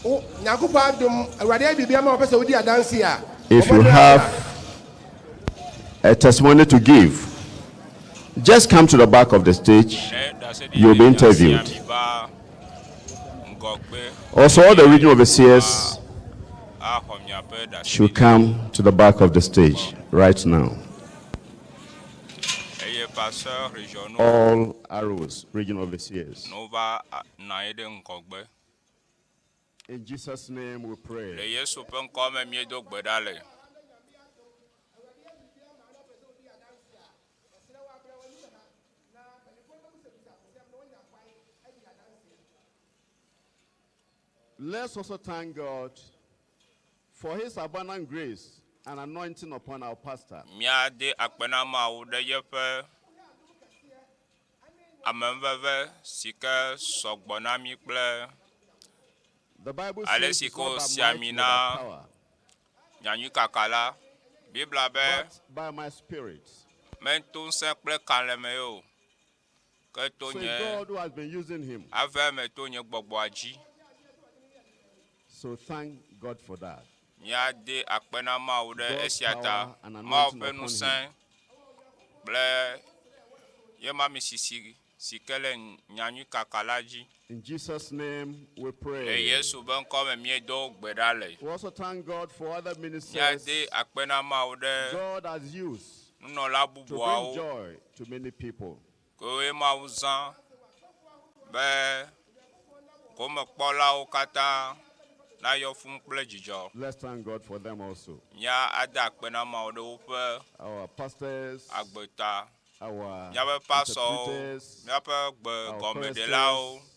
Wo Nyankopɔn adom, Awurade ayɛ biribi ama wo, wopɛ sɛ wodi adanse a, If you bɔ mmɔden have abra. a testimony to give, just come to the back of the stage. Ne ɖaseɖiɖi You'll be nya sia interviewed. mi va ŋgɔgbe Also, all the eye region overseers axɔ miaƒe should ɖaseɖiɖi. come to the back of the stage right now. Eye pasteur regionaux All arrows, region overseers. nova nɔ anyi ɖe ŋgɔgbe. In Jesus' name we Le pray. Yesu ƒe ŋkɔ me míedo gbe ɖa le. Let's also thank God for his abundant grace and anointing upon our pastor. Míade akpe na Mawu ɖe yeƒe amenuveve si ke sɔgbɔ na mí kple The Bible ale says si it's ke not by wòsi might ami nor na by power, nyanyuikaka la. Biblia be but by my spirit. meto ŋusẽ kple kalẽ me o, ke to So nye it's God who has been using him. ave me to nye gbɔgbɔa dzi. So thank God for that. Míade akpe na Mawu ɖe God's esia ta. power and Mawu anointing ƒe upon ŋusẽ him. kple ye mami sisi si ke le nyanyuikaka la dzi. In Jesus' name we Le pray. Yesu ƒe ŋkɔ me míedo gbe ɖa le. We also thank God for other ministers Míade akpe na Mawu ɖe God has used nunɔla to bring bubuawo joy to many people. kewoe Mawu zã be gomekpɔlawo katã nayɔ fũu kple dzidzɔ. Let's thank God for them also. Mía ade akpe na Mawu ɖe woƒe Our pastors, agbe ta. our Míaƒe pasɔwo, interpreters, míaƒe our gbegɔmeɖelawo, choristers,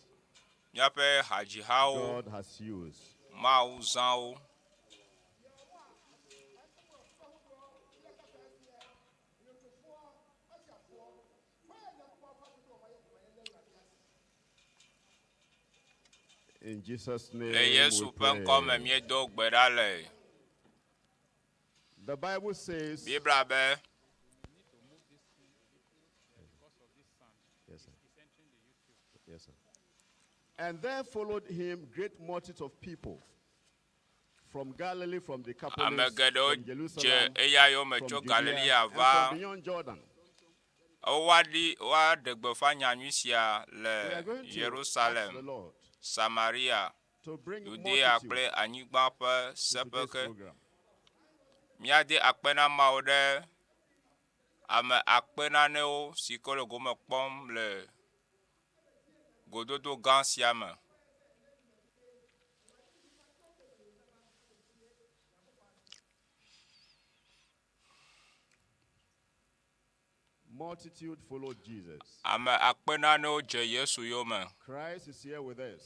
míaƒe hadzihawo, God has used. Mawu zã wo. In Jesus' Le name we Yesu ƒe ŋkɔ me pray. míedo gbe ɖa le. The Bible says, Biblia be yes, sir. Yes, sir. And there followed him great multitude of people from Galilee, from ame Decapolis, geɖewo from dze Jerusalem, eya yome from tso Judea, Galilea and va from beyond Jordan. woaɖi woaɖe gbeƒã nyanyui sia We le are going to ask the Yerusalem, Lord Samaria, to bring Yudea multitude kple anyigba ƒe to seƒe today's ke. program. Míade akpe na Mawu ɖe ame akpe nanewo si ke le gome kpɔm le gododo gã sia me. Multitude followed Jesus. Ame akpe nanewo dze Yesu yome. Christ is here with us.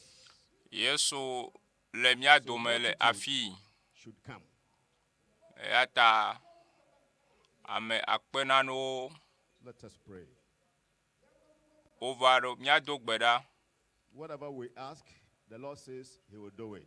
Yesu le mía So dome le multitude afii. should come. Eya ta ame akpe nanewo Let us pray. wova ɖo. Míado gbe ɖa. Whatever we ask, the Lord says He will do it.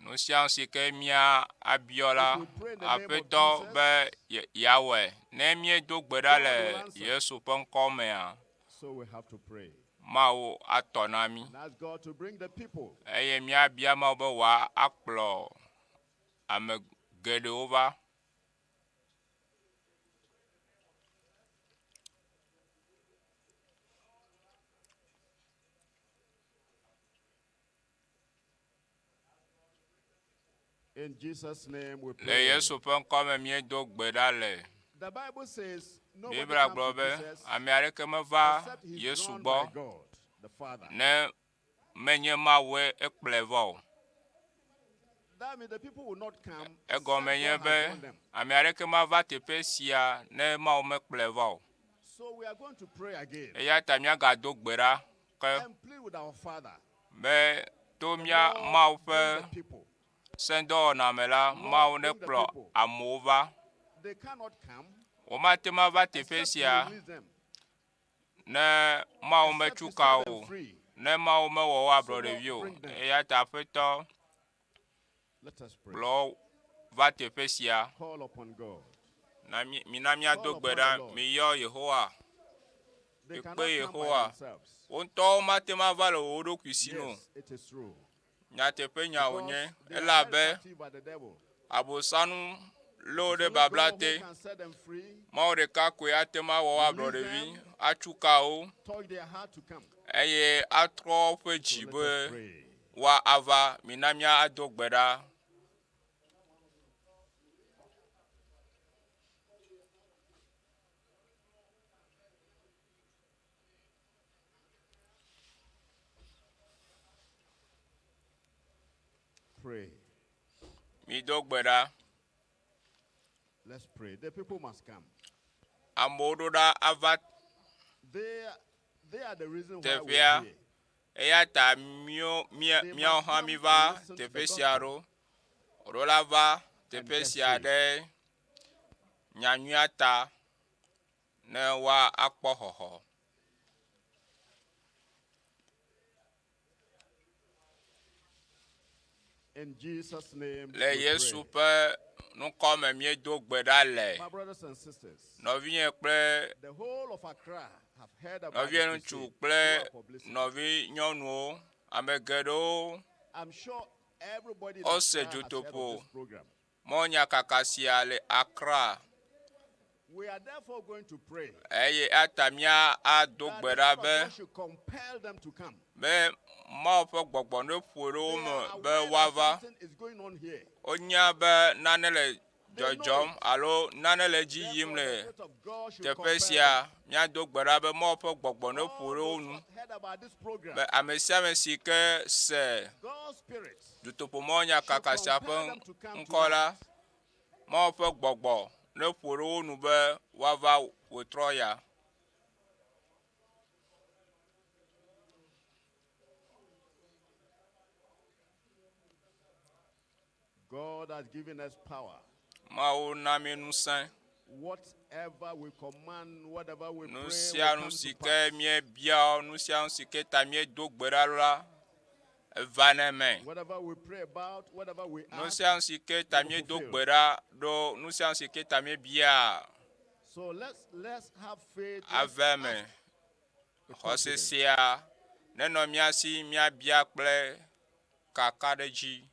Nu sia nu si ke mía abiɔ la, If we pray in the name of Aƒetɔ Jesus, be ye- yeawɔe. Ne míedo gbe ɖa God le will answer. Yesu ƒe ŋkɔ mea, So we have to pray Mawu atɔ na mí. and ask God to bring the people. Eye míabia Mawu be wòakplɔ ame geɖewo va. In Jesus' name we Le pray. Yesu ƒe ŋkɔ me míedo gbe ɖa le. The Bible says nobody Biblia comes gblɔ to be Jesus ame aɖeke meva except he's Yesu drawn gbɔ by God, the Father. ne menye Mawue ekplɔe va o. That means the people will not come Egɔme except nye God be has drawn them. ame aɖeke mava teƒe sia ne Mawu mekplɔe va o. So we are going to pray again Eya ta míagado gbe ɖa ke and plead with our Father. be to The mía Lord Mawu bring ƒe the people. sẽdɔwɔna me la, Lord Mawu bring the nekplɔ people. amewo va. They cannot come Womate ŋu ava teƒe except you sia release them. ne Mawu Except metsu you ka set them o, free. ne Mawu mewɔ wo So Lord, ablɔɖevi o. bring them. Eya ta Aƒetɔ Let us pray. kplɔ wo va teƒe sia. Call upon God. Na mí, mina míado Call gbe upon the ɖa. Lord. Miyɔ Yehowa. They Mikpe cannot come by Yehowa. themselves. Wo ŋutɔwo mate ŋu ava le wo ɖokui si nu o. Yes, it is true. Nyateƒe nya wònye Because they are held elabe captive by the devil. Abosanu lé wo It's ɖe only babla God who te. can set them free, Mawu ɖeka koe ate ŋu awɔ wo ablɔɖevi, atsu ka wo touch their heart to come. eye atrɔ woƒe dzi So let be us pray. woava. Mina míado gbe ɖa. Pray. Mido gbe ɖa. Let's pray. The people must come. Amewo ɖo ɖa ava They are the reason why we are teƒea. here. Eya ta míwo mía They míawo must hã come míva and listen to teƒe the sia gospel ɖo. Woɖo la va and teƒe get sia saved. ɖe nyanyuia ta ne woakpɔ xɔxɔ. In Jesus' name, Le we Yesu pray. ƒe ŋkɔ me míedo gbe ɖa le. My brothers and sisters, Nɔvinye kple the whole of Accra have heard about nɔvie the ŋutsu crusade kple through our publicity. nɔvinyɔnuwo, ame geɖewo I'm sure everybody in wose Accra has heard of dutoƒo this program. mɔnyakaka sia le Accra. We are therefore going to pray Eye eta mía ado that gbe the ɖa Spirit of be God should compel them to come. be Mawu ƒe gbɔgbɔ ne ƒo ɖe wo They me are be aware that woava. something is going on here. Wonya be nane le They know dzɔdzɔm it. alo nane le edzi yim Therefore, the le Spirit of God should teƒe compel sia. them. Míado gbe ɖa be Mawu ƒe gbɔgbɔ ne All ƒo ɖe wo those who nu have heard about this program, be ame sia ame si ke se God's Spirit dutoƒo should mɔnyakaka sia ƒe compel them to come ŋkɔ la, tonight. Mawu ƒe gbɔgbɔ ne ƒo ɖe wo nu be woava wòtrɔ ya. God has given us power. Mawu na mí ŋusẽ. Whatever we command, whatever we Nu pray, sia will nu come to si ke pass. míebia, nu sia nu si ke ta míedo gbe ɖa la, eva ne me. Whatever we pray about, whatever we Nu ask, sia nu si ke ta will be míedo fulfilled. gbe ɖa ɖo, nu sia nu si ke ta míebia, So let's have faith. Let's ave me. ask with Xɔse confidence. sia nenɔ mía si míabia kple kakaɖedzi.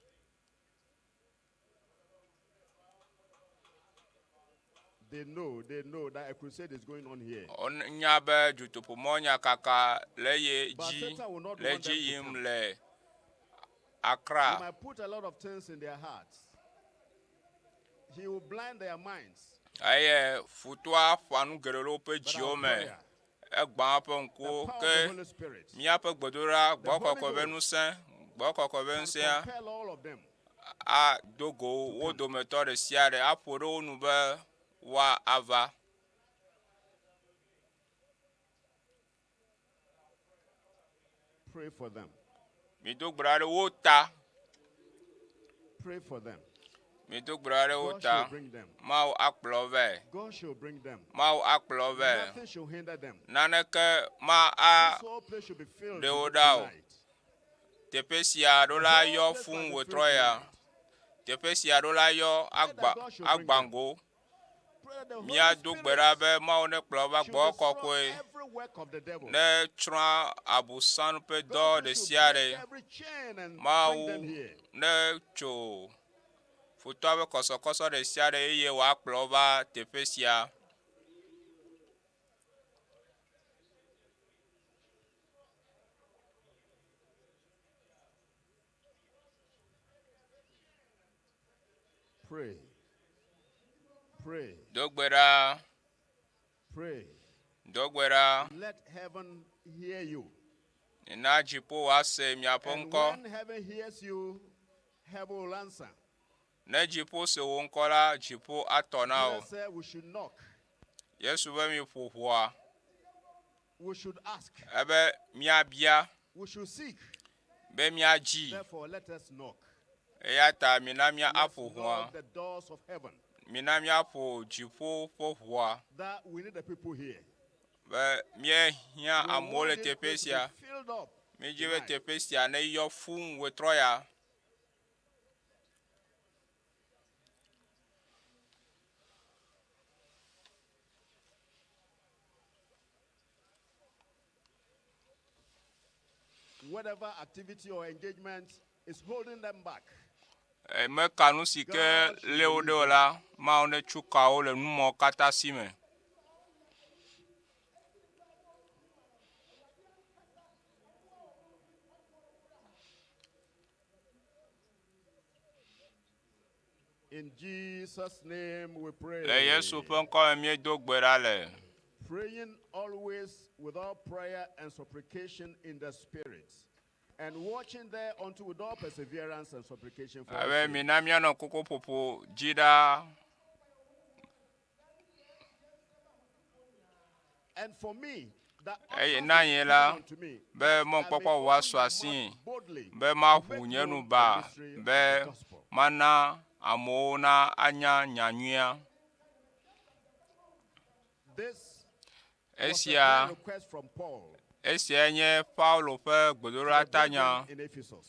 They know that a crusade is going on here. Wonya be dutoƒomɔnyakaka le ye But dzi Satan will not le want dzi them to yim come. le He Accra. might put a lot of things in their hearts. He will blind their minds. Eye futɔa ƒoa nu geɖe le woƒe But our dziwo me. prayer, Egbã woƒe the ŋkuwo power of ke the Holy Spirit, míaƒe gbedoɖa the Holy gbɔkɔkɔ ƒe Ghost ŋusẽ, gbɔkɔkɔ ƒe can ŋusẽa compel all of them ado go to wo come. dometɔ ɖe sia ɖe aƒo ɖe wo nu be woava. Pray for them. Mido gbe ɖa ɖe wo ta. Pray for them. Mido gbe ɖa ɖe wo God ta. should bring them. Mawu akplɔ vɛ. God should bring them. Mawu akplɔ vɛ. Nothing should hinder them. Naneke ma a This whole place should be filled ɖe wo to- ɖa o. tonight. Teƒe sia ɖo The la whole yɔ place fũu must be wòtrɔ filled ya. tonight. Teƒe sia ɖo la yɔ Pray agba that God should bring them. agbango. Pray that the Holy Míado gbe Spirit ɖa be Mawu nekplɔ va should gbɔ destroy kɔkɔe. every work of the devil. Ne tsrɔ̃ abosam ƒe dɔ God ɖe should sia break ɖe. every chain and bring Mawu them here. ne tso futɔa ƒe kɔsɔkɔsɔ ɖe sia ɖe eye wòakplɔ va teƒe sia. Pray. Pray. Do gbe ɖa, Pray. do gbe ɖa. Let heaven hear you. Na dziƒo wòase miaƒe And ŋkɔ. when heaven hears you, heaven will answer. Ne dziƒo se wò ŋkɔ la, dziƒo atɔ na wò. Jesus said we should knock. Yesu be mi ƒo ʋɔa We should ask. ebe míabia We should seek. be míadzi. Therefore, let us knock. Eya ta mina mía Let's aƒo ʋɔa. knock the doors of heaven. Mina míaƒo dziƒo ƒe ʋɔa That we need the people here. be míehiã We amewo want le this teƒe place to sia. be filled up Mídzi be tonight. teƒe sia ne yɔ fũu wòtrɔ ya. Whatever activity or engagement is holding them back. Meka nu si ke lé wo ɖe o la, Mawu netsu ka wo le nu mawo katã si me. In Jesus' name we pray. Le Yesu ƒe ŋkɔ me míedo gbe ɖa le. Praying always with all prayer and supplication in the Spirit, and watching thereunto with all perseverance and supplication for all Abe saints. mina míanɔ kokoƒoƒo dzi ɖaa. And for me, that Eye utterance na is nye given la, unto me, be that I may mɔkpɔkpɔ open wòasu my asii, mouth boldly be to maʋu make nye nu known the ba, mystery of be the gospel. mana amewo na anya nyanyuia. This was a Esia, prayer request from Paul esiae nye Paulo ƒe to the gbedoɖatanya brethren in Ephesus.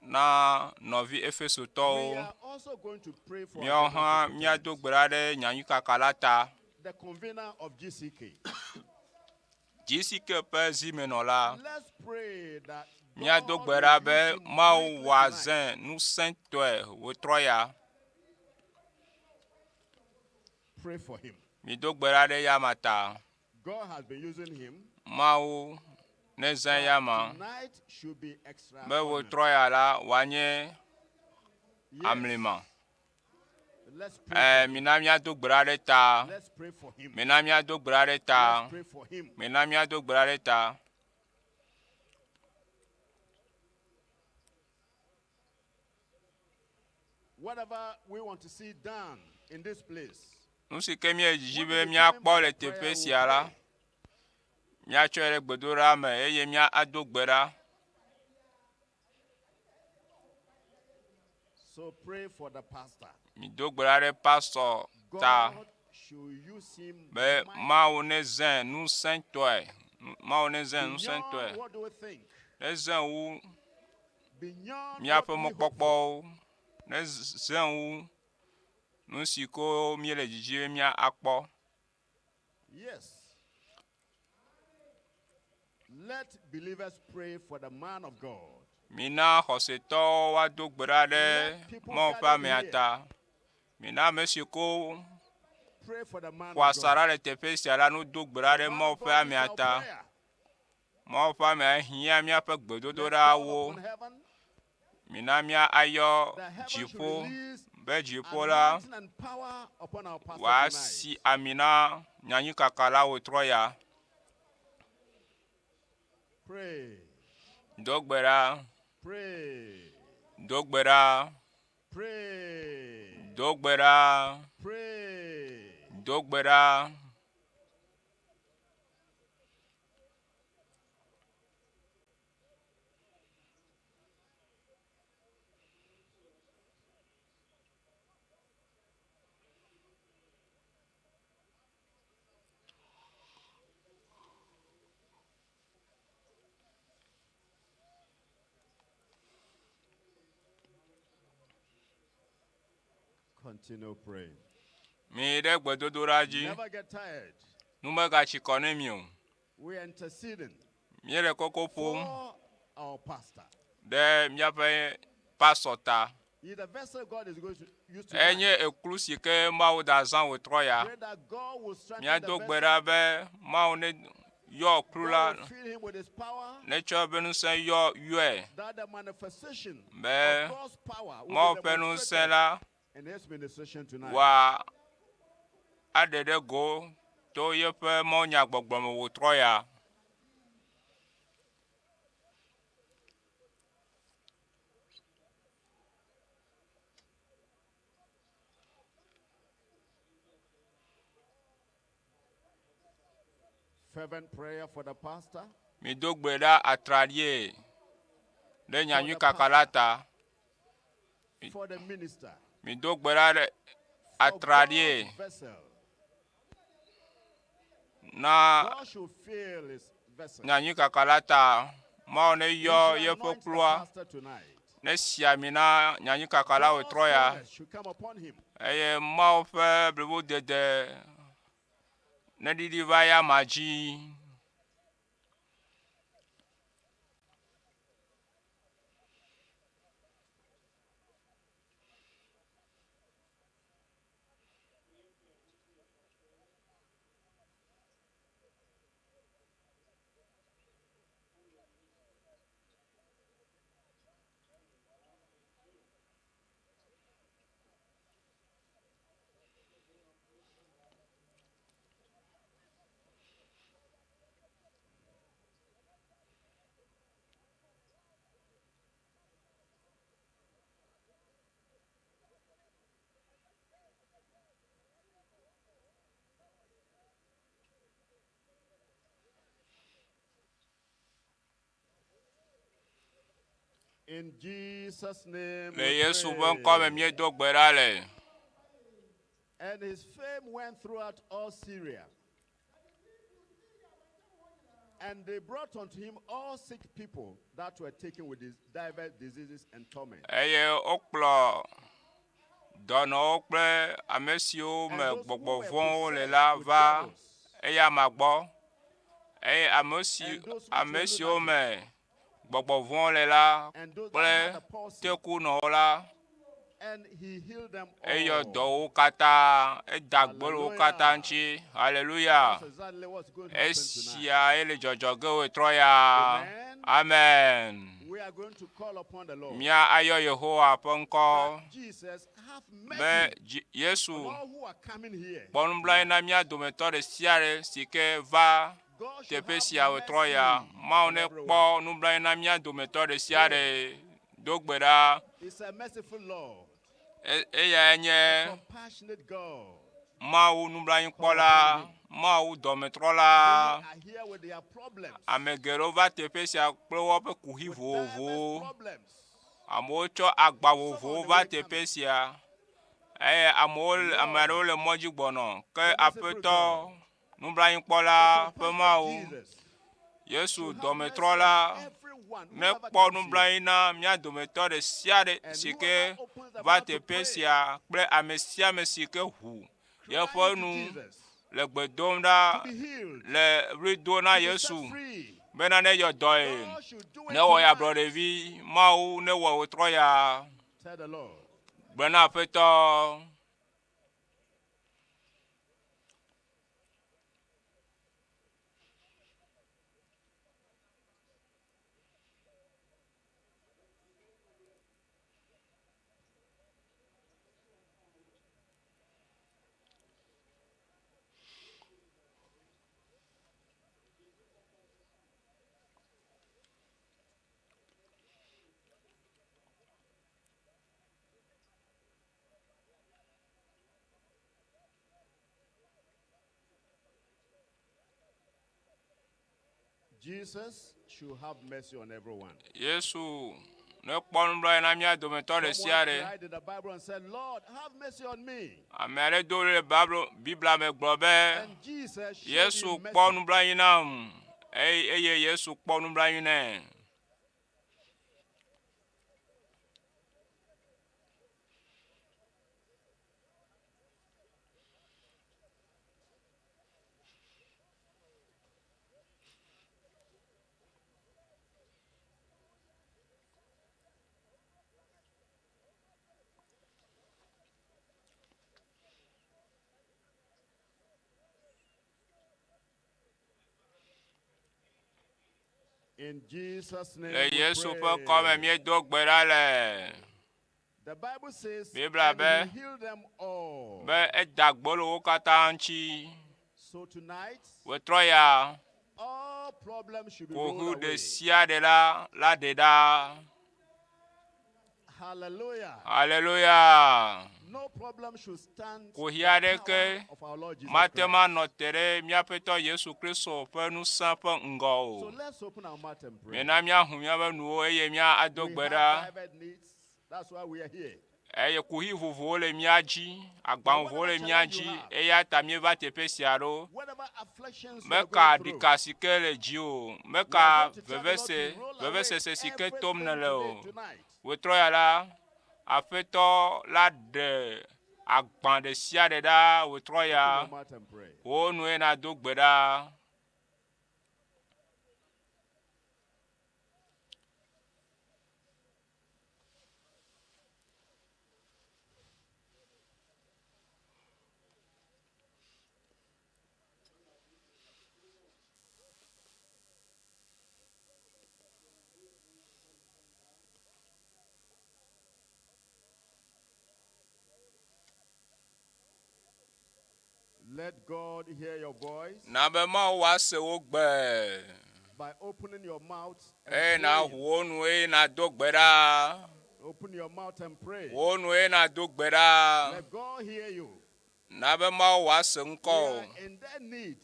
na nɔvi We Efesotɔwo. are also going to pray for our Míawo general hã míado superintendent, gbe ɖa ɖe nyanyuikaka la ta. the convener of GCK. GCK ƒe zimenɔla. Let's pray that Míado God gbe ɖa will be use him Mawu mightily tonight. wòazẽ ŋusẽtɔe wòtrɔ ya. Pray for him. Mido gbe ɖa ɖe eyama ta. God has been using him. Mawu nezã But eyama tonight should be be extraordinary. wòtrɔ ya la wòanye Yes. amlima. Let's pray Ɛ for him. mina míado gbe ɖa ɖe ta. Let's pray for him. Mina míado gbe ɖa ɖe ta. Let's pray for him. Mina míado gbe ɖa ɖe ta. Whatever we want to see done in this place. Nu si ke míedidi What be will be míakpɔ time le for prayer teƒe we sia la, pray. míatsɔe ɖe gbedoɖa me eye míado gbe ɖa. So pray for the pastor. Mido gbe ɖa ɖe pastɔ ta God should use him be mightily. Mawu nezẽ ŋusẽtɔe. Mawu nezẽ Beyond ŋusẽtɔe. what do we think? Nezẽ wu Beyond míaƒe what we hope for. mɔkpɔkpɔwo. Nezẽ wu nu si ko míele didi be míakpɔ. Yes. Let believers pray for the man of God. Mina xɔsetɔwo woado gbe ɖa ɖe Let people Mawu ƒe gathered amea here ta. Mina ame si ko pray for the man ƒo of asaɖa God. le teƒe sia la no do gbe ɖa The ɖe man Mawu of ƒe God needs amea our ta. prayer. Mawu ƒe amea hiã míaƒe Let's call gbedodoɖawo. upon heaven. Mina mía ayɔ The heaven should dziƒo release be dziƒo la anointing and power upon our pastor wòasi tonight. ami na nyanyuikaka la wòtrɔ ya. Pray. Do gbe ɖa, Pray. do gbe ɖa, Pray. do gbe ɖa, Pray. do gbe ɖa. Continue praying. Mi ɖe gbedodoɖa dzi. Never get tired. Nu megatsi kɔ ne mi o. We are interceding Míele koko ƒom for our pastor. ɖe míaƒe pasɔ ta. He is the vessel God is going to use tonight. Enye eklu si ke Mawu da zã wòtrɔ ya. Pray that God will strengthen the Míado gbe vessel. ɖa be Mawu ne yɔ klu la, God will fill him with his power. netsɔ eƒe ŋusẽ yɔ yɔe That the manifestation be of God's power will Mawu be ƒe ŋusẽ demonstrated la in his ministration tonight. wòa aɖe ɖe go to yeƒe mawunyagbɔgblɔ me wòtrɔ ya. Fervent prayer for the pastor. Mido gbe ɖa atraɖie ɖe For the nyanyuikaka la pastor. ta. For the minister. Mido gbe ɖa ɖe For atraɖie God's vessel. na God should fill his vessel. nyanyuikaka la ta. Mawu ne He yɔ should yeƒe anoint the klua pastor tonight. ne si ami na nyanyuikaka la God's wòtrɔ ya fullness should come upon him. eye Mawu ƒe blibodede neɖiɖi va eyama dzi. In Jesus' name. Le we Yesu ƒe pray. ŋkɔ me míedo gbe ɖa le. And his fame went throughout all Syria. And they brought unto him all sick people that were taken with these diverse diseases and torments. Eye wokplɔ dɔnɔwo kple ame siwo And me those who gbɔgbɔ were vɔ̃wo le possessed la with va devils, eyama gbɔ. Eye ame si And those which ame were siwo lunatic. me gbɔgbɔ vɔ̃wo le la and those kple that had the palsy, tekunɔwo la and he healed them eyɔ all. dɔ wo katã eda gbe le wo katã Hallelujah. ŋuti. Hallelujah. That's exactly what's going to happen tonight. Esia ye le dzɔdzɔ ge wòtrɔ ya. Amen. Amen. We are going to call upon the Lord. Mía ayɔ Yehowa ƒe ŋkɔ That Jesus have be mercy dzi- Yesu on all who are coming here. kpɔ nublanui na mía dometɔ ɖe sia ɖe si ke va God should teƒe have sia wòtrɔ ya. mercy Mawu on ne everyone. kpɔ nublanui na mía dometɔ ɖe sia ɖe. Do gbe ɖa. It's a merciful Lord, E- Eyae a nye compassionate God. Mawu nublanuikpɔla, Mawu dɔmetrɔla. Many are here with their problems, Ame geɖewo va teƒe sia kple woƒe kuxi with diverse vovovowo. problems. Amewo tsɔ agba vovovowo va teƒe sia eye amewo le ame aɖewo le mɔ dzi gbɔnɔ. Ke Aƒetɔ nublanuikpɔla The ƒe compassionate Mawu, Jesus Yesu should have mercy dɔmetrɔla on everyone, whoever nekpɔ comes here. nublanui na mía dometɔ ɖe sia ɖe And si whoever ke opens their va mouth to teƒe pray, sia kple ame sia ame si ke ʋu yeƒe crying to nu Jesus le gbe dom ɖa to be healed, le ɣli dom na to be set Yesu free. bena neyɔ dɔe. God should do it Newɔ ya tonight. ablɔɖevi, Mawu newɔ wòtrɔ ya. Tell the Lord. Gblɔ na Aƒetɔ. Jesus should have mercy on everyone. Yesu nekpɔ nublanui na mía dometɔ ɖe sia Someone ɖe. cried in the Bible and said, Lord, have mercy on me. Ame aɖe do ɣli le Bablo Biblia me gblɔ be And Jesus showed Yesu him kpɔ mercy. nublanui nam eye eye Yesu kpɔ nublanui nɛ. In Jesus' name. Le we Yesu ƒe pray. ŋkɔ me míedo gbe ɖa le The Bible says, Biblia and be- he healed them all. be eda gbe le wo katã ŋuti. So tonight, Wòtrɔ ya all problems should be kuxi rolled ɖe away. sia ɖe la la ɖe ɖa. Hallelujah. Hallelujah. No problem should stand Kuxi the aɖeke power of our Lord Jesus mate Christ. ŋu anɔ te ɖe míaƒetɔ Yesu Kristo ƒe ŋusẽ ƒe ŋgɔ So o. let's open our mouth and pray. Mina míahu míaƒe nuwo eye míado We gbe have ɖa. diverse needs. That's why we are here. Eye kuxi vovovowo le mía dzi, agba vovovowo le mía dzi eya ta míeva teƒe sia ɖo. Whatever afflictions we are Meka going through, ɖika si ke le dzi o, we meka are going to tell the Lord vevese to roll away vevesese si ke tom everything nèle o. today, tonight. Wòtrɔ ya la, Aƒetɔ la ɖe agba ɖe sia ɖe ɖa wòtrɔ ya. Open your mouth and pray. Wò nue nado gbe ɖa. Let God hear your voice Na be Mawu wòase wò gbe. by opening your mouth Eye and naʋu praying. wò nu eye nado gbe ɖa. Open your mouth and pray. Wò nu eye nado gbe ɖa. Let God hear you. Na be Mawu wòase We ŋkɔ o. are in their need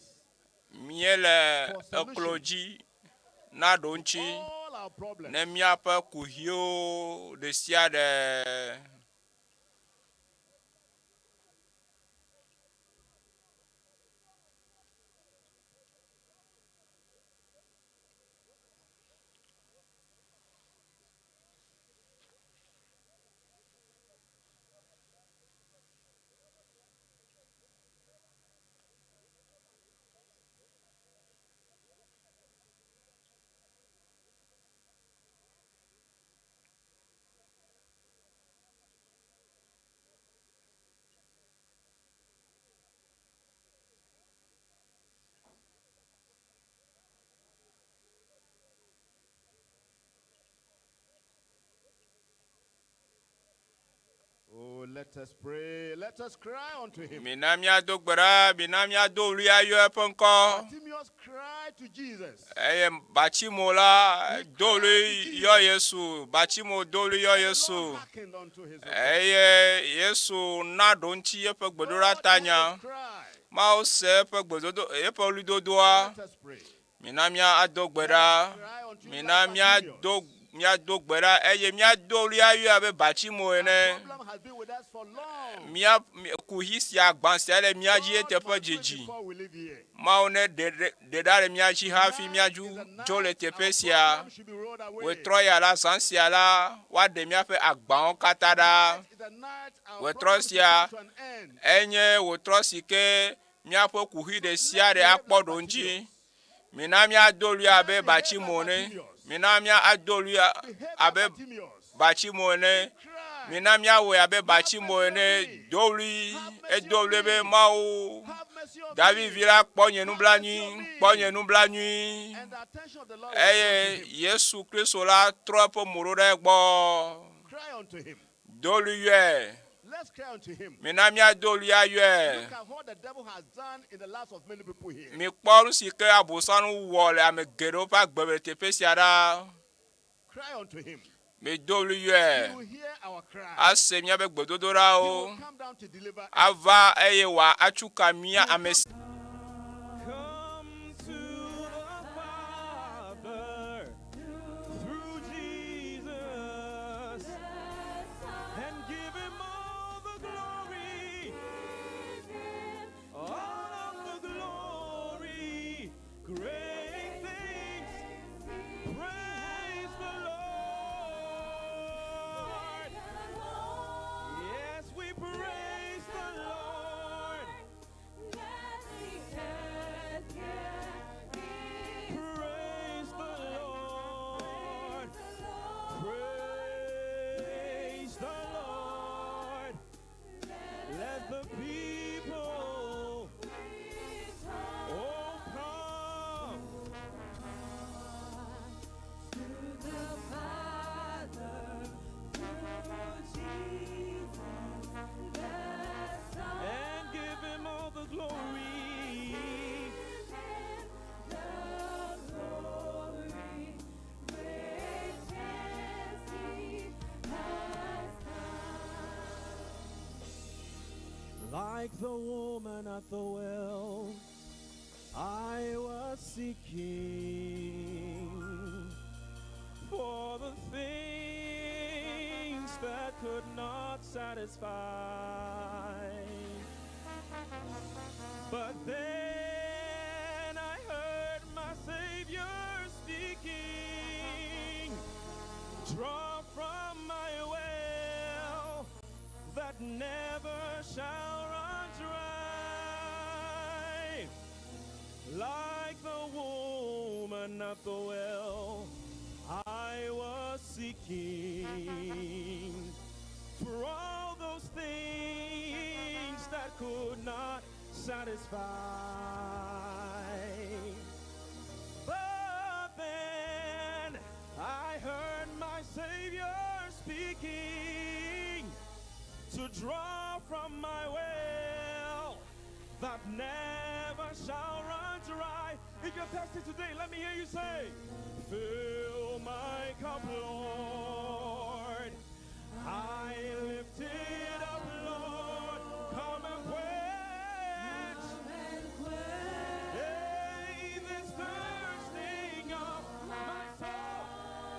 Míele for eklo solution dzi na ɖo ŋuti all Ne míaƒe kuxiwo ɖesiaɖe. Oh, let us pray. Let us cry unto him. Mina míado gbe ɖa, mina míado ɣli ayɔ eƒe ŋkɔ. Bartimaeus cried to Jesus. Eye Bartimo la do ɣli yɔ Yesu. Bartimo do ɣli yɔ And the Yesu. Lord hearkened unto his request. Eye Yesu na ɖoŋtsi eƒe gbedoɖa God ta heard nya. his cry. Mawu se eƒe gbedodo eƒe ɣlidodoa. Let us pray. Mina míado gbe ɖa. Mina míado míado gbe ɖa eye míado ɣli ayɔe abe Bartimo ene. Problem has been with us for long. Mía kuxi sia gbã sia le mía dzi God eteƒe must do it dzidzi. before we leave here. Mawu ne ɖe ɖe ɖe ɖa le mía dzi hafi míadzo dzo le Tonight, teƒe our sia. problem should be rolled away. Wetrɔ ya la zã sia la woaɖe míaƒe agbawo katã ɖa. Tonight is the night our Wetrɔ problem should sia come to an end. enye wetrɔ si ke míaƒe kuxi ɖe sia ɖe akpɔ ɖo ŋuti. Mina míado ɣli abe Bartimo ene. Mina míado ɣli Behave like abe Bartimaeus. Bartimo ene. Cry. Mina míawɔe abe Bartimo ene. Do ɣli, edo ɣli be Mawu, Have mercy on David me. vi la kpɔ nye nublanui, kpɔ nye nublanui. And the attention of the Lord was Eye drawn to him. Yesu Kristo la trɔ eƒe mo ɖo ɖe egbɔ. Cry unto him. Do ɣli yɔe. Let's cry unto him. Mina míado ɣli ayɔe. Look at what the devil has done in the lives of many people here. Mikpɔ nu si ke Abosam wɔ le ame geɖewo ƒe agbe me le teƒe sia ɖa. Cry unto him. Mido ɣli He yɔe. will hear our cry. Ase míaƒe He gbedodoɖawo. will come down to deliver us. Ava eye wòatsu ka mía ame si. Come to the Father through Jesus and give him all the glory. All of the glory. Great things. Praise the Lord. Yes, we praise the Lord. Praise the Lord. Praise the Lord. Let the people oh come. And give him all the glory. Like the woman at the well, I was seeking for the things that could not satisfy. But then I heard my Savior speaking, Draw from my well that never shall run dry. Like the woman at the well, I was seeking for all those things that could not satisfy. But then I heard my Savior speaking to draw from my well that never shall run dry. If you're thirsty today, let me hear you say, Fill my cup, Lord. I lift it up, Lord. Come and quench. Hey, this thirsting of my soul.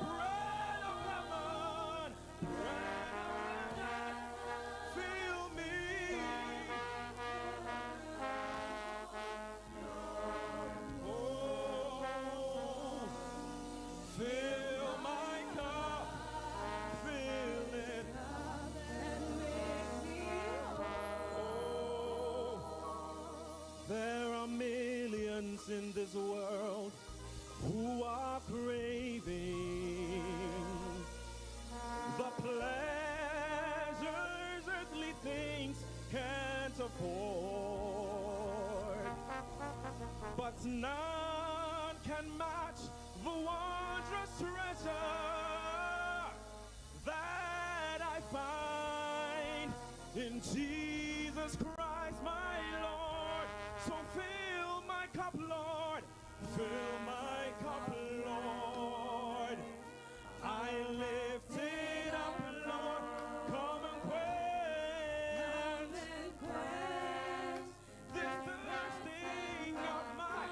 ones in this world who are craving the pleasures earthly things can't afford. But none can match the wondrous treasure that I find in Jesus Christ, my Lord. So fill my cup, Lord. Fill my cup, Lord. I lift it up, Lord. Come and quench this thirsting of my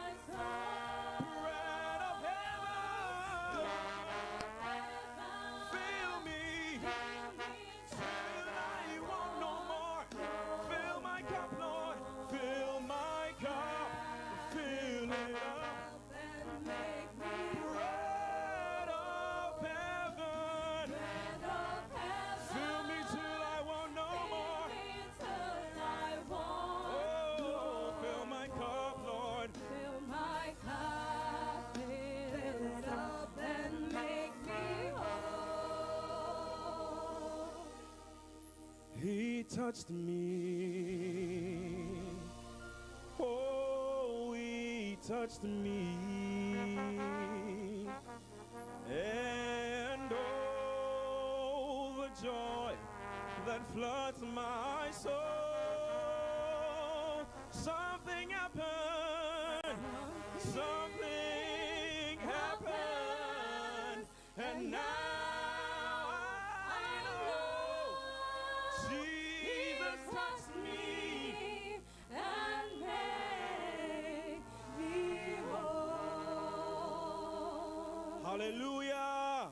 bread of heaven. Fill me till I want no more. Fill my cup, Lord. Fill my cup. Fill it up. Bread of heaven. Fill me till I want no more. Oh, fill my cup, Lord. Fill my cup, fill it up and make me whole. He touched me. Oh, he touched me. And oh, the joy that floods my soul. Something happened. Something happened. And now I know Jesus touched me. and made me whole. Hallelujah.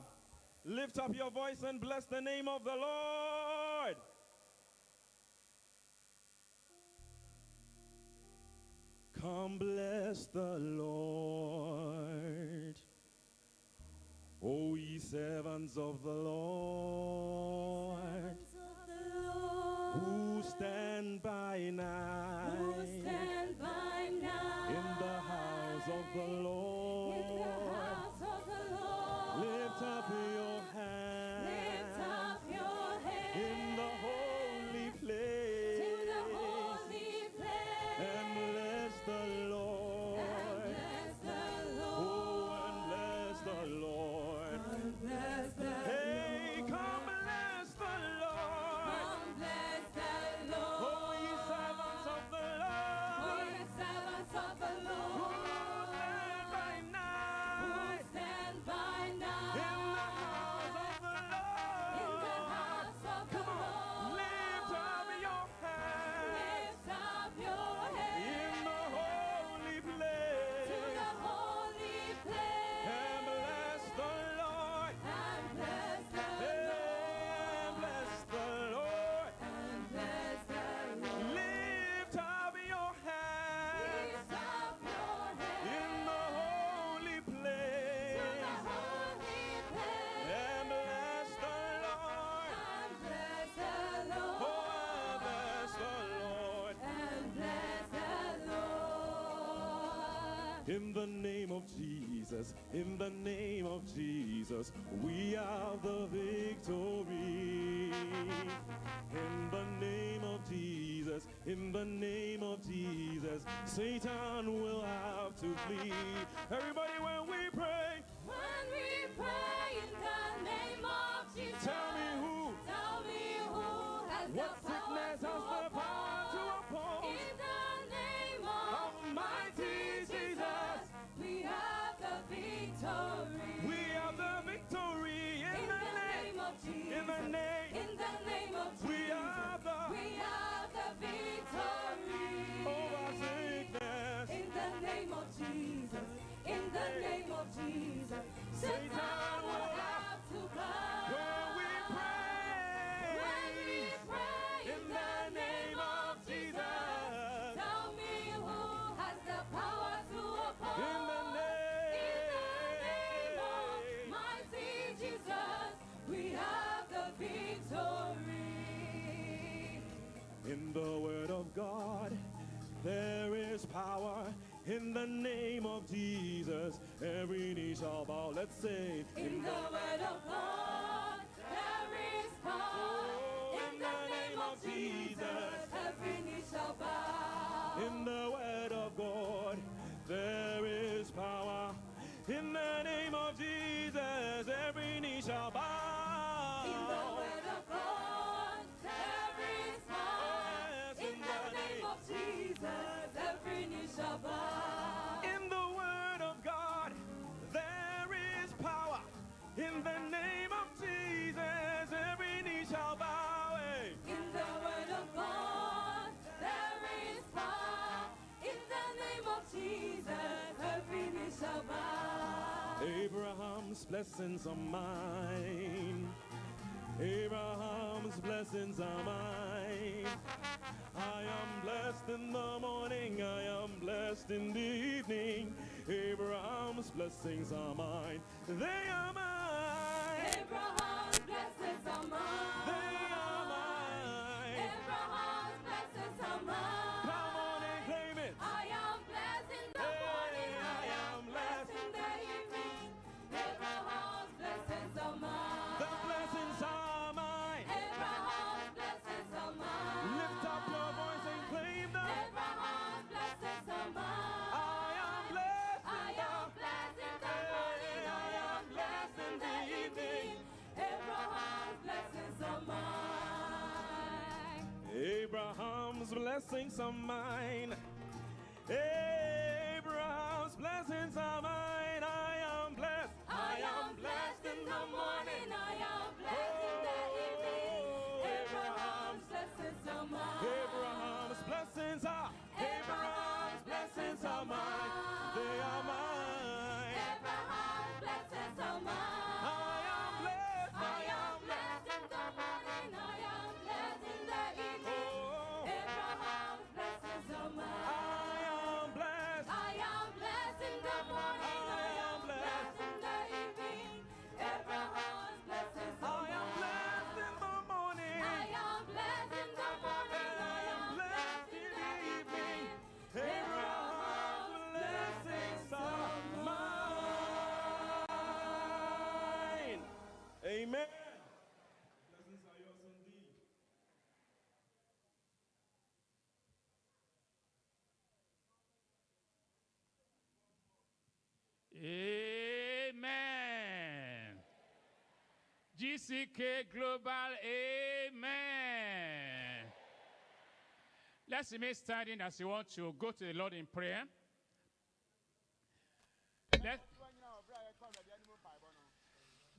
Lift up your voice and bless the name of the Lord. Come bless the Lord. O ye servants of the Lord, who stand by night Who stand by night in the house of the in the Lord. house of the Lord. Lift up your hand Lift up your hand in the holy place to the holy place and bless the Lord. and bless the Lord. Oh, and bless the Lord. And bless the Hey, come bless the Lord. Come bless the Lord. Oh, ye servants of the Oh, Lord. ye servants of the Who Lord. stand by Who night stand by night in the house of the in the Lord. house of the Come on, Lord. lift up your hand Lift up your in hand the holy to place the holy place and bless the Lord. and bless the Hey, Lord. and bless the Lord. And bless the Lord. Lift up your hand Lift up your hand in the holy to the place holy place and bless the Lord. and bless the Lord. Oh, and bless the Lord. And bless the Lord. In the name of Jesus, in the name of Jesus, we have the victory. In the name of Jesus, in the name of Jesus, Satan will have to flee. Everybody, when we pray, When we pray in the name of Jesus, tell me who, tell me who has what the power sickness to has the power to oppose. oppose. In the name of Almighty Jesus, we have the victory. we have the victory in In the the name, name of Jesus, in the name, in the name of we Jesus, have the we have the victory. over sickness. In the name of Jesus, in the name of Jesus, Satan will have to bow. When we pray, When we pray in the name of Jesus, tell me who has the power to oppose. in the In the name of name, mighty Jesus, we have the victory. in the Word of God, there is power. In the name of Jesus, every knee shall bow. Let's say, In the word of God, there is power. In the name of Jesus, every knee shall bow. In the word of God, there is power. In the name of Jesus, every knee shall bow. In the word of God, there is power. Yes, In the name of Jesus, every knee shall bow. In the word of God, there is power. In the name of Jesus, every knee shall bow. Hey. In the word of God, there is power. In the name of Jesus, every knee shall bow. Abraham's blessings are mine. Abraham's blessings are mine. I am blessed in the morning, I am blessed in the evening. Abraham's blessings are mine. They are mine. Abraham's blessings are mine. They are mine. Abraham's blessings are mine. Come on and claim it. I am blessed in the Hey, morning, I I am am blessed in the evening. Abraham's blessings are mine. The blessings are mine. Abraham's blessings are mine. Lift up your voice and claim them. Abraham's blessings are mine. I am blessed. I am blessed in the morning, I am blessed in the evening. Abraham's blessings are mine. Abraham's blessings are mine. Abraham's blessings are mine. I am blessed. I am blessed in the morning, I am blessed in the evening. Abraham's blessings are mine. Abraham's blessings are. Abraham's blessings are mine. They are mine. Abraham's blessings are mine. I am blessed. I am blessed in the morning, I am blessed in the evening. Oh, Abraham's blessings are mine. I am blessed. I am blessed in the morning, I am blessed in the evening. Abraham's blessings are I am mine. blessed in the morning. I am blessed in the morning, I am blessed in the evening. Abraham's blessings are mine. Amen. Blessings are yours indeed. Amen. GCK Global, amen. Let's remain standing as you want to go to the Lord in prayer. Let,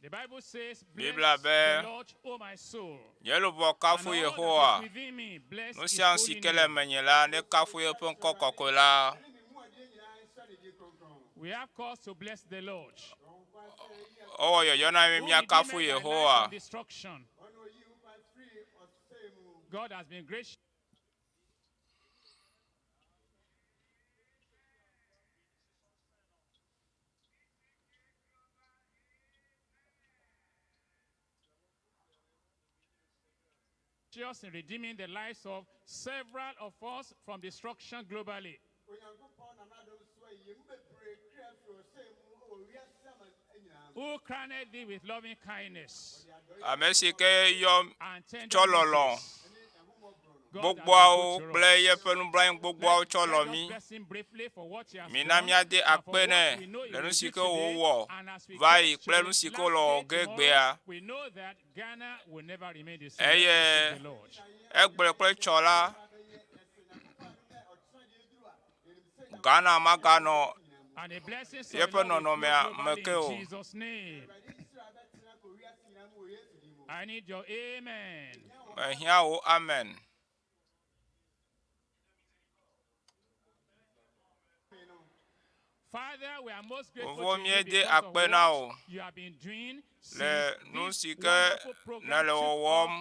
the Bible says, Biblia Bless be, the Lord, O my soul. Nye luʋɔ And kafu all that Yehowa. is within me, bless Nu his sia nu si holy ke le name. menye la, ne kafu yeƒe ŋkɔ kɔkɔe la. We have cause to bless the Lord. Ewɔ yɔyɔ na mi Who míakafu redeemed thy life Yehowa. from destruction. God has been gracious. In redeeming the lives of several of us from destruction globally. Who crowned thee with loving kindness Ame si ke yɔ and tender tsɔ lɔlɔ mercies. God has been gbogboawo good to kple us. yeƒe nublanui gbogboawo tsɔ Let lɔ us mí. bless him briefly for what he has Mina done míade and for akpe what nɛ we know he le will nu si do ke today. wòwɔ And as we va get yi to kple the nu si ke last wòle wɔwɔ day ge tomorrow, gbea. we know that Ghana will never remain the same. Let's Eye worship the Lord. egblẽ kple tsɔ la, Ghana maganɔ And the blessings of the yeƒe Lord will flow nɔnɔmea me globally ke in o. Jesus' name. I need your amen. Mehiã wò amen. Father, we are most grateful Fofo to you míede because of akpe na what wò you have been doing le since nu this si ke wonderful program nèle took wɔwɔm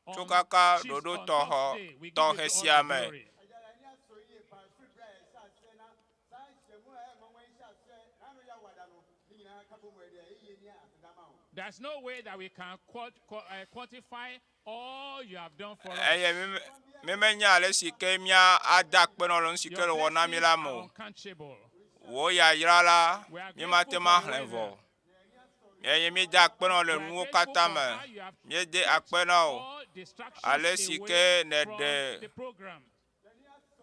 off tso on kaka Chiefs ɖoɖo on tɔxɔ Thursday. We give you tɔxɛ all sia the me. glory. There's no way that we can quantify all you have done for us. Eye mi mímenya ale si ke mía ada akpe na wò le nu si ke Your le wɔ na mí blessings la me are o. uncountable. Wò yayra la, We are míemate grateful ŋu for the axlẽ vɔ. weather. Eye míede akpe na wò le We are nuwo grateful katã for me. how you have Míede kept akpe na wò all distractions ale si away ke from nèɖe the program.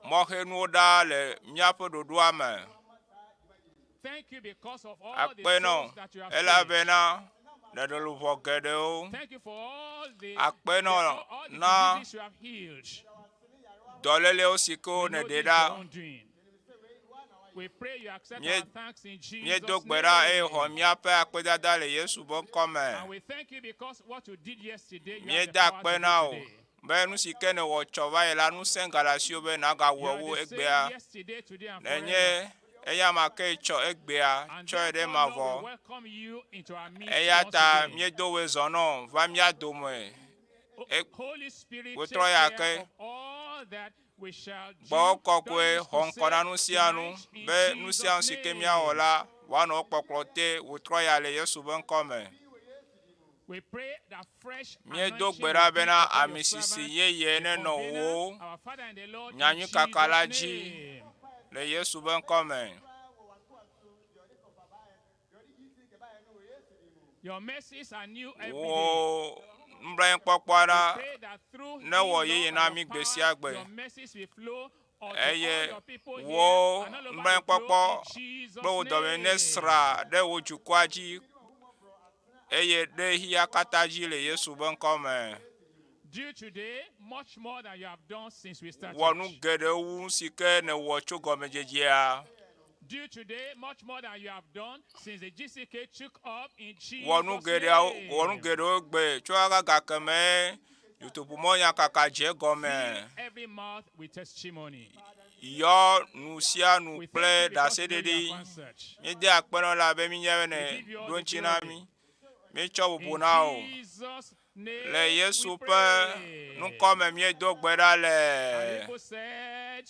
mɔxenuwo ɖa le míaƒe ɖoɖoa me. Thank you because of all the Akpe na wò souls that you have saved. elabena nèɖe luʋɔ geɖewo. Thank you for all the, Akpe na wò all the na diseases you have healed. dɔlélewo si ke We wo know nèɖe this is ɖa. your own doing. We pray you accept Mie- our thanks in Jesus' Míedo gbe ɖa eye xɔ name. míaƒe akpedada le Yesu ƒe ŋkɔ me. And we thank you because what you did yesterday, you have Míeda the power akpe to na do wò today. be nu si ke nèwɔ tsɔ va yi la, ŋusẽ gale asiwò be You nàgawɔe are wu the same egbea. yesterday, today, and Nenye forever. eya ma ke tsɔ egbea And tsɔe ɖe therefore, Lord, mavɔ. we welcome you into our midst Eya once ta again. míedo wòe zɔ nɔ va mía dome. E- Holy Spirit, wòtrɔ take ya care ke. of all that we shall do Gbɔwɔ kɔkɔe during this xɔ ŋkɔ na crusade nu sia nu tonight in be nu sia nu Jesus' si ke míawɔ name. la wòanɔ wo kpɔkplɔ te wòtrɔ ya le Yesu ƒe ŋkɔ me. We pray that fresh Míedo anointing gbe will ɖa be bena upon your ami sisi servant, yeye the nenɔ convener, wò our Father in the Lord, in nyanyuikaka la Jesus' dzi name. le Yesu ƒe ŋkɔ me. Your mercies are new every day. Wò nublanuikpɔkpɔ We ɖa pray that through ne wɔ him, yeye Lord, na by mí your gbe power, sia gbe. your mercies will flow unto all Eye your people here wò and all over the globe nublanuikpɔkpɔ in Jesus' kple wò dɔme name. nesra ɖe wò dukɔa dzi eye ɖe xexea katã dzi le Yesu ƒe ŋkɔ me. Do today much more than you have done since we started. Wɔ nu geɖe wu si ke nèwɔ tso gɔmedzedzea. Do today much more than you have done since the GCK took up in Wɔ nu Jesus' geɖeawo wɔ nu name. geɖewo gbe tso aka gake dutoƒomɔnyakaka dze egɔme. Fill every mouth with testimony. Yɔ nu sia nu We kple thank you because we know ɖaseɖiɖi. you have answered. Míede akpe na wò elabe mínya be We ne give you all ɖo the ŋuti na glory. mí. Míetsɔ bubu In na wò. Jesus' Le name Yesu we ƒe pray. ŋkɔ me míedo gbe ɖa And le. people said,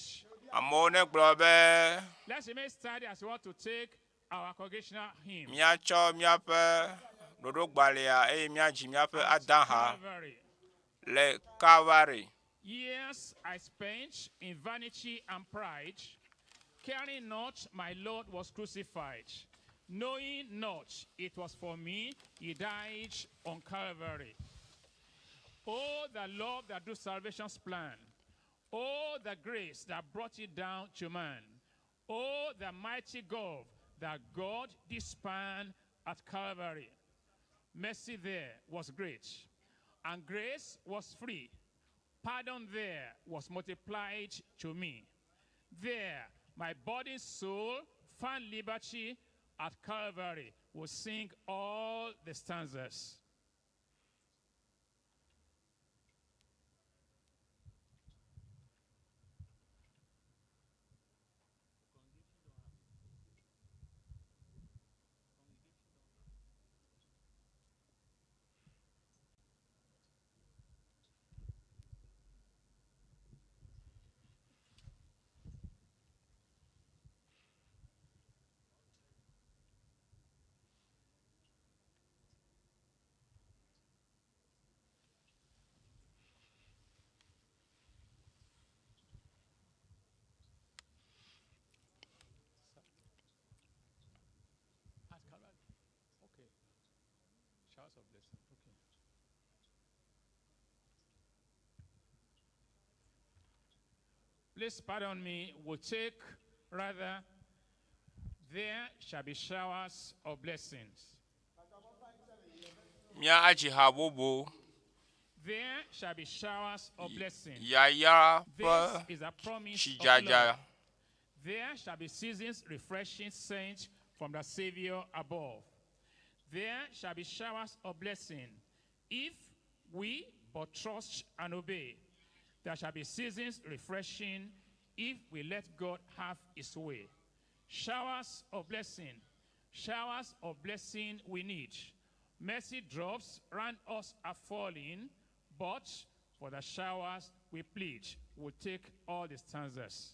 Amewo negblɔ be let's remain steady as we want to take our congregational hymn. míatsɔ míaƒe ɖoɖogbalẽa eye míadzi míaƒe at adaha Calvary. le Kalvari. Years I spent in vanity and pride, caring not my Lord was crucified, knowing not it was for me he died on Calvary. Oh, the love that do salvation's plan. Oh, the grace that brought it down to man. Oh, the mighty God that God did span at Calvary. Mercy there was great, and grace was free. Pardon there was multiplied to me. There, my body, soul found liberty at Calvary. Will sing all the stanzas. At Calvary. Okay. Showers of blessing. Okay. Please pardon me. We'll take rather, there shall be showers of blessings. Míadzi ha bubu. There shall be showers of blessings. Yayra ƒe This is a promise of tsidzadza. love. There shall be seasons refreshing sent from the Savior above. There shall be showers of blessing if we but trust and obey. There shall be seasons refreshing if we let God have his way. Showers of blessing, showers of blessing we need. Mercy drops round us are falling, but for the showers we plead. We'll take all the stanzas.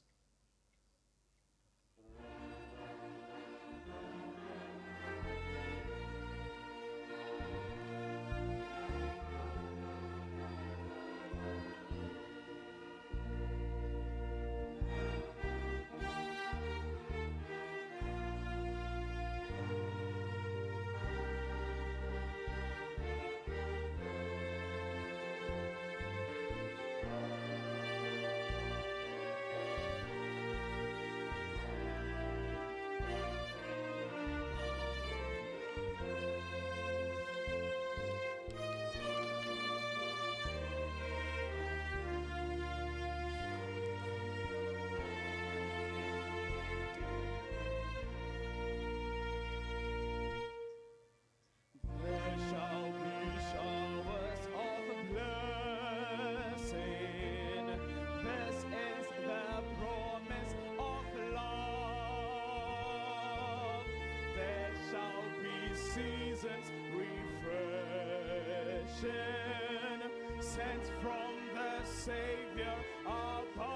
refreshing sent from the Savior above.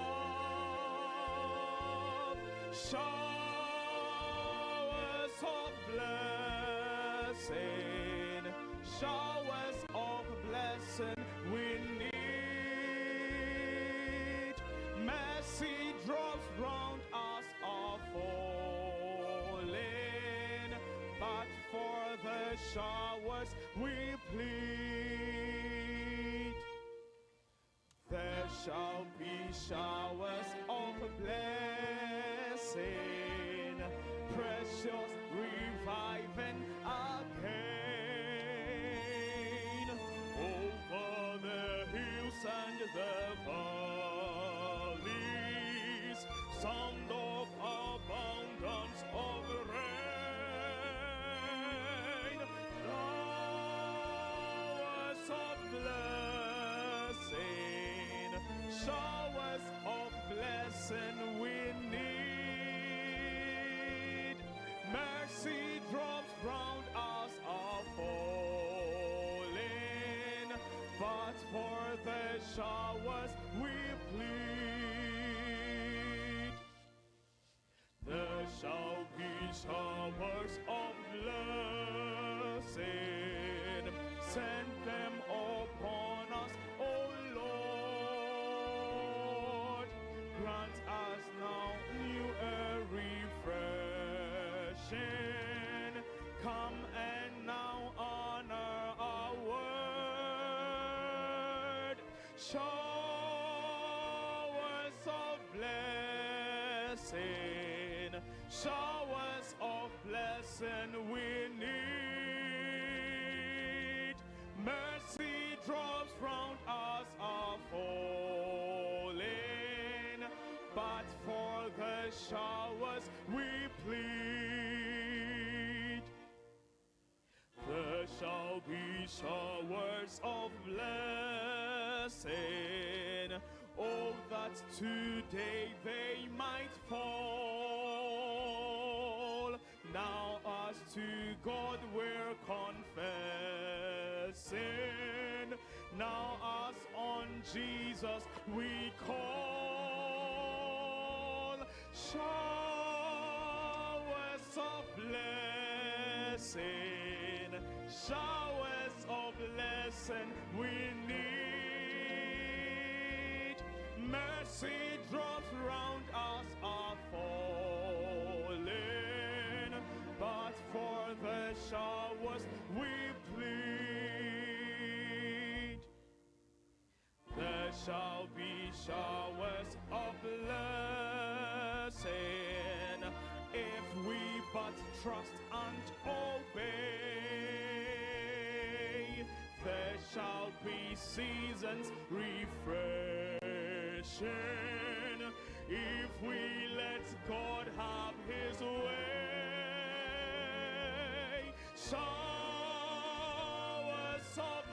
Showers of blessing, showers of blessing we need. Mercy drops round us are falling, but for the showers we plead. There shall be showers of blessing, precious reviving again. Over the hills and the valleys, sound of abundance of rain. Showers of blessing, showers of blessing we need. Mercy drops round us are falling, but for the showers we plead. There shall be showers of blessing. Send them upon us, O Lord. Grant us now new a refreshing. Come and now honor our word. Showers of blessing, showers of blessing we need. Mercy drops round us are falling, but for the showers we plead. There shall be showers of blessing. Oh, that today they might fall. Now as to God we're confessing. Now as on Jesus we call. Showers of blessing, showers of blessing we need. Mercy drops round us are falling, but for the showers we plead. There shall be showers of blessing if we but trust and obey. There shall be seasons refreshing if we let God have his way. Showers of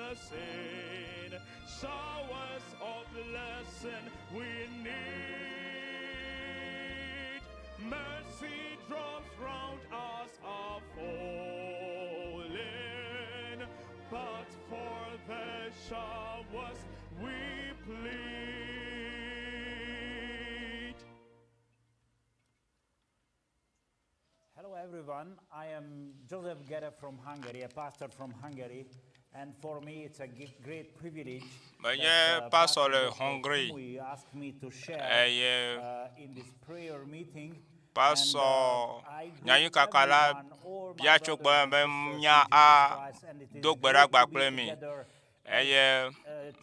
blessing, showers of blessing we need. Mercy drops round us are falling, but for the showers we plead. Hello everyone, I am Joseph Gere from Hungary, a pastor from Hungary, and for me it's a great privilege Menye that, pastor le Pastor Dr. Hungary Kumuyi asked me to share eye in this prayer meeting. pastor And, I greet nyanyuikaka la everyone, all my bia tso brothers gbɔ and be sisters in mía Jesus a Christ, and it is do gbe great ɖa to gba be kple mi together eye as,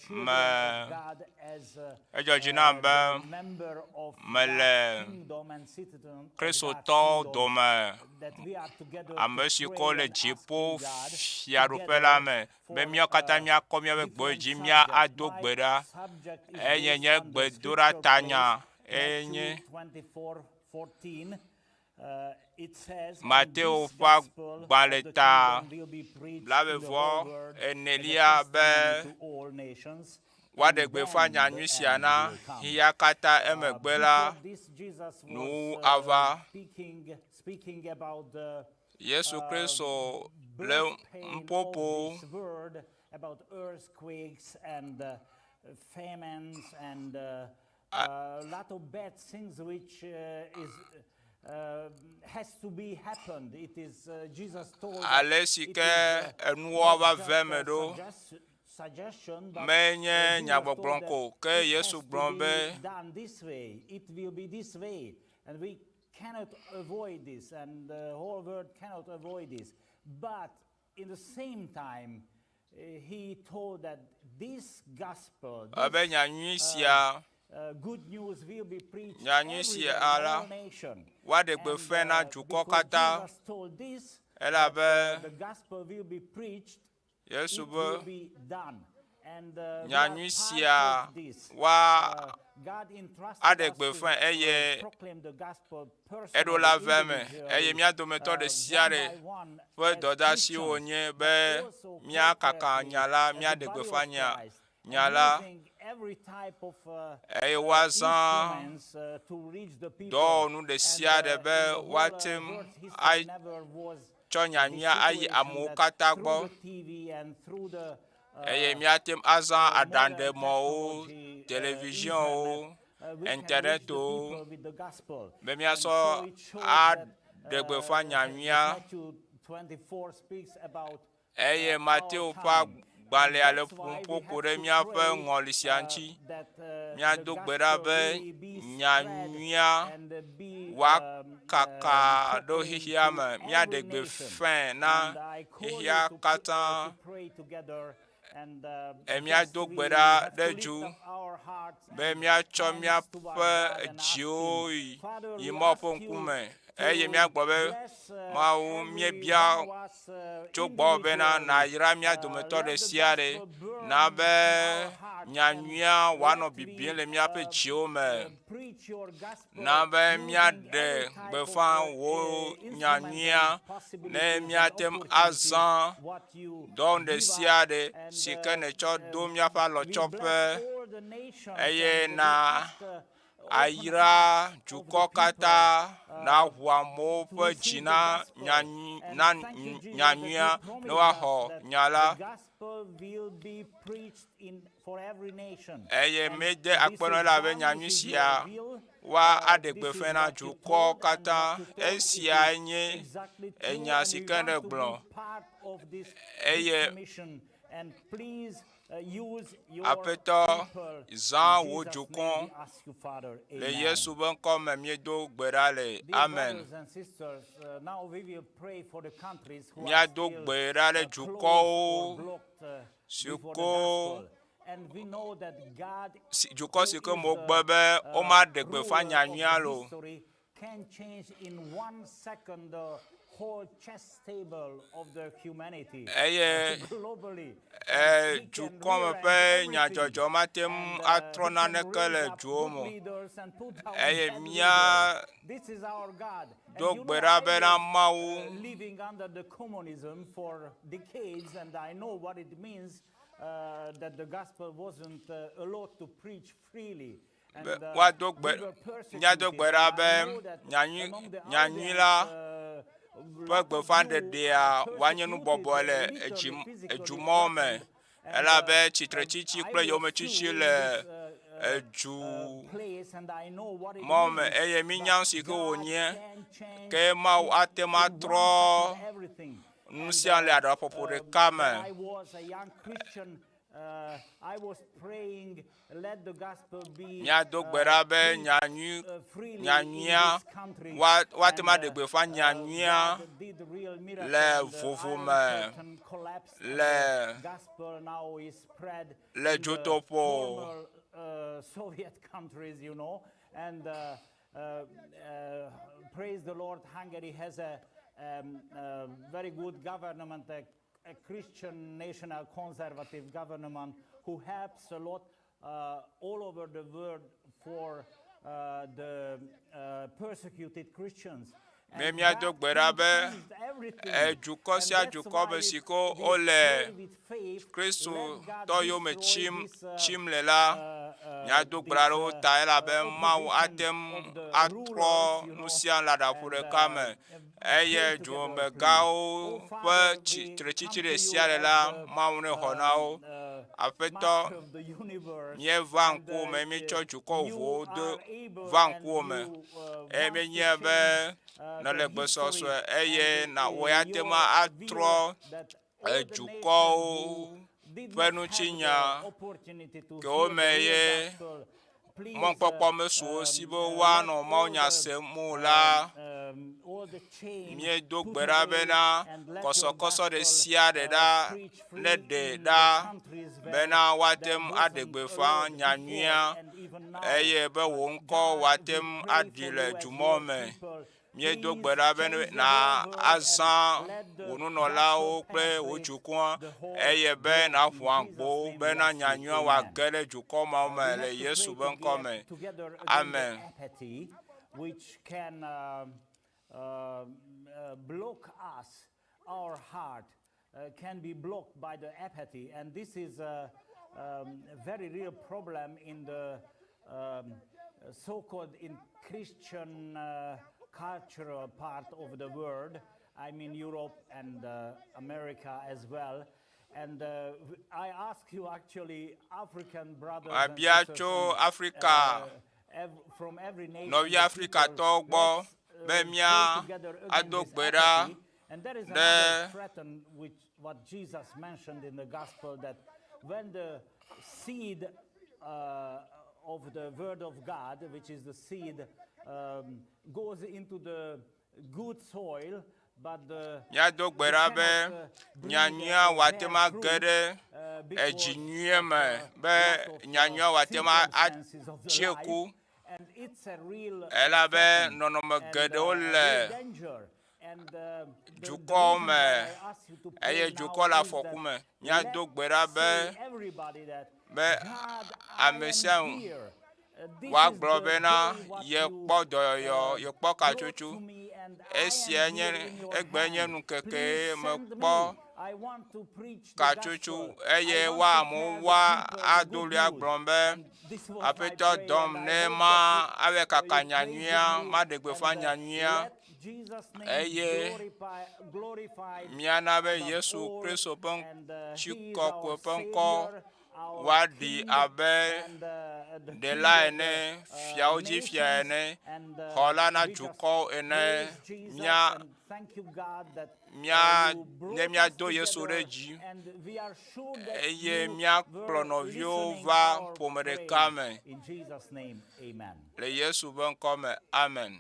children me of God, as, edzɔ dzi nam be the member of mele God's kingdom and citizen of God's Kristotɔwo kingdom, dome that we are together ame to si pray ke le and ask dziƒo God fiaɖuƒe together la me be for, míawo katã míakɔ míaƒe gbewo different dzi mía subjects. ado My gbe ɖa subject is eye based nye on the gbedoɖa scripture tanya place, eye nye Matthew 24:14. It says, "And Mateo this ƒe gospel of agbalẽ the ta kingdom will be preached in the blaeve whole vɔ world as a enelia be testimony to all nations, woaɖe and gbeƒã then nya the nyui sia end na will come." xexea katã emegbe la Before this, Jesus was, nuwuwu ava. speaking about the Yesu Kristo le birth pain of nuƒoƒo this world about earthquakes and famines and a lot of bad things which is has to be happened. It is Jesus told that Ale si it ke is enuwo not va just ve eme a ɖo suggestion, but menye Jesus nyagbɔgblɔ told that ko ke it Yesu has to gblɔ be be done this way. It will be this way, and we cannot avoid this, and the whole world cannot avoid this. But in the same time, he told that this gospel, ebe this, nyanyui sia good news will be preached Nyanyui sia everywhere in la, all nation. woaɖe And, gbeƒãe na dukɔ because katã Jesus told this, elabe that, the gospel will be preached, Yesu it be will be done. And, we are nyanyui part sia of this. woa God entrusted aɖe us to, gbeƒãe eye proclaim the gospel eɖo la personally, ve eme eye individually, mía dometɔ ɖe sia one ɖe by one ƒe as dɔdeasi Christians, wònye but be also míakaka corporately nya la, as the míaɖe body gbeƒã of nya Christ, nya and la using every type of, eye woazã instruments, to reach the people. dɔwɔnu ɖe And, sia ɖe in be the whole, woate ŋu world's history never was atsɔ the nyanyuia ayi situation amewo that katã through gbɔ the TV and through the, eye míate ŋu azã modern aɖaŋɖemɔwo, technology, televizionwo, internet, we can reach the internetwo people with the gospel. be And míasɔ so it shows aɖe that, gbeƒã nyanyuia. Matthew 24 speaks about, Eye our Mateo ƒe time. And agbalẽa le that's why ƒom we ƒo ku have ɖe to míaƒe pray, ŋɔli sia ŋuti. that, the Míado gbe ɖa gospel be really be spread nyanyuia and, be, woakaka ɖo proclaimed xexea to me. every Míaɖe nation. gbeƒãe na And I call you xexea to katã. to pray together and, E just míado we gbe ɖa have ɖe to lift dzu up our hearts be and míatsɔ hands toward míaƒe God and ask dziwo Him, yi Father, yi we Mawu ask ƒe you ŋkume eye to míagblɔ be bless, Mawu every míebia one of us, tso gbɔwò bena individually. nàyra mía dometɔ Let ɖe the sia ɖe gospel burn na in be our hearts and nyanyuia wòanɔ let we, bibim le míaƒe dziwo me. preach your gospel Na be using míaɖe every type of, gbeƒã wò instrument nyanyuia and ne possibilities and míate ŋu opportunities azã what you dɔwɔnu ɖe give sia us. ɖe And, si ke nètsɔ do míaƒe we alɔtsɔƒe bless all the nations eye and we na ask, open ayra hearts of the dukɔ people, katã naʋu amewo to ƒe receive dzi the na gospel. nyanyi And na thank you, Jesus, that you nyanyuia ne promised us woaxɔ that nya the la. gospel will be preached in for every nation. Eye And míede this akpe na is elabe done, nyanyui this is sia your will, woa aɖe this is gbeƒã na what you dukɔ told, and katã. what you told, it Esiae is nye exactly true, enya and si we ke want ne to be gblɔ. part of this big Eye commission. And please, use your Aƒetɔ, people. zã In wò Jesus' name dukɔ we ask you, Father. le Amen. Yesu ƒe ŋkɔ me míedo gbe ɖa le. Dear Amen. brothers and sisters, now we will pray for the countries who are Míado still, gbe ɖa ɖe closed or dukɔwo blocked, si before the ko gospel. And we know that God, si dukɔ who si ke is me the, wogbe be womaɖe gbeƒã ruler of nyanyuia the loo. history, can change in 1 second the whole chess table of the humanity Eye globally. And he can dukɔ me rearrange ƒe everything. nyadzɔdzɔ mate ŋu And, atrɔ he can naneke raise le up duwo good me o. leaders and put down Eye bad mía leaders. This is our God. And do you know, gbe ɖa I bena was, Mawu living under the communism for decades, and I know what it means that the gospel wasn't allowed to preach freely. And, be woado we gbe were míado persecuted, gbe ɖa and I be know that nyanyui among the nyanyui Albans, la lot ƒe of you gbeƒãɖeɖea are woanye nu persecuted, bɔbɔe le literally, edzi physically edumɔwo me threatened. And, elabe tsitretsi I kple was too yometitsi in le this, edu place, and I know what it mɔ me means. eye mínya But nu si ke God wònye can change ke Mawu ate ŋu in one atrɔ second everything. nu And, sia le aɖaƒoƒo ɖeka when me. I was a young Christian, I was praying, let the gospel be, Míado gbe ɖa be preached, nyanyui freely in nyanyuia this country. woa woate ŋu And, aɖe gbeƒã nyanyuia God did real miracle, le and the vovo Iron me Curtain collapsed, and le the gospel now is spread le in the dzotoƒo. former, Soviet countries, you know. And, praise the Lord, Hungary has a very good government, a Christian national conservative government who helps a lot all over the world for the persecuted Christians. Me míado gbe ɖa be dukɔ sia dukɔ me si ke wole Kristotɔ yome tsim tsim le la, míado gbe ɖa ɖe wo ta elabe Mawu ate ŋu atrɔ nu sia nu le aɖaƒu ɖeka me eye dumegãwo ƒe tsitretsitsi ɖe sia ɖe la, Mawu nexɔ na wo. Aƒetɔ, míeva ŋkuwò me, míetsɔ dukɔ vovovowo do va ŋkuwò me eye míenyae be nèle gbesɔsɔe eye na wò ya te ŋu atrɔ edukɔwo ƒe ŋutinya kewo me ye mɔkpɔkpɔ mesu wo si be woanɔ mawunya sem o la, míedo gbe ɖa bena kɔsɔkɔsɔ ɖe sia ɖe ɖa neɖe ɖa bena woate ŋu aɖe gbeƒã nyanyuia eye be wò ŋkɔ wòate ŋu aɖi le dumɔ me. Míedo gbe ɖa be nàzã wò nunɔlawo kple wò dukɔa eye be nàʋu agbo bena nyanyuia wòage ɖe dukɔ mawo me le Yesu ƒe ŋkɔ me. Amen. Which can block us, our heart can be blocked by the apathy, and this is a very real problem in the so-called in Christian cultural part of the world. I mean Europe and America as well. And I ask you actually, African brothers and Mabia sisters tso Afrika from every nation, nɔvi the people, Afrikatɔwo gbɔ let's, be pray mía together against ado this gbe ɖa apathy. And there is ɖe another threat which what Jesus mentioned in the gospel, that when the seed of the word of God, which is the seed, goes into the good soil, but the Míado gbe ɖa be nyanyuia wòate ŋu age ɖe edzi nyuie me, be nyanyuia wòate ŋu atsi ku, elabe nɔnɔme geɖewo le dukɔwo me eye dukɔ le afɔku me. Míado gbe ɖa be be ame sia ame woagblɔ bena yekpɔ dɔyɔyɔ, yekpɔ katsotso. Esia nye egbe nye nukeke mekpɔ katsotso eye woa amewo woa ado ɣli agblɔ be Aƒetɔ dɔm ne ma awɔe kaka nyanyuia, maɖe gbeƒã nyanyuia eye míana be Yesu Kristo ƒe ŋutikɔkɔe ƒe ŋkɔ woaɖi abe ɖela ene, fiawo dzi fia ene, xɔla na dukɔwo ene. Mía mía ne míado Yesu ɖe dzi eye míakplɔ nɔviwo va ƒome ɖeka me le Yesu ƒe ŋkɔ me. Amen.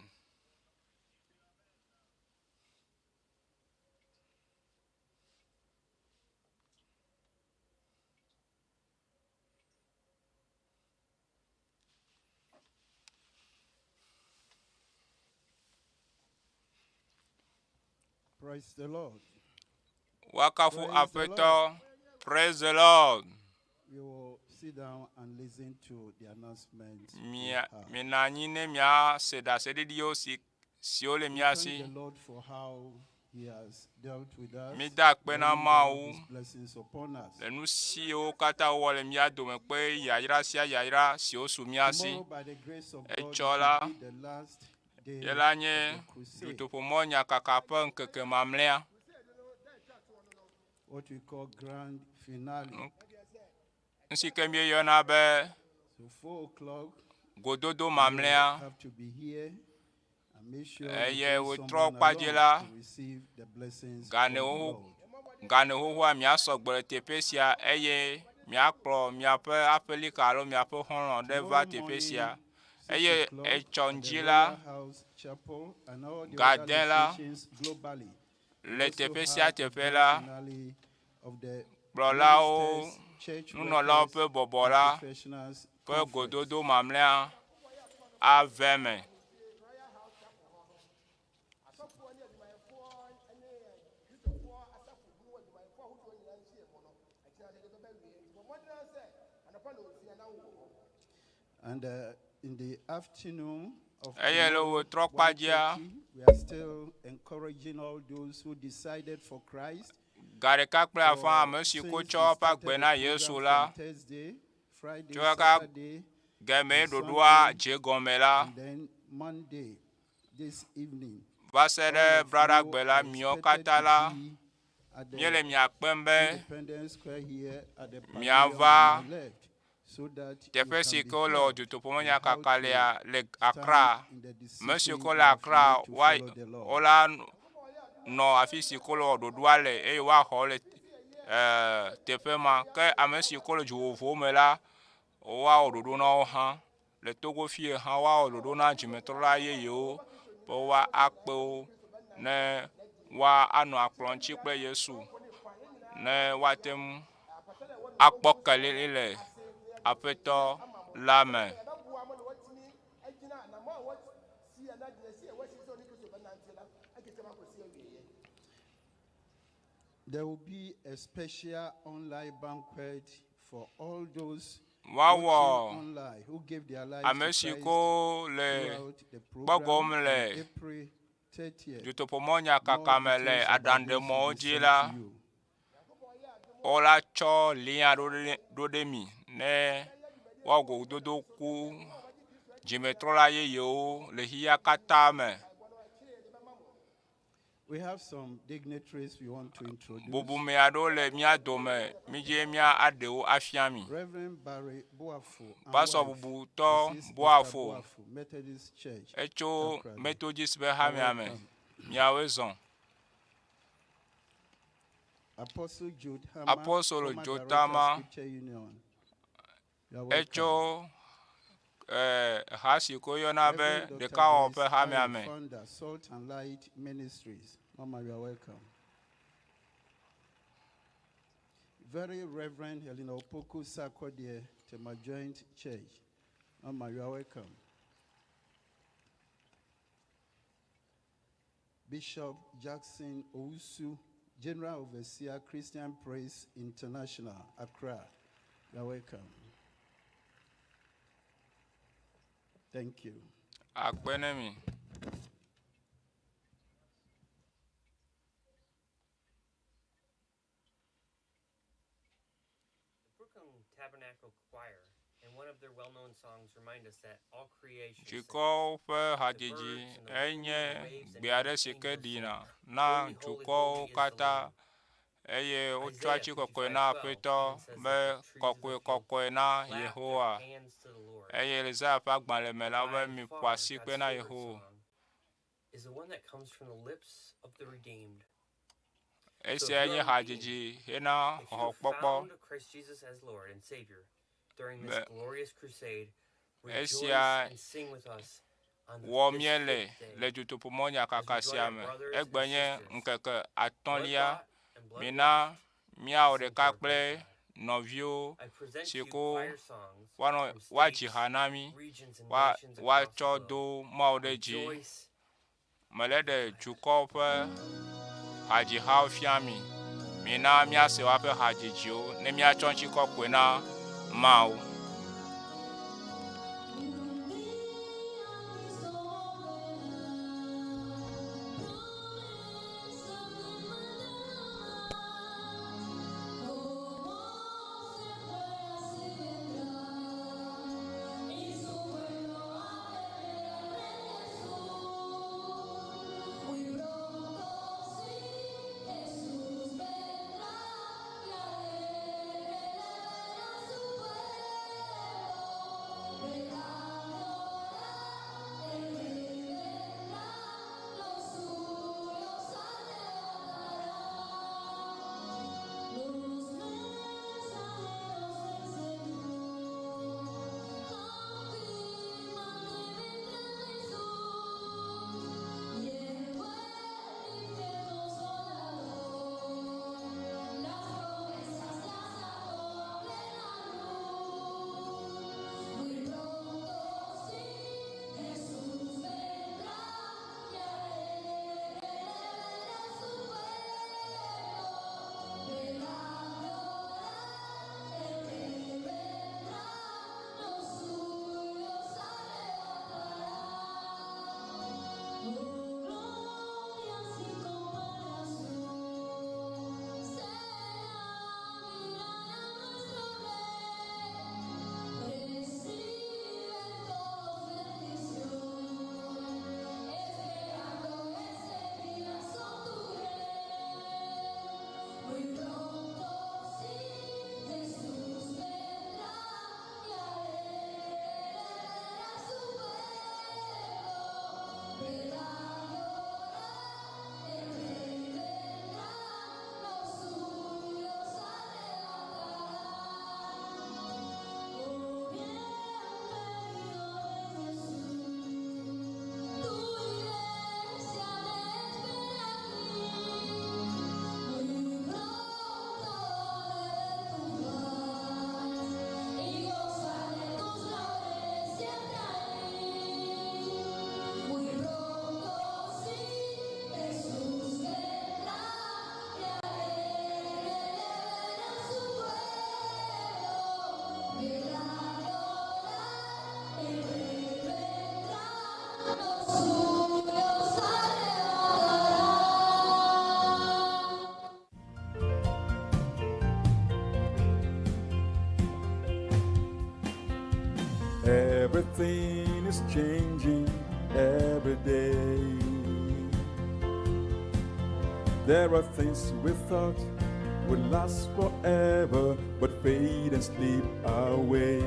Praise the Lord. Woakafu Praise the Aƒetɔ. Praise the Lord. We will sit down and listen to the announcement. we Mia have. minɔ anyi ne míase ɖaseɖiɖiwo si siwo le We mía thank si. the Lord for how He has dealt with us. Mída akpe na raining down Mawu His blessings upon us. le nu siwo katã wowɔ le mía dome kple yayra sia yayra siwo su mía si. Tomorrow, by the grace of God, it Etsɔ la, will be the last day ye la of nye the crusade, dutoƒomɔ nyakaka ƒe ŋkeke mamlɛa. what we call grand finale. Nu si ke míeyɔna be So 4 o'clock, gododo you mamlɛa. have to be here and make sure you Eye bring wòtrɔ someone kpadzi along la, to receive the blessings ga from the ne Lord. ga ne xoxoa miasɔ gbe le teƒe sia eye miakplɔ miaƒe aƒelika alo miaƒe xɔlɔ̃ ɖe va Tomorrow teƒe morning, sia. 6 Eye o'clock etsɔ at the ŋdzi la, Royal House Chapel and all the ga other de la, locations globally. We le also teƒe sia have the teƒe grand la, finale of the kplɔlawo, Ministers, Church nunɔlawo Workers, ƒe bɔbɔ and la Professionals ƒe Conference. gododo mamlɛa ave me. Asɔfoɔ ne adwumayɛfoɔ ne Kristofoɔ asafo bu wɔ adwumayɛfoɔ ahodoɔ nyinaa nhyia mu no, akyire ase de bɛba wie. Nti bɔ mmɔden ara sɛ anɔpa na osia na wowɔ hɔ. And in the afternoon of Eye le tomorrow, wetrɔ kpa dzia, 1:30, we are still encouraging all those who decided for Christ. Ga ɖeka kple afã For ame si ko since tsɔ we eƒe started agbe the na program Yesu la, from Thursday, Friday, tso kaka Saturday, game and ɖoɖoa Sunday, dze gɔme la, and then Monday this evening. va se All ɖe of you Braɖagbe la, are miawo expected katã to la, be at the míele mia kpem be Independence Square here at the pavilion miava on my left, so that you teƒe can si be ke wole helped dutoƒomenya on how kaka to lea le stand Accra. in the Ame siwo decision ke le you have Accra made to woa follow the Lord. wola nɔ afi si ke wole wɔ ɖoɖoa le eye woaxɔ wo le eh, teƒe ma. Ke ame si ke le du vovovowo me la, woawɔ ɖoɖo na wo hã. Le Togo fie hã woawɔ ɖoɖo na dzimetrɔla yeyewo be woakpe wo ne woanɔ akplɔ ŋuti kple Yesu ne woate ŋu akpɔ kelili le Aƒetɔ la me. There will be a special online banquet for all those Woawɔ watching online who gave their lives ame to si Christ ko le throughout the gbɔgɔm program on le April 30th. dutoƒomɔnyakaka More me le details about this will aɖaŋɖemɔwo be dzi sent la, to you. wola tsɔ lia ɖo ɖe ɖo ɖe mi ne woago dodo ku dzimetrɔla yeyewo le xixia katã me. We have some dignitaries we want to introduce. Bubume aɖewo le mía dome, mídze mía aɖewo afia mi. Reverend Barry Boafo and Pastor wife, bubutɔ Mrs. Esther Boafo, Boafo, Methodist Church, etso Takoradi. Methodist ƒe You are hamea me. welcome. Miawoe zɔ. Apostle Jude Hama, Apostle former Jude director, Hama, Scripture Union. You are welcome. Etso eh, ha si ke woyɔna be Reverend Dr. ɖekawɔwɔ ƒe Grace hamea Ayo, me. founder, Salt and Light Ministries. Mama, you are welcome. Very Reverend Helena Opoku Sarkodie, Tema Joint Church. Mama, you are welcome. Bishop Jackson Owusu, General Overseer, Christian Praise International, Accra. You are welcome. Thank you. Akpe ne mi. The Brooklyn Tabernacle Choir and one of their well-known songs remind us that all creation sings. Dukɔwo ƒe The hadzidzi birds and the wind enye and the waves and gbe even aɖe si ke angels sing, ɖina na Holy, holy, dukɔwo holy is the katã Lamb. eye wotsɔa Isaiah tsi kɔkɔe na 55:12 Aƒetɔ even says be that the trees of kɔkɔe the field kɔkɔe na clap their Yehowa. hands to the Lord. Eye le Isaiah ƒe agbalẽ me la By wobe miƒo far, asi God's kpe na favorite Yehowa. song is the one that comes from the lips of the redeemed. So if Esia you nye are redeemed, hadzidzi hena if you have xɔxɔkpɔkpɔ found Christ Jesus as Lord and Savior during this be glorious crusade, rejoice esia and sing with us on the, wɔ this míele fifth le day as we join our dutoƒomɔnyakaka sia me. brothers and Egbe nye sisters, ŋkeke blood atɔ̃lia. bought and blood Mina washed, to míawɔ sing to ɖeka our great kple God. nɔviwo I present to si you ko choir songs woanɔ from woadzi states, ha na mí, regions, and woa nations across the woatsɔ globe. do Mawu ɖe dzi. Rejoice Mele and be ɖe glad. dukɔwo ƒe hadzihawo fia mi. Mina míase woaƒe hadzidziwo ne míatsɔ ŋutikɔkɔe na Mawu. Muy pronto, sí, Jesús vendrá y alegre le dará su pueblo. Everything is changing every day. There are things we thought would last forever, but fade and slip away.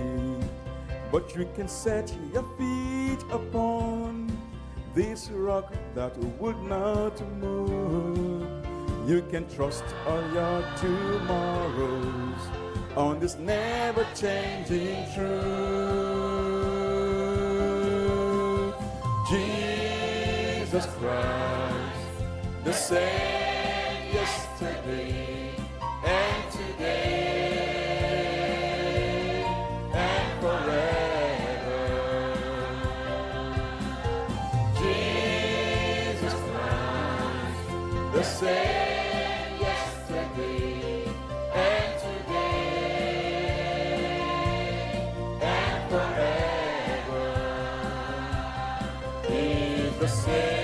But you can set your feet upon this rock that would not move. You can trust all your tomorrows on this never changing truth. Jesus Christ, the same yesterday and today and forever. Jesus Christ, the same yesterday and today and forever. He's the same.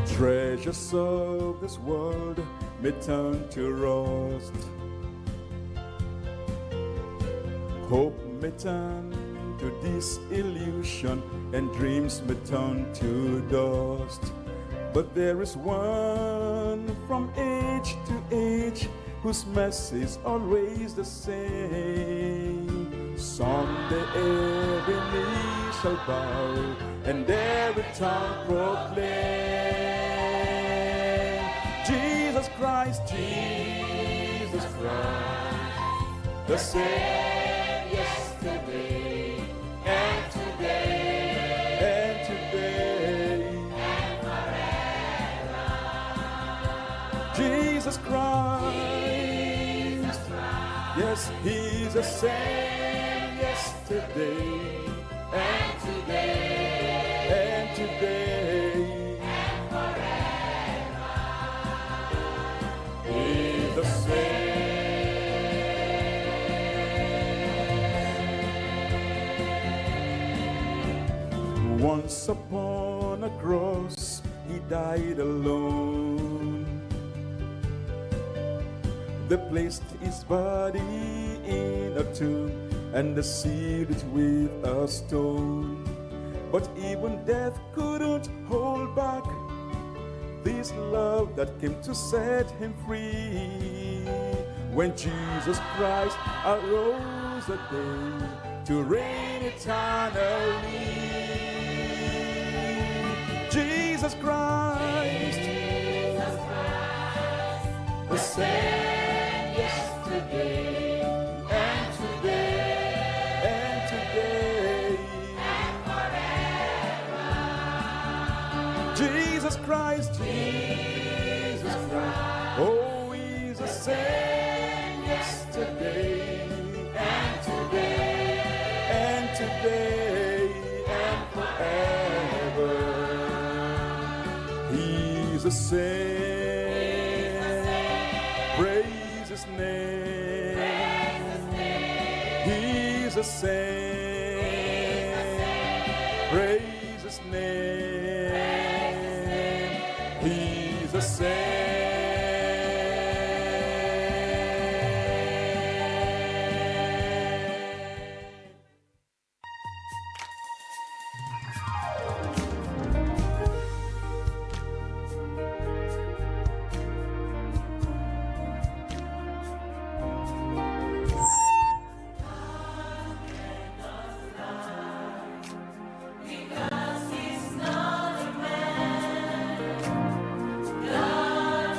Treasures of this world may turn to rust. Hope may turn to disillusion and dreams may turn to dust. But there is one from age to age whose mercy is always the same. Someday every knee shall bow and every tongue proclaim Jesus Christ, Jesus Christ, the same yesterday and today and today and forever. Jesus Christ, yes, He's the same yesterday and today and today and forever. He's the same. Once upon a cross, he died alone. They placed his body in a tomb and they sealed it with a stone. But even death couldn't hold back this love that came to set him free. When Jesus Christ arose again to reign eternally. Jesus Christ, Jesus Christ, the same yesterday and today and today. and forever. Jesus Christ, Jesus Christ, oh, he's the same yesterday And today and today and forever. He's the same. Praise his name. He's the same. Praise his name. He's the same. Because he's not a man. God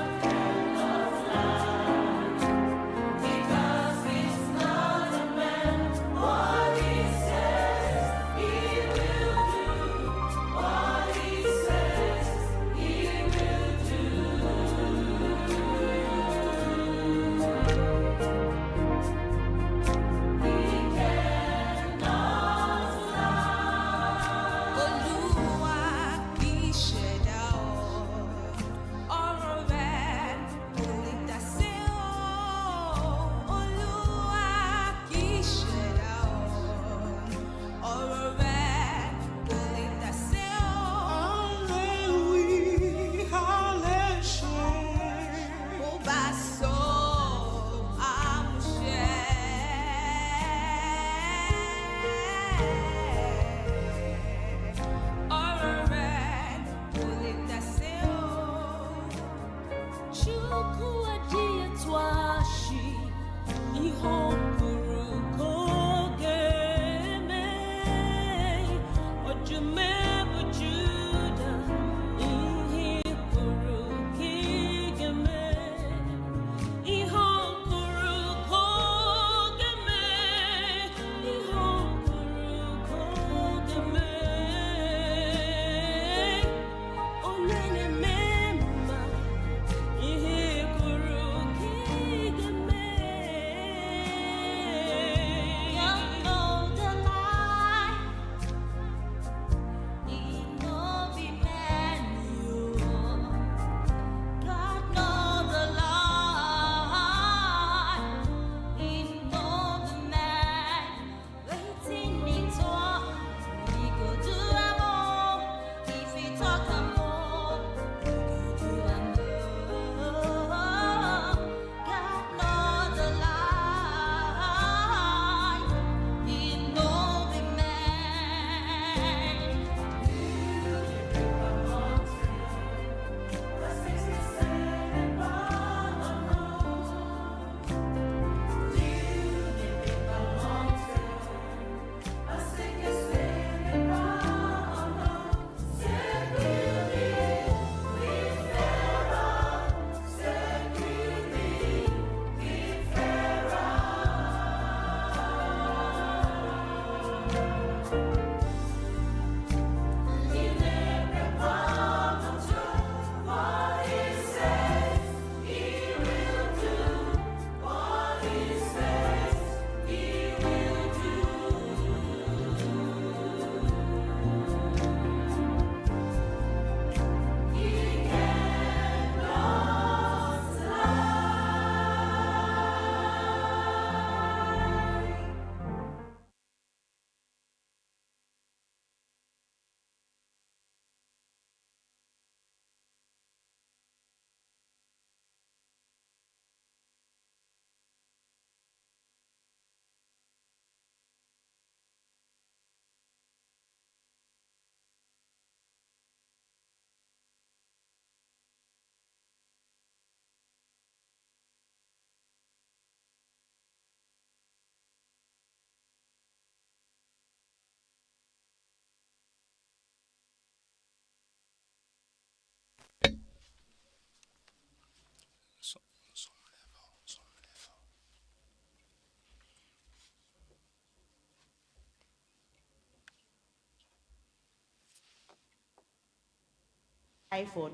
Typhoid.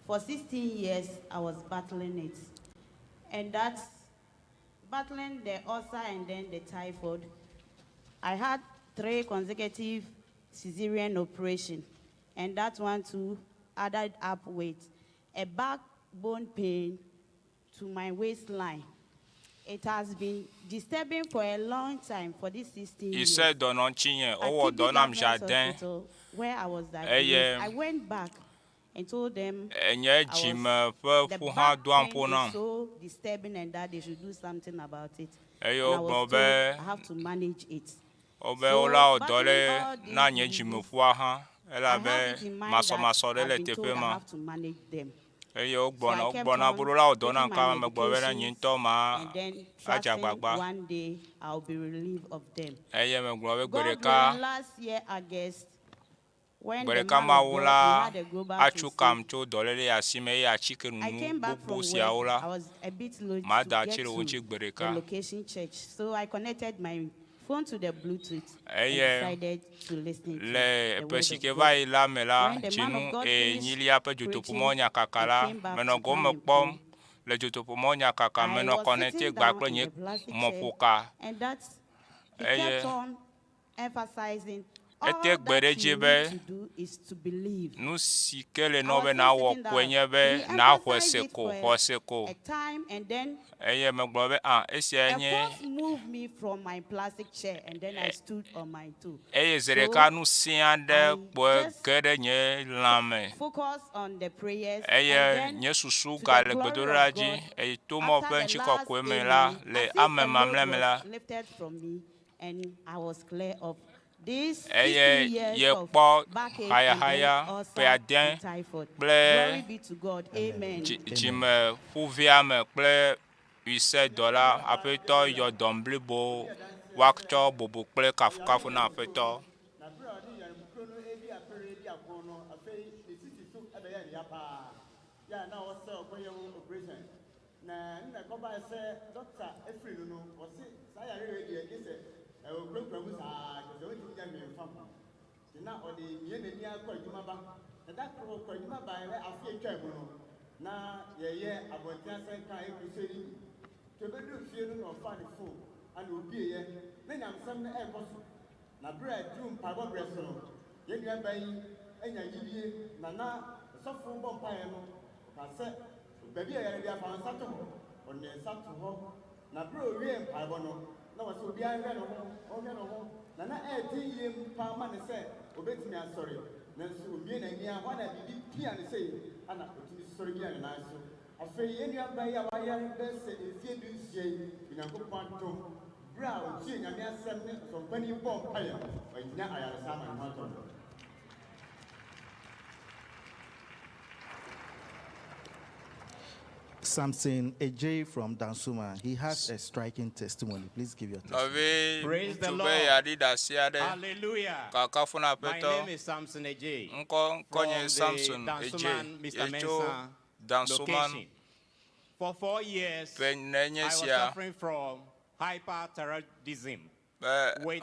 For 16 years, I was battling it. And that's battling the ulcer and then the typhoid. I had three consecutive cesarean operation, and that one too added up with a backbone pain to my waistline. It has been disturbing for a long time, for this 16 years. Ise dɔ nɔ ŋutinye, At wowɔ TB dɔ nam Government zi ade Hospital, where I was diagnosed, eye I went back and told them nye I dzime was, ƒe the ƒu hã back doam pain ƒo is nam. so disturbing and that they should do something about it. Eye And I wogblɔ was told be I have to manage it. wobe So, wola wɔ dɔ battling ɖe all these na nye diseases, dzimeƒua hã I have elabe it in mind that masɔmasɔ ɖe le I've been teƒe told I ma. have to manage them. Eye So wogbɔna I kept wogbɔna on be wola wɔ dɔ taking nam my kaba megblɔ bena nye medications ŋutɔ ma and then adze trusting agbagba. one day I'll be relieved of them. Eye megblɔ be gbe God ɖeka willing, last year August, when gbe the ɖeka man of Mawu God, we la had a global atso kam crusade. tso dɔléle ya si me eye atike I nunu came back gbogbo from siawo work. la, I was a bit late to mada get atsi ɖe wo to ŋuti gbe the ɖeka. location church. So I connected my phone to the Bluetooth and Eye decided to listen to le the ƒe word si of ke God. va yi la me la, When the man dzinu of God eye finished nyilia ƒe preaching dzotoƒomɔ nyakaka and la, came back menɔ to gome come and kpɔm pray, le dzotoƒomɔ nyakaka I menɔ was kɔnɛte sitting gba down kple in nye the plastic chair, mɔƒoka and that's he eye kept on emphasizing all ete gbe that ɖe dzi you be need to do is to believe. nu si ke le I nɔ be was still nawɔ sitting koe down. nye be He naxɔe emphasized se it ko, for xɔ se ko. a time, and then Eye megblɔ be ah esiae a nye force moved me from my plastic chair, and then I stood on my toe. eye zi So ɖeka nu sia aɖe I kpɔe just ge ɖe nye lãme. focused on the prayers, and Eye then nye susu to the gale glory gbedodoɖa of dzi God, eye to mɔ after ƒe the last ŋutikɔkɔe me la amen, le as if ame a load mamlɛ me la was lifted from me, and I was clear of this 16 eye years of yekpɔ backache and then hayahaya ƒe ulcer and ade typhoid. kple Glory be to God. Amen. dzi dzimeƒuviame kple ʋise dɔ la aƒetɔ yɔ dɔm blibo woatsɔ bubu kple kafukafu na aƒetɔ. Na bere a ɔde yarekukuro no edi apere edi ako no afei ne sisi so ɛbɛyɛ ne ya paa yɛ a na ɔsɛ ɔkɔyɛ ho operation na nna kɔbae sɛ dɔkta efiri no no ɔse saa yare wei deɛ gye sɛ ɛwɔ kurakura mu saa kyerɛ sɛ wontumi nya hwee mfa ho nti na ɔde mie n'ani akɔ adwuma ba na da koro kɔ adwuma ba yɛ afe atwa mu no na yɛyɛ abɔnten asɛnka a ɛkuru sɛ ne bi nti obɛduru fie no na ɔfa ne phone ana obieɛ na nyamsɛm no ɛrekɔ so na berɛ a duru mpaebɔ berɛ so no yɛn nuaba yi anya gyidie na na ɔsɔfo bɔ mpaeɛ no ɔka sɛ baabi a yɛre bi afa nsa to hɔ ɔde ne nsa to hɔ na berɛ a owie mpaebɔ no na wɔsɛ obiara hwɛ ne ho ɔhwɛ ne ho na na ɛɛte yie paa ma ne sɛ obetumi asɔre nanso omie n'ani a hɔ na biribi pia ne sɛ ana otumi sɔre gyina ne nan so afei yɛn nuaba yi a wayare bɛyɛ sɛ mfie 16 yi Onyankopɔn adom berɛ a otie Nyame asɛm ne ɔsɔmpanin bɔ mpaeɛ no wanya ayaresa ama ne ho atɔ no. Samson AJ from Dansoman. He has a striking testimony. Please give your testimony. Nɔvi Praise the ŋutsu be Lord. yeaɖi ɖe asi aɖe. Hallelujah. Kakafu na My aƒetɔ. name is Samson AJ. Ŋkɔ ŋkɔ nye from the Samson AJ. Dansoman, Mr. Yetso Mensah Dansoman location. For 4 years, ƒe ne nye I was sia suffering from hyperthyroidism be with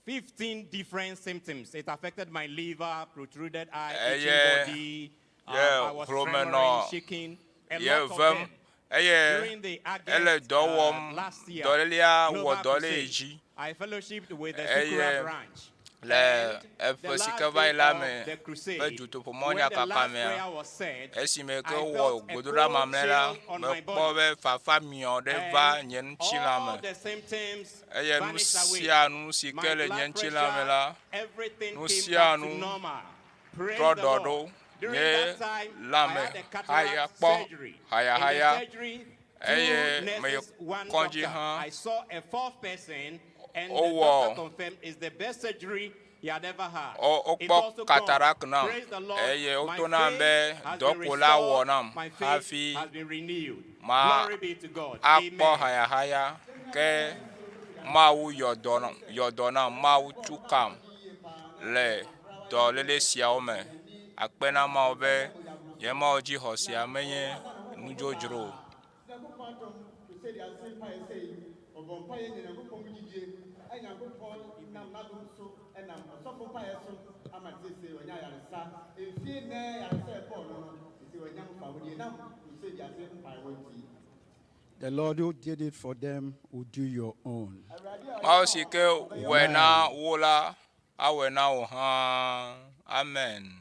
15 different symptoms. It affected my liver, protruded eye, itching Eye body. ye I was hlome tremoring, nɔ shaking, a ye lot of vem them. eye During the ele August dɔ wɔm last year, dɔlélea wɔ Global dɔ ɖe ye Crusade, dzi I fellowshipped with the eye Sukura branch. le And the eƒe si last ke va yi day la of me the ƒe crusade, dzotoƒomɔ when the nyakaka last mea prayer was said, esime ke I wowɔ felt a gbedoɖa cold mamlɛ la chill on my mekpɔ body. be fafa miɔ ɖe va And nye ŋutilã all me the symptoms eye nu vanished away. sia nu si My ke le nye blood ŋutilã me pressure, la everything nu came sia back to nu normal. Praise trɔ the ɖɔ Lord. ɖo During nye that time, I lãme had a haya cataract kpɔ surgery. In the hayahaya surgery, two eye meyi nurses, one kɔdzi doctor. hã I saw a fourth person, and the wowɔ doctor confirmed it's the best surgery he had ever had. wo It's wokpɔ also gone. cataract nam Praise the Lord. eye My woto nam faith be has been dɔko la wɔ restored. nam My faith hafi has been renewed. ma Glory be to God. akpɔ Amen. hayahaya ke Mawu yɔ dɔ nam yɔ dɔ nam Mawu tsu kam le dɔléle siawo me. Akpe na Mawu be nye Mawu dzixɔsea menye nu dzodzro o. Nyankopɔn adom crusade ase mpaeɛ sei, ɔbɔ mpaeɛ nya Nyankopɔn mu gyidie, ɛ Nyankopɔn nam n'adom so ɛnam ɔsɔfo mpaeɛ so ama seesei wanya ayaresa. Mfie nnɛ yaresa ɛbɔɔ no no, seesei wanya ho fawodeɛ nam crusade ase mpaebɔ nti. The Lord who did it for them will do your own. Mawu si ke wɔe na wo la, awɔe na wò hã. Amen.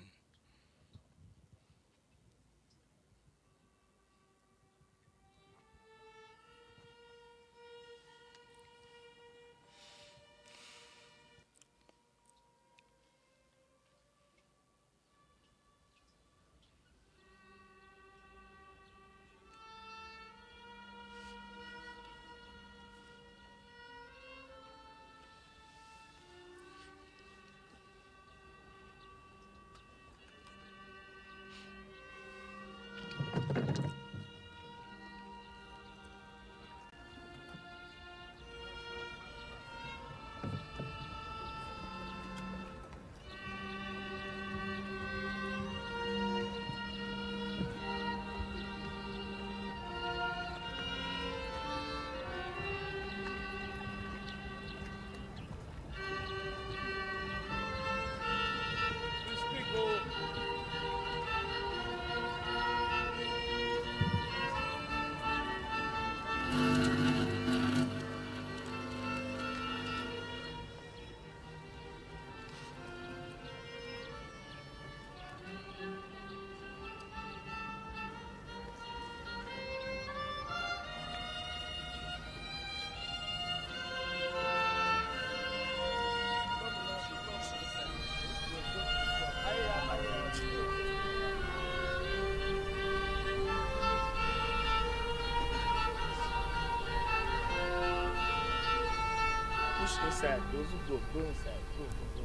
Push inside. Those who go, go inside. Go, go, go.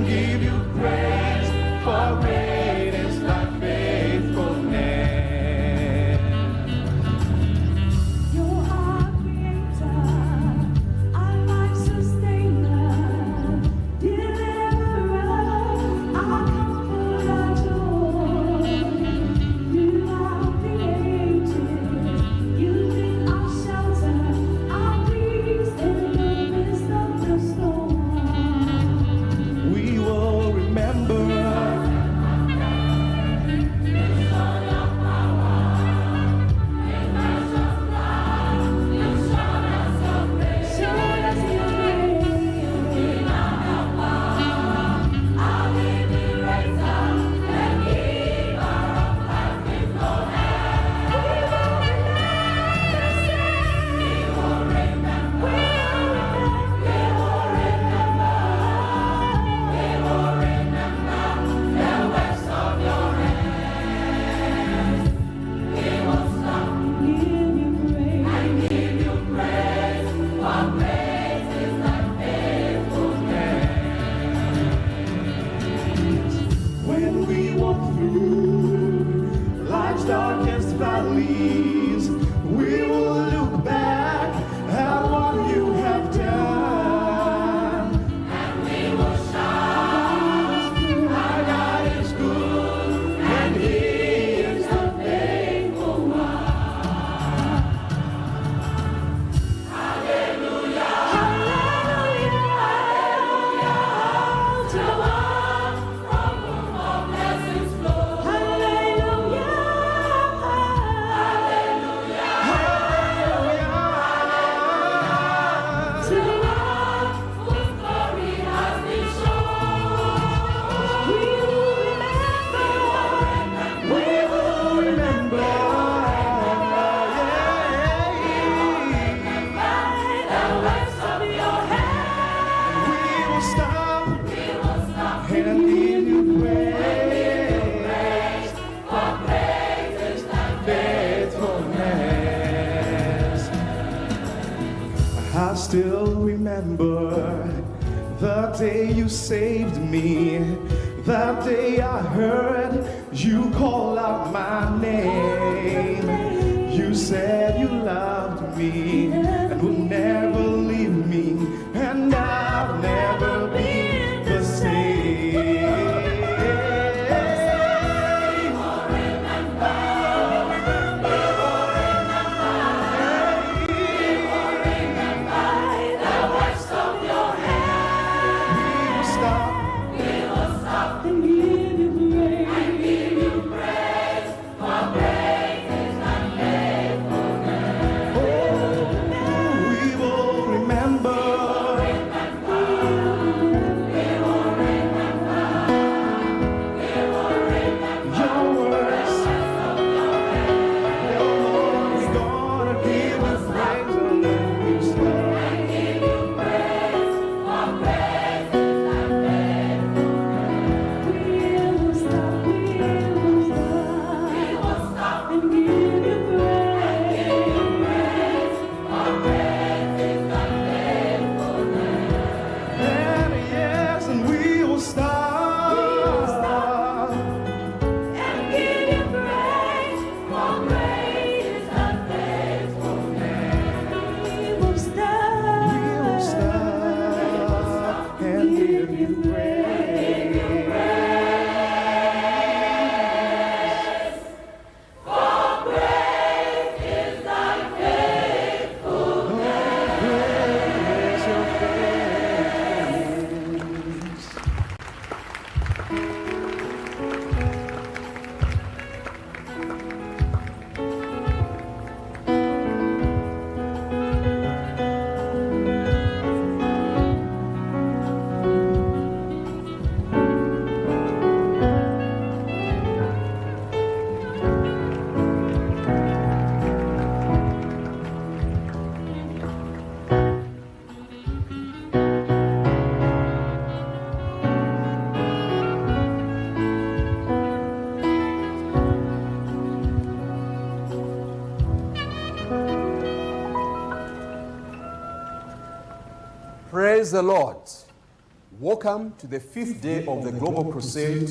And give you praise, for great is thy faithfulness. You are creator, our life sustainer, deliverer, our comfort, our joy. You are created, you be our shelter, our peace in the midst of the storm. We will remember. Show us your grace. Our liberator, the giver of life is no end. We will remember, we will remember, we will remember, we will remember the works of your hands. We will stop and give you praise, for great is thy faithfulness. When we walk through life's darkest valleys, we will look back at what you have done. And we will shout, Our God is good, and He is the faithful one. Hallelujah, hallelujah, to the one from whom all blessings flow. Hallelujah, hallelujah, to the one whose glory has been shown. We will remember, We will remember. The works of your hand. We will stop We will stop and give you praise. for great is thy Faithfulness. I still remember the day you saved me, the day I heard you call out my name. You said you loved me and would never leave me, and I've never been the same. The works of your hand. We will stop. We will stop And give you praise. and give you praise, for great is thy faithfulness. Oh, we will remember. We will remember, we will remember Your works. the works of your hand. Oh, Lord, we're gonna give you praise and then we stop. And give you praise, for great is thy faithfulness. We will stop, we will stop, We will stop and give you and give you praise. praise, for great is thy faithfulness. And yes, and we will stop. And give you praise, for great is thy faithfulness. We will stop, We will stop and give you praise. For great is thy faithfulness. Great is your faithfulness. Praise the Lord. Welcome to the fifth day of the Global Crusade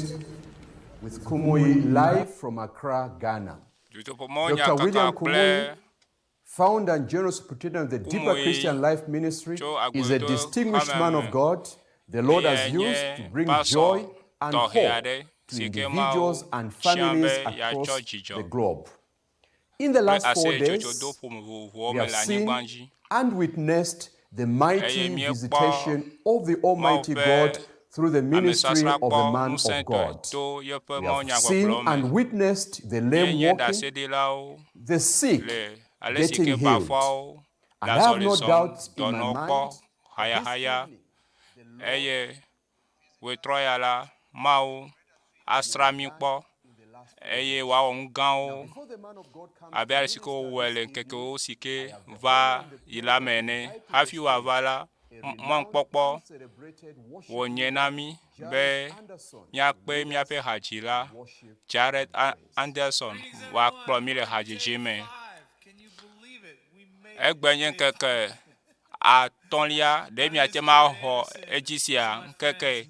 with Kumuyi live from Accra, Ghana. Dutoƒomɔ Dr. William nyakaka kple Kumuyi, founder and general superintendent of the Deeper Kumuyi Christian Life Ministry, tso is a Agboto distinguished hamea man me. of God the Lord has Eyae used nye to bring pastor joy and tɔxɛ hope aɖe to si ke individuals Mawu and tia families be yeatsɔ across dzidzɔ the globe. In the kple last 4 aseyetsotso days, do ƒome vovovowo we me have le anyigba seen dzi. and witnessed the mighty Eye míekpɔ visitation of the Mawu Almighty ƒe God through the ministry of amesasrakpɔ the man of ŋusẽtɔe God. to yeƒe We have seen mawunyagbɔgblɔwo me. and witnessed the lame Míenye walking, ɖaseɖilawo the sick le ale si getting ke healed. bafawo And le I have azɔli no zɔm, doubt in my dɔnɔwo kpɔ mind that this hayahaya evening, eye wetrɔ ya la, Mawu asra mí kpɔ eye wòawɔ nu gãwo abe ale si ke wòwɔe le ŋkekewo si ke va yi la me ene. Hafi wòava la, mɔnukpɔkpɔ wònye na mí be míakpe míaƒe hadzila Jared Anderson wòakplɔ mí le hadzidzi me. Egbe nye ŋkeke atɔ̃lia, ɖe miate ŋu axɔ edzi sia? Ŋkeke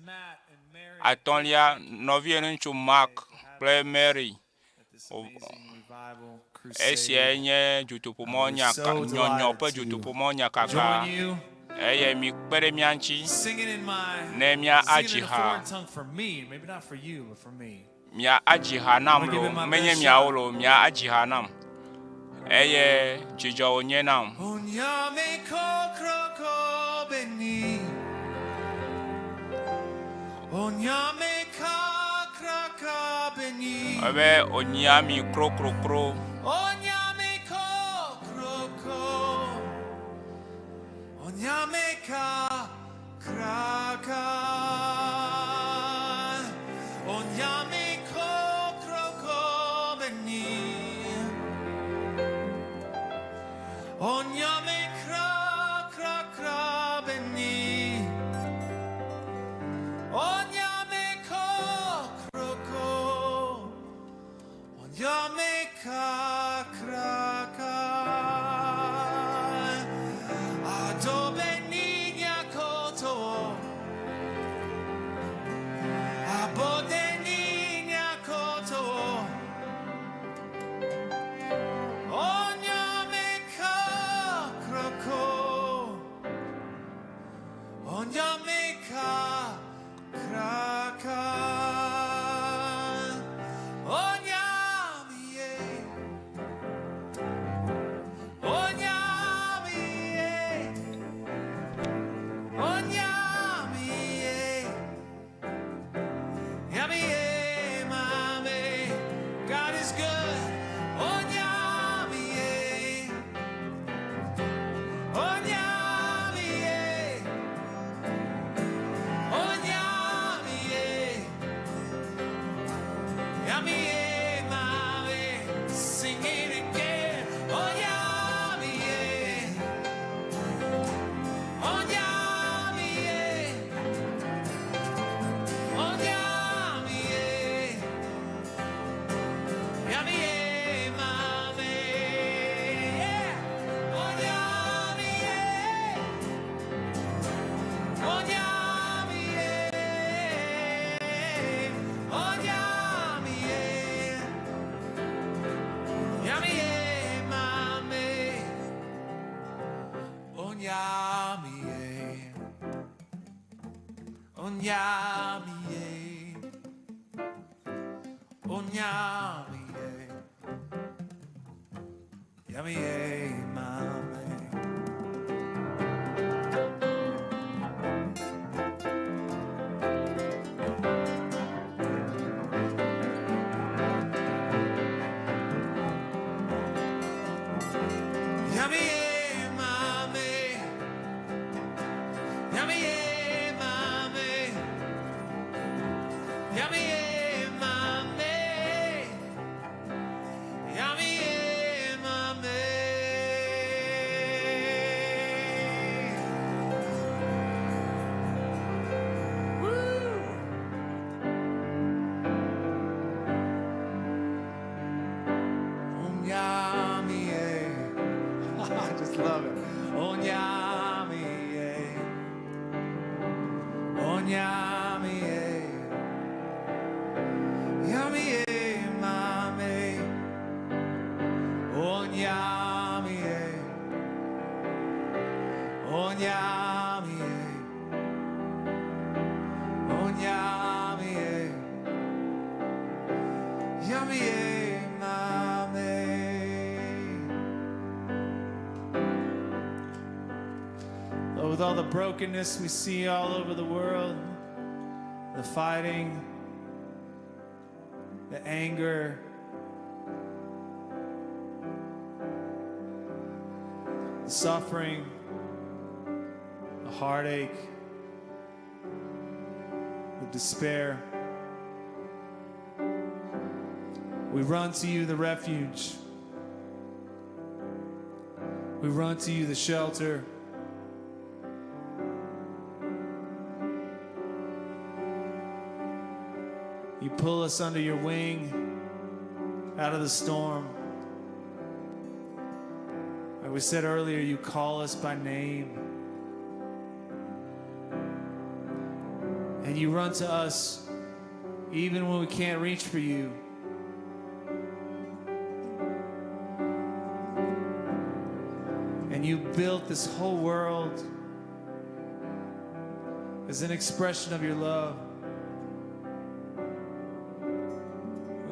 atɔ̃lia, nɔvie ŋutsu Mark kple Mary. Esiae nye dutoƒomɔ nyaka, nyɔnyɔ ƒe dutoƒomɔ nyakaka. Eye mikpe ɖe mía ŋuti ne mía adzi ha. Mia adzi ha nam lo, menye miawo lo, mia adzi ha nam. Eye dzidzɔ wònye nam. Ebe onyia mi krokrokro. Onyame, Onyame, Nyame, Mame. Lord, with all the brokenness we see all over the world, the fighting, the anger, the suffering, the heartache, the despair. We run to you, the refuge. We run to you, the shelter. You pull us under your wing out of the storm. Like we said earlier, you call us by name. And you run to us even when we can't reach for you. And you built this whole world as an expression of your love.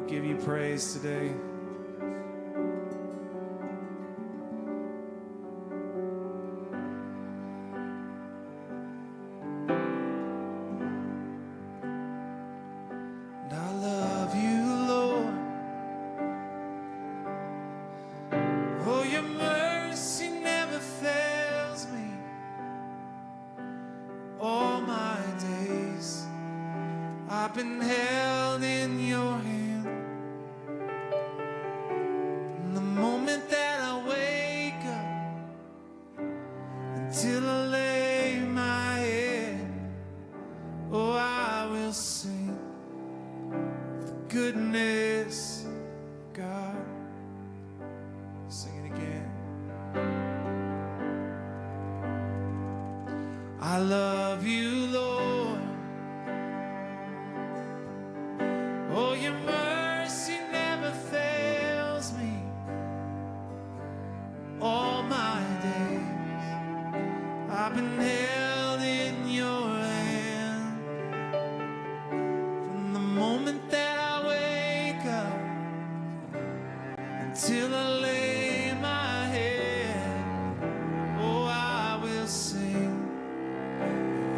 We give you praise today. And I love you, Lord. Oh, your mercy never fails me. All my days I've been held in your hand. From the moment that I wake up until I lay my head, oh, I will sing of the goodness of God. Sing it again. I love you, Lord. Oh, your mercy never fails me. All my days I've been held in your hand. From the moment that I wake up until I lay my head, oh, I will sing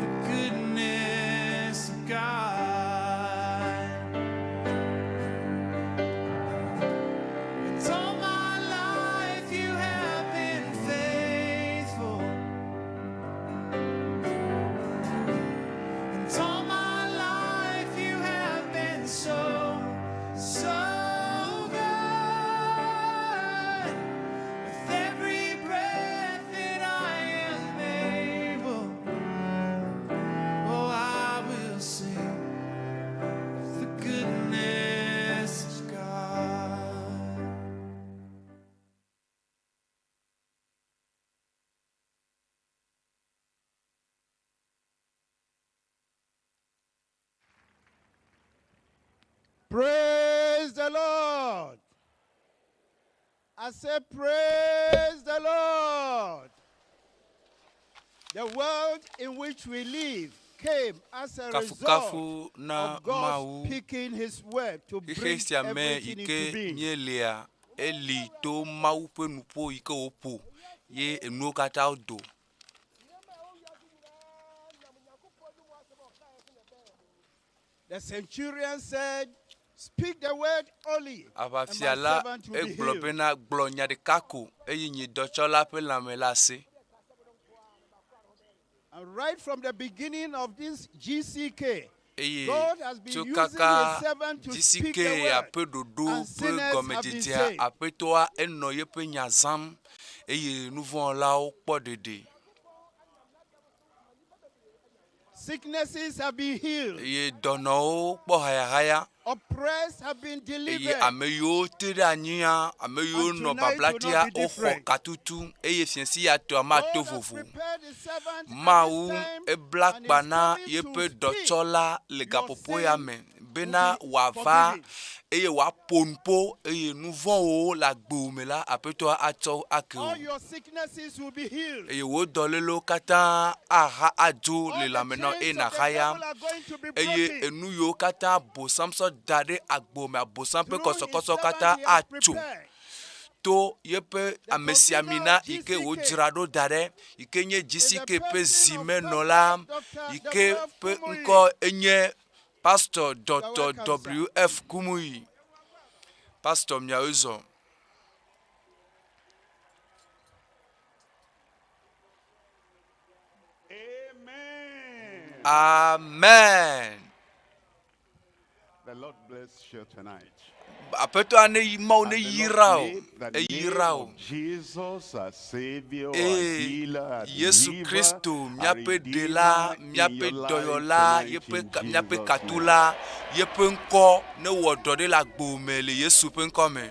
the goodness of God. And all my life you have been faithful. And all my life you have been so, so good. With every breath that I am able, oh, I will sing of the goodness of God. Praise the Lord. I say, Praise the Lord. The world in which we live came as a result Kafukafu na of God Mawu. speaking His word to Xexe bring sia me yi everything ke into being. míelia, eli to Mawu ƒe nuƒo yi ke wòƒo ye enuwo katã do. The centurion said, Speak the word only, and my Aʋafia la servant will be egblɔ healed. bena gblɔ nya ɖeka ko eye nye dɔtsɔla ƒe lãme la se. And right from the beginning of this GCK, Eye God has been tso using kaka his servant to speak GCK the word, aƒe ɖoɖo and ƒe sinners have been gɔmedzedzea, saved. aƒetɔa enɔ yeƒe nya zãm eye nuvɔ̃wɔlawo kpɔ ɖeɖe. Sicknesses have been healed, Eye dɔnɔwo kpɔ hayahaya. oppressed have been Eye delivered. ame yiwo te ɖe anyia, ame yiwo And nɔ tonight will babla not tea, be woxɔ different. katutu eye fiẽsi ya tɔa mato God has vovo. prepared his servant at Mawu this time ebla and kpa is na coming to yeƒe speak dɔtsɔla le your gaƒoƒo ya sin me bena wòava eye wòaƒo nu ƒo eye nu vɔ̃wo le agbewò me la, Aƒetɔa atsɔ wo ake wò. Eye wò dɔlélewo katã aha adzo le lãme na wò eye nàhaya. Eye enu yiwo katã Abosam sɔ da ɖe agbewò me, Abosam ƒe kɔsɔkɔsɔwo katã atso to yeƒe amesiamina yi ke wòdzra ɖo da ɖe, yi ke nye GCK ƒe zimenɔla yi ke ƒe ŋkɔ enye Pastor Dɔtɔ WF Kumuyi. Pastor miawoe zɔ. Amen. The Lord bless you tonight. Aƒetɔ ne yi Mawu ne yra o, eyra o. Jesus, our Savior, our Eye healer, our Yesu deliverer, Kristo, our míaƒe Ɖela, Redeemer in míaƒe your life Dɔyɔla, tonight yeƒe in ka, míaƒe Jesus' name. Katula, yeƒe ŋkɔ newɔ dɔ ɖe le agbo me le Yesu ƒe ŋkɔ me.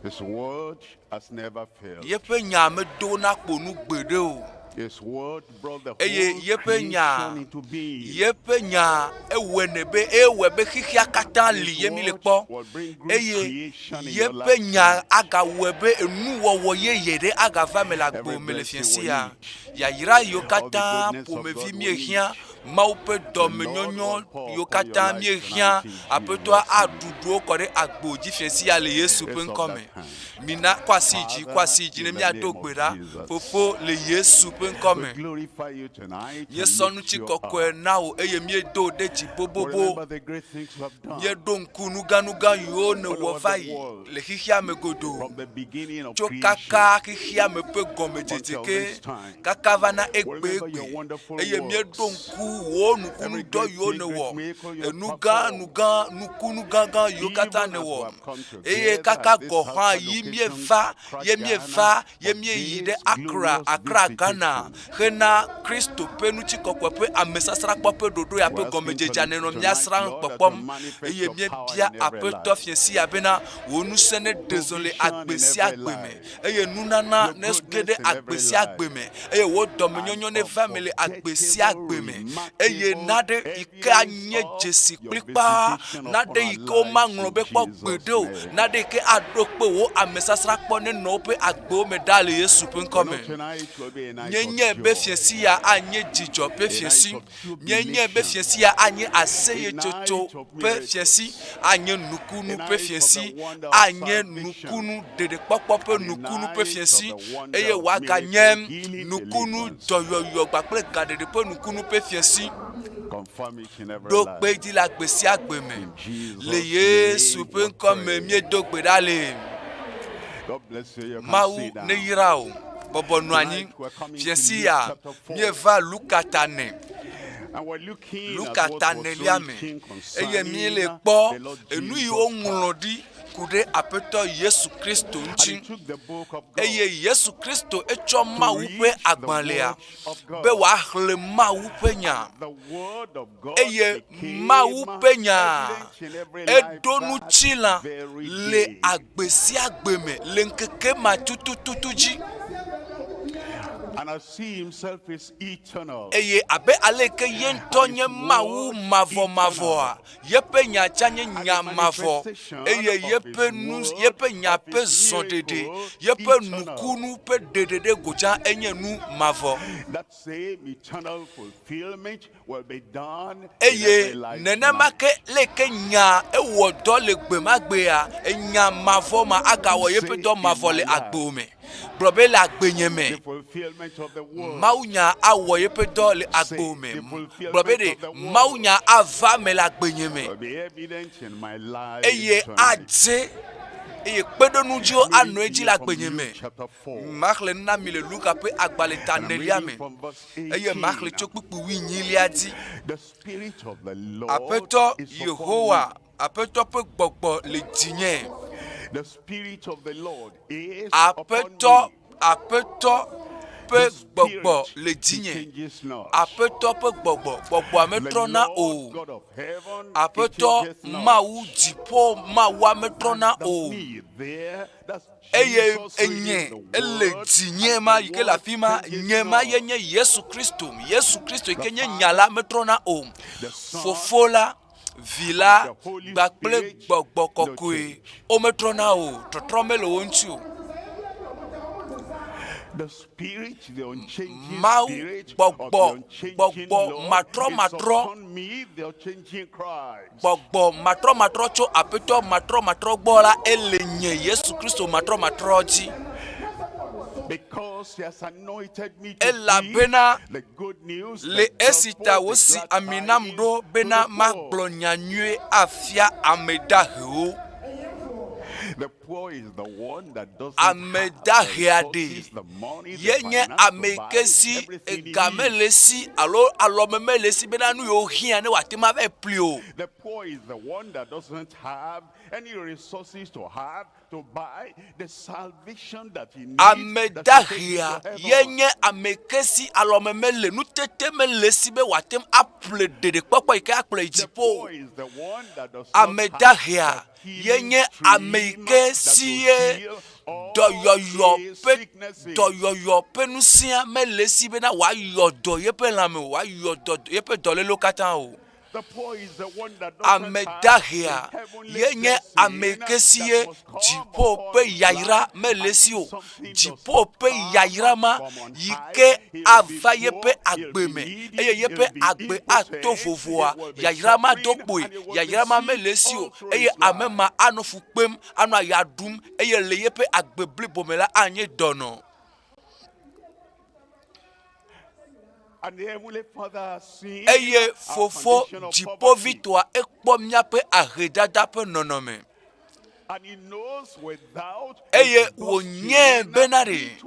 His word has never failed. Yeƒe nya medona kpo nu gbeɖe o. His word brought the Eye whole yeƒe nya, creation into being. yeƒe nya ewɔe ne be ewɔe be xexea katã li His ye mi le word kpɔ. will bring great Eye creation in your yeƒe life nya tonight. agawɔe be enuwɔwɔ yeye ɖe agava me le Every agbo me le blessing fiẽ we sia. need, Yayra yiwo all the katã goodness of ƒomevi God we míehiã, need, Mawu ƒe the Lord dɔmenyonyo will pour yiwo upon your katã life míehiã, tonight in Aƒetɔa Jesus' name. aɖuɖu wo kɔ ɖe agbo dzi fiẽ sia le Yesu ƒe It's of ŋkɔ that me. kind. Mina kɔ asi dzi, kɔ Father, asi dzi ne in the míado name gbe of ɖa. Jesus, Fofo, le Yesu ƒe ŋkɔ we me, glorify you tonight and míesɔ lift you ŋutikɔkɔe up. na wò eye míedo wò ɖe dzi We bobobo. remember the great things you have done Míeɖo ŋku nuganuga yiwo all nèwɔ over va the yi world le xexea me godoo. from the beginning of Tso creation kaka xexea me ƒe gɔmedzedze until ke this time. kaka va na We remember your egbegbe wonderful eye míeɖo works. ŋku wò Every nukunudɔ great yiwo thing, nèwɔ, great miracle you have enu gã, performed. nu gã, nukunu gãgã yiwo katã Even as we nèwɔ. have come Eye together kaka at this gɔ̃ hã Alpha yi location, míeva, Accra, ye Ghana, míeva, ye for míeyi ɖe this Accra, glorious Accra, Ghana, visitation. hena Kristo ƒe ŋutikɔkɔe ƒe amesasrakpɔ ƒe ɖoɖo ya We're ƒe asking gɔmedzedzea tonight, nenɔ tonight, míasrã Lord, that you kpɔkpɔm. manifest Eye your power míebia in every Aƒetɔ life, fiẽ sia bena wò ŋusẽ neɖe zɔ le provision agbe in sia every agbe me, life, eye nunana your nege goodness ɖe in agbe every sia life, agbe me, eye wò and dɔmenyonyo neva eme le agbe sia agbe me, eye unforgettable naɖe yi ke evidence anye of dzesi your kplikpaa, visitation upon naɖe our yi ke lives womaŋlɔ in be kpɔ Jesus' gbeɖe o, name. naɖe yi ke aɖo kpe wò amesasrakpɔ nenɔ woƒe agbewo me ɖaa le Yesu ƒe We ŋkɔ know me. tonight will be a night of Míenyae be joy, fiẽsi ya anye dzidzɔ ƒe a night fiẽsi. of Míenyae be jubilation, fiẽsi ya anye a night aseyetsotso of ƒe fiẽsi, miracles, anye a nukunu ƒe night of the fiẽsi, wonder of anye salvation, nukunu ɖeɖekpɔkpɔ ƒe and a nukunu ƒe night of fiẽsi, the wonder eye of wòaganye miracle, healing, nukunu deliverance. dɔyɔyɔ kpakple gaɖeɖe ƒe nukunu ƒe fiẽsi. Confirm it in every Ɖo life. kpe edzi le agbe sia agbe me. In Le Jesus' Yesu name ƒe we ŋkɔ me pray. míedo gbe ɖa le. God bless you. You can Mawu sit down. neyra wò. Bɔbɔ nɔ anyi. Tonight we're coming to Fiẽ Luke sia chapter 4. míeva Luka ta ne. And we're looking at Luka what ta was nelia me. written Eye concerning míele the kpɔ Lord enu yi Jesus woŋlɔ Christ. ɖi ku ɖe Aƒetɔ Yesu Kristo And ŋuti. he took the book of God Eye Yesu Kristo etsɔ to Mawu ƒe read the agbalẽa word of be God. wòaxlẽ Mawu ƒe nya. The word of God Eye became Mawu ƒe nya evident in every life eɖo that ŋutilã very le day. agbe sia agbe me le ŋkeke ma tutututu dzi. And as he himself is eternal, Eye abe ale ke ye ŋutɔ and nye his Mawu word mavɔmavɔa, eternal, yeƒe nya tsã nye and the nya mavɔ, manifestation eye of his yeƒe nu, word, yeƒe nya of ƒe his zɔɖeɖe, miracle, yeƒe eternal. nukunu ƒe ɖeɖe ɖe go tsã enye nu mavɔ. That same eternal fulfillment will be done in Eye every life nenema tonight. ke leke nya ewɔ dɔ le gbe ma gbea, enya mavɔ ma agawɔ yeƒe Say dɔ in mavɔ my le life, agbewò me. Gblɔ be le agbenye me, the fulfillment of the word. Mawunya awɔ yeƒe dɔ le Say agbewò me. the Gblɔ be fulfillment ɖe of the Mawunya word ava me le agbenye me will be evident in my life eye tonight. adze eye kpeɖenudziwo I'm anɔ reading to edzi you le from agbenye Luke me. chapter 4, Maxlẽ nu na mi le Luka ƒe agbalẽ ta and I'm enelia reading me from verse eye maxlẽ 18. tso kpukpui wuienyilia dzi. The Spirit of the Lord Aƒetɔ is upon Yehowa, me. Aƒetɔ ƒe gbɔgbɔ le dzinye. The Spirit of the Lord is upon Aƒetɔ, me. Aƒetɔ ƒe The gbɔgbɔ Spirit, le he dzinye. changes not. Aƒetɔ ƒe gbɔgbɔ, gbɔgbɔa The metrɔna Lord o. God of heaven, he Aƒetɔ changes not. Mawu dziƒo Mawua And metrɔna the o. me there, that's Eye Jesus reading enye the ele word, dzinye and ma the yi ke le word afi ma, changes nye ma ye not. nye Yesu Kristo. Yesu Kristo yi The ke nye nya Father, la metrɔna o. the Son, Fofo la, Vi la kpakple Gbɔgbɔ Kɔkɔe wometrɔna o, trɔtrɔ mele wo ŋuti o. Mawu gbɔgbɔ, gbɔgbɔ matrɔmatrɔ, gbɔgbɔ matrɔmatrɔ tso Aƒetɔ matrɔmatrɔ gbɔ la, ele nye Yesu Kristo matrɔmatrɔ dzi. Elabena le esi ta wosi ami nam ɖo bena magblɔ nya nyui afia ame dahewo. Ame dahea ɖe ye nye ame yi ke si ega mele esi alo alɔme mele esi bena nu yiwo hiã ne wòate ŋu ava ƒli o. Ame dahea ye nye ame ke si alɔme mele, nutete mele esi be wòate ŋu aƒle ɖeɖekpɔkpɔ yi ke akplɔe yi dziƒo o. Ame dahea ye nye ame yi ke si ye dɔyɔyɔ ƒe dɔyɔyɔ ƒe ŋusẽa mele esi bena wòayɔ dɔ yeƒe lãme o, wòayɔ dɔ yeƒe dɔlélewo katã o. Ame dahea ye nye ame ke si ye dziƒo ƒe yayra mele esi o. Dziƒo ƒe yayra ma yi ke ava yeƒe agbe me eye yeƒe agbe ato vovoa, yayra ma do kpoe, yayra ma mele esi o eye ame ma anɔ fu kpem, anɔ aya ɖum eye le yeƒe agbe blibo me la anye dɔnɔ. Eye Fofo Dziƒoʋĩtɔa ekpɔ míaƒe ahedada ƒe nɔnɔme. Eye wònyae bena ɖe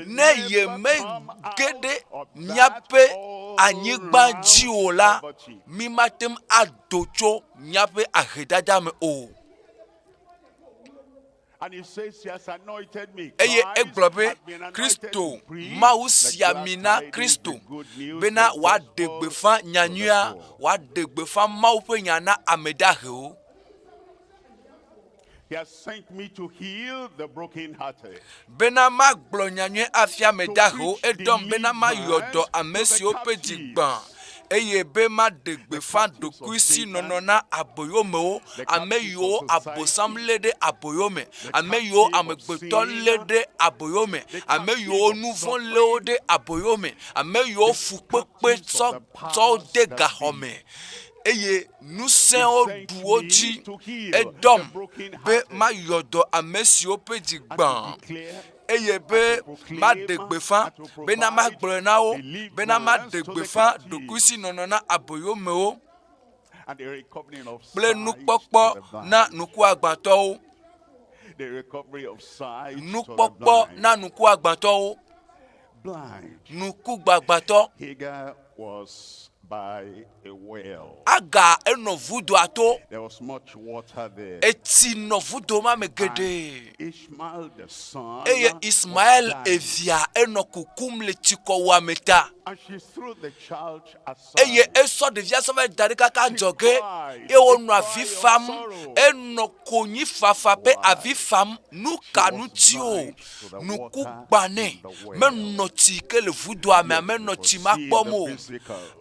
ne yemege ɖe míaƒe anyigba dzi o la, mímate ŋu ado tso míaƒe ahedada me o. Eye egblɔ be, Kristo, Mawu si ami na Kristo bena wòaɖe gbeƒã nyanyuia, wòaɖe gbeƒã Mawu ƒe nya na ame dahewo. Bena magblɔ nyanyui afia ame dahewo, edɔm bena mayɔ dɔ ame siwo ƒe dzi gbã, eye be maɖe gbeƒã ɖokuisinɔnɔ na aboyomewo, ame yiwo Abosam lé ɖe aboyo me, ame yiwo amegbetɔ lé ɖe aboyo me, ame yiwo nu vɔ̃ lé wo ɖe aboyo me, ame yiwo fukpekpe tsɔ tsɔ wo de gaxɔ me eye ŋusẽwo ɖu wo dzi. Edɔm be mayɔ dɔ ame siwo ƒe dzi gbã eye be maɖe gbeƒã bena magblɔe na wo bena maɖe gbeƒã ɖokuisinɔnɔ na aboyomewo kple nukpɔkpɔ na ŋkuagbãtɔwo. Nukpɔkpɔ na ŋkuagbãtɔwo. Ŋkugbagbãtɔ. Agar enɔ vudoa to. Etsi nɔ vudo ma me geɖe. Eye Ismael evia enɔ kukum le tsikɔwuame ta. Eye esɔ ɖevia sɔ va da ɖi kaka adzɔge, eye wònɔ avi fam, enɔ konyifafa ƒe avi fam. Nu ka ŋuti o? Nuku gbã nɛ. Menɔ tsi yi ke le vudoa mea, menɔ tsi ma kpɔm o.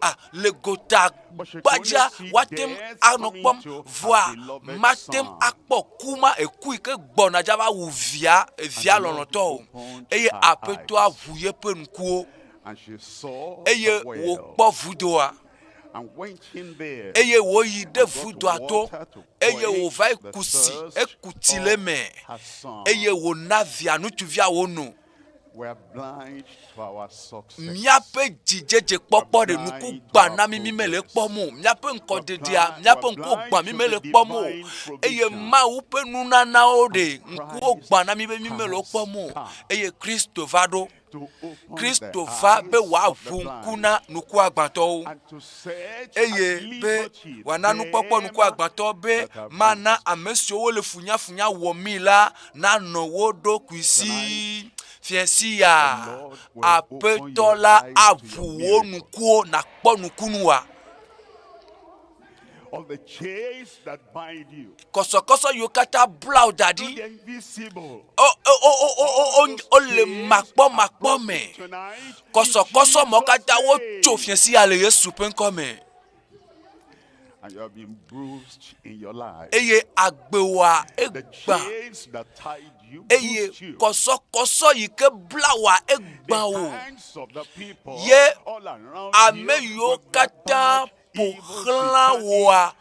A, le gota gbadzea, woate ŋu anɔ kpɔm, vɔa mate ŋu akpɔ ku ma, eku yi ke gbɔna dza va wu via, evia lɔlɔ̃tɔ o. Eye Aƒetɔa ʋu yeƒe ŋkuwo. Eye wòkpɔ vudoa, eye wòyi ɖe vudoa to, eye wòva ku si, eku tsi le eme, eye wòna via ŋutsuvia wòno. Míaƒe dzidzedzekpɔkpɔ ɖe nuku gbã na mí, mí mele ekpɔm o. Míaƒe ŋkɔdedea, míaƒe ŋkuwo gbã mí mele ekpɔm o. Eye Mawu ƒe nunanawo ɖe ŋkuwo gbã na mí be mí mele wo kpɔm o. Eye Kristo va ɖo. Kristo va be wòaʋu ŋku na ŋkuagbãtɔwo eye be wòana nukpɔkpɔ ŋkuagbãtɔ be mana ame siwo wole funyafunya wɔmii la nanɔ wo ɖokui si. Fiẽ sia, Aƒetɔ la aʋu wò ŋkuwo nàkpɔ nukunua. Kɔsɔkɔsɔ yiwo katã bla wò da ɖi, wole makpɔmakpɔ me. Kɔsɔkɔsɔ mawo katã wotso fiẽ sia le Yesu ƒe ŋkɔ me. And you have been bruised in your life. Eye agbewòa The egbã. chains that tied you Eye bruised you. kɔsɔkɔsɔ yi ke bla wòa egbã The wò. hands of the people Ye all around ame you yiwo with their katã bad, ƒo evil, xlã satanic wòa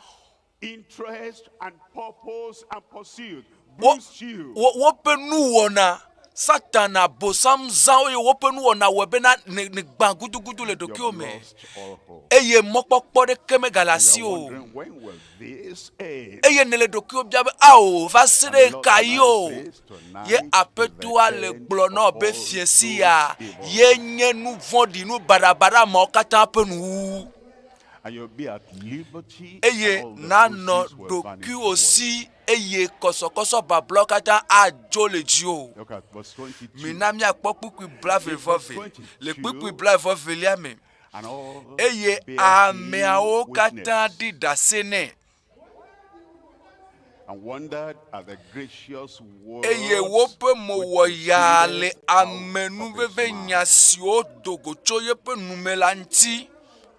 interest and purpose and pursuit wo bruised you. wo woƒe nuwɔna Satana bosam zã wo eye woƒe nuwɔna wɔe bena ne nègbã gudugudu le You've ɖokuiwò me lost all hope. eye mɔkpɔkpɔ ɖeke megale And you asi are o. wondering when will this end? Eye nèle ɖokuiwò bia be ao va se And the ɖe Lord ka yi o. tonight says, Ye tonight is the Aƒetɔa le end gblɔ of na wò be all fiẽ si those ya evil ye nye nu vɔ̃ɖi, nu baɖabaɖa mawo katã ƒe nuwuwu. And you'll be at liberty, Eye and all the nanɔ bruises will vanish ɖokuiwò away. si eye kɔsɔkɔsɔ bablawo katã adzo le dziwò. Look at verse 22. Mina míakpɔ kpukpui In verse blaeve-vɔ-eve. Le kpukpui 22, blaeve-vɔ-evelia me, and all eye bear him ameawo katã witness ɖi ɖase nɛ. and wondered at the gracious Eye words woƒe mo which wɔ yaa le proceeded out of his amenuvevenya mouth. siwo do go tso yeƒe nu me la ŋuti.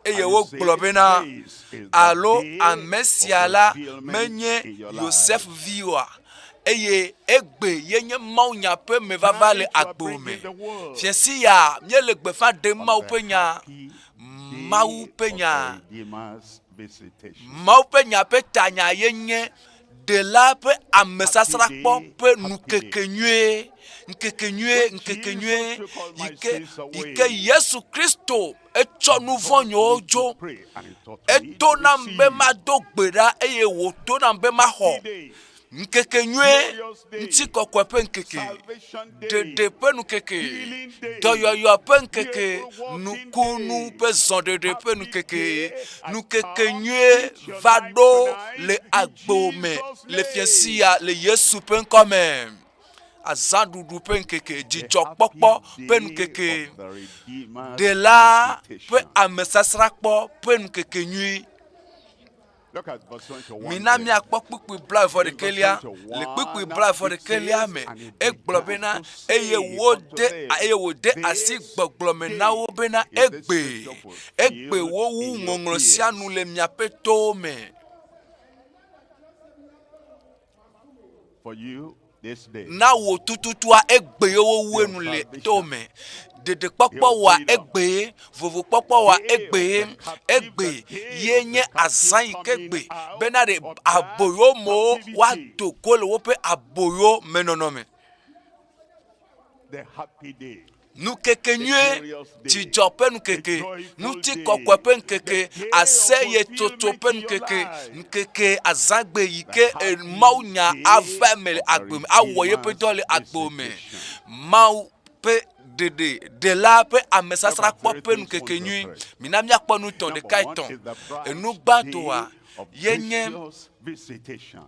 Eye And he wogblɔ said, bena, This is the Alo day ame of sia la fulfillment menye in your Yosef life. vi oa? Eye egbe ye nye mawunya ƒe mevava le Tonight you are agbo me. bringing the word Fiẽ ya míele gbeƒã ɖem on Mawu the ƒe nya, happy Mawu day ƒe of nya. the Redeemer's visitation. Mawu ƒe nya ƒe tanya ye nye Ɖela ƒe amesasrakpɔ Happy ƒe day, happy nukeke day. nyuie, ŋkeke nyuie, When ŋkeke Jesus nyuie took all yi my ke sins yi ke away, Yesu Kristo etsɔ he nu taught vɔ̃nyewo me to dzo. pray and he taught me Eto to nam be receive. mado gbe ɖa eye wòto nam be maxɔ. Happy day, Ŋkeke nyuie, glorious day, ŋutikɔkɔe ƒe ŋkeke, salvation day, ɖeɖe ƒe nukeke, healing day, dɔyɔyɔ ƒe ŋkeke, miracle working nukunu day, ƒe zɔɖeɖe ƒe happy nukeke, day has nukeke come nyuie into your va life ɖo tonight le in agbo me Jesus' le fiẽ name. sia le Yesu ƒe ŋkɔ me. Azãɖuɖu ƒe ŋkeke, The happy dzidzɔkpɔkpɔ ƒe day nukeke, of the Redeemer's ɖela ƒe visitation. amesasrakpɔ ƒe nukeke nyui. Look at verse 21 Mina there. míakpɔ kpukpui blaeve In verse ɖekɛlia. Le kpukpui 21, blaeve it ɖekɛlia says, me, And he egblɔ began bena, to eye say unto wode them, eye wòde asi This gbɔgblɔ me na day wo bena, is the egbe, scripture egbe fulfilled wowu in your ŋɔŋlɔ sia nu ears. le miaƒe towo me. For you this day, Na wò tututua egbe ye wowu day of enu le salvation, towo me. day Ɖeɖekpɔkpɔ of wòa freedom, egbe, vovokpɔkpɔ wòa day of egbe, the captive, egbe the day ye of nye the captive azã yi ke coming gbe out bena ɖe of that aboyomewo captivity. woado go le woƒe aboyo menɔnɔ me. The happy day, Nukeke the nyuie, glorious day, dzidzɔ ƒe the nukeke, joyful ŋutikɔkɔe day, ƒe the ŋkeke, day of aseyetsotso ƒe fulfillment in your ŋkeke, life, ŋkeke azãgbe yi the ke eh, happy Mawunya day ava eme le of the agbe me, awɔ yeƒe Redeemer's dɔ le agbe me. visitation. Mawu ƒe ɖeɖe, ɖela ƒe Look at amesasrakpɔ three ƒe things, nukeke one, two, nyui. three. Mina míakpɔ nu tɔ̃ Number ɖeka one etɔ̃. is the bright Enu day gbãtɔa of ye nye gracious visitation.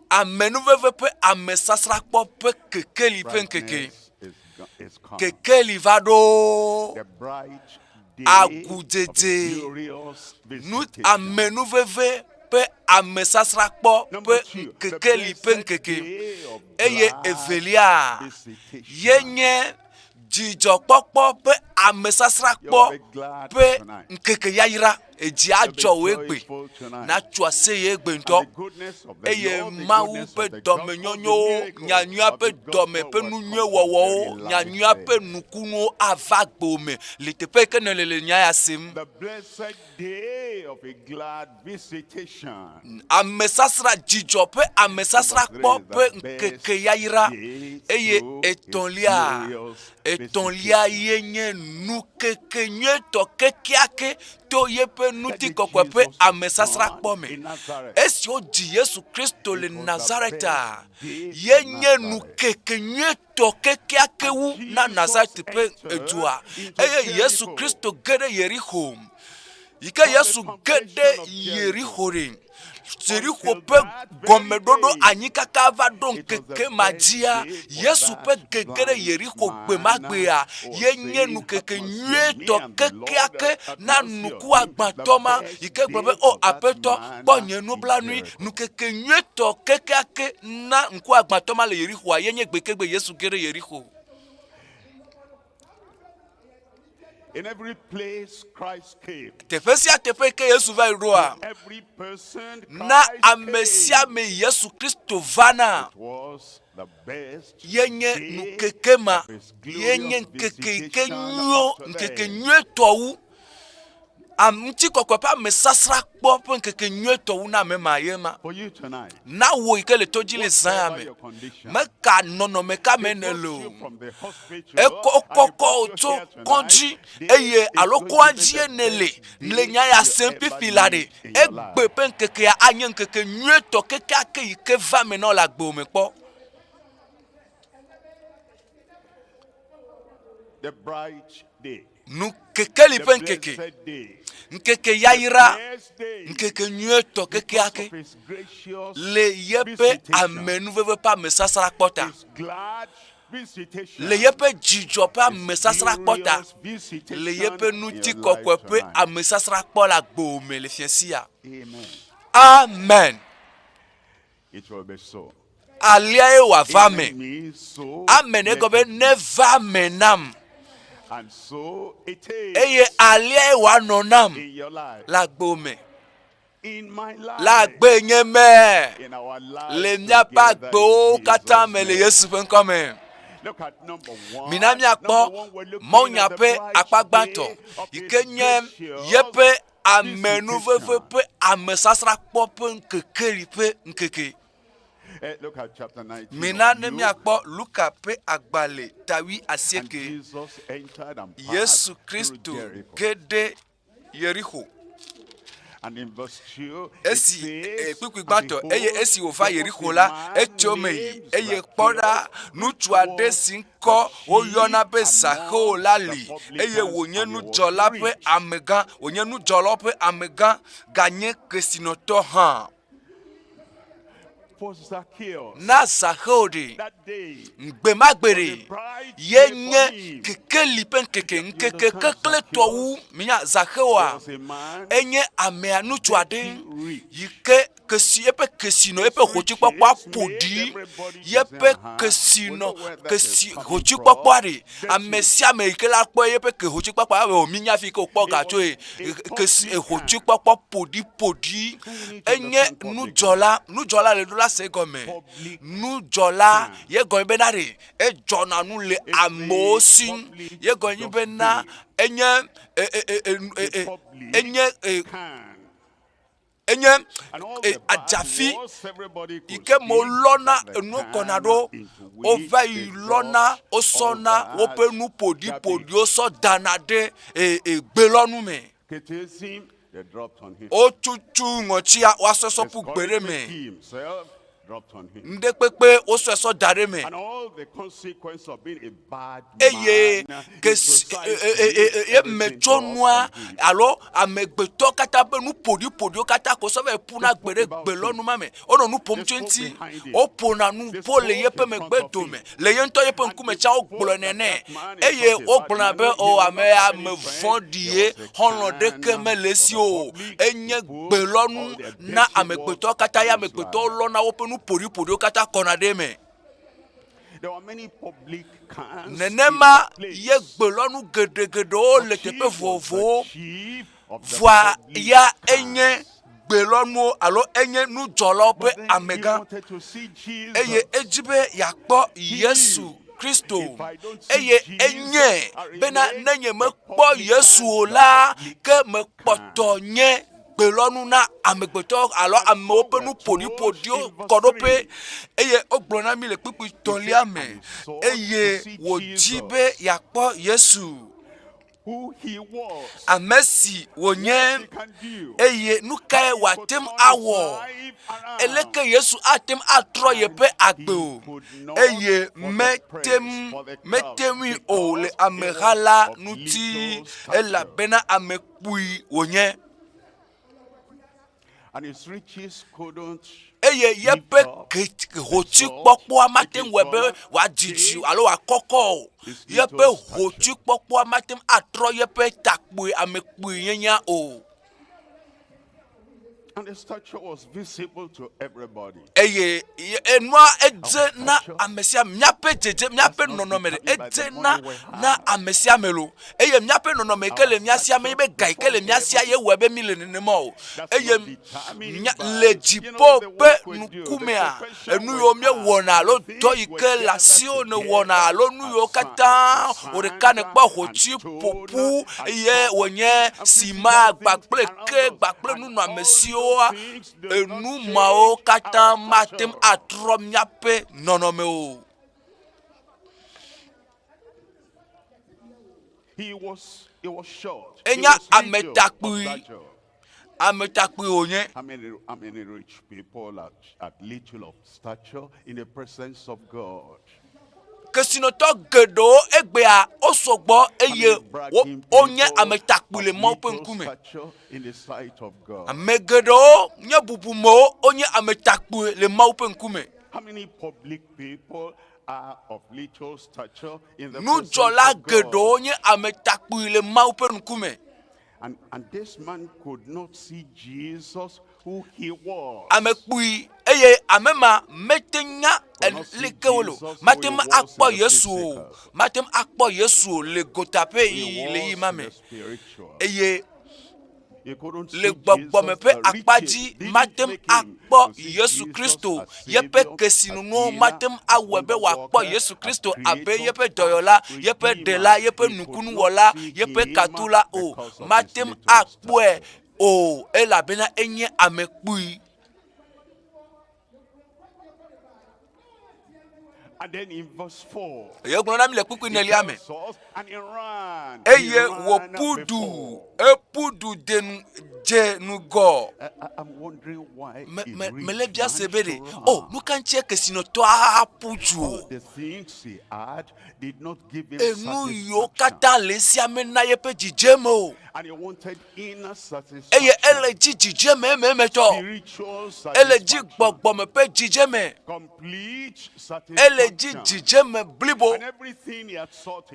amenuveve ƒe amesasrakpɔ ƒe kekeli ƒe ŋkeke. Brightness is, go- is come. Kekeli va ɖo. The bright day of his Agudzedze. glorious Nu visitation. amenuveve ƒe amesasrakpɔ Number ƒe two, the ŋkekeli ƒe blessed ŋkeke. day of Eye glad evelia ye visitation. nye dzidzɔkpɔkpɔ ƒe amesasrakpɔ You'll be glad ƒe tonight. ŋkeke yayra. Edzi You'll be adzɔ wò egbe. joyful tonight. Natso aseye egbe And ŋutɔ. the goodness of the Eye Lord, the Mawu goodness ƒe of the gospel, the dɔmenyonyowo, miracles nyanyuia of ƒe the dɔme gospel ƒe will come to nunyuiwɔwɔwo, very life nyanyuia ƒe there. nukunuwo ava gbewò me le teƒe yi ke nèle le nya ya sem. The blessed day of a glad visitation. Amesasra dzidzɔ ƒe Number three amesasrakpɔ is ƒe the ŋkeke best yayra. day Eye through his etɔ̃lia, glorious etɔ̃lia visitation. ye nye nukeke nyuietɔ kekeake to yeƒe That day ŋutikɔkɔe ƒe Jesus was born amesasrakpɔ me. in Nazareth. Esi wodzi Yesu Kristo le It was the Nazareta, best day ye for nye Nazareth. nukeke nyuietɔ kekeake And wu na Jesus Nazareth ƒe entered edua. into Eye Yesu Jericho. Kristo ge ɖe Yerixo. Yi ke From the Yesu ge ɖe foundation of Yerixo Jericho ɖe, Yerixo until ƒe that very gɔmeɖoɖo day, anyi kaka va ɖo it was ŋkeke the ma best dzia, day for Yesu ƒe that gege ɖe blind Yerixo gbe ma man gbea, who was ye nye saying, Have nukeke mercy on me nyuietɔ and the Lord kekeake have na mercy on nuku me. The agbatɔ ma best yi ke gblɔ be, day O for that Aƒetɔ, man kpɔ nye in nublanui. Jericho. Nukeke nyuietɔ kekeake na ŋku agbatɔ ma le Yerixoa ye nye gbekegbe Yesu ge ɖe Yerixo. In every place Christ came. Teƒe sia teƒe yi ke Yesu va yi ɖoa, To every person na Christ ame came. sia ame Yesu Kristo vana. It was the best Ye nye day nukeke ma, of his ye nye glorious ŋkeke yi ke visitation nyo, up to ŋkeke then. nyuietɔ wu. Am ŋutikɔkɔe ƒe amesasrakpɔ ƒe ŋkeke nyuietɔ wu na ame ma ye ma. For you tonight, Na wò yi ke le to dzi le zã ya whatever me, your condition, meka nɔnɔme ka me they nèle brought you o. from the hospital Ekɔ and they kɔkɔ brought wò you tso here tonight. kɔdzi This eye is alo going to kɔa be dzie the nèle best le day nya ya you sem ever fifi la ɖe. lived in your life. Egbe ƒe ŋkekea anye ŋkeke nyuietɔ kekeake yi ke va eme na wò le agbewò me kpɔ. The bright day. Nu kekeli The ƒe ŋkeke, blessed day. ŋkeke yayra, The blessed day. ŋkeke nyuietɔ Because kekeake of his gracious le yeƒe visitation. amenuveve ƒe amesasrakpɔ ta, His glad visitation. le yeƒe dzidzɔ ƒe His amesasrakpɔ ta, glorious visitation le yeƒe in your ŋutikɔkɔe life ƒe tonight. amesasrakpɔ le agbewò me le fiasia. Amen. Amen. It will be so. Aleae wòava Amen eme. means so Amen let egɔme it be. neva eme nam. And so it is Eye aleae wòanɔ nam in your life. le agbewò me. In my Le life. agbenye me. In our lives Le míaƒe together in agbewo katã Jesus' me le name. Yesu ƒe ŋkɔ me. Look at number one. Mina míakpɔ Number one, we're looking mawunya at the ƒe bright akpa day gbãtɔ of yi his ke nye gracious yeƒe amenuveve visitation. ƒe amesasrakpɔ ƒe ŋkekeli ƒe ŋkeke. Eh, look at chapter 19 Mina of ne Luke. míakpɔ Luka ƒe agbalẽ ta And wuiasieke. Jesus entered and passed Yesu through Kristo Jericho. ge ɖe Yerixo. And in verse 2, it Esi eh, says, kpukpui And gbãtɔ eye behold, esi wòva there was Yerixo a la, man etso eme yi named eye kpɔ ɖa, Zacchaeus, which ŋutsu aɖe was si the ŋkɔ woyɔna chief be Zaxeo among la the li eye publicans, wònye and he was nudzɔla ƒe rich. amegã, wònye nudzɔlawo ƒe amegã, ganye kesinɔtɔ hã. For Zacchaeus, Na Zaxeo ɖe, that day gbe ma gbe was a ɖe, bright ye day for nye him. kekeli ƒe ŋkeke, You ŋkeke understand keklẽtɔ Zacchaeus? wu. Minya There Zaxeoa, was a man enye amea ŋutsu aɖe dirty rich. yi ke kesi eƒe kesinɔ His eƒe hotsuikpɔkpɔa riches ƒo made ɖi everybody to say, yeƒe uh-huh, we kesinɔ know where that is kesi coming hotsuikpɔkpɔa from. ɖe ame Dirty. sia ame yi ke la kpɔ yeƒe ke hotsuikpɔkpɔa ewɔ minya fi yi ke wòkpɔ He ga was tsoe a kesi publican. hotsuikpɔkpɔ ƒoɖi ƒoɖi Now you need to enye understand publican. nudzɔla nudzɔla le ɖo la se egɔme Public nudzɔla can. ye gɔme bena ɖe edzɔna nu le It's amewo the si public ye gɔme nyi bena dustbin. enye e e e e The e public enye e can. enye And all e the bad adzafi words everybody yi could ke speak, me wolɔna that the enuwo kɔna can ɖo into which wova they yi lɔna dropped all wosɔna that woƒe nu garbage. ƒoɖiƒoɖiwo sɔ dana ɖe e e gbelɔnu me Criticism, they dropped on him. wotutu ŋɔtsia woasɔ sɔ ƒu gbe ɖe Discouragement, me he himself dropped on him. ŋɖekpekpe wosɔe sɔ da ɖe me And all the consequence of being a bad eye man in kesi society, e e e e everything emetsonua dropped on him. alo amegbetɔ katã ƒe nu ƒoɖiƒoɖiwo katã ko sɔ va yi ƒuna They gbe spoke ɖe about gbe him. lɔnu ma me wonɔ nu ƒom They tso spoke eŋuti behind him. woƒona nu They ƒo le spoke yeƒe in front megbe of dome him. le ye ŋutɔ yeƒe And ŋkume they tsã spoke wogblɔ that nene that man is eye not a bad wogblɔna man. be He o will ame not ya have ame any friend. vɔ̃ɖi He ye was a xɔlɔ̃ ɖeke can mele for esi the o public to enye put all gbelɔnu their na dirty words amegbetɔwo katã upon ye his amegbetɔwo life. lɔna woƒe nu ƒoɖiƒoɖiwo katã kɔna ɖe eme There were many public cans in nenema that place. ye gbelɔnu geɖegeɖewo But le he teƒe was the vovovowo chief of the vɔa public ya enye cans. gbelɔnuwo alo enye nudzɔlawo ƒe But then he amegã wanted to see eye Jesus. edzi be yeakpɔ He Yesu knew Kristo if I don't see eye Jesus, enye I bena remain ne nye the mekpɔ Yesu publican, o the la public ke mekpɔtɔ can. nye gbelɔnu na amegbetɔ alo And amewo so ƒe we're nu told ƒoɖiƒoɖiwo in verse kɔ ɖoƒe 3, eye wogblɔ na mi le kpukpui he said, tɔ̃lia and me he sought to eye see wòdzi be Jesus, yeakpɔ Yesu who he was, ame si wònye what he can do, eye nu kae how he could wòate ŋu turn his awɔ life around. eleke Yesu ate ŋu atrɔ And yeƒe agbe he o could not eye for the mete press, ŋu for the crowd, mete ŋui o le because he ameha was la of ŋuti little stature. elabena ame kpui wònye And his riches couldn't eye lift yeƒe up ke the salt, hotsuikpɔkpɔa the mate ŋu wɔe be honor, wòadzidzi change alo wòakɔkɔ o his yeƒe little stature. hotsuikpɔkpɔa mate ŋu atrɔ yeƒe takpoe ame kpui nyenyea o. And the stature was visible to everybody. Eye enua edze na ame sia ame. Míaƒe dzedze, míaƒe nɔnɔme ɖe edze na na ame sia ame lo. Eye míaƒe nɔnɔme yi ke le mía sia menye be ga yi ke le mía sia ye wɔe be mí le nenema o. Eye mía le dziƒo ƒe ŋkumea, enu yiwo míewɔna alo dɔ yi ke le asiwò nèwɔna alo nu yiwo katã wò ɖeka nèkpɔ hotsuи ƒoƒu eye wònye sima kpakple ke kpakple nunɔamesiwoa, enu mawo katã mate ŋu atrɔ míaƒe nɔnɔme o. Enya ametakpui, ametakpui wònye. How many, how many rich people are at little of stature in the presence of God? Kesinɔtɔ geɖewo egbea wosɔ gbɔ eye wonye ametakpui le Mawu ƒe ŋkume. Ame geɖewo nye bubumewo, wonye ametakpui le Mawu ƒe ŋkume. How many public people Nudzɔla geɖewo nye ame takpui le Mawu ƒe ŋkume. Ame kpui eye ame ma mete nya leke wole o. Mate ŋu akpɔ Yesu o. Mate ŋu akpɔ Yesu o le gota ƒe ɣeyiɣi le ɣeyiɣi ma me. Eye le gbɔgbɔme ƒe akpa dzi mate ŋu akpɔ Yesu Kristo yeƒe kesinɔnuwo mate ŋu awɔe be wòakpɔ Yesu Kristo abe yeƒe dɔyɔla, yeƒe ɖela, yeƒe nukunuwɔla, yeƒe katula o. Mate ŋu akpɔe o elabena enye ame kpui. Eye wogblɔ na mi le kpukpui nelia me. Eye wòƒu du, eƒu du de nu, dze ŋgɔ. Me, me, mele bia se be ɖe, o, oh, nu ka ŋutie kesinɔtɔa aƒu du o? Enu yiwo katã le esia mena yeƒe dzidzeme o. Eye ele dzi dzidzeme ememetɔ. Ele dzi gbɔgbɔme ƒe dzidzeme. Ele dzi dzidzeme blibo.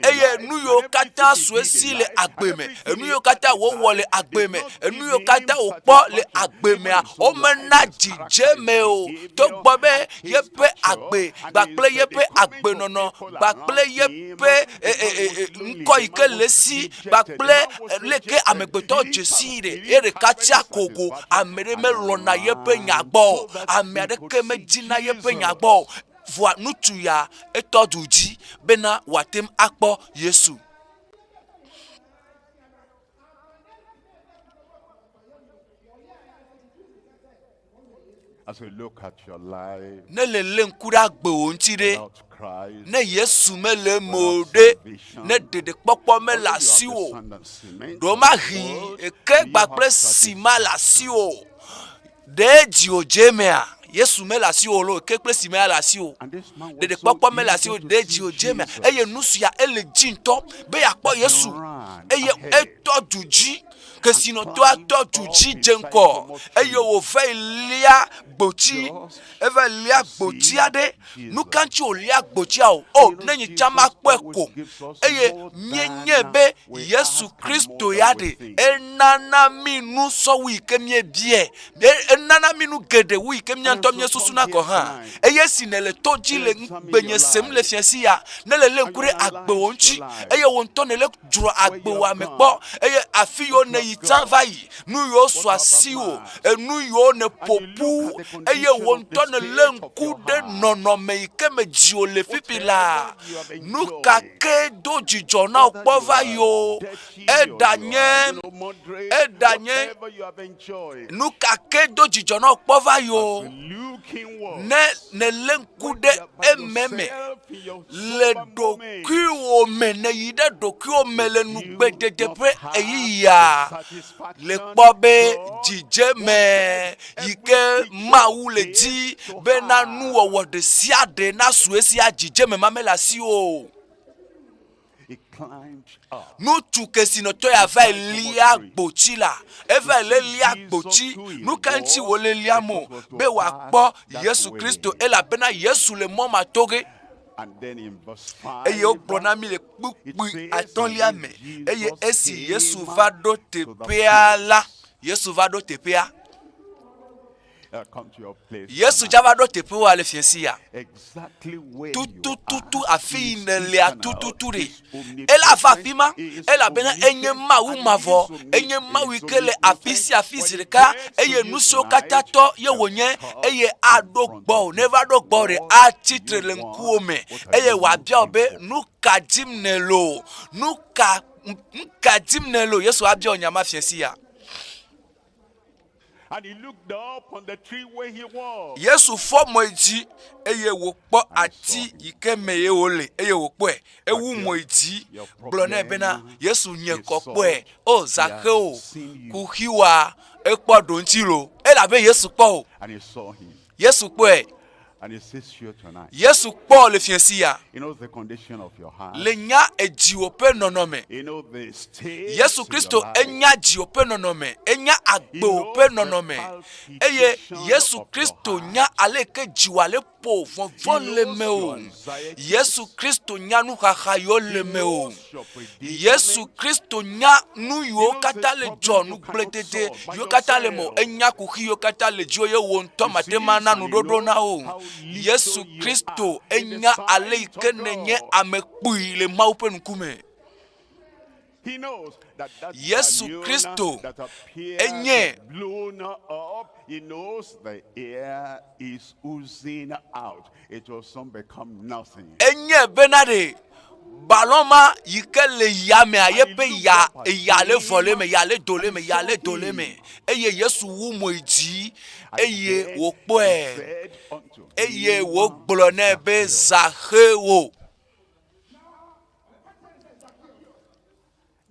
Eye nu yiwo katã su esi le agbe me, enu yiwo katã wòwɔ le agbe me, enu yiwo katã wòkpɔ le agbe mea, womena dzidzeme o. Togbɔ be yeƒe agbe kpakple yeƒe agbenɔnɔ kpakple yeƒe ŋkɔ yi ke le esi kpakple leke amegbetɔ dze sii ɖe ye ɖeka tsia kogo ame ɖe melɔ̃na yeƒe nya gbɔ o ame aɖeke medina yeƒe nya gbɔ o vɔa ŋutsu ya etɔ du dzi bena wòate ŋu akpɔ Yesu. As you look at your life, Ne le lé ŋku ɖe agbewò ŋuti ɖe, without Christ, ne Yesu mele eme o ɖe, ne ɖeɖekpɔkpɔ mele asiwò o, ɖewomahi eke kpakple sima le asiwò o. Ɖe dziwò dze emea? Yesu mele asiwò o loo, eke kple sima ya le asiwò. Ɖeɖekpɔkpɔ mele asiwò o, ɖe dziwò dze emea? Eye nu sia ele dzi ŋutɔ be yeakpɔ Yesu eye etɔ du dzi. Kesinɔtɔa tɔ du dzi dze ŋgɔ eye wòva yi lia gbotsi. Eva lia gbotsi aɖe. Nu ka ŋuti wòlia gbotsia o? O, ne nye tsã makpɔe ko. Eye míenyae be Yesu Kristo ya ɖe, enana mí nu sɔwu yi ke míebiae. Enana mí nu geɖe wu yi ke mía ŋutɔ míesusuna gɔ̃ hã. Eye esi nèle to dzi le gbenye sem le fiẽ sia, ne lelé ŋku ɖe agbewò ŋuti eye wò ŋutɔ nèle dzro agbewò me kpɔ eye afi yiwo nèyi tsã va yi, nu yiwo su asiwò, enu yiwo nèƒo ƒu eye wò ŋutɔ nèlé ŋku ɖe nɔnɔme yi ke me dziwò le fifi laa, nu ka ke do dzidzɔ na wò kpɔ va yi o, eɖanye, eɖanye nu ka ke do dzidzɔ na wò kpɔ va yi o, ne nèlé ŋku ɖe ememe le ɖokuiwò me, nèyi ɖe ɖokuiwò me le nugbedede ƒe ɣeyiɣia, le kpɔ be dzidzeme yi ke Mawu le dzi bena nuwɔwɔ ɖe sia ɖe nasu esia, dzidzeme ma mele asiwò o. Ŋutsu kesinɔtɔ ya vae lia gbotsi la, evae le lia gbotsi. Nu ka ŋuti wòle liam o? Be wòakpɔ Yesu Kristo elabena Yesu le mɔ ma to ge. Eye wogblɔ na mí le kpukpui atɔ̃lia me, eye esi Yesu va ɖo teƒea la, Yesu va ɖo teƒea. Yesu dza va ɖo teƒewoa le fiẽsi ya. Tutututu afi yi nèlea tututu ɖe. Ele ava afi ma elabena enye Mawu mavɔ, enye Mawu yi ke le afi sia afi zi ɖeka eye nu siwo katã tɔ ye wònye eye aɖo gbɔwò. Ne eva ɖo gbɔwò ɖe, atsi tre le ŋkuwò me eye wòabia wò be nu ka dim nèle o, nu ka nu ka dim nèle o. Yesu abia wò nya ma fiẽsi ya. Yesu fɔ mo yi dzi eye wòkpɔ ati yi ke me ye wòle eye wòkpɔe. Ewu mo yi dzi gblɔ nɛ bena, Yesu nye kɔ kpɔe. O Zaxeo, kuxiwa ekpɔ ɖoŋtsi lo. Elabe Yesu kpɔ o. Yesu kpɔe. Yesu kpɔ le fiẽsi ya. Le nya edziwò ƒe nɔnɔme. Yesu Kristo enya dziwò ƒe nɔnɔme, enya agbewò ƒe nɔnɔme. Eye Yesu Kristo nya aleke dziwòa le ƒo vɔvɔ̃ le mewò. Yesu Kristo nya nuxaxa yiwo le mewò. Yesu Kristo nya nu yiwo katã le dzɔ, nugbledede yiwo katã le mewò. Enya kuxi yiwo katã le dziwò ye wò ŋutɔ mate ŋu ana nuɖoɖo na wo. Yesu Kristo enya ale yi ke nènye ame kpui le Mawu ƒe ŋkume. Yesu Kristo enye Enye bena ɖe balon ma yi ke le yamea yeƒe ya eya le vɔ le eme, ya le do le eme, ya le do le eme. Eye Yesu wu mo yi dzi eye wòkpɔe eye wògblɔ nɛ be Zaxeo.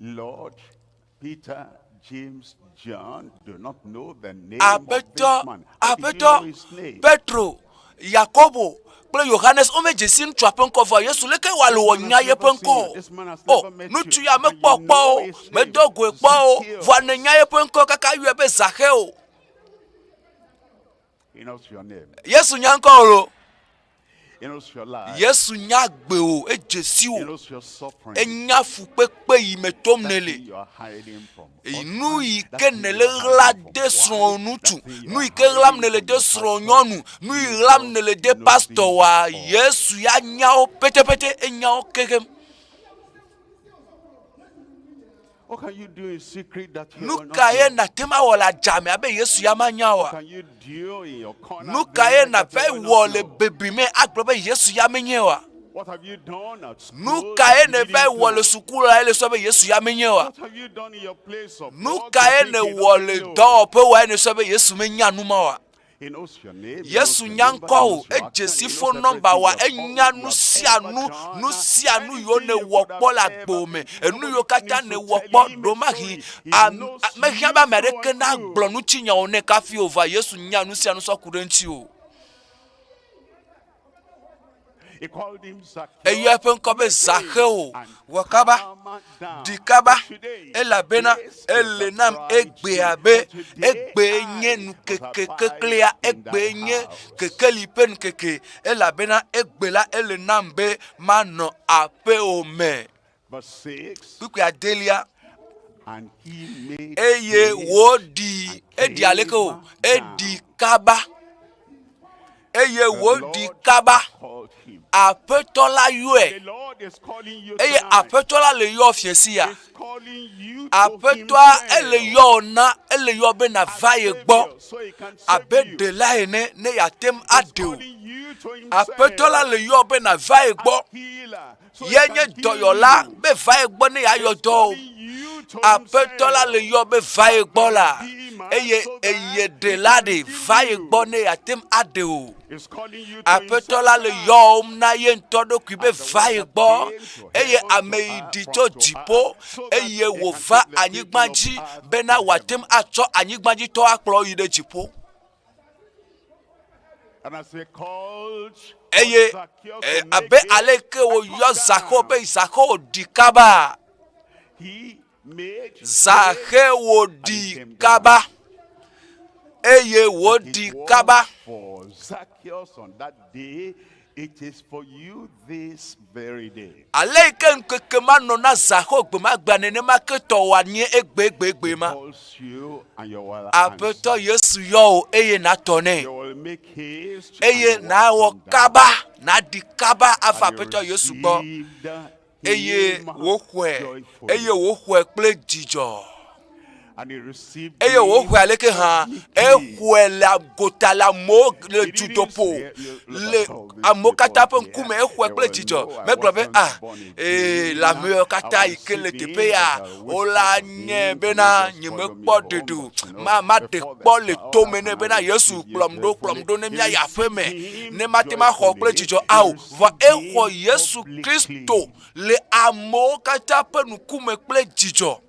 Lord, Peter, James, John do not know the name of this Aƒetɔ, man. How did you know Aƒetɔ, his name? Petro, Yakobo kple Yohanes womedze si ŋutsua ƒe ŋkɔ vɔ Yesu leke wòale wɔ nya yeƒe ŋkɔ o? O, ŋutsu ya mekpɔ kpɔ o, medo goe kpɔ o, vɔa nènya yeƒe ŋkɔ kaka yɔe be Zaxeo. He knows your name. Yesu nya ŋkɔ o lo. He knows your life. Yesu nya agbe o, edze si He o. knows your suffering. Enya fukpekpe yi me tom That nèle. thing you are hiding from. Nu yi ke nèle ɣla de srɔ̃wò ŋutsu, nu yi ke ɣlam nèle de srɔ̃wò nyɔnu, nu yi ɣlam nèle de pastɔwòa, Yesu ya nya wo petepete, enya wo kekem. Nu kae nàte ŋu awɔ le adzame abe Yesu ya manya oa? Nu kae nàva wɔ le bebli me agblɔ be Yesu ya menye oa? Nu kae nèva wɔ le suku la ele sɔ be Yesu ya menye oa? Nu kae nèwɔ le dɔwɔƒe wa ene sɔ be Yesu menya nu ma oa? Yesu nya ŋkɔ o, edze si fon nɔmba wa, enya nu sia nu, nu sia nu yiwo nèwɔ kpɔ le agbo me, enu yiwo katã nèwɔ kpɔ, ɖomahi mehiã be ame aɖeke nagblɔ ŋutinyawo nɛ kafi o, vɔa Yesu nya nu sia nu sɔ ku ɖe eŋuti o. Eyɔ eƒe ŋkɔ be Zaxeo. Wɔ kaba, ɖi kaba, elabena ele nam egbea be egbee nye nukeke keklẽa, egbee nye kekeli ƒe nukeke, elabena egbe la ele nam be manɔ aƒewò me. Kpukpui adelia. Eye wòɖi, eɖi aleke o? Eɖi kaba. Eye wòɖi kaba. Aƒetɔ la yɔe. Eye Aƒetɔ la le yɔ fiẽsi ya. Aƒetɔa ele yɔ na, ele yɔ be nàva ye gbɔ abe ɖela ene ne yeate ŋu aɖe wò. Aƒetɔ la le yɔ be nàva ye gbɔ. Ye nye dɔyɔla be va ye gbɔ ne yeayɔ dɔ o. Aƒetɔ la le yɔ be va ye gbɔ la eye eye ɖela ɖe va ye gbɔ ne yeate ŋu aɖe o. Aƒetɔ la le yɔm na ye ŋutɔ ɖokui be va ye gbɔ eye ame yi ɖi tso dziƒo eye wòva anyigba dzi bena wòate ŋu atsɔ anyigbadzitɔ akplɔ yi ɖe dziƒo. Eye e, abe aleke woyɔ Zaxeo be Zaxeo ɖi kaba. Zaxeo ɖi kaba. Eye wòɖi kaba. It is for you this very day. Ale yi ke ŋkeke ma nɔ na Zaxeo gbemagbea nenema ke tɔ wòanye egbeegbegbe ma. Calls you and you will answer. Aƒetɔ Yesu yɔ wò eye nàtɔ nɛ. You will make haste Eye and you will nàwɔ come down. kaba, nàɖi kaba ava And you Aƒetɔ Yesu gbɔ. received Eye him wòxɔe, joyfully. eye wòxɔe kple dzidzɔ. And he received Eye him wòxɔe aleke hã? publicly. Exɔe le gota le amewo le He didn't dutoƒo say, "You look le at all these amewo katã people ƒe ŋkume. here. Exɔe They kple will dzidzɔ. know I Megblɔ be, wasn't ah, born ee, le again. ame yawo I katã will yi ke le receive teƒe him, ya, but I will wola whisper to nye him and bena he just nye follow me mekpɔ home. ɖeɖe o. But you know, Ma, maɖe before the kpɔ le hour, tome nɛ and bena I Yesu receive you kplɔm ɖo, kplɔm joyfully. ɖo ne He míayi received aƒeme him ne mate ŋu axɔ kple joyfully. dzidzɔ. He Ao, vɔ received him exɔ Yesu publicly. Kristo le amewo katã ƒe ŋkume kple dzidzɔ.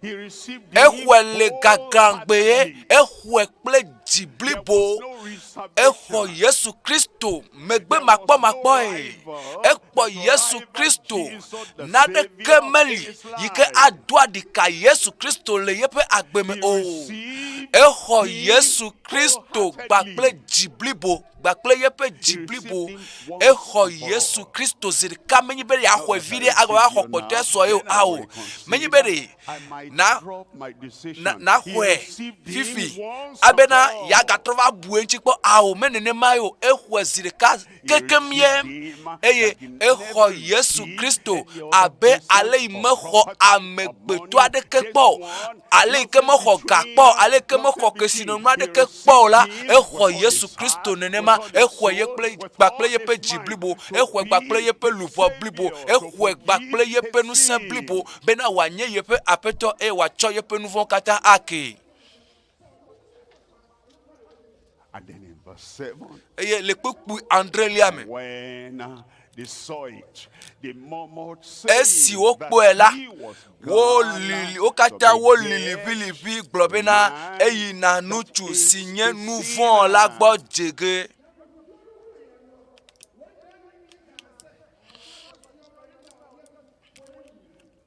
He received him Exɔe le gaglãgbee, wholeheartedly. exɔe kple dzi There was blibo. no Exɔ reservation. Yesu Kristo megbe There was no makpɔmakpɔe. rival Ekpɔ that will Yesu rival Kristo. Jesus the Naneke Savior in meli his yi ke life. ado aɖika Yesu Kristo le yeƒe agbe me He o. received Exɔ him Yesu Kristo kpakple wholeheartedly. dzi blibo kpakple yeƒe dzi He received blibo. him once Exɔ and for Yesu all. Kristo zi ɖeka. Menye be Now yeaxɔe that I vi ɖe agava receive xɔ you kpɔtɔe now, sɔ ye o. then I will Ao, menye be reconsider. ɖe I might na drop my na decision. He naxɔe received him fifi once and abena for all. yeagatrɔ va bu eŋuti kpɔ. Ao, me nenema ye o. Exɔe zi ɖeka He kekem ye received him eye like he exɔ never Yesu received Kristo any other abe person ale yi or mexɔ property or amegbetɔ money. aɖeke This kpɔ o, one, ale yi ke nothing mexɔ ga between, kpɔ o, ale yi ke nothing mexɔ between. kesinɔnu He aɖeke kpɔ o received la, him with exɔ all his Yesu Kristo heart, with nenema. all his Exɔe ye soul, kple with kpakple all yeƒe his dzi mind blibo, to exɔe kpakple be yeƒe his luʋɔ blibo, savior, to exɔe kpakple forgive yeƒe his ŋusẽ sin. blibo bena wòanye yeƒe Aƒetɔ eye wòatsɔ yeƒe nu vɔ̃wo katã akee. And then in verse 7, Eye le kpukpui adrelia me, when they saw it, they murmured, esi saying that wokpɔe la, he was wolili, gone wo to katã the woli guest liʋiliʋi gblɔ the bena man eyina that ŋutsu is si nye a nu vɔ̃ la sinner. gbɔ dze ge.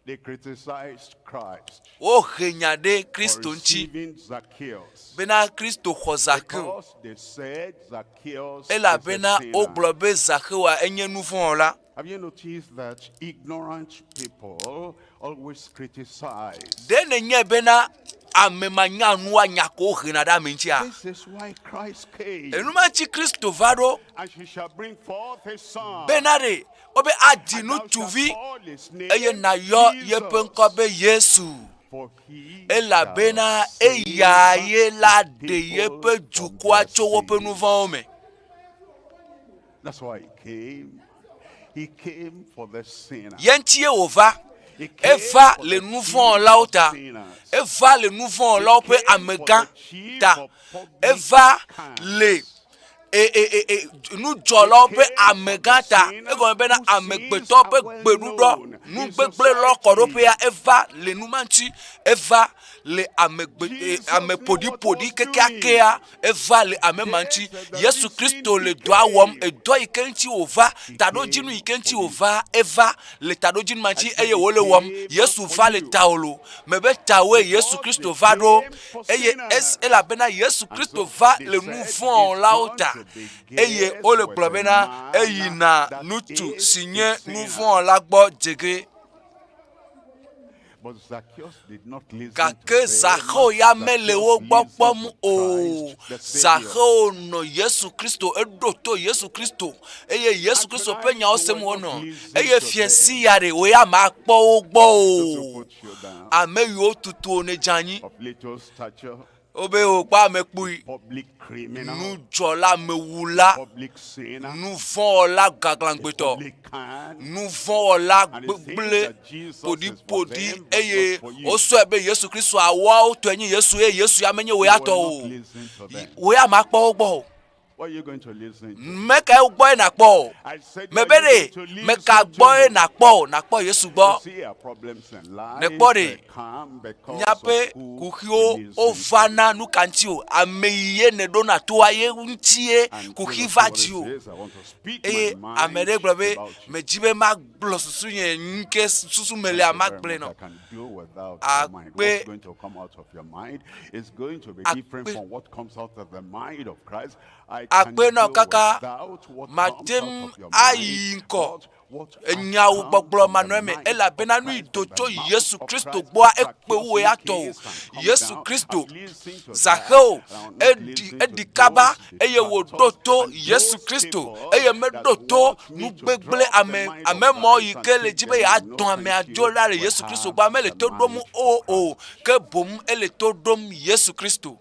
They criticized Christ Wohe nya ɖe for Kristo ŋuti receiving Zacchaeus bena Kristo xɔ Zakeo because they said Zacchaeus is a elabena sinner. wogblɔ be Zakeoa enye nu vɔ̃ wɔla. Have you noticed that ignorant people always criticize? Ɖe nènyae bena ame manyanua nya ko wohena ɖe ame ŋutia? This is why Christ came. Enuma ŋuti Kristo va ɖo And she shall bring forth a son. bena ɖe wobe adzi And thou shalt ŋutsuvi call his eye name nàyɔ yeƒe ŋkɔ Jesus, be Yesu for he elabena shall save eya ye la his ɖe people yeƒe from dukɔa their tso woƒe nu sins. vɔ̃wo me. That's why he came. He came for the sinner. Ye ŋuti ye wòva. He came Eva for le the nu chief vɔ̃wɔlawo of ta. sinners. Eva le nu He vɔ̃wɔlawo ƒe came for amegã the chief ta. of public Eva le cans. e e e e He nudzɔlawo ƒe came for the amegã ta. sinners Egɔme bena whose sins amegbetɔ are ƒe well gbeɖuɖɔ, known in nugbegblẽ lɔ society. kɔɖoƒea eva le nu ma ŋuti. Eva le amegbe e Jesus ame knew what ƒoɖiƒoɖi was kekeakea doing. eva le ame ma ŋuti. This is the Yesu reason Kristo he le dɔa wɔm. came. Edɔ yi ke ŋuti wòva, He taɖodzinu came yi ke ŋuti for you. wòva, eva le taɖodzinu ma I ŋuti said eye he wòle wɔm. came Yesu for va le you. tawò lo. Mebe tawòe Yesu Because Kristo they va ɖo came for eye es sinners. elabena Yesu And Kristo so va they le nu said he's vɔ̃wɔlawo gone ta to be eye guest wole with gblɔ a bena man eyina that ŋutsu is si a nye nu sinner. vɔ̃wɔla gbɔ dze ge. But Zacchaeus did not listen to Gake them. Zaxeo ya mele wo Zacchaeus gbɔ listened kpɔm to o. Christ the Savior. Zaxeo nɔ Yesu Kristo, eɖo to Yesu Kristo eye Yesu And Kristo ƒe tonight nyawo you sem will wonɔ. not listen Eye to fia them. si ya ɖe wò ya makpɔ wo gbɔ Those who o. put you down Ame yiwo tutu wò nedze anyi. of little stature, Wobe wòkpɔ ame kpui, public criminal, nudzɔla, amewula, public sinner, nuvɔ̃wɔla a gaglãgbetɔ, public can. nuvɔ̃wɔla And it seems gbegblẽ that Jesus is for ƒoɖiƒoɖi them, but eye not for you. wosɔe be Yesu Kristo awɔawo tɔe nye Yesu eye Yesu ya menye wò You ya will tɔ not o. listen to them. Wò ya makpɔ wo gbɔ o. Me kae gbɔe nàkpɔ o? Mebe ɖe, me ka gbɔe nàkpɔ o? Nàkpɔ Yesu gbɔ. Nèkpɔ ɖe, míaƒe kuxiwo wovana nu ka ŋuti o? Ame yi ye nèɖona toa ye ŋutie kuxi va dziwò. Eye ame ɖe gblɔ be, medzi be magblɔ susu nye nu ke susu melea magblɔe nɔ. Akpe akpe akpe nɔ kaka mate ŋu ayi ŋkɔ enyawo gbɔgblɔ manɔ eme elabena nu yi do tso Yesu Kristo gbɔa ekpe wu ya tɔ o. Yesu Kristo Zaxeo eɖi eɖi kaba eye wòɖo to Yesu Kristo eye meɖo to nugbegblẽ ame ame mɔ yi ke le dzi be yeadɔn amea dzo la le Yesu Kristo gbɔ mele to ɖom o o ke boŋ ele to ɖom Yesu Kristo.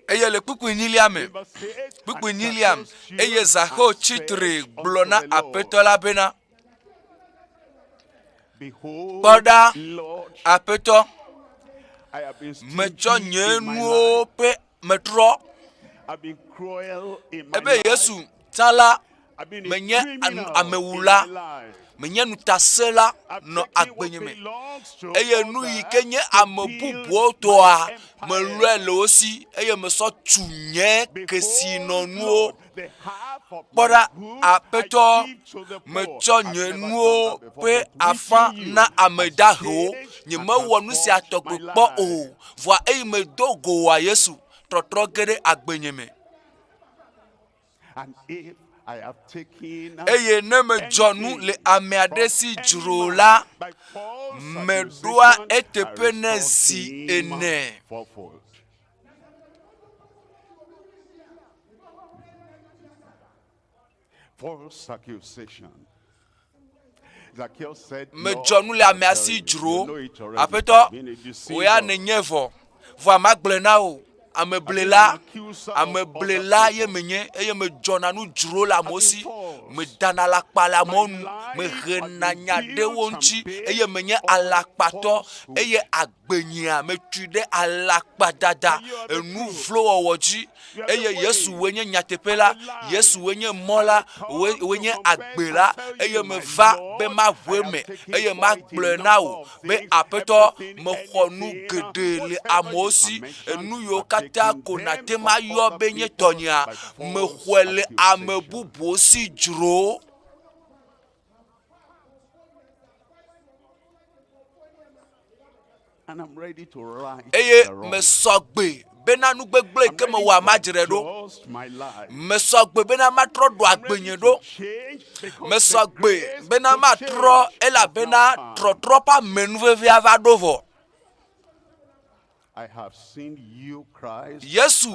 Eye le kpukpui enyilia me, kpukpui enyilia me, eye Zaxeo tsi tre gblɔ na Aƒetɔ la bena, Kpɔ ɖa, Aƒetɔ, metsɔ nye nuwo ƒe metrɔ. Ebe Yesu tsã la, menye amewula, menye ŋutasẽla nɔ agbenye me eye nu yi ke nye ame bubuwo tɔa, melɔe le wo si eye mesɔ tu nye kesinɔnuwo. Kpɔ ɖa, Aƒetɔ, metsɔ nye nuwo ƒe afã na ame dahewo. Nyemewɔ nu sia tɔgbi kpɔ o. Vɔa eyi medo go wòa Yesu, trɔtrɔ ge ɖe agbenye me. Eye ne medzɔ nu le ame aɖe si dzro la, meɖoa eteƒe nɛ zi ene. Medzɔ nu le amea si dzro. Aƒetɔ, wò ya nènye vɔ, vɔa magblɔe na wò. Ameblela, ameblela ye menye eye medzɔna nu dzro le amewo si. Medana alakpa le amewo nu, mehena nya ɖe wo ŋuti eye menye alakpatɔ eye agbenyea metui ɖe alakpadada, enu vlo wɔwɔ dzi. Eye Yesu wòe nye nyateƒe la, Yesu wòe nye mɔ la, wòe nye agbe la, eye meva be maʋu eme, eye magblɔe na wò be Aƒetɔ, mexɔ nu geɖe le amewo si, enu yiwo katã ko nàte ŋu ayɔ be nye tɔnyea, mexɔe le ame bubuwo si dzro. Eye mesɔ gbe bena nu gbegblẽ yi ke mewɔa madzrae ɖo. Mesɔ gbe bena matrɔ ɖo agbenye ɖo. Mesɔ gbe bena matrɔ elabena trɔtrɔ ƒe amenuvevea va ɖo vɔ. Yesu,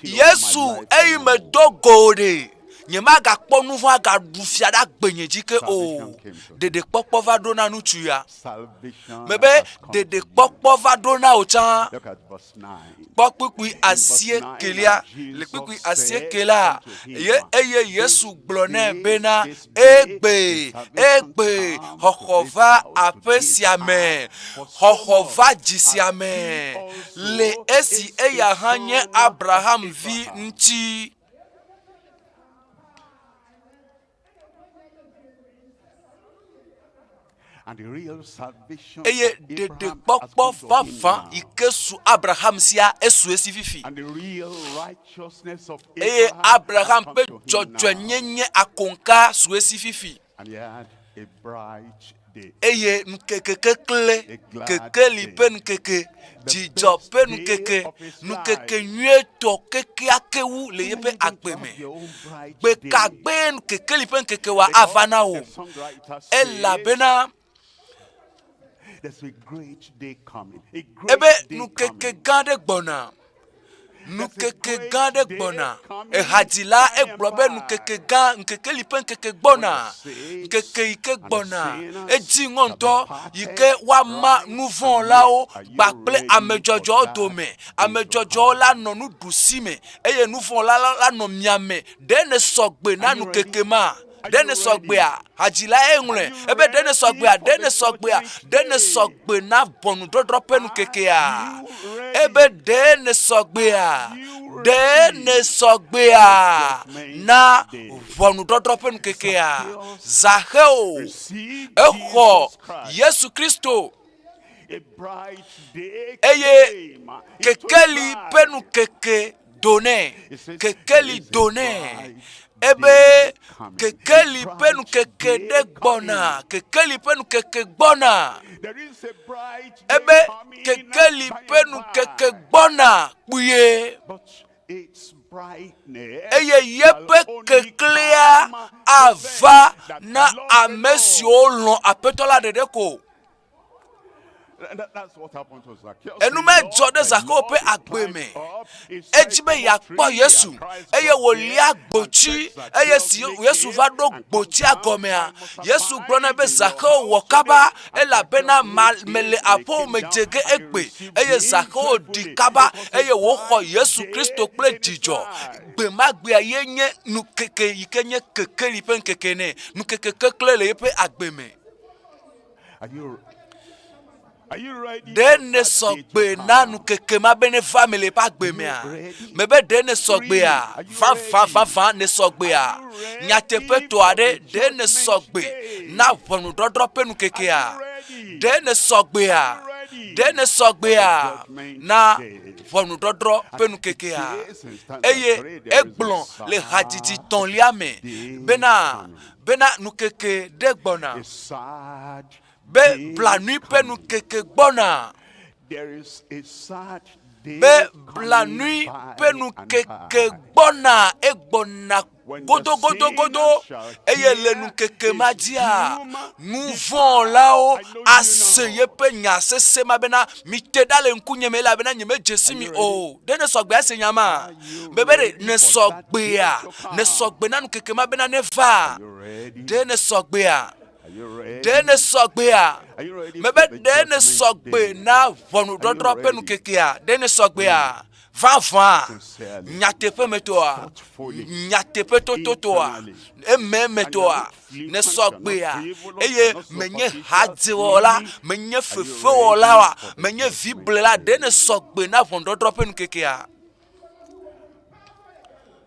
Yesu, eyi medo go ɖe, nyemagakpɔ nu vɔ̃ agaɖu fia ɖe agbenye dzi ke o. Ɖeɖekpɔkpɔ va ɖo na ŋutsu ya. Mebe ɖeɖekpɔkpɔ va ɖo na wò tsã. Kpɔ kpukpui asiekelia. Le kpukpui asieke la, ye eye Yesu gblɔ nɛ bena, Egbe, egbe, xɔxɔ va aƒe sia me, xɔxɔ va dzi sia me, le esi eya hã nye Abraham vi ŋuti. Eye ɖeɖekpɔkpɔ vavã yi ke su Abraham sia, esu esi fifi. Eye Abraham ƒe dzɔdzɔenyenye akoŋka su esi fifi. Eye ŋkeke kekle, kekeli ƒe ŋkeke, dzidzɔ ƒe ŋkeke, ŋkeke nyuietɔ kekeake wu le yeƒe agbe me. Gbe ka gbee kekeli ƒe ŋkeke wa ava na wò? Elabena ebe ŋkeke gã aɖe gbɔna. Nukeke gã aɖe gbɔna. Ehadzila egblɔ be nukeke gã, ŋkeke li ƒe ŋkeke gbɔna. Ŋkeke yi ke gbɔna. Edzi ŋɔ ŋutɔ yi ke woama nuvɔ̃lawo kpakple ame dzɔdzɔwo dome. Ame dzɔdzɔwo la nɔ nuɖusi me eye nuvɔ̃la la nɔ miame. Ɖe nèsɔ gbe na nukeke ma? Ɖe nèsɔ gbea? Hadzila ye ŋlɔe ebe ɖe nèsɔ gbea? Ɖe nèsɔ gbea? Ɖe nèsɔ gbe na ʋɔnudɔdrɔ̃ ƒe nukekea? Ebe ɖe nèsɔ gbea? Ɖe nèsɔ gbea na ʋɔnudɔdrɔ̃ ƒe nukekea? Zaxeo exɔ Yesu Kristo eye kekeli ƒe nukeke do nɛ, kekeli do nɛ. Ebe kekeli ƒe nukeke ɖe gbɔna, kekeli ƒe nukeke gbɔna. Ebe kekeli ƒe nukeke gbɔna kpuie. Eye yeƒe keklẽa ava na ame siwo lɔ̃ Aƒetɔ la ɖeɖe ko. Enu medzɔ ɖe Zaxeo ƒe agbe me. Edzi be yeakpɔ Yesu eye wòlia gbotsi eye si Yesu va ɖo gbotsia gɔmea, Yesu gblɔ nɛ be Zaxeo wɔ kaba elabena mele aƒewò me dze ge egbe. Eye Zaxeo ɖi kaba eye wòxɔ Yesu Kristo kple dzidzɔ. Gbe ma gbea ye nye nukeke yi ke nye kekeli ƒe ŋkeke nɛ. Nukeke kekle le yeƒe agbe me. Ɖe nèsɔ gbe na nukeke ma be neva eme le eƒe agbe mea? Mebe ɖe nèsɔ gbea? Vavã, vavã nèsɔ gbea? Nyateƒetɔ aɖe, ɖe nèsɔ gbe na ʋɔnudɔdrɔ̃ ƒe nukekea? Ɖe nèsɔ gbea? Ɖe nèsɔ gbea na ʋɔnudɔdrɔ̃ ƒe nukekea? Eye egblɔ le hadzidzi tɔ̃lia me bena, bena nukeke ɖe gbɔna, be blanui ƒe nukeke gbɔna, be blanui ƒe nukeke gbɔna, egbɔna godogodogodo, eye le nukeke ma dzia, nuvɔ̃lawo ase yeƒe nya sese ma bena, mite ɖa le ŋkunye me elabena nyemedze si mi o. Ɖe nèsɔ gbe ase nya ma? Bebe ɖe nèsɔ gbea? Nèsɔ gbe na nukeke ma bena neva? Ɖe nèsɔ gbea? Ɖe nèsɔ gbea? Mebe ɖe nèsɔ gbe na ʋɔnudɔdrɔ̃ ƒe nukekea? Ɖe nèsɔ gbea? Vavã, nyateƒemetɔa, nyateƒetototoa, emeemetɔa, nèsɔ gbea, eye menye hadzewɔla, menye fefewɔla oa, menye viblela, ɖe nèsɔ gbe na ʋɔnudɔdrɔ̃ ƒe nukekea?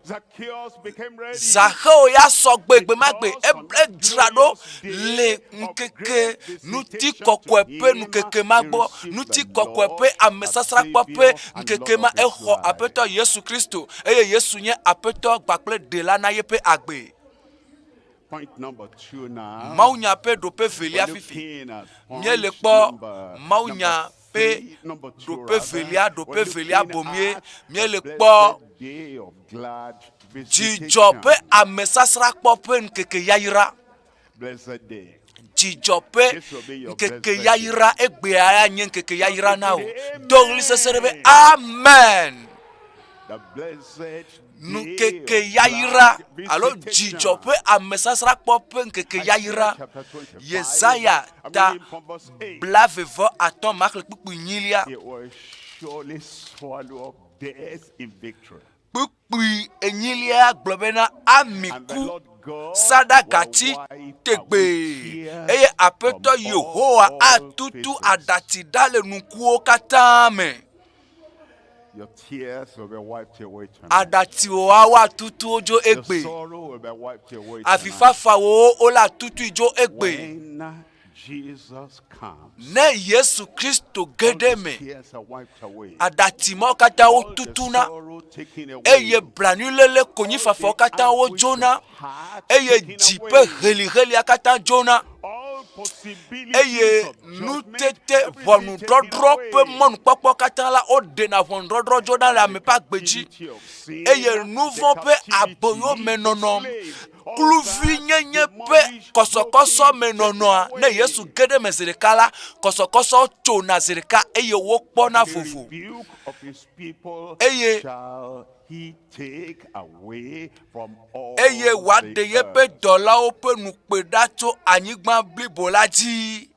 Zaxeo ya sɔ gbe gbe ma gbe edzra ɖo le ŋkeke ŋutikɔkɔe ƒe ŋkeke ma gbɔ ŋutikɔkɔe ƒe amesasrakpɔ ƒe ŋkeke ma exɔ Aƒetɔ Yesu Kristo eye Yesu nye Aƒetɔ kpakple Ɖela na yeƒe agbe. Mawunya ƒe ɖoƒe velia fifi míele kpɔ mawunya ƒe ɖoƒe velia, ɖoƒe velia boŋue míele kpɔ dzidzɔ ƒe amesasrakpɔ ƒe ŋkeke yayra. Dzidzɔ ƒe ŋkeke yayra egbea ya nye ŋkeke yayra na wò. Do ɣli sesẽ ɖe be amen. Ŋkeke yayra alo dzidzɔ ƒe amesasrakpɔ ƒe ŋkeke yayra. Yesaya ta 55 maxlẽ kpukpui nyilia. Kpukpui enyilia gblɔ bena ami ku saɖagatsi tegbee eye Aƒetɔ Yehowa atutu aɖatsi ɖa le nukuwo katã me. Aɖatsiwoa woatutu wo dzo egbe. Avifafawo wole atutui dzo egbe. Ne Yesu Kristo ge ɖe eme, aɖatsi mawo katã wotutuna eye blanuiléle konyifafawo katã wodzona eye dzi ƒe helihelia katã dzona eye nutete ʋɔnudɔdrɔ̃ ƒe mɔnukpɔkpɔ katã la woɖena ʋɔnudɔdrɔ̃ dzona le ame ƒe agbe dzi eye nuvɔ̃ ƒe aboyomenɔnɔ. Kluvinyenye ƒe kɔsɔkɔsɔ me nɔnɔa, ne Yesu ge ɖe eme zi ɖeka la, kɔsɔkɔsɔ tsona zi ɖeka eye wokpɔna vovo. Eye eye wòaɖe yeƒe dɔlawo ƒe nukpe ɖa tso anyigba blibo la dzi.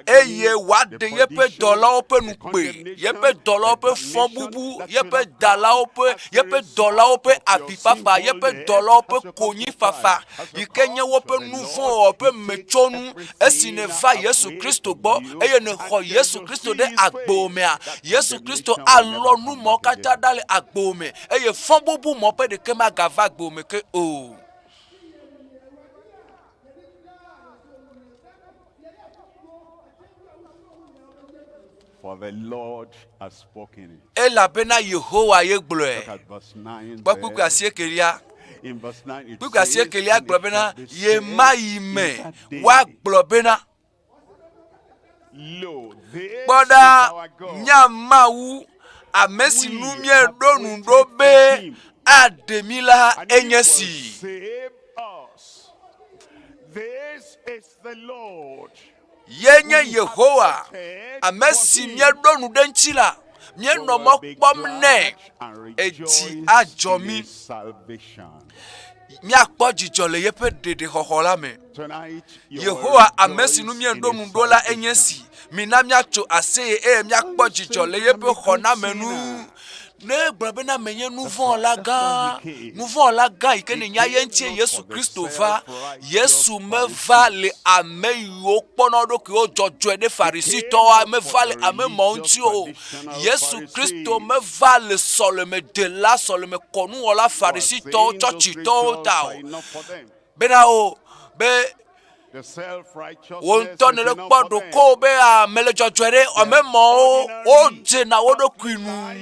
Eye wòaɖe yeƒe dɔlawo ƒe nukpe, yeƒe dɔlawo ƒe fɔbubu, yeƒe dalawo ƒe, yeƒe dɔlawo ƒe avifafa, yeƒe dɔlawo ƒe konyifafa, yi ke nye woƒe nu vɔ̃ wɔwɔ ƒe metsonu. Esi nèva Yesu Kristo gbɔ eye nèxɔ Yesu Kristo ɖe agbewò mea, Yesu Kristo alɔ nu mawo katã ɖa le agbewò me eye fɔbubu mɔ ƒe ɖeke magava agbewò me ke o. For the Lord has spoken it. Elabena Yehowa ye gblɔe. Look at verse 9 Kpɔ kpukpui there. asiekelia. In verse 9 it Kpukpui says, asiekelia "And gblɔ it bena, shall be said ɣemaɣi in me that day, woagblɔ bena, Lo, this Kpɔ is ɖa, our God. mía Mawu, ame si nu míeɖo ŋu ɖo be aɖe mí la, And he enye will si. save us. This is the Lord. Ye nye Yehowa, ame si míeɖo ŋu ɖe eŋuti la, míenɔ mɔ kpɔm nɛ. Edzi adzɔ mí. Míakpɔ dzidzɔ le yeƒe ɖeɖexɔxɔ la me. Yehowa, ame si nu míeɖo ŋu ɖo la enye si. Mina míatso aseye eye míakpɔ dzidzɔ le yeƒe xɔname nu. Ne egblɔ bena menye nuvɔ̃wɔla gã, nuvɔ̃wɔla gã yi ke nènya ye ŋutie Yesu Kristo va. Yesu meva le ame yiwo kpɔna wo ɖokuiwo dzɔdzɔe ɖe Farisitɔwoa meva le ame mawo ŋuti o. Yesu Kristo meva le sɔlemedela, sɔlemekɔnuwɔla Farisitɔwo, tsɔtsitɔwo ta o. Bena o, be wò ŋutɔ nèle kpɔ ɖokuiwò be ame le dzɔdzɔe ɖe, ame mawo wodzena wo ɖokui nu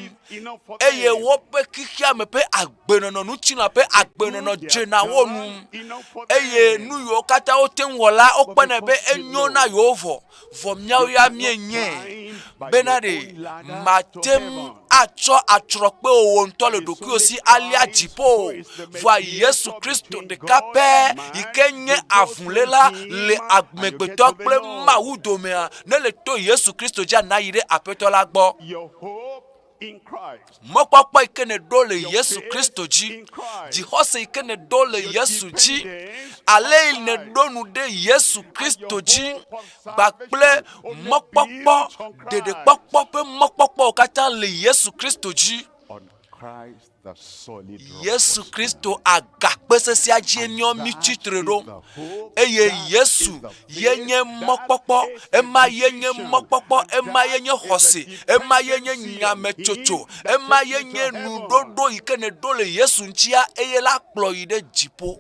eye woƒe xexeame ƒe agbenɔnɔ, ŋutilã ƒe agbenɔnɔ dzena wo nu eye nu yiwo katã wote ŋu wɔ la, wokpɔnɛ be enyo na yewo vɔ. Vɔ míawo ya míenyae bena ɖe màte ŋu atsɔ atrɔkpe wò wò ŋutɔ le ɖokuiwò si alia dziƒo o. Vɔa Yesu Kristo ɖeka pɛ yi ke nye avuléla le amegbetɔ kple Mawu domea, ne le to Yesu Kristo dzia, nàyi ɖe Aƒetɔ la gbɔ. Mɔkpɔkpɔ yi ke nèɖo le Yesu Kristo dzi, dzixɔse yi ke nèɖo le Yesu dzi, ale yi nèɖo nu ɖe Yesu Kristo dzi kpakple mɔkpɔkpɔ, ɖeɖekpɔkpɔ ƒe mɔkpɔkpɔwo katã le Yesu Kristo dzi. Yesu Kristo agakpe sesẽa dzie míawo mítsi tre ɖo. Eye Yesu ye nye mɔkpɔkpɔ, ema ye nye mɔkpɔkpɔ, ema ye nye xɔse, ema ye nye nyametsotso, ema ye nye nuɖoɖo yi ke nèɖo le Yesu ŋutia eye la kplɔ yi ɖe dziƒo.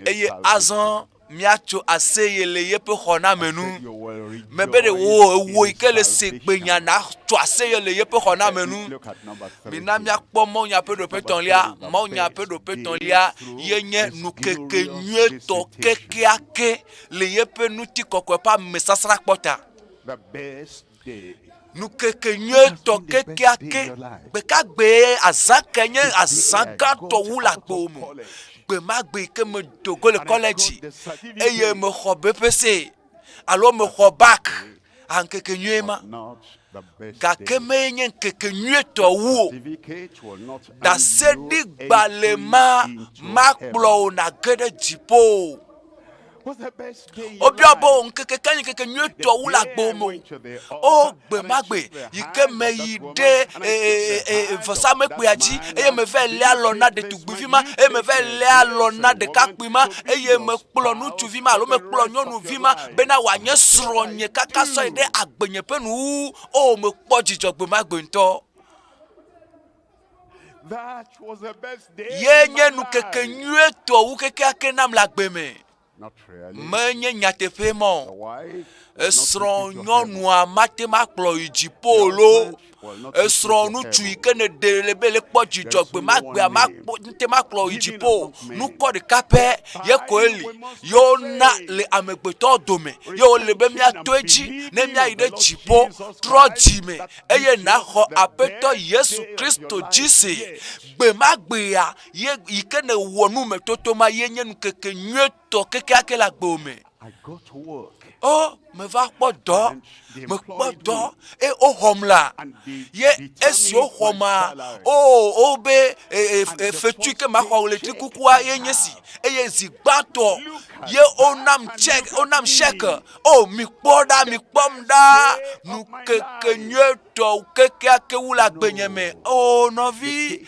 Eye azɔ Míatso aseye le yeƒe xɔname nu. Mebe ɖe wò ewò yi ke le se gbenya natso aseye le yeƒe xɔname nu. Mina míakpɔ mawunya ƒe ɖoƒe tɔ̃lia. Mawunya ƒe ɖoƒe tɔ̃lia ye nye nukeke nyuietɔ kekeake le yeƒe ŋutikɔkɔe ƒe amesasrakpɔ ta. Nukeke nyuietɔ kekeake. Gbekagbee azã kae nye azã gãtɔ wu le agbewò me? Gbe ma gbe yi ke medo go le kɔledzi eye mexɔ BPC alo mexɔ BAC, a ŋkeke nyuie ma. Gake mee nye ŋkeke nyuietɔ wu o. Ɖaseɖigbalẽ ma makplɔ wò nàge ɖe dziƒo o. Wobia be, ŋkeke ka nye ŋkeke nyuietɔ wu le agbe me o? O, gbe ma gbe yi ke meyi ɖe vɔsamlekpuia dzi eye meva lé alɔ na ɖetugbuivi ma eye meva lé alɔ na ɖekakpui ma eye mekplɔ ŋutsuvi ma alo mekplɔ nyɔnuvi ma bena wòanye srɔ̃nye kaka sɔe ɖe agbenye ƒe nuwuwu. O, mekpɔ dzidzɔ gbe ma gbe ŋutɔ. Ye nye nukeke nyuietɔ wu kekeake nam le agbe me. Menye nyateƒee ma o. Esrɔ̃ nyɔnua mate ŋu akplɔ yi dziƒo o loo. Esrɔ̃ ŋutsu yi ke nèɖe le be le kpɔ dzidzɔ gbe ma gbea mate ŋu akplɔ yi dziƒo o. Nukɔ ɖeka pɛ ye koe li ye wona le amegbetɔwo dome ye wòle be míato edzi ne míayi ɖe dziƒo. Trɔ dzime eye nàxɔ Aƒetɔ Yesu Kristo dzi se. Gbe ma gbea ye yi ke nèwɔ numetoto ma ye nye ŋkeke nyuietɔ kekeake le agbewò me. O, meva kpɔ dɔ, mekpɔ dɔ, eye woxɔm la, ye esi woxɔma, o, wobe e, e, e, fetu yi ke maxɔ ɣleti kukua ye nye si, eye zi gbãtɔ ye wonam check, wonam check. O, mikpɔ ɖa, mikpɔm ɖa, nukeke nyuietɔ kekeake wu le agbenye me. O, nɔvi,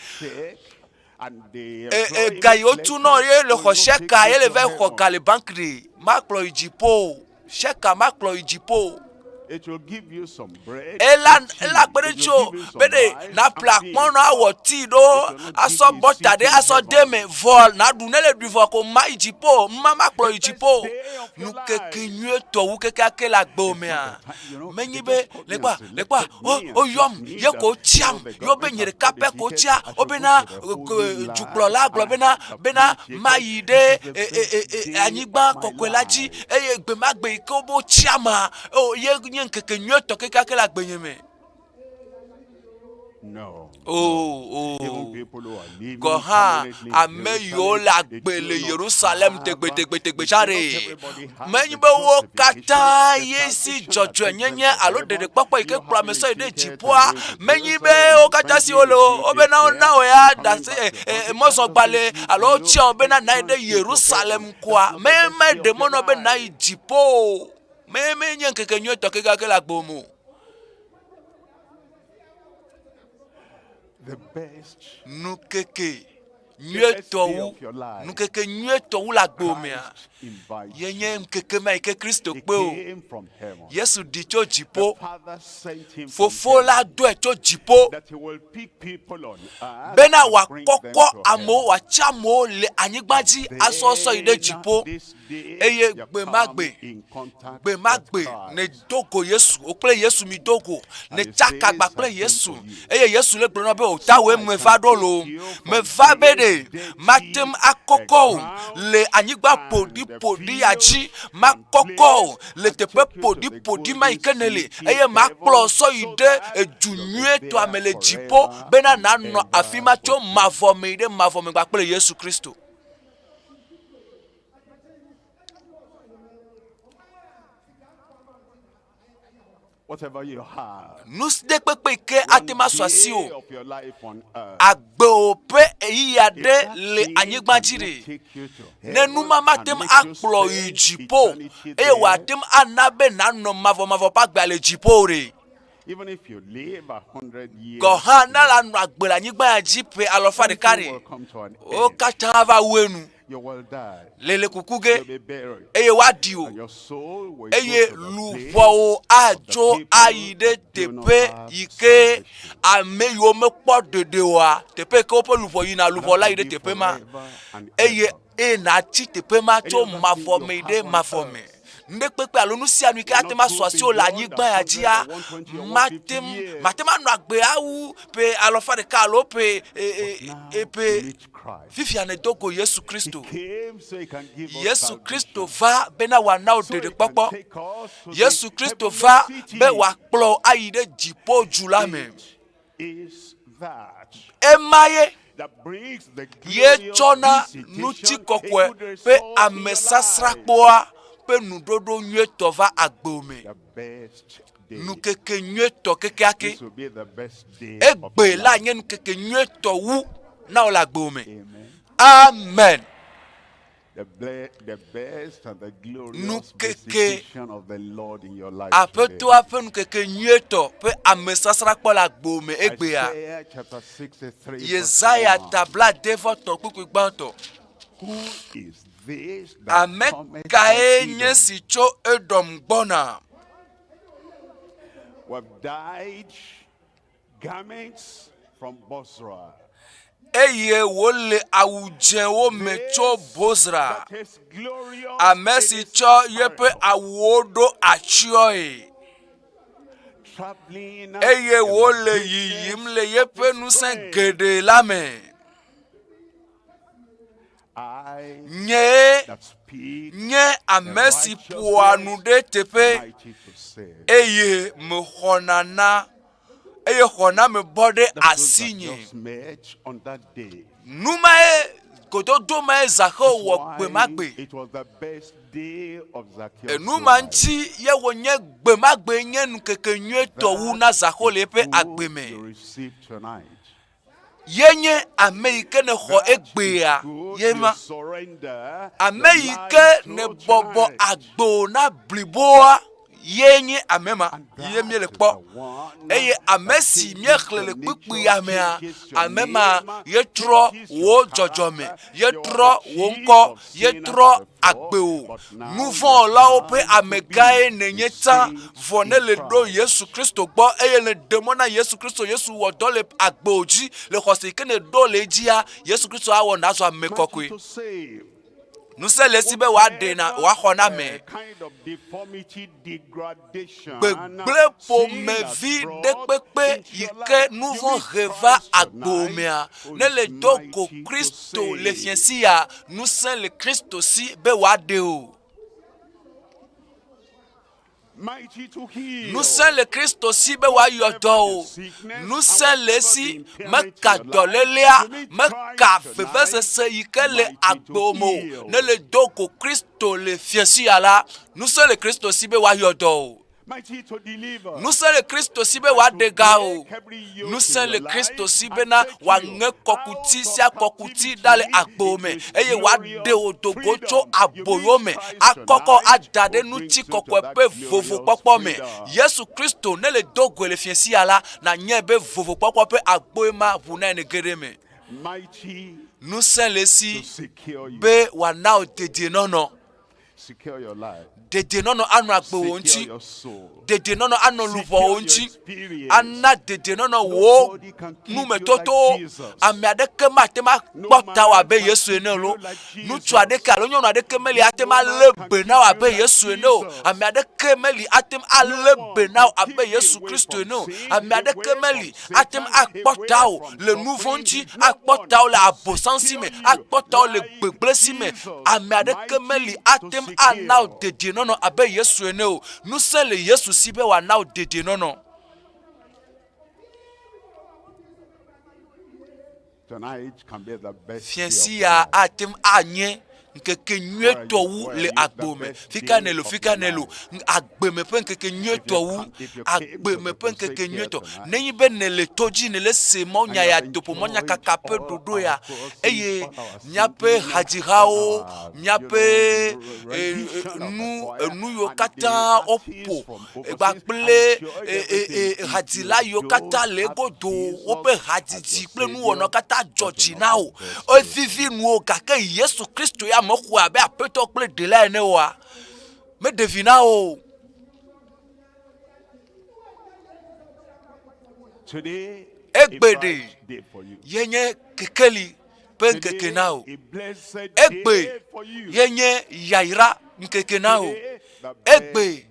E, ga yi wotu nɔ ye le xɔ shɛka ye le va xɔ ga le bank ɖe makplɔ yi dziƒo o. Shɛka makplɔ yi dziƒo o. Ela ela kpe ɖe ŋuti o be ɖe naƒle akpɔnɔ awɔ tii ɖo asɔ bɔta ɖe asɔ de eme vɔ naɖu ne le ɖui vɔ ko ma yi dziƒo o. Numa makplɔ yi dziƒo o. Nukeke nyuietɔ wu kekeake le agbewò mea menye be le kpɔa le kpɔa wo woyɔm ye ko wotsiam ye wobe nye ɖeka pɛ ko wotsia wobena dukplɔla gblɔ bena bena mayi ɖe e, e, e, e, anyigba kɔkɔe la dzi eye gbe ma gbe yi ke wobe wotsiama o ye nye ŋkeke nyuietɔ kekeake le agbenye me. O, o, gɔ̃ hã ame yiwo le agbe le Yerusalem tegbetegbetegbe tsã ɖe, menye be wo katã ye si dzɔdzɔenyenye alo ɖeɖekpɔkpɔ yi ke kplɔ ame sɔ yi ɖe dziƒoa, menye be wo katã si wole o, wobena wona wò ya ɖase e, e, mɔzɔgbalẽ alo wotsia wò bena nayi ɖe Yerusalem koa, me meɖe mɔ nɔ be nayi dziƒo o. Me menye ŋkeke nyuietɔ kekeake le agbe me o. Nukeke nyuietɔ wu, nukeke nyuietɔ wu le agbe mea, ye nye ŋkeke ma yi ke Kristo kpe o. Yesu ɖi tso dziƒo. Fofo la dɔe tso dziƒo bena wòakɔkɔ amewo, wòatsi amewo le anyigba dzi asɔ sɔ yi ɖe dziƒo. Eye gbe ma gbe, gbe ma gbe nèdo go Yesu, wò kple Yesu mido go, nètsaka agba kple Yesu, eye Yesu le gblɔ na be, o ta wòe meva ɖo loo, meva be ɖe mate ŋu akɔkɔ wò le anyigba ƒoɖiƒoɖi ya dzi, makɔkɔ wò le teƒe ƒoɖiƒoɖi ma yi ke nèle, eye makplɔ sɔ yi ɖe edu nyuietɔa me le dziƒo bena nànɔ afi ma tso mavɔ me yi ɖe mavɔ me kpakple Yesu Kristo. Nu ɖe kpekpe ke ate ŋu asu asiwò. Agbewò ƒe ɣeyiɣi aɖe le anyigba dzi ɖe. Ne nu ma mate ŋu akplɔ yi dziƒo eye wòate ŋu ana be nànɔ mavɔmavɔ ƒe agbea le dziƒo o ɖe. Gɔ̃ hã ne ànɔ agbe le anyigba ya dzi ƒe alafa ɖeka ɖe, wo katã ava wu enu le le kuku ge eye woaɖi wò eye luʋɔwo adzo ayi ɖe teƒe yi ke ame yiwo mekpɔ ɖeɖe oa, teƒe yi ke woƒe luʋɔ yina, luʋɔ la yi ɖe teƒe ma eye eye nàtsi teƒe ma tso mavɔ me yi ɖe mavɔ me. Nuɖekpekpe alo nu sia nu yi ke ate ŋu asu asiwò le anyigba ya dzia, mate ŋu mate ŋu anɔ agbe awu ƒe alafa ɖeka alo ƒe e, e, e, ƒe fifia nèdo go Yesu Kristo. Yesu Kristo va bena wòana wò ɖeɖekpɔkpɔ. Yesu Kristo va be wòakplɔ wò ayi ɖe dziƒo du la me. Ema ye ye tsɔna ŋutikɔkɔe ƒe amesasrakpɔa ƒe nuɖoɖo nyuietɔ va agbewò me. Nukeke nyuietɔ kekeake. Egbe la nye nukeke nyuietɔ wu na wò le agbewò me. Amen. Nukeke Aƒetɔa ƒe nukeke nyuietɔ ƒe amesasrakpɔ le agbo me egbea. Yesaya ta blaade-vɔ-etɔ̃ kpukpui gbãtɔ. Ame kae nye si tso Edom gbɔna? Eye wòle awu dzẽwo me tso Bozra, ame si tsɔ yeƒe awuwo ɖo atsyɔ̃e. Eye wòle yiyim le yeƒe ŋusẽ geɖe la me. Nyee nye ame si ƒoa nu ɖe teƒe eye mexɔna na eye xɔname bɔ ɖe asinye. Nu mae gododo mae Zaxeo wɔ gbe ma gbe. Enu ma ŋuti ye wònye gbe ma gbe nye ŋkeke nyuietɔ wu na Zaxeo le eƒe agbe me. Ye nye ame yi ke nèxɔ egbea ye ma. Ame yi ke nèbɔbɔ agbo na bliboa ye nye ame ma ye míele kpɔ. Eye ame si míexlẽ le kpukpuia mea, ame ma ye trɔ wò dzɔdzɔme, ye trɔ wò ŋkɔ, ye trɔ agbe wò. Nuvɔ̃wɔlawo ƒe amegãe nènye tsã, vɔ ne le ɖo Yesu Kristo gbɔ eye nèɖe mɔ na Yesu Kristo, Yesu wɔ dɔ le agbewò dzi le xɔse yi ke nèɖo le edzia, Yesu Kristo awɔ nàzu ame kɔkɔe. Ŋusẽ le esi be wòaɖe na wòaxɔ na ame. Gbegblẽ ƒomevi ɖe kpekpe yi ke nuvɔ̃ he va agbewò mea, ne le do go Kristo le fiẽsi ya, ŋusẽ le Kristo si be wòaɖe wò. Ŋusẽ le Kristo si be wòayɔ dɔ wò. Ŋusẽ le esi meka dɔlélea, meka vevesese yi ke le agbewò me o. Ne le do go Kristo le fiẽsi ya la, ŋusẽ le Kristo si be wòayɔ dɔ wò. Ŋusẽ le Kristo si be wòaɖe ga wò. Ŋusẽ le Kristo si bena wòaŋe kɔkuti sia kɔkuti ɖa le agbewò me eye wòaɖe wò do go tso aboyo me akɔkɔ ada ɖe ŋutikɔkɔe ƒe vovokpɔkpɔ me. Yesu Kristo ne le do goe le fiẽ sia la, nànyae be vovokpɔkpɔ ƒe agboe ma ʋu nae nège ɖe eme. Ŋusẽ le esi be wòana wò dedienɔnɔ. Dedienɔnɔ anɔ agbewò ŋuti. Dedienɔnɔ anɔ luʋɔwò ŋuti. Ana dedienɔnɔ wò numetotowo. Ame aɖeke mate ŋu akpɔ tawò abe Yesu ene o loo. Ŋutsu aɖeke alo nyɔnu aɖeke meli ate ŋu alé be na wò abe Yesu ene o. Ame aɖeke meli ate ŋu alé be na wò abe Yesu Kristo ene o. Ame aɖeke meli ate ŋu akpɔ tawò le nu vɔ̃ ŋuti, akpɔ tawò le abosam si me, akpɔ tawò le gbegblẽ si me. Ame aɖeke meli ate ŋu ana wò dedienɔnɔ abe Yesu ene o. Ŋusẽ le Yesu si be wòana wò dedienɔnɔ. Fiẽ sia ate ŋu anye ŋkeke nyuietɔ wu le agbo me. Fika nèle o, fika nèle o, agbe me ƒe ŋkeke nyuietɔ wu, agbe me ƒe ŋkeke nyuietɔ. Nenye be nèle to dzi nèle se mɔnya ya, doƒo mɔnyakaka ƒe ɖoɖo ya eye míaƒe hadzihawo, míaƒe nu enu yiwo katã woƒo kpakple hadzila yiwo katã le egodo woƒe hadzidzi kple nuwɔnawo katã dzɔ dzi na wò. Evivi nuwò gake Yesu Kristo ya mexɔe abe Aƒetɔ kple Ɖela ene oa? Meɖe vi na wò o. Egbe ɖe ye nye kekeli ƒe ŋkeke na wò. Egbe ye nye yayra ŋkeke na wò. Egbe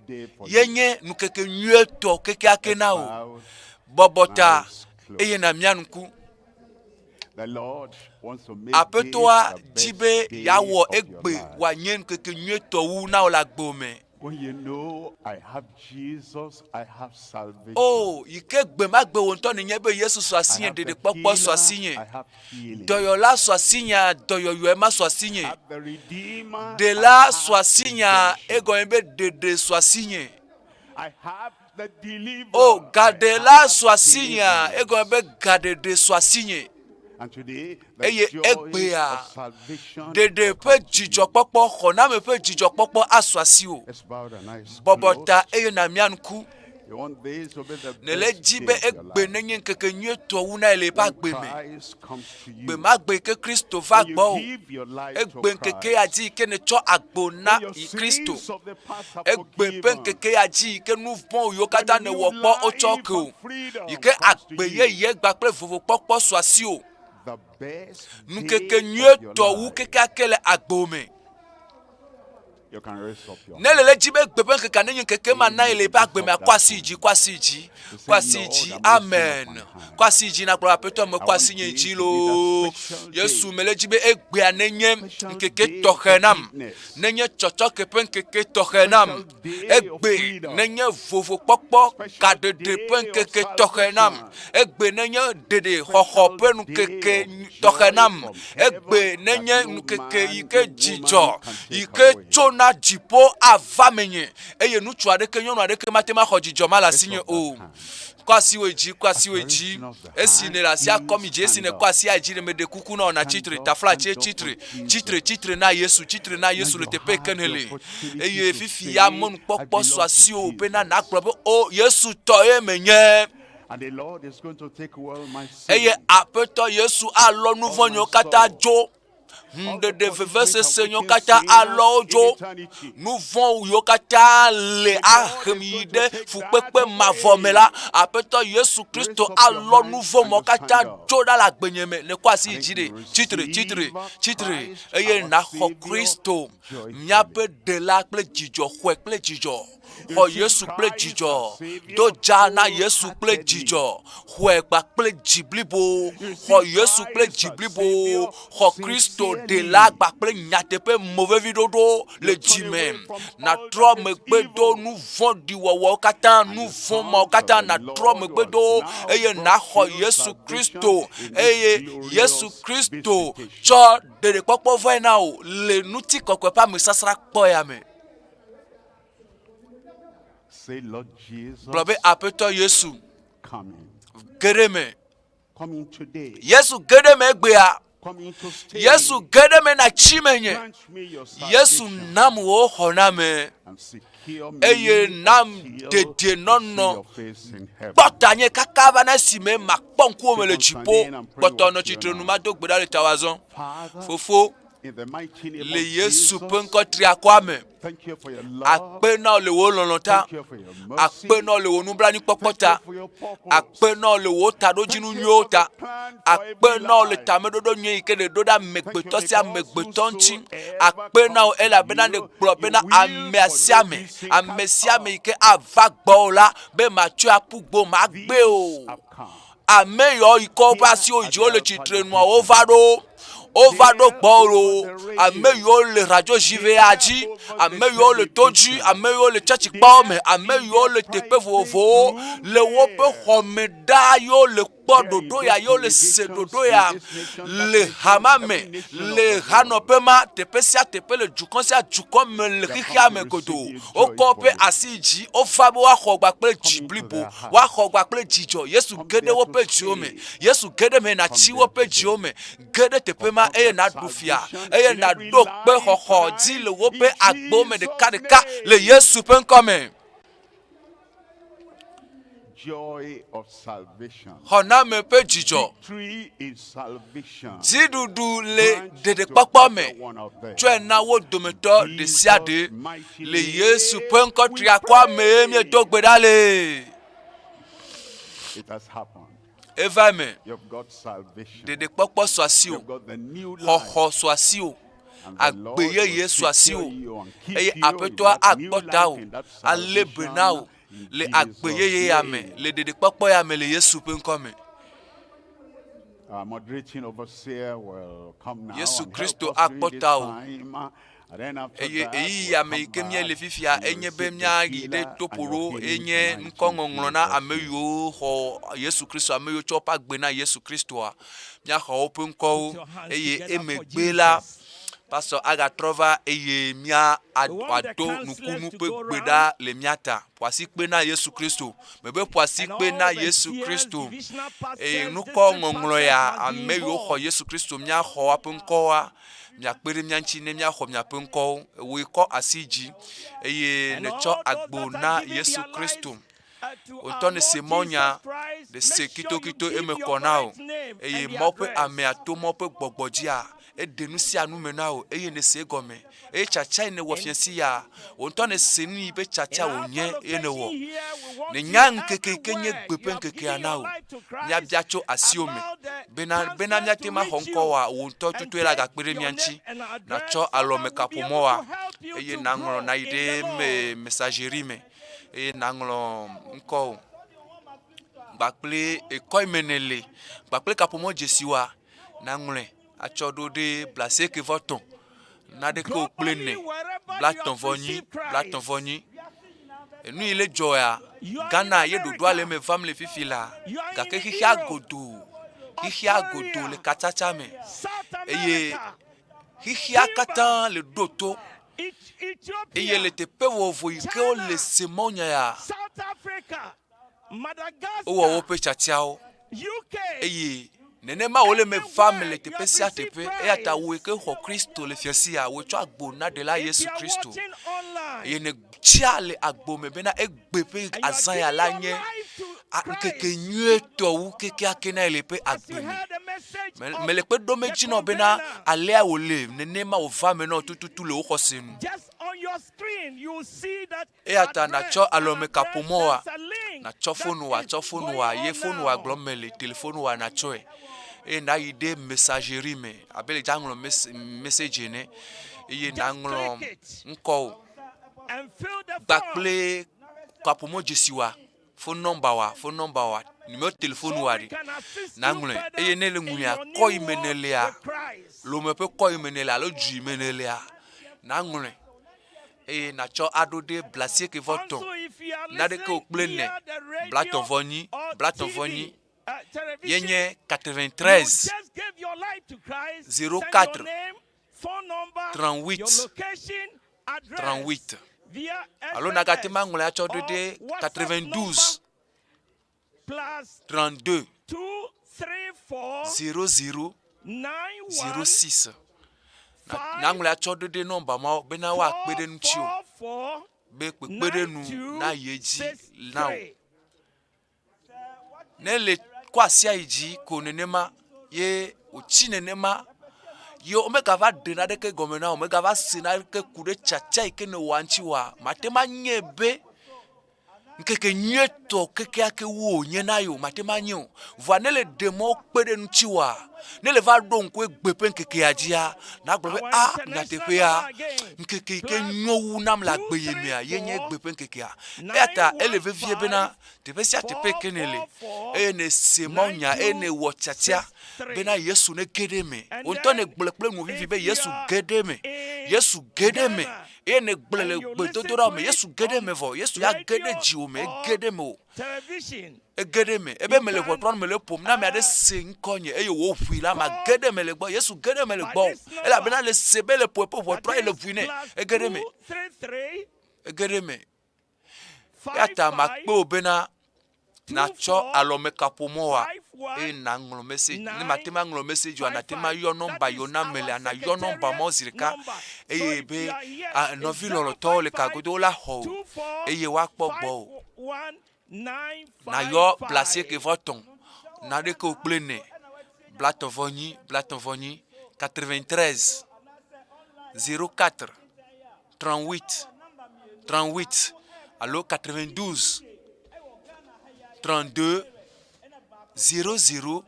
ye nye ŋkeke nyuietɔ kekeake na wò. Bɔbɔ ta eye nàmia ŋku. Aƒetɔa di be yeawɔ egbe wòanye ŋkeke nyuietɔ wu na wò le agbewò me. O, yi ke gbe ma gbe wò ŋutɔ nènya be Yesu su asinye, ɖeɖekpɔkpɔ su asinye, dɔyɔla su asinyea, dɔyɔyɔe ma su asinye, ɖela su asinyea, egɔme be ɖeɖe su asinye. O, gaɖela su asinyea, egɔme be gaɖeɖe su asinye. Eye egbea, ɖeɖe ƒe dzidzɔkpɔkpɔ, xɔname ƒe dzidzɔkpɔkpɔ asu asiwò. Bɔbɔ ta eye nàmia ŋku. Nèle edzi be egbe nenye ŋkeke nyuietɔ wu na ye le yeƒe agbe me. Gbe ma gbe ke Kristo va gbɔwò. Egbe ŋkeke ya dzi yi ke nètsɔ agbo na yi Kristo. Egbe ƒe ŋkeke ya dzi yi ke nu vɔ̃ yiwo katã nèwɔ kpɔ wotsɔ ke wò. Yi ke agbe yeye gba kple vovokpɔkpɔ su asiwò. Ŋkeke nyuietɔ wu kekeake le agbewò me. Ne le le dzi be gbe ƒe ŋkekea nenye ŋkeke ma na ye le eƒe agbe mea, kɔ asi yi dzi, kɔ asi yi dzi, kɔ asi yi dzi. Amen. Kɔ asi yi dzi nagblɔ Aƒetɔ mekɔ asi nye dzi loo. Yesu mele dzi be egbea nenye ŋkeke tɔxɛ nam. Nenye tsɔtsɔke ƒe ŋkeke tɔxɛ nam. Egbe nenye vovokpɔkpɔ gaɖeɖe ƒe ŋkeke tɔxɛ nam. Egbe nenye ɖeɖe xɔxɔ ƒe ŋkeke tɔxɛ nam. Egbe nenye ŋkeke yi ke dzidzɔ yi ke tsona dziƒo ava menye eye ŋutsu aɖeke nyɔnu aɖeke mate ŋu axɔ dzidzɔ ma le asinye o. Kɔ asiwò dzi, kɔ asiwò dzi. Esi nèle asia kɔm yi dzi, esi nèkɔ asia dzi ɖe meɖe kuku na wò nàtsi tre, taflatse tsi tre, tsi tre, tsi tre na Yesu, tsi tre na Yesu le teƒe yi ke nèle. Eye fifi ya mɔnukpɔkpɔ su asiwò bena nàgblɔ be, O, Yesu tɔ ye menye. Eye Aƒetɔ Yesu alɔ nu vɔ̃ nyewo katã dzo. Hũɖeɖe vevesese nyewo katã alɔ wo dzo. Nu vɔ̃ yiwo katã le ahem yi ɖe fukpekpe mavɔ me la, Aƒetɔ Yesu Kristo alɔ nu vɔ̃ mawo katã dzo ɖa le agbenye me. Nèkɔ asi yi dzi ɖe, tsitre, tsitre, tsitre, eye nàxɔ Kristo, míaƒe Ɖela kple dzidzɔ. Xɔe kple dzidzɔ. Xɔ Yesu kple dzidzɔ. Do dza na Yesu kple dzidzɔ. Xɔe kpakple dzi blibo. Xɔ Yesu kple dzi blibo. Xɔ Kristo Ɖela kpakple nyateƒe moveviɖoɖo le dzi me. Nàtrɔ megbe do nu vɔ̃ɖi wɔwɔwo katã, nu vɔ̃ mawo katã nàtrɔ megbe do wo eye nàxɔ Yesu Kristo eye Yesu Kristo tsɔ ɖeɖekpɔkpɔ vɛ na wò le ŋutikɔkɔe ƒe amesasra kpɔ ya me. Gblɔ be, Aƒetɔ Yesu, ge ɖe eme. Yesu ge ɖe eme egbea. Yesu ge ɖe eme natsi menye. Yesu nam wò xɔname eye nam dedienɔnɔ. Kpɔ tanye kaka va na esime makpɔ ŋkuwò me le dziƒo. Kpɔtɔ nɔ tsitrenu mado gbe ɖa le tawò azɔ. Fofo, le Yesu ƒe ŋkɔ triakɔa me. Akpe na wò le wò lɔlɔ̃ ta. Akpe na wò le wò nublanuikpɔkpɔ ta. Akpe na wò le wò taɖodzinu nyuiwo ta. Akpe na wò le tameɖoɖo nyui yi ke nèɖo ɖe amegbetɔ sia amegbetɔ ŋuti. Akpe na wò elabena nègblɔ bena amea sia ame, ame sia ame yi ke ava gbɔwò la, be matsɔe aƒu gbe o, magbee o. Ame yawo yi ke woƒe asiwo dzi wole tsitre nua wova ɖo wova ɖo gbɔwò loo. Ame yiwo le radio ʋea dzi, ame yiwo le to dzi, ame yiwo le tsɔtsikpɔwo me, ame yiwo le teƒe vovovowo le woƒe xɔme ɖaa ye wole kpɔ ɖoɖo ya ye wole se ɖoɖo ya le hama me le hanɔƒe ma teƒe sia teƒe le dukɔ sia dukɔ me le xexea me godoo. Wokɔ woƒe asi yi dzi, wova be woaxɔ gba kple dzi blibo, woaxɔ gba kple dzidzɔ. Yesu ge ɖe woƒe dziwo me. Yesu ge ɖe eme nàtsi woƒe dziwo me. Ge ɖe teƒe ma eye nàɖu fia, eye nàɖo kpe xɔxɔ dzi le woƒe agbewo me ɖekaɖeka le Yesu ƒe ŋkɔ me. Xɔname ƒe dzidzɔ, dziɖuɖu le ɖeɖekpɔkpɔ me, tsɔe na wo dometɔ ɖesiaɖe. Le Yesu ƒe ŋkɔ triakɔa mee míedo gbe ɖa le. Eva eme. Ɖeɖekpɔkpɔ su asiwò. Xɔxɔ su asiwò. Agbe yeye su asiwò. Eye Aƒetɔa akpɔ tawò, alé be na wò le agbe yeye ya me, le ɖeɖekpɔkpɔ ya me le Yesu ƒe ŋkɔ me. Yesu Kristo akpɔ tawò. Eye ɣeyiɣi ya me yi ke míele fifia enye be míayi ɖe toƒoɖo enye ŋkɔŋɔŋlɔ na ame yiwo xɔ Yesu Kristo, ame yiwo tsɔ woƒe agbe na Yesu Kristoa. Míaxɔ woƒe ŋkɔwo eye emegbe la, pastor agatrɔ va eye mía ado nukunu ƒe gbe ɖa le mía ta. Ƒo asi kpe na Yesu Kristo. Mebe ƒo asi kpe na Yesu Kristo. Eye ŋkɔŋɔŋlɔ ya, ame yiwo xɔ Yesu Kristo, míaxɔ woaƒe ŋkɔwoa. Miakpe ɖe mía ŋuti ne míaxɔ miaƒe ŋkɔwo. Wòe kɔ asi dzi eye nètsɔ agbo na Yesu Kristo. Wò ŋutɔ nèse mɔnya, nèse kitokito eme kɔ na wò eye Mawu ƒe amea to Mawu ƒe gbɔgbɔ dzia, Eɖe nu sia nu me na wò eye nèse egɔme. Eye tsatsae nèwɔ fiẽsi ya. Wò ŋutɔ nèse nu yi be tsatsa wònye eye nèwɔ. Nènya ŋkeke yi ke nye gbe ƒe ŋkekea na wò. Míabia tso asiwò me bena, bena míate ŋu axɔ ŋkɔwòa, wò ŋutɔ tututuie la gakpe ɖe mía ŋuti. Nàtsɔ alɔmekaƒomɔa eye nàŋlɔ nàyi ɖe me, messagerie me eye nàŋlɔ ŋkɔwò kpakple ekɔ yi me nèle kpakple kaƒomɔ dzesiwòa. Naŋlɔe atsɔ ɖo ɖe blasieke vɔ tɔ̃ naɖeke o kple ene, blatɔ̃ vɔ nyi, blatɔ̃ vɔ nyi. Enu yi le dzɔ ya, Ghana ye ɖoɖoa le eme vam le fifi la, gake xexea godoo, xexea godoo le katsatsa me eye xexea katã le ɖo to eye le teƒe vovovo yi ke wole se mawunya ya, Wowɔ woƒe tiatiawo eye nenema wòle eme vam le teƒe sia teƒe. Eya ta wòe ke xɔ Kristo le fia sia, wòe tsɔ agbo na Ɖela Yesu Kristo. Eye nètsia le agbo me bena egbe ƒe azã ya la nye ŋkeke nyuietɔ wu kekeake na ye le eƒe agbe me. Mele kpe ɖom edzi nɔ bena alea wòle, nenema wòva eme nɔ tututu le wò xɔse nu. Eya ta nàtsɔ alɔmekaƒomɔa, nàtsɔ fonua, tsɔ fonua, ye fonua gblɔm mele, telefonua nàtsɔe eye nàyi ɖe messagerie me abe le dza ŋlɔ message ene eye nàŋlɔ ŋkɔwò kpakple kaƒomɔ dzesiwoa, phone number wa, phone number wa, numéro téléphone wa ɖi nàŋlɔe eye ne ele ŋlɔea, kɔ yi me nèlea, Lome ƒe kɔ yi me nèle alo du yi me nèlea, nàŋlɔe. eye nàtsɔ aɖo ɖe blasieke vɔ tɔ̃, naɖeke o kple ene, blatɔ̃ vɔ nyi, blatɔ̃ vɔ nyi, ye nye 93 04 38 38. Alo nàgate ŋu aŋlɔe atsɔ ɖo ɖe 92 32 00 06. Nàŋlɔe atsɔ ɖo ɖe nɔmba mawo bena woakpe ɖe ŋutiwò be kpekpeɖeŋu nayi edzi na wò. Ne le kɔ asia yi dzi ko nenema ye wòtsi nenema ye womegava ɖe naneke gɔme na wò, megava se naneke ku ɖe tsatsa yi ke nèwɔa ŋuti oa, mate ŋu anye be Ŋkeke nyuietɔ kekeake wu wònye na ye o, mate ŋu anye o. Vɔa ne le ɖe mɔ kpe ɖe ŋutiwòa, ne le va ɖo ŋku egbe ƒe ŋkekea dzia, nàgblɔ be, A, nyateƒea, ŋkeke yi ke nyo wu nam le agbe ye mea, ye nye egbe ƒe ŋkekea. Eya ta ele vevie bena teƒe sia teƒe ke nèle, eye nèse mawunya, eye nèwɔ tiatia bena Yesu nege ɖe eme. Wò ŋutɔ nègblɔe kple nu vivi be Yesu ge ɖe eme. Yesu ge ɖe eme. Eye nègblɔe le gbedodoɖa me, Yesu ge ɖe eme vɔ, Yesu ya ge ɖe dziwò me, ege ɖe eme o. Ege ɖe eme. Ebe mele ʋɔtrua nu mele eƒom. Ne ame aɖe se ŋkɔnye eye wòʋui la, mage ɖe eme le egbɔ. Yesu ge ɖe eme le gbɔwò. Elabena le se be le ƒo eƒe ʋɔtrua eye le ʋui nɛ. Ege ɖe eme. Ege ɖe eme. Eya ta makpe wò bena nàtsɔ alɔmekaƒomɔa eye nàŋlɔ message. Ne màte ŋu aŋlɔ message oa, nàte ŋu ayɔ nɔmba yiwo nam melea, nàyɔ nɔmba mawo zi ɖeka eye be nɔvi lɔlɔ̃tɔwo le kagodo wola xɔ wò eye woakpɔ gbɔwò. Nàyɔ blasieke vɔ tɔ̃, naɖekewo kple ene, blatɔ̃ vɔ nyi, blatɔ̃ vɔ nyi, 93 04 38 38 alo 92 32 00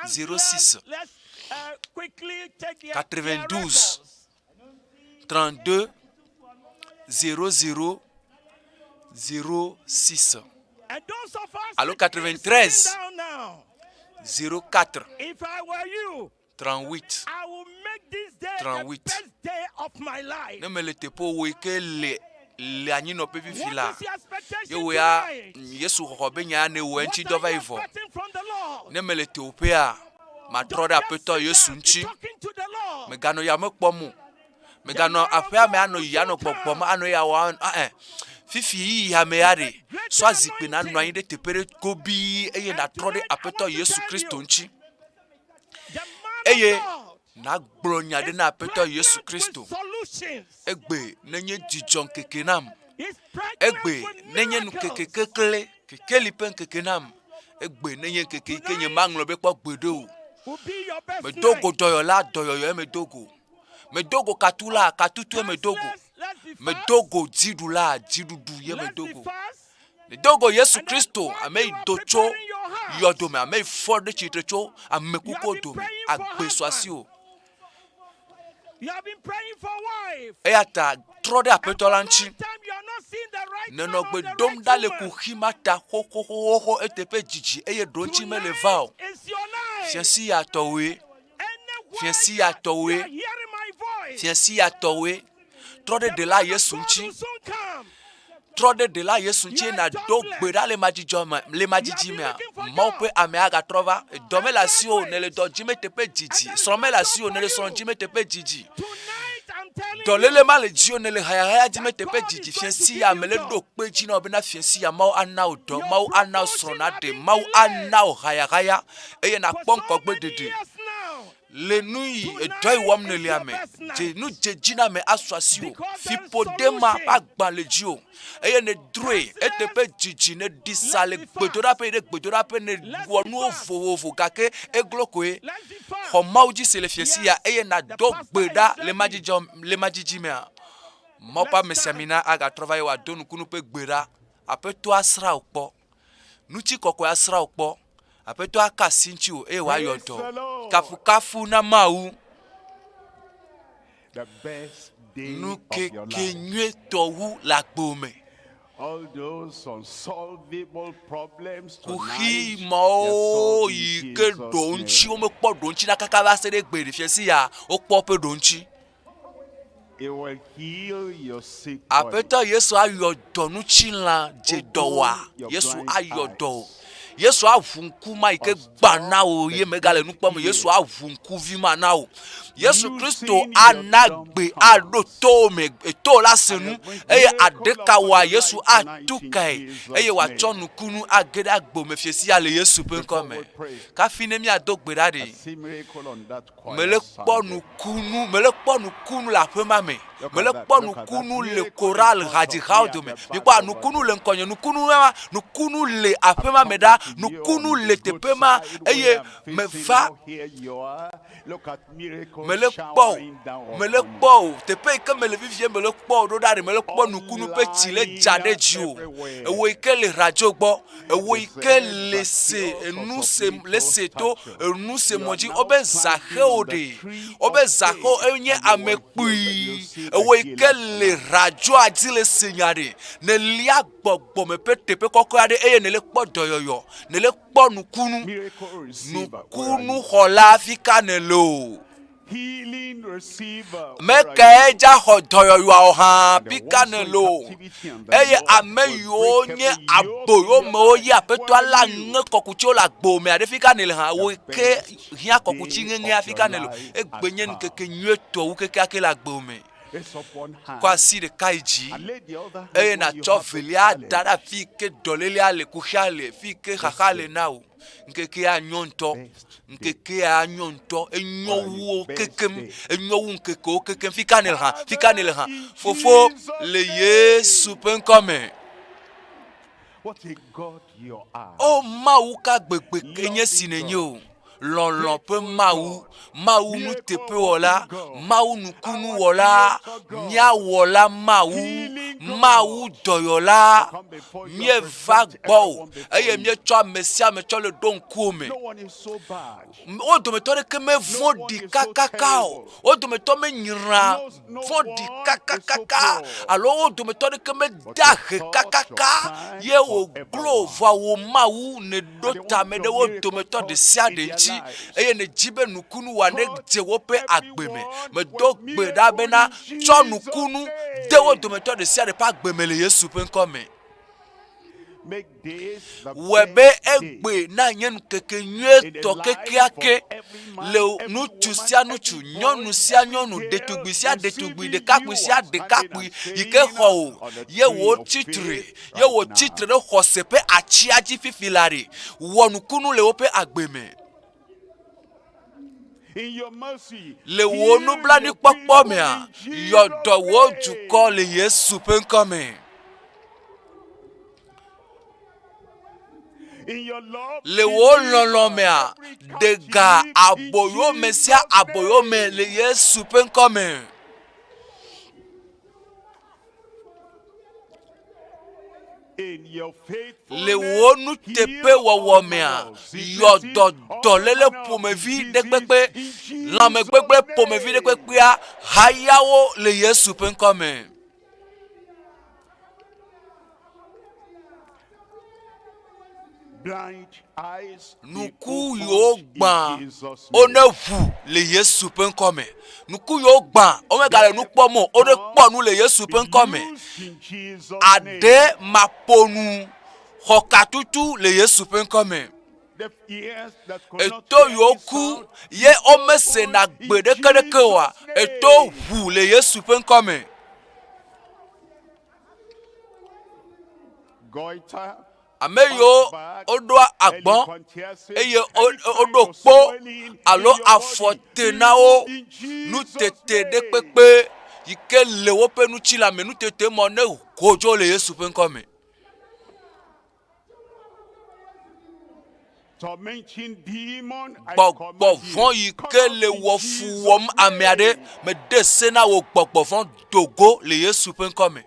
06 92 32 00 06 alo 93 04 38 38 Ne mele teƒe wo yi ke le le anyinɔƒe fifi la, ye wò ya Yesu xɔxɔ be nya ya ne wɔ eŋuti dɔ va yi vɔ. Ne mele teƒea, matrɔ ɖe Aƒetɔ Yesu ŋuti. Meganɔ yame kpɔm o. Meganɔ aƒea me anɔ yiyi anɔ gbɔgbɔm anɔ ya wɔm ɛ. Fifi yi ame ya ɖe, sɔ zikpui nanɔ anyi ɖe teƒe ɖe gobii eye nàtrɔ ɖe Aƒetɔ Yesu Kristo ŋuti. Eye nàgblɔ nya ɖe na Aƒetɔ Yesu Kristo. Egbe nenye dzidzɔ ŋkeke nam. Egbe nenye ŋkeke kekle, kekeli ƒe ŋkeke nam. Egbe nenye ŋkeke yi ke nye maŋlɔ be kpɔ gbeɖe o. Medo go dɔyɔla, dɔyɔyɔe medo go. Medo go katula, katutue medo go. Medo go dziɖula, dziɖuɖu ye medo go. Medo go Yesu Kristo, ame yi do tso yɔdome, ame yi fɔ ɖe tsitre tso ame kukuwo dome. Agbe su asiwò. Eya ta trɔ ɖe Aƒetɔ la ŋuti. Nènɔ gbe dom ɖa le kuxi ma ta xoxoxoxo eteƒe didi eye ɖoŋtsi mele va o. Fiẽsi ya tɔwoe. Fiẽsi ya tɔwoe. Fiẽsi ya tɔwoe. Trɔ ɖe Ɖela Yesu ŋuti. Trɔ ɖe Ɖela Yesu ŋuti eye nàdo gbe ɖa le madzidzɔ me, le madzidzi mea, Mawu ƒe ame agatrɔ va. Dɔ mele asiwò o, nèle dɔ dim eteƒe didi. Srɔ̃ mele asiwò o, nèle srɔ̃ dim eteƒe didi. Dɔléle ma le dziwò, nèle hayahaya dim eteƒe didi. Fiẽsi ya mele ɖo kpe dzi na wò bena fiẽsi ya Mawu ana wò dɔ, Mawu ana wò srɔ̃ nàɖe, Mawu ana wò hayahaya eye nàkpɔ ŋgɔgbeɖeɖe. Le nu yi edɔ yi wɔm nèlea me, dze nu dzedziname asu asiwò. Fiƒode ma ƒe agba le dziwò eye nèdroe eteƒe didi, nèɖi sa le gbedoɖaƒe yi ɖe gbedoɖaƒe, nèwɔ nuwo vovovo gake eglo koe. Xɔ Mawu dzi se le fiẽsi ya eye nàdo gbe ɖa le madzidzɔ le madzidzi mea. Mawu ƒe amesiamina agatrɔ va eye wòado nukunu ƒe gbe ɖa. Aƒetɔa srã wò kpɔ. Ŋutikɔkɔe asrã wò kpɔ. Aƒetɔ aka asi ŋutiwò eye wòayɔ dɔ. Kafukafu na Mawu. Nukeke nyuietɔ wu le agbo me. Kuxi mawo yi ke ɖoŋtsi womekpɔ ɖoŋtsi na kaka va se ɖe egbe ɖe fiasi ya wokpɔ woƒe ɖoŋtsi. Aƒetɔ Yesu ayɔ dɔ ŋutilã dze dɔwɔa. Yesu ayɔ dɔ wò. Yesu aʋu ŋku ma yi ke gbã na wò ye megale nu kpɔm. Yesu aʋu ŋkuvi ma na wò. Yesu Kristo ana gbe aɖo towo me, towo la se nu eye aɖeka wɔa Yesu atu kae eye wòatsɔ nukunu age ɖe agbo me fiasia le Yesu ƒe ŋkɔ me. Kafi ne míado gbe ɖa ɖi. Mele kpɔ nukunu, mele kpɔ nukunu le aƒe ma me. Mele kpɔ nukunu le koral hadzihawo dome. Mikpɔ nukunu le ŋkɔnye, nukunu ma, nukunu le aƒe ma me ɖa, nukunu le teƒe ma eye meva mele kpɔ o, mele kpɔ o. Teƒe yi ke mele vivie mele kpɔ o ɖo ɖa ɖe mele kpɔ nukunu ƒe tsi le dza ɖe dzi o. Ewò yi ke le radio gbɔ. Ewo yi ke le se enu se le se to enu se mɔ dzi wobe Zaxeo ɖe wobe Zaxeo enye ame kpui. Ewo yi ke le radioa dzi le se nya ɖe nelia gbɔgbɔme ƒe teƒe kɔkɔe aɖe eye nele kpɔ dɔyɔyɔ nele kpɔ nukunu nukunu xɔla fi ka nele o. Mekae dza xɔ dɔyɔyɔa o hã pika ne lo. Eye ame yiwo nye aboyomewo yi Aƒetɔa la ŋe kɔkutsiwo le agbo me aɖe fika ne le hã wo ke hiã kɔkutsi ŋeŋea fika ne lo. Egbe nye ŋkeke nyuietɔ wu kekeake le agbo me. Kɔ asi ɖeka yi dzi eye nàtsɔ velia da ɖe afi yi ke dɔlélea le, kuxia le, fi yi ke xaxa le na wò. Ŋkekea nyɔ ŋutɔ. Ŋkekea nyɔ ŋutɔ. Enyɔ wu wo kekem. Enyɔ wu ŋkekewo kekem. Fi ka nèle hã? Fi ka nèle hã? Fofo, le Yesu ƒe ŋkɔ me. O Mawu ka gbegbe ke nye si nènye o. Lɔlɔ̃ ƒe Mawu, Mawu nuteƒewɔla, Mawu nukunuwɔla, mía Wɔla Mawu, Mawu dɔyɔla, míeva gbɔwò eye míetsɔ ame sia ame tsɔ le ɖo ŋkuwò me. Wo dometɔ aɖeke mevɔ̃ɖi kakaka o, wo dometɔ menyra vɔ̃ɖi kakakaka alo wo dometɔ aɖeke meda he kakaka ye wòglo vɔa wò Mawu nèɖo tame ɖe wo dometɔ ɖe sia ɖe ŋuti eye nèdi be nukunu wòa nedze woƒe agbe me. Medo gbe ɖa bena tsɔ nukunu de wo dometɔ ɖe sia ɖe ƒe agbe me le Yesu ƒe ŋkɔ me. Wɔe be egbe nanye ŋkeke nyuietɔ kekeake le ŋutsu sia ŋutsu, nyɔnu sia nyɔnu, ɖetugbui sia ɖetugbui, ɖekakpui sia ɖekakpui yi ke xɔ wò ye wòtsi tre ye wòtsi tre ɖe xɔse ƒe atsia dzi fifi la ɖe. Wɔ nukunu le woƒe agbe me. Le wò nublanuikpɔkpɔ mea, yɔ dɔ wò dukɔ le Yesu ƒe ŋkɔ me. Le wò lɔlɔ̃ mea, ɖe ga aboyome sia aboyome le Yesu ƒe ŋkɔ me. Le wò nuteƒewɔwɔ mea, yɔ dɔ dɔléle ƒomevi ɖe kpekpe, lãmegbegblẽ ƒomevi ɖe kpekpea, haya wo le Yesu ƒe ŋkɔ me. Nuku yiwo gbã wone ʋu le Yesu ƒe ŋkɔ me. Nuku yiwo gbã womegale nu kpɔm o, wone kpɔ nu le Yesu ƒe ŋkɔ me. Aɖe maƒonu xɔkatutu le Yesu ƒe ŋkɔ me. Eto yiwo ku ye womesena gbe ɖekeɖeke oa, eto ʋu le Yesu ƒe ŋkɔ me. Ame yiwo woɖoa agbɔ eye woɖo kpo alo afɔ te na wo nutete ɖe kpekpe yi ke le woƒe ŋutilã me, nutete mɔ ne ho dzo le Yesu ƒe ŋkɔ me. Gbɔgbɔ vɔ̃ yi ke le wɔ fu wɔm ame aɖe, mede se na wò gbɔgbɔ vɔ̃ do go le Yesu ƒe ŋkɔ me.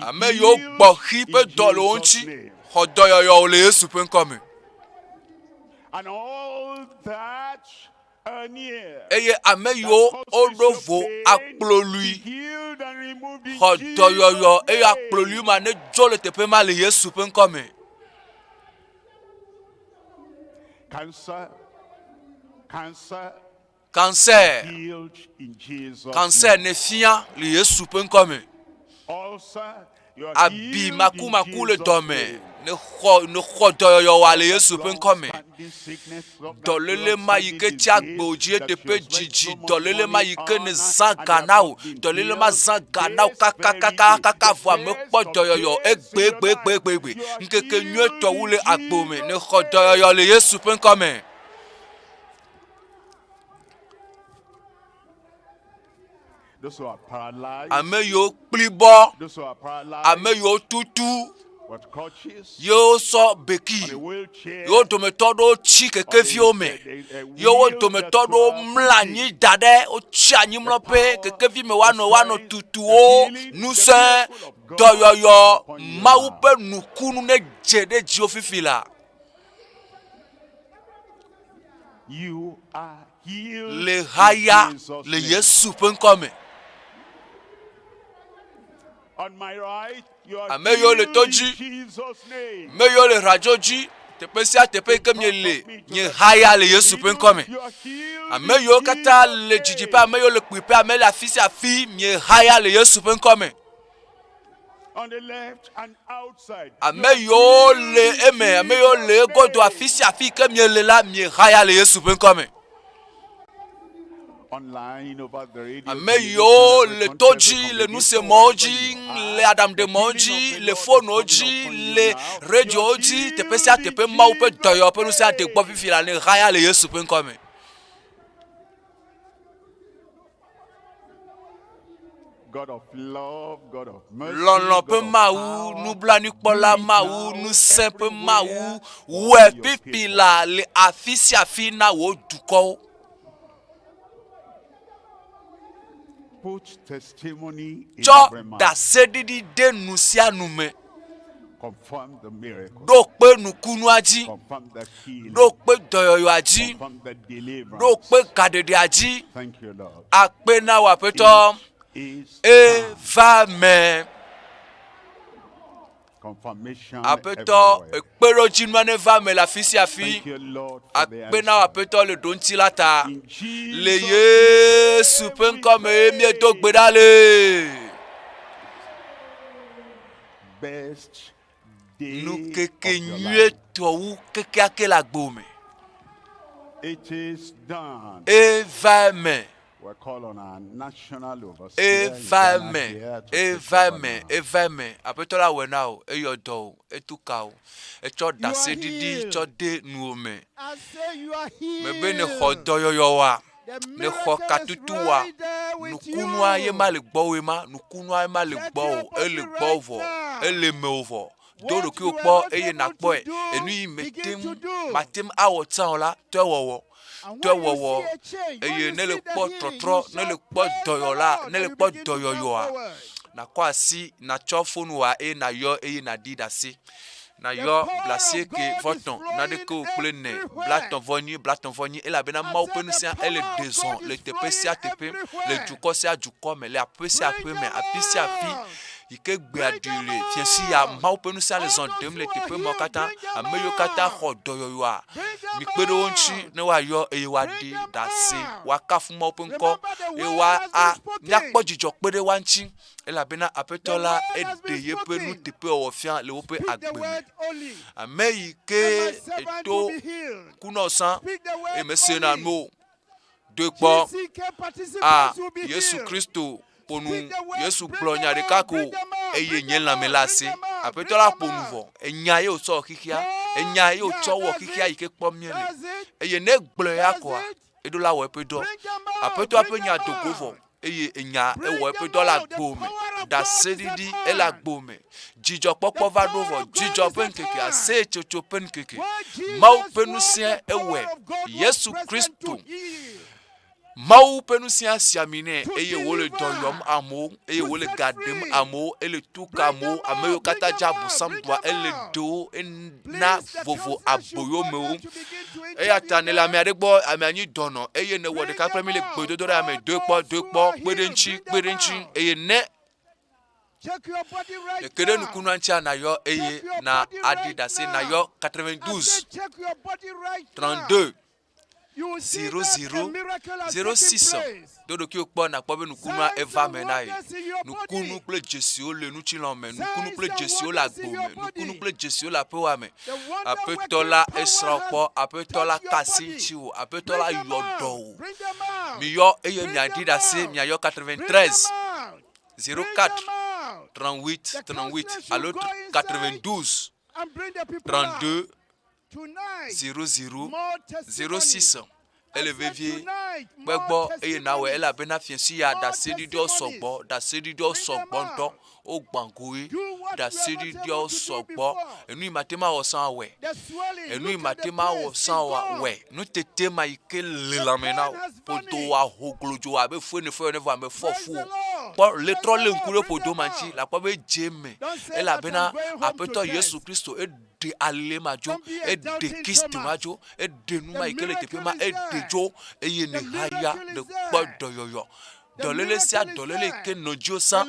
Ame yiwo gbɔ xi ƒe dɔ le wo ŋuti xɔ dɔyɔyɔ le Yesu ƒe ŋkɔ me. Eye ame yiwo woɖo vo akplolui xɔ dɔyɔyɔ eye akplolui ma nedzo le teƒe ma le Yesu ƒe ŋkɔ me. Cancer, cancer nefia le Yesu ƒe ŋkɔ me. Abi makumaku le dɔme nexɔ nexɔ dɔyɔyɔ wa le Yesu ƒe ŋkɔ me. Dɔléle ma yi ke tsi agbe wò dzi eteƒe dzidzi, dɔléle ma yi ke nezã ga na wò, dɔléle ma zã ga na wò kakakakaka vɔa mekpɔ dɔyɔyɔ egbe egbe egbe egbe egbe. Ŋkeke nyuietɔ wu le agbo me nexɔ dɔyɔyɔ le Yesu ƒe ŋkɔ me. Ame yiwo kplibɔ, ame yiwo tutu, yewo sɔ beki, yewo dometɔ ɖewo tsi kekeviwo me, yewo dometɔ ɖewo mlɔ anyi da ɖe, wotsi anyimlɔƒe, kekevi me woanɔ, woanɔ tutu wo, ŋusẽ, dɔyɔyɔ, Mawu ƒe nukunu nedze ɖe dziwò fifi laa. Le haya le Yesu ƒe ŋkɔ me. Ame yiwo le to dzi, ame yiwo le radio dzi, teƒe sia teƒe yi ke miele, nye haya le Yesu ƒe ŋkɔ me. Ame yiwo katã le didiƒe, ame yiwo le kpuiƒe, ame le afi sia afi, mie haya le Yesu ƒe ŋkɔ me. Ame yiwo le eme, ame yiwo le egodo, afi sia afi ke miele la, miehaya le Yesu ƒe ŋkɔ me. Ame yiwo le to dzi, le nusemɔwo dzi, le aɖaŋuɖemɔwo dzi, le fonuwo dzi, le radiowo dzi, teƒe sia teƒe Mawu ƒe dɔyɔyɔ ƒe ŋusẽ ade gbɔ fifi la, nehaya le Yesu ƒe ŋkɔ me. Lɔlɔ̃ ƒe Mawu, nublanuikpɔla Mawu, ŋusẽ ƒe Mawu, wɔe fifi laa le afi sia afi na wò dukɔwo. Tsɔ ɖaseɖiɖi de nu sia nu me. Ɖo kpe nukunua dzi. Ɖo kpe dɔyɔyɔa dzi. Ɖo kpe gaɖeɖea dzi. Akpe na wò Aƒetɔ. Eva me. Aƒetɔ, ekpeɖodzinua neva me le afi sia afi. Akpe na wò Aƒetɔ le ɖoŋuti la ta. Le Yesu ƒe ŋkɔ me ye míedo gbe ɖa le. Nukeke nyuietɔ wu kekeake le agbo me. Eva eme. Eva eme. Eva eme. Eva eme. Aƒetɔ la wɔe na wò. Eyɔ dɔ wò. Etu ka wò. Etsɔ ɖaseɖiɖi tsɔ de nuwò me. Mebe nèxɔ dɔyɔyɔ oa? Ne xɔ katutu wa, nukunua ye ma le gbɔwòe ma, nukunua ye ma le gbɔwò, ele gbɔwò vɔ. Ele mewò vɔ. Do ɖokuiwò kpɔ eye nàkpɔe. Enu yi mete ŋu, mate ŋu awɔ tsã o la, tɔe wɔwɔ. Tɔe wɔwɔ. Eye ne le kpɔ trɔtrɔ, ne le kpɔ dɔyɔla, ne le kpɔ dɔyɔyɔa, nàkɔ asi, nàtsɔ fonua eye nàyɔ eye nàɖi ɖase. Nàyɔ blasieke vɔ tɔ̃, naɖekewo kple ne, blatɔ̃ vɔ nyi, blatɔ̃ vɔ nyi, elabena Mawu ƒe ŋusẽa ele ɖe zɔ le teƒe sia teƒe, le dukɔ sia dukɔ me, le aƒe sia aƒe me, afi sia afi yi ke gbea ɖi le fiẽsi ya, Mawu ƒe ŋusẽa le zɔ ɖem le teƒe mawo katã. Ame yiwo katã xɔ dɔyɔyɔa, mikpe ɖe wo ŋuti ne woayɔ eye woaɖi ɖase, woakafu Mawu ƒe ŋkɔ eye woa, a, míakpɔ dzidzɔ kpe ɖe woa ŋuti. Elabena Aƒetɔ la eɖe yeƒe nuteƒewɔwɔ fia le woƒe agbe me. Ame yi ke eto kunɔ sã eye mesena nu o, doe kpɔ. A Yesu Kristo ƒo nu, Yesu gblɔ nya ɖeka ko eye nye lãme le asi. Aƒetɔ la ƒo nu vɔ. Enya ye wòtsɔ wɔ xexea, enya ye wòtsɔ wɔ xexea yi ke kpɔm míele. Eye ne egblɔe ya koa, eɖo la wɔ eƒe dɔ. Aƒetɔa ƒe nya do go vɔ eye enya ewɔ eƒe dɔ le agbo me. Ɖaseɖiɖi ele agbo me. Dzidzɔkpɔkpɔ va ɖo vɔ. Dzidzɔ ƒe ŋkeke, aseyetsotso ƒe ŋkeke. Mawu ƒe ŋusẽ ewɔe. Yesu Kristo. Mawu ƒe ŋusẽa si ami nɛ eye wòle dɔ yɔm amewo eye wòle ga ɖem amewo, ele tu ka amewo, ame yiwo katã dze abosam dɔa, ele ɖewo ena vovo aboyomewo. Eya ta ne le ame aɖe gbɔ, amea nyi dɔnɔ eye nèwɔ ɖeka kple mí le gbedodoɖa me, doe kpɔ, doe kpɔ, kpe ɖe eŋuti, kpe ɖe eŋuti eye ne èke ɖe nukunua ŋutia, nàyɔ eye na aɖi ɖase, nàyɔ 92 32 0 0 0 6 Do ɖokuiwò kpɔ nàkpɔ be nukunua eva eme na ye. Nukunu kple dzesiwo le ŋutilã me, nukunu kple dzesiwo le agbo me, nukunu kple dzesiwo le aƒewòa me. Aƒetɔ la esrã wò kpɔ, Aƒetɔ la ka asi ŋutiwò, Aƒetɔ la yɔ dɔ wò. Miyɔ eye miaɖi ɖase, miayɔ 93 04 38 38 alo 92 32 00 06 Ele vevie kpe gbɔ eye nawɔe elabena fiẽsi ya ɖaseɖiɖiawo sɔgbɔ, ɖaseɖiɖiawo sɔgbɔ ŋutɔ. Wogbã goe, ɖaseɖiɖiawo sɔgbɔ. Enu yi mate ŋu awɔ sã wɔe. Enu yi mate ŋu awɔ sã oa, wɔe. Nutete ma yi ke le lãme na wò, ƒodo wò ahoglodzo abe fue ne fue ene vɔ ame fɔ fu o. Kpɔ le trɔ lé ŋku ɖe ƒodo ma ŋuti le akpɔ be edze eme elabena Aƒetɔ Yesu Kristo eɖe ale ma dzo, eɖe kisti ma dzo, eɖe nu ma yi ke le teƒe ma, eɖe dzo eye nèhaya nèkpɔ dɔyɔyɔ. Dɔléle sia dɔléle yi ke nɔ dziwò sã,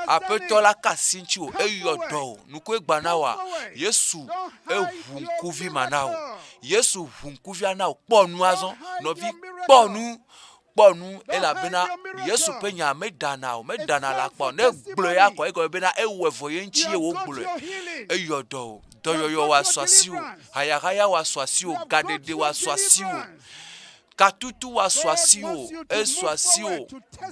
Aƒetɔ la ka asi ŋutiwò, eyɔ dɔ wò. Nukue gbã na wòa? Yesu eʋu ŋkuvi ma na wò. Yesu ʋu ŋkuvia na wò. Kpɔ nu azɔ. Nɔvi, kpɔ nu. Kpɔ nu elabena Yesu ƒe nya medana o, medana le akpa o. Ne egblɔe ya kɔ, egɔme bena ewɔe vɔ ye ŋuti ye wògblɔe. Eyɔ dɔ wò. Dɔyɔyɔ wòasu asiwò. Hayahaya wòasu asiwò. Gaɖeɖe wòasu asiwò. Katutu wòasu asiwò. Esu asiwò.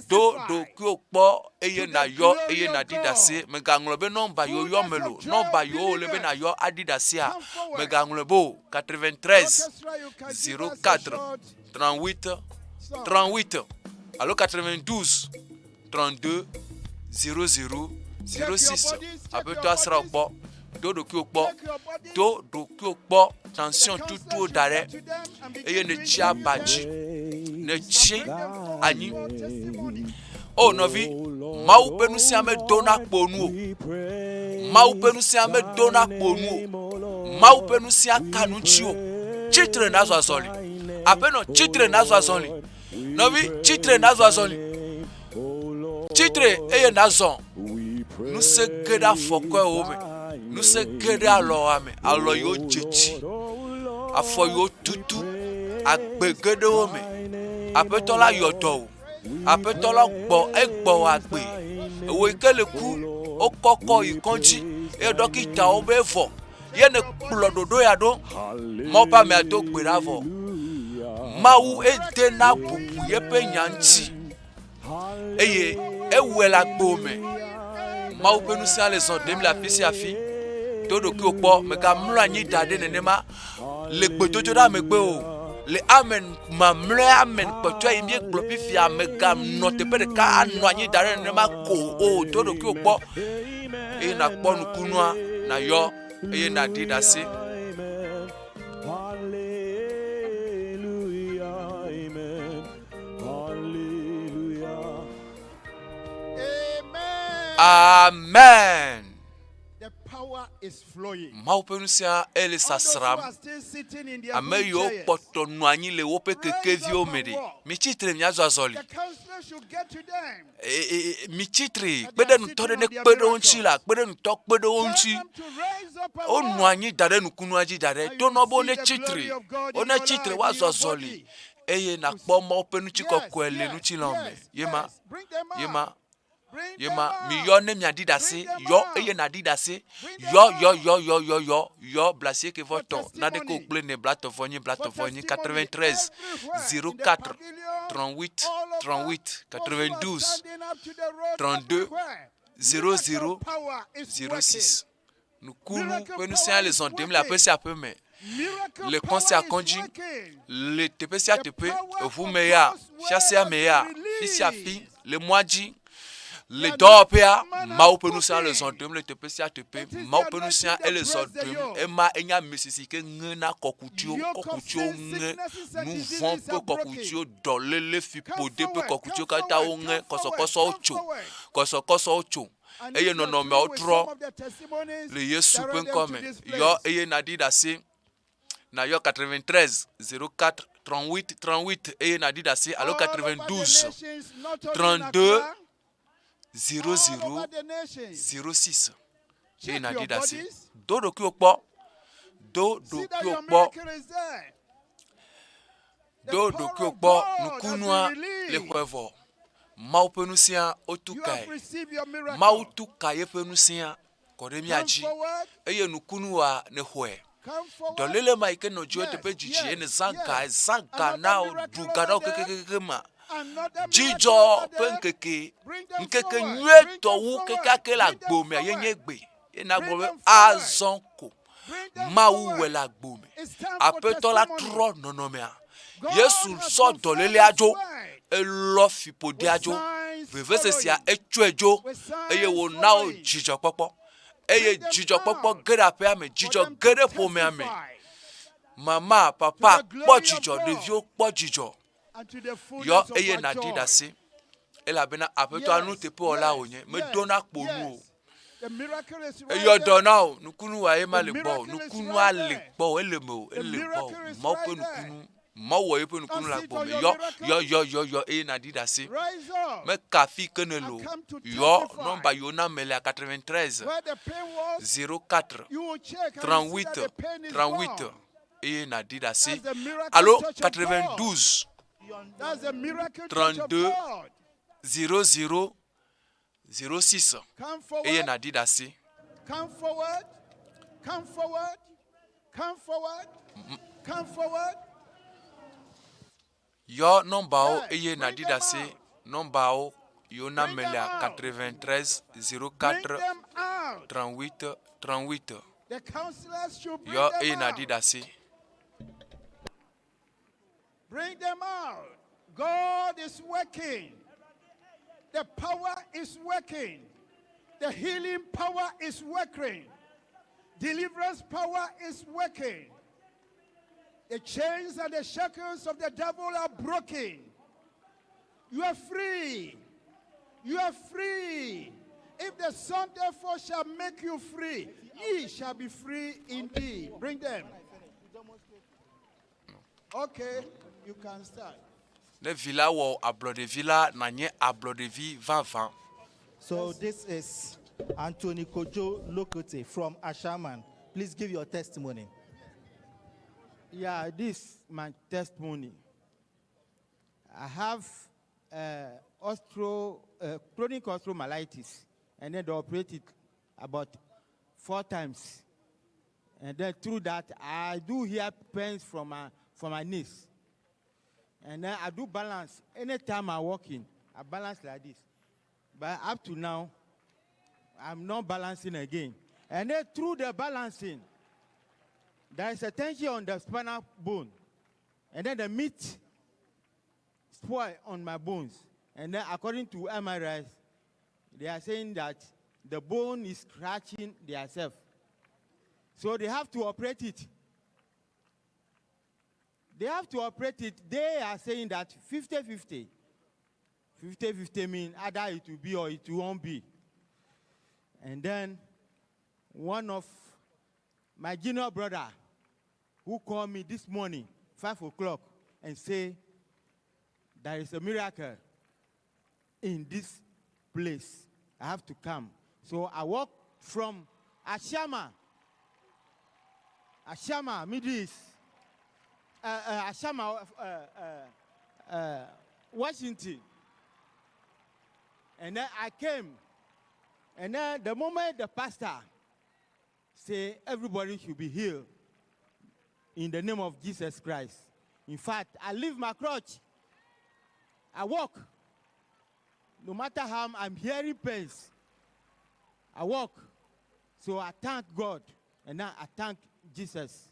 Do ɖokuiwò kpɔ eye nàyɔ eye nàɖi ɖase. Mègaŋlɔ be nɔmba yi woyɔ me lo, nɔmba yiwo wòle be nàyɔ aɖi ɖasea, mègaŋlɔe be o. 93 04 38 38 alo 92 32 00 06. Aƒetɔ asrã wò kpɔ. Do ɖokuiwò kpɔ. Do ɖokuiwò kpɔ. Tension tutuwo da ɖe eye nètsi aba dzi. Nètsi anyi. O nɔvi, Mawu ƒe ŋusẽa medona kpo nu o. Mawu ƒe ŋusẽa medona kpo nu o. Mawu ƒe ŋusẽa ka nu ŋuti o. Tsitre nazɔ azɔli. Aƒenɔ, tsitre nazɔ azɔli. Nɔvi, tsitre nazɔ azɔli. Tsitre eye nazɔ. Ŋusẽ ge ɖe afɔkɔewo me. Ŋusẽ ge ɖe alɔa me. Alɔ yiwo dze tsi. Afɔ yiwo tutu. Agbe ge ɖe wo me. Aƒetɔ la yɔ dɔ wò. Aƒetɔ la gbɔ egbɔ wò agbe. Ewò yi ke le ku, wokɔkɔ yi kɔdzi eye ɖɔkitawo be evɔ. Ye nèkplɔ ɖoɖo ya ɖo. Mawu ƒe amea do gbe ɖa vɔ. Mawu ede na bubu yeƒe nya ŋuti eye ewɔe le agbo me. Mawu ƒe ŋusẽa le zɔ ɖem le afi sia afi. Do ɖokuiwò kpɔ, mègamlɔ anyi da ɖe nenema le gbedodoɖa megbe o. Le amen mamlɔe amen kpɔtɔe yi míegblɔ fifia, mèganɔ teƒe ɖeka anɔ anyi da ɖe nenema ko o. Do ɖokuiwò kpɔ. eye nàkpɔ nukunua, nàyɔ eye nàɖi ɖase. Amen. Mawu ƒe ŋusẽa ele sasram. Ame yiwo kpɔtɔ nɔ anyi le woƒe kekeviwo me ɖe, mitsi tre miazɔ azɔli. E, e, e, mitsi tre kpe ɖe nutɔ ɖe ne kpe ɖe wo ŋuti la, kpe ɖe nutɔ kpe ɖe wo ŋuti. Wonɔ anyi da ɖe nukunua dzi da ɖe. Tonɔ be wone tsi tre, wone tsi tre woazɔ azɔli eye nakpɔ Mawu ƒe ŋutikɔkɔe le ŋutilã me. Yema, yema. Ye ma, miyɔ ne miaɖi ɖase, yɔ eye nàɖi ɖase. Yɔ, yɔ, yɔ, yɔ, yɔ, yɔ, yɔ blasieke vɔ tɔ, naɖeke o kple ne blatɔ vɔ nyi, blatɔ vɔ nyi, 93 04 38 38 92 32 00 06. Nukunu ƒe ŋusẽa le zɔ ɖem le aƒe sia aƒe me, le kɔn sia kɔn dzi, le teƒe sia teƒe, eʋu me ya, fiasea me ya, fi sia fi, le mɔa dzi, le dɔwɔƒea, Mawu ƒe ŋusẽa le zɔ ɖem le teƒe sia teƒe. Mawu ƒe ŋusẽa ele zɔ ɖem. Ema enye ame si si ke ŋena kɔkutiwo, kɔkutiwo ŋe, nu vɔ̃ ƒe kɔkutiwo, dɔléle, fiƒode ƒe kɔkutiwo katã woŋe, kɔsɔkɔsɔwo tso, kɔsɔkɔsɔwo tso. eye nɔnɔmeawo trɔ le Yesu ƒe ŋkɔ me. Yɔ eye nàɖi ɖase. Nàyɔ 93 04 38 38 eye nàɖi ɖase alo 92 32 00 06 eye nàɖi ɖase. Do ɖokuiwò kpɔ. Do ɖokuiwò kpɔ. Do ɖokuiwò kpɔ nukunua le xɔe vɔ. Mawu ƒe ŋusẽa wotu kae. Mawu tu ka yeƒe ŋusẽa kɔ ɖe mía dzi eye nukunua nexɔe. Dɔléle ma yi ke nɔ dziwò eteƒe didi ye nèzã ga, ezã ga na wò, ɖu ga na wò kekekeke ma, dzidzɔ ƒe ŋkeke, ŋkeke nyuietɔ wu kekeake le agbo mea ye nye egbe. Ye nagblɔ be azɔ ko Mawu wɔe le agbo me. Aƒetɔ la trɔ nɔnɔmea. Yesu sɔ dɔlélea dzo, elɔ fiƒodea dzo, vevesesea etsɔe dzo eye wòna wo dzidzɔkpɔkpɔ. Eye dzidzɔkpɔkpɔ ge ɖe aƒea me, dzidzɔ ge ɖe ƒomea me. Mama, papa kpɔ dzidzɔ, ɖeviwo kpɔ dzidzɔ. Yɔ eye nàɖi ɖase elabena Aƒetɔa nuteƒewɔla wònye, medona kpo nu o. Eyɔ dɔ na wò, nukunu wa ye ma le gbɔwò, nukunua le gbɔwò, ele mewò, ele gbɔwò. Mawu ƒe nukunu, Mawu wɔ yeƒe nukunu le agbo me. Yɔ, yɔ, yɔ, yɔ, yɔ eye nàɖi ɖase. Meka fi ke nèle o. Yɔ nɔmba yi wona me lea 93 04 38 38 eye nàɖi ɖase alo 92 32 00 06 eye nàɖi ɖase. Come forward, come forward, come forward, come forward. Yɔ nɔmbawo eye nàɖi ɖase. Nɔmbawo yi wona me lea 93 04 38 38. Yɔ eye nàɖi ɖase. Bring them out. God is working. The power is working. The healing power is working. Deliverance power is working. The chains and the shackles of the devil are broken. You are free. You are free. If the Son therefore shall make you free, ye shall be free indeed. Bring them. Okay, you can start. Ne vi la wɔ ablɔɖevi la, nànye ablɔɖevi vavã. So this is Anthony Kojo Lokote from Ashaman. Please give your testimony. Yeah, this my testimony. I have ostro, chronic osteomyelitis, and then they operate it about four times. And then through that, I do hear pains from my, from my knees. And then I do balance. Anytime I'm walking, I balance like this. But up to now, I'm not balancing again. And then through the balancing, there is a tension on the spinal bone. And then the meat spoil on my bones. And then according to MRI, they are saying that The bone is scratching themselves. So they have to operate it. They have to operate it. They are saying that 50 50. 50 50 means either it will be or it won't be. And then one of my junior brother who called me this morning, 5 o'clock, and say, there is a miracle in this place. I have to come. So I walk from Ashama, Ashama, Middle East, Ashama, Washington. And then I came. And then the moment the pastor say everybody should be healed in the name of Jesus Christ. In fact, I leave my crutch. I walk. No matter how I'm hearing pains, I walk. So I thank God. And now I thank Jesus.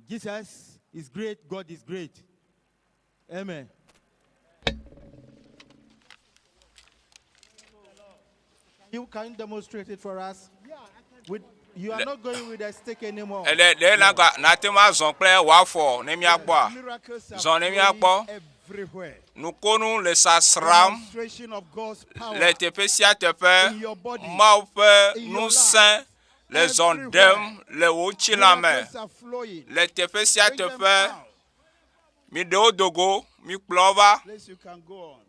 Jesus is great. God is great. Amen. You can demonstrate it for us. With, you are not going with a stick anymore. Ele ɖe na ga nate ŋu azɔ kple wò afɔ ne míakpɔa? Miracles are Zɔ ne míakpɔ. flowing everywhere. Nukonu le sasram Demonstration of God's power le teƒe sia teƒe. in your body, Mawu ƒe in your ŋusẽ life, le zɔ everywhere. ɖem le wò ŋutilã me. Miracles are flowing. Le teƒe sia Bring them teƒe. out. Miɖe wo do go, mikplɔ wo va. Please, you can go on.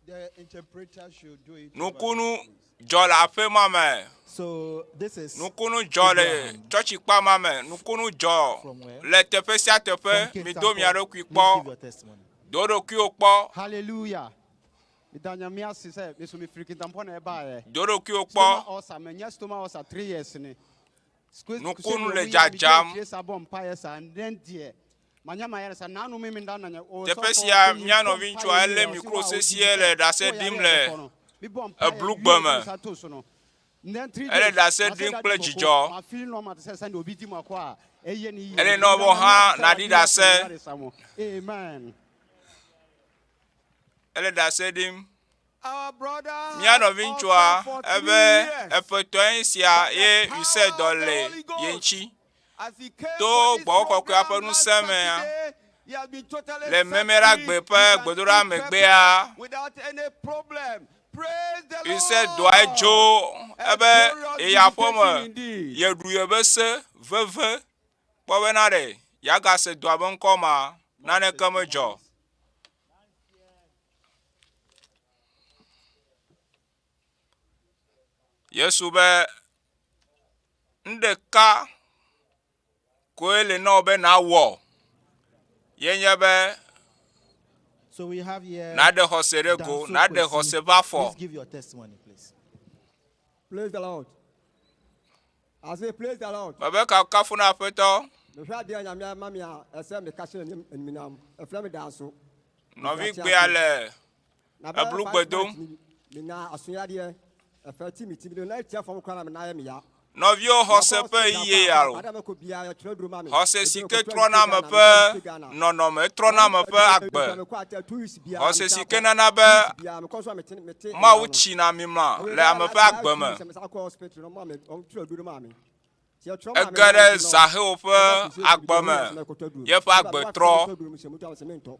The interpreter should do it. Nukunu dzɔ le aƒe ma me. So this is Nukunu dzɔ le Abraham. tsɔtsikpa ma me. Nukunu dzɔ From where? le teƒe sia From teƒe. King Mido Sampo. mia ɖokui Please give kpɔ. your testimony. Do ɖokuiwò kpɔ. Hallelujah. Meda Nyame ase sɛ me so mefiri Kintampo na ɛbaeɛ. Do ɖokuiwò kpɔ. Stomach ulcer, manya stomach ulcer three years ni. Nukunu le dzadzam. Teƒe sia mía nɔviŋutsua elé mikro sesiẽ le ɖase ɖim le eblugbe me. Ele ɖase ɖim kple dzidzɔ. Ele nɔ be wò hã nàɖi ɖase. Amen. Ele ɖase ɖim. Mía nɔviŋutsua ebe eƒetɔe nye sia ye ŋusẽ dɔ le ye ŋuti. To gbɔgbɔ kɔkɔea ƒe ŋusẽ mea, le Memeɖagbe ƒe gbedoɖa megbea, ŋusẽ dɔa dzo ebe yeyi aƒeme, yeɖu yeƒe se veve kpɔ bena ɖe yeagase dɔa be ŋkɔ ma, naneke medzɔ. Yesu be, Nu ɖeka koe li na wò be nàwɔ ye nye be So we have here nàɖe xɔse ɖe go, Danso nàɖe Kwesi. xɔse ƒe afɔ. Please give your testimony, please. Praise the Lord. I say praise the Lord. Mebe kafukafu na Aƒetɔ. Mehwɛ adeɛ a Nyame ama me a ɛsɛ meka kyerɛ ne animuonyam. Ɛfrɛ me Danso. Nɔvi gbea le eblugbe dom. Menya asoyadeɛ. Ɛfɛ ti me ti me na tia fam koraa na me nan yɛ me ya. Nɔviwo xɔse ƒe ɣeyiɣie ya o. Xɔse si ke trɔna ame ƒe nɔnɔme, etrɔna ame ƒe agbe. Xɔse si ke nana be Mawu tsina mimla le ame ƒe agbe me. Ege ɖe Zaxeo ƒe agbe me, yeƒe agbe trɔ.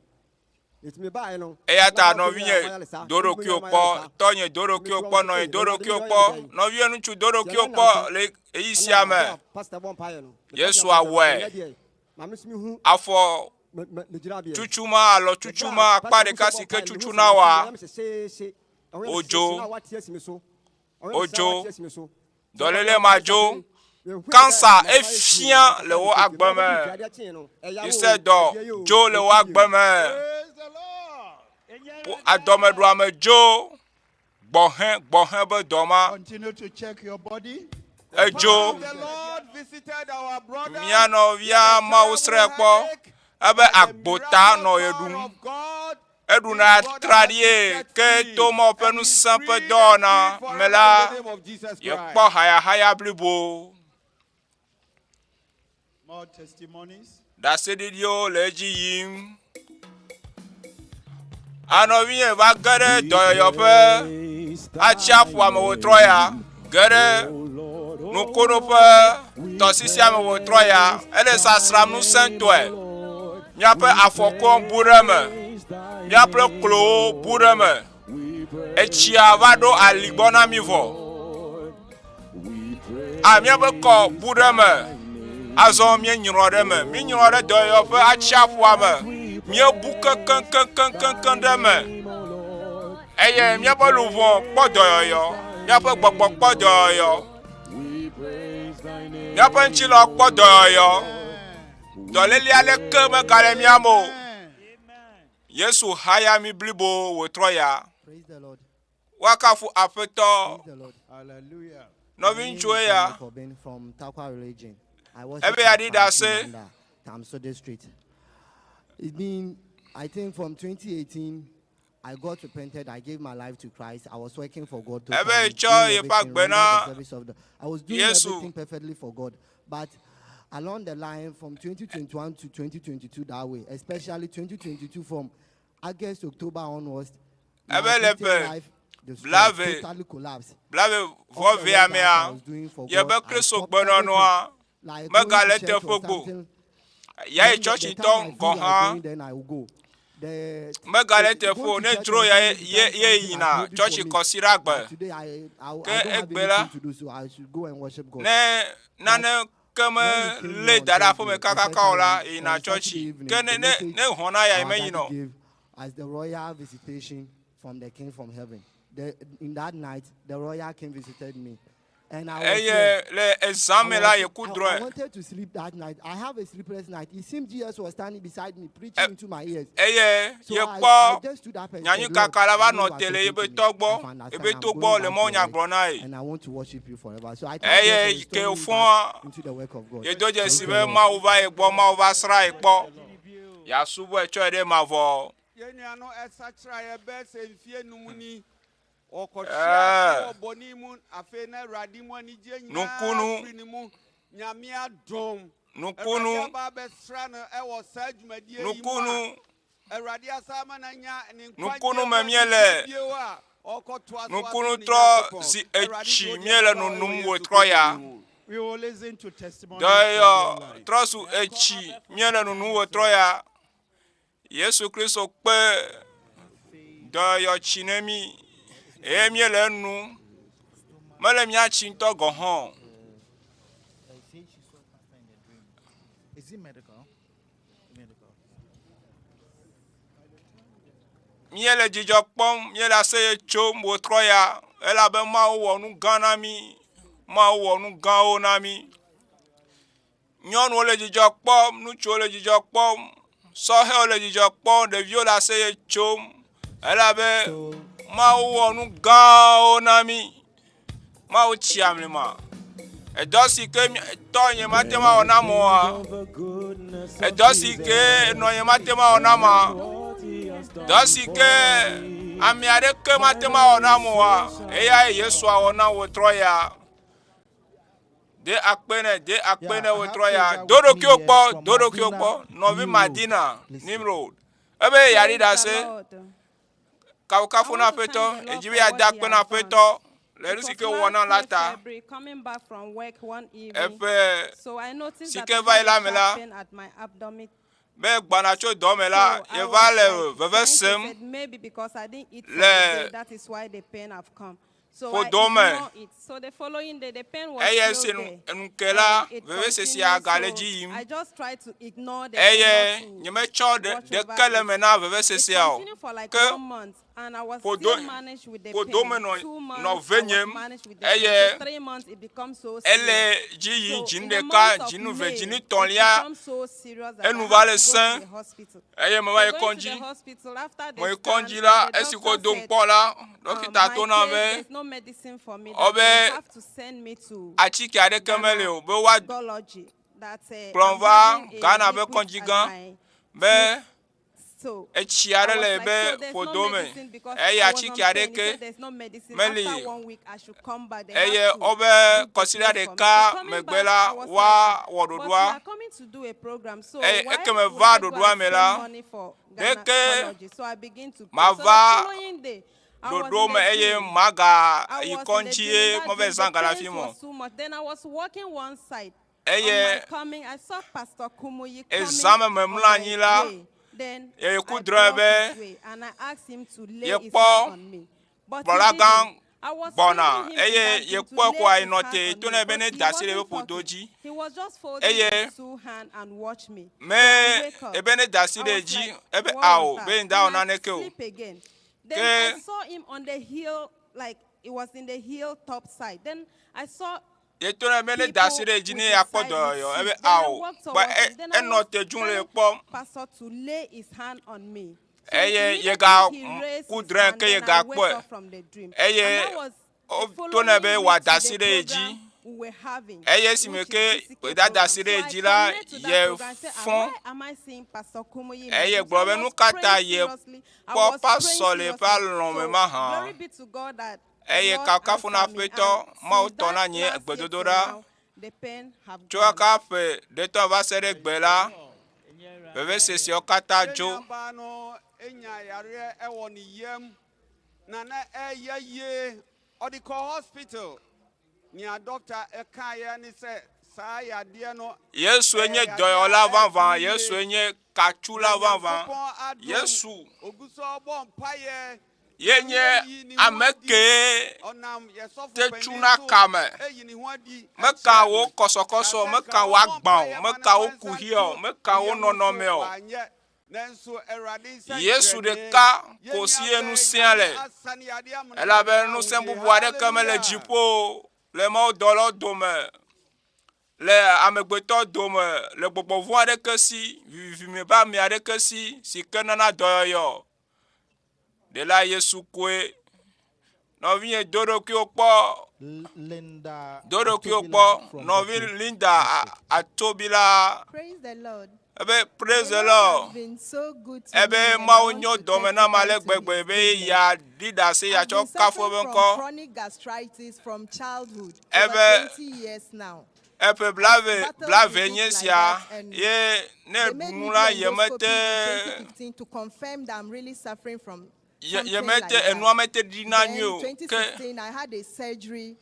Eya ta nɔvinye, do ɖokuiwò kpɔ, tɔnye, do ɖokuiwò kpɔ, nɔnye, do ɖokuiwò kpɔ, nɔviwò ŋutsu, do ɖokuiwò kpɔ le ɣeyiɣi sia me. Yesu awɔe. Afɔ tutu ma, alɔ tutu ma, akpa ɖeka si ke tutu na wòa, wodzo, wodzo, dɔléle ma dzo, kansa efia le wò agbe me, ŋusẽ dɔ dzo le wò agbe me, adɔmeɖuame dzo, gbɔhẽ gbɔhẽ be dɔ ma Continue to check your body. edzo. Mía nɔvia Mawu srɔ̃e kpɔ ebe agbota nɔ ye ɖum. Eɖuna atraɖie ke to Mawu ƒe ŋusẽ ƒe dɔwɔna me la, yekpɔ hayahaya blibo. More testimonies. Ɖaseɖiɖiwo le edzi yim. Anɔvinye va ge ɖe dɔyɔyɔƒe. Atsiaƒua me wòtrɔ ya ge ɖe nukono ƒe tɔsisia me wòtrɔ ya. Ele sasram ŋusẽtɔe. Míaƒe afɔkuwo bu ɖe eme. Míaƒe klowo bu ɖe eme. Etsia va ɖo ali gbɔ na mí vɔ. A míaƒe kɔ bu ɖe eme. Azɔ míenyrɔ ɖe eme. Míenyrɔ ɖe dɔyɔyɔ ƒe atsiaƒua me. Míebu kekeŋkeŋkeŋkeŋ ɖe eme. Eye míaƒe luʋɔ kpɔ dɔyɔyɔ. Míaƒe gbɔgbɔ kpɔ dɔyɔyɔ. Míaƒe ŋutilã kpɔ dɔyɔyɔ. Dɔléle aɖeke megale mía me o. Yesu haya mí blibo wòtrɔ ya. Woakafu Aƒetɔ. Nɔviŋutsu eya. Ebe yeaɖi ɖase. Tamso district. It's been, I think, from 2018, I got repented. I gave my life to Christ. I was working for God. Ebe Totally, tsɔ doing yeƒe everything, agbe rendered na the service of the. I was doing Yesu. everything perfectly for God, but along the line from 2021 to 2022 that way, especially 2022 from August, October onwards, my Ebe le Christian ƒe life destroyed, blave totally collapsed. blave All vɔ the vea work that mea, I was doing for yebe God, I Kristo stopped gbenɔnɔa everything. Like going to megale church or teƒe go. something. Ya yi When the, tsɔtsi the ŋutɔ time I gɔ̃ feel like hã going, then I will go. The megale teƒe going o. to Ne church dzro on ya Sunday ye becomes ye something yina like hobby for tsɔtsi me. kɔsiɖa gbe. But today I, I, I Ke don't have egbe la, anything to do, so I should go and worship God. ne But nane ke when we came melé here on da ɖe aƒeme Thursday, kakaka o la, especially on, yina on Saturday tsɔtsi. evening, Ke the ne ne message ne hɔn na ya our meyina daddy o. gave as the royal visitation from the king from heaven. The, in that night, the royal king visited me. And I was Eye here. le ezã I me la was, yeku I, I drɔ̃e. wanted to sleep that night. I have a sleepless night. It seemed Jesus was standing beside me, preaching into my ears. Eye So I, yekpɔ I just stood up and said, Lord, nyanyikaka la I va know you nɔ are te le talking yebe to me. tɔ gbɔ, I've understand. yebe I'm to gbɔ going le back Mawu to nya work gblɔ na ye. and I want to worship you forever. So I thank God for Eye ke restoring me back wòfɔa, into the work of God. yedo Praise dzesi the be Lord. Mawu va ye gbɔ, Mawu va srã ye kpɔ. Yeasubɔe tsɔe ɖe mavɔ. Yɛn nua no ɛsakyera yɛ bɛyɛ sɛ mfie num ni. Ɔkɔhwe ase Ɛɛ. wɔ bɔne mu afei na Awurade mu anigye nyinaa Nukunu. firi ne mu. Nyame adom. Nukunu. Awurade aba abɛsra no ɛwɔ saa dwumadie yi mu a Nukunu. Awurade asa ama no anya ne Nukunu nkwagyeɛ me mu míele. anigye bio a ɔkɔtoa so Nukunu asom ne trɔ Nyankopɔn. zi Awurade etsi de wo deɛ míele bɛba wɔ nunum Yesu wòtrɔ Kristo ya. din mu. We will listen to testimonies from Dɔyɔ your life. trɔ su etsi míele nunum wòtrɔ ya. Yesu Kristo kpe dɔyɔ tsi ne mí eye míele enu. Mele mía tsi ŋutɔ gɔ̃ hã o. Is it medical? Medical. Míele dzidzɔ kpɔm, míele aseye tsom wòtrɔ ya elabe Mawu wɔ nu gã na mí. Mawu wɔ nu gãwo na mí. Nyɔnuwo le dzidzɔ kpɔm, ŋutsuwo le dzidzɔ kpɔm, sɔhɛwo le dzidzɔ kpɔm, ɖeviwo le aseye tsom elabe Mawu wɔ nu gãwo na mí. Mawu tsi amlima. Edɔ si ke tɔ nye mate ŋu awɔ nam oa, edɔ si ke nɔ nye mate ŋu awɔ nam oa, dɔ si ke ame aɖeke mate ŋu awɔ nam oa, eyae Yesu awɔ na wòtrɔ ya. De akpe nɛ, de akpe nɛ wòtrɔ ya. Do ɖokuiwò kpɔ, do ɖokuiwò kpɔ. Nɔvi Madina Nimrod. Ebe yeaɖi ɖase. Kafukafu na Aƒetɔ. Edzi be yeade akpe na Aƒetɔ le nu si ke wòwɔ na la ta. Eƒe si ke va yi la me la, be gbɔna tso dɔ me la, yeva le veve sem le ƒodo me. Eye esi enu ke la, vevesesea gale dzi yim. Eye nyemetsɔ ɖeke le eme na vevesesea o. Ke ƒodo, ƒodo me nɔ, nɔ venyem eye ele dzi yim dzinu ɖeka, dzinu ve, dzinu etɔ̃lia, enu va le sẽ. Eye meva yi kɔdzi. Meyi kɔdzi la, esi wodo kpɔ la, ɖɔkita to nam be, wobe atike aɖeke meli o be woakplɔm va Ghana ƒe kɔdzi gã be etsi aɖe le be ƒodo me eye atike aɖeke meli eye wobe kɔsiɖa ɖeka megbe la woawɔ ɖoɖoa. Eye ekeme va ɖoɖoa me la, ɖeke mava ɖoɖo me eye maga yi kɔŋdzi ye meva zã ga le afi ma o. Eye ezã me memlɔ anyi la, eye ku drɔ̃e be yekpɔ kplɔlagã gbɔna eye yekpɔe koa yenɔ te to nɛ be ne da asi ɖe eƒe ƒodo dzi eye me ebe ne da asi ɖe edzi ebe ao be ŋda wɔ naneke o. Ke Ye to nɛ be ne da asi ɖe edzi ne yeakpɔ dɔyɔyɔ. Ebe ao. Kpɔ enɔ te dũ le ye kpɔm. Eye yega ku drɔ̃e ke yega kpɔe. Eye woto nɛ be wòada asi ɖe ye dzi. Eye esime ke wòda asi ɖe ye dzi la, ye fɔ. Eye gblɔ be nu ka ta ye kpɔ pasɔ le yeƒe alɔ̃ me mahã. Eye kafukafu na Aƒetɔ, Mawu tɔ na nye gbedodoɖa. Tso kaka ƒe ɖetɔ va se ɖe gbe la, veveseseawo katã dzo. Nuaba no enya yareɛ ɛwɔ ne yam na na ɛyɛ yie ɔde kɔ hospital nea doctor ɛkaeɛ ne sɛ saa yadeɛ no Yesue nye dɔyɔla vavã. Yesue nye katsula vavã. Yesu ye nye ame kee te tsuna kame. Meka wò kɔsɔkɔsɔ o, meka wò agba o, meka wò kuxia o, meka wò nɔnɔmea o. Yesu ɖeka ko si ye ŋusẽa le, elabe ŋusẽ bubu aɖeke mele dziƒo o, le mawudɔlawo dome, le amegbetɔ dome, le gbɔgbɔ vɔ̃ aɖeke si, vivime ƒe ame aɖeke si, si ke nana dɔyɔyɔ. Ɖela Yesu koe. Nɔvinye do ɖokuiwò kpɔ. Linda Do ɖokuiwò kpɔ. Nɔvi Linda Atobila. Praise the Lord. Ebe praise The the Lord Lord. has been so good to Ebe me and I Mawu want nyo to dɔme nam testify ale to gbegbe his be goodness. yeaɖi ɖase I've yeatsɔ been kafu suffering eƒe from ŋkɔ. chronic gastritis from childhood over Ebe 20 years now. eƒe blave Battled blave with nye it like sia that and ye ne they made ɖu me nu do la endoscopy yemete in 2015 to confirm that I'm really suffering from ye something yemete like that. enua mete ɖina Then nyuie o ke 2016, I had a surgery.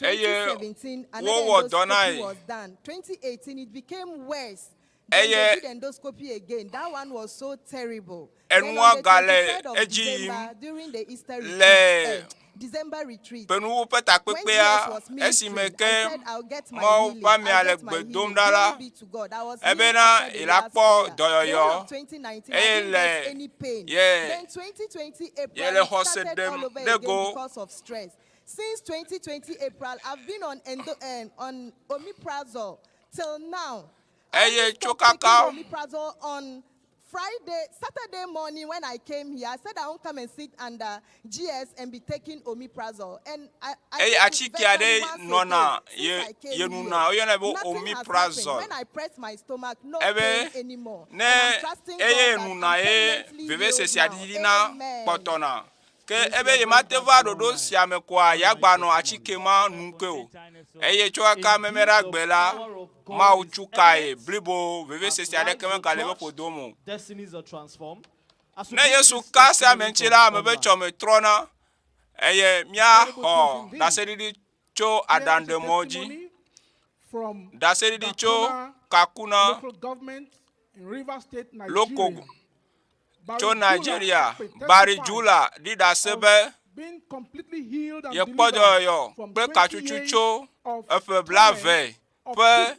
eye 2017, another wowɔ dɔ na endoscopy ye. was done. 2018, it became worse. Then they Eye did endoscopy again. That one was so terrible. Then enua on the gale 23rd of edzi yim December, during the Easter retreat, le eh, December retreat, ƒenuwu ƒe when takpekpea GS was esime ministering, ke I said, I'll get my Mawu healing. ƒe amea I'll le get my gbe dom healing. ɖa la, Glory be to God. I was healed ebena after the yela last kpɔ prayer. The dɔyɔyɔ whole of 2019, I eye didn't le get any pain. ye Then 2020 April, ye le it xɔse started ɖem all over ɖe again go. because of stress. Since 2020 April, I've been on endo, on omeprazole till now. I Eye only tso stopped taking kaka omeprazole on Friday, Saturday morning when I came here. I said I won't come and sit under GS and be taking omeprazole. And I, I eye took it atike aɖe virtually once a nɔna day ye since I came ye here. nuna woyɔnɛ be Nothing has happened. omeprazole. When I press my stomach, no Ebe pain anymore. ne And I'm trusting eye God that nuna I'm ye permanently healed vevesesea now. ɖiɖina Amen. kpɔtɔna. Ke ebe yemate va ɖoɖo sia me koa, yeagbanɔ atike ma nu ke o. Eye tso kaka meme ɖe agbe la, Mawu tsu kae blibo, vevesese aɖeke megale eƒe ƒodo me o. Destinies are transformed. As we Ne bring Yesu this ka se ame testimony ŋuti from la, ame ƒe online, tsɔme trɔna eye míaxɔ ɖaseɖiɖi tso Here is a aɖaŋɖemɔ dzi. testimony from Ɖaseɖiɖi tso Dakona Kakuna local government in Rivers State, loko Nigeria. Barry tso Jula Nigeria. Akpe Barry testified Jula ɖi ɖase of be being completely healed and yekpɔ delivered dɔyɔyɔ from kple 20 katsutsu years tso of eƒe torment blave of ƒe pit.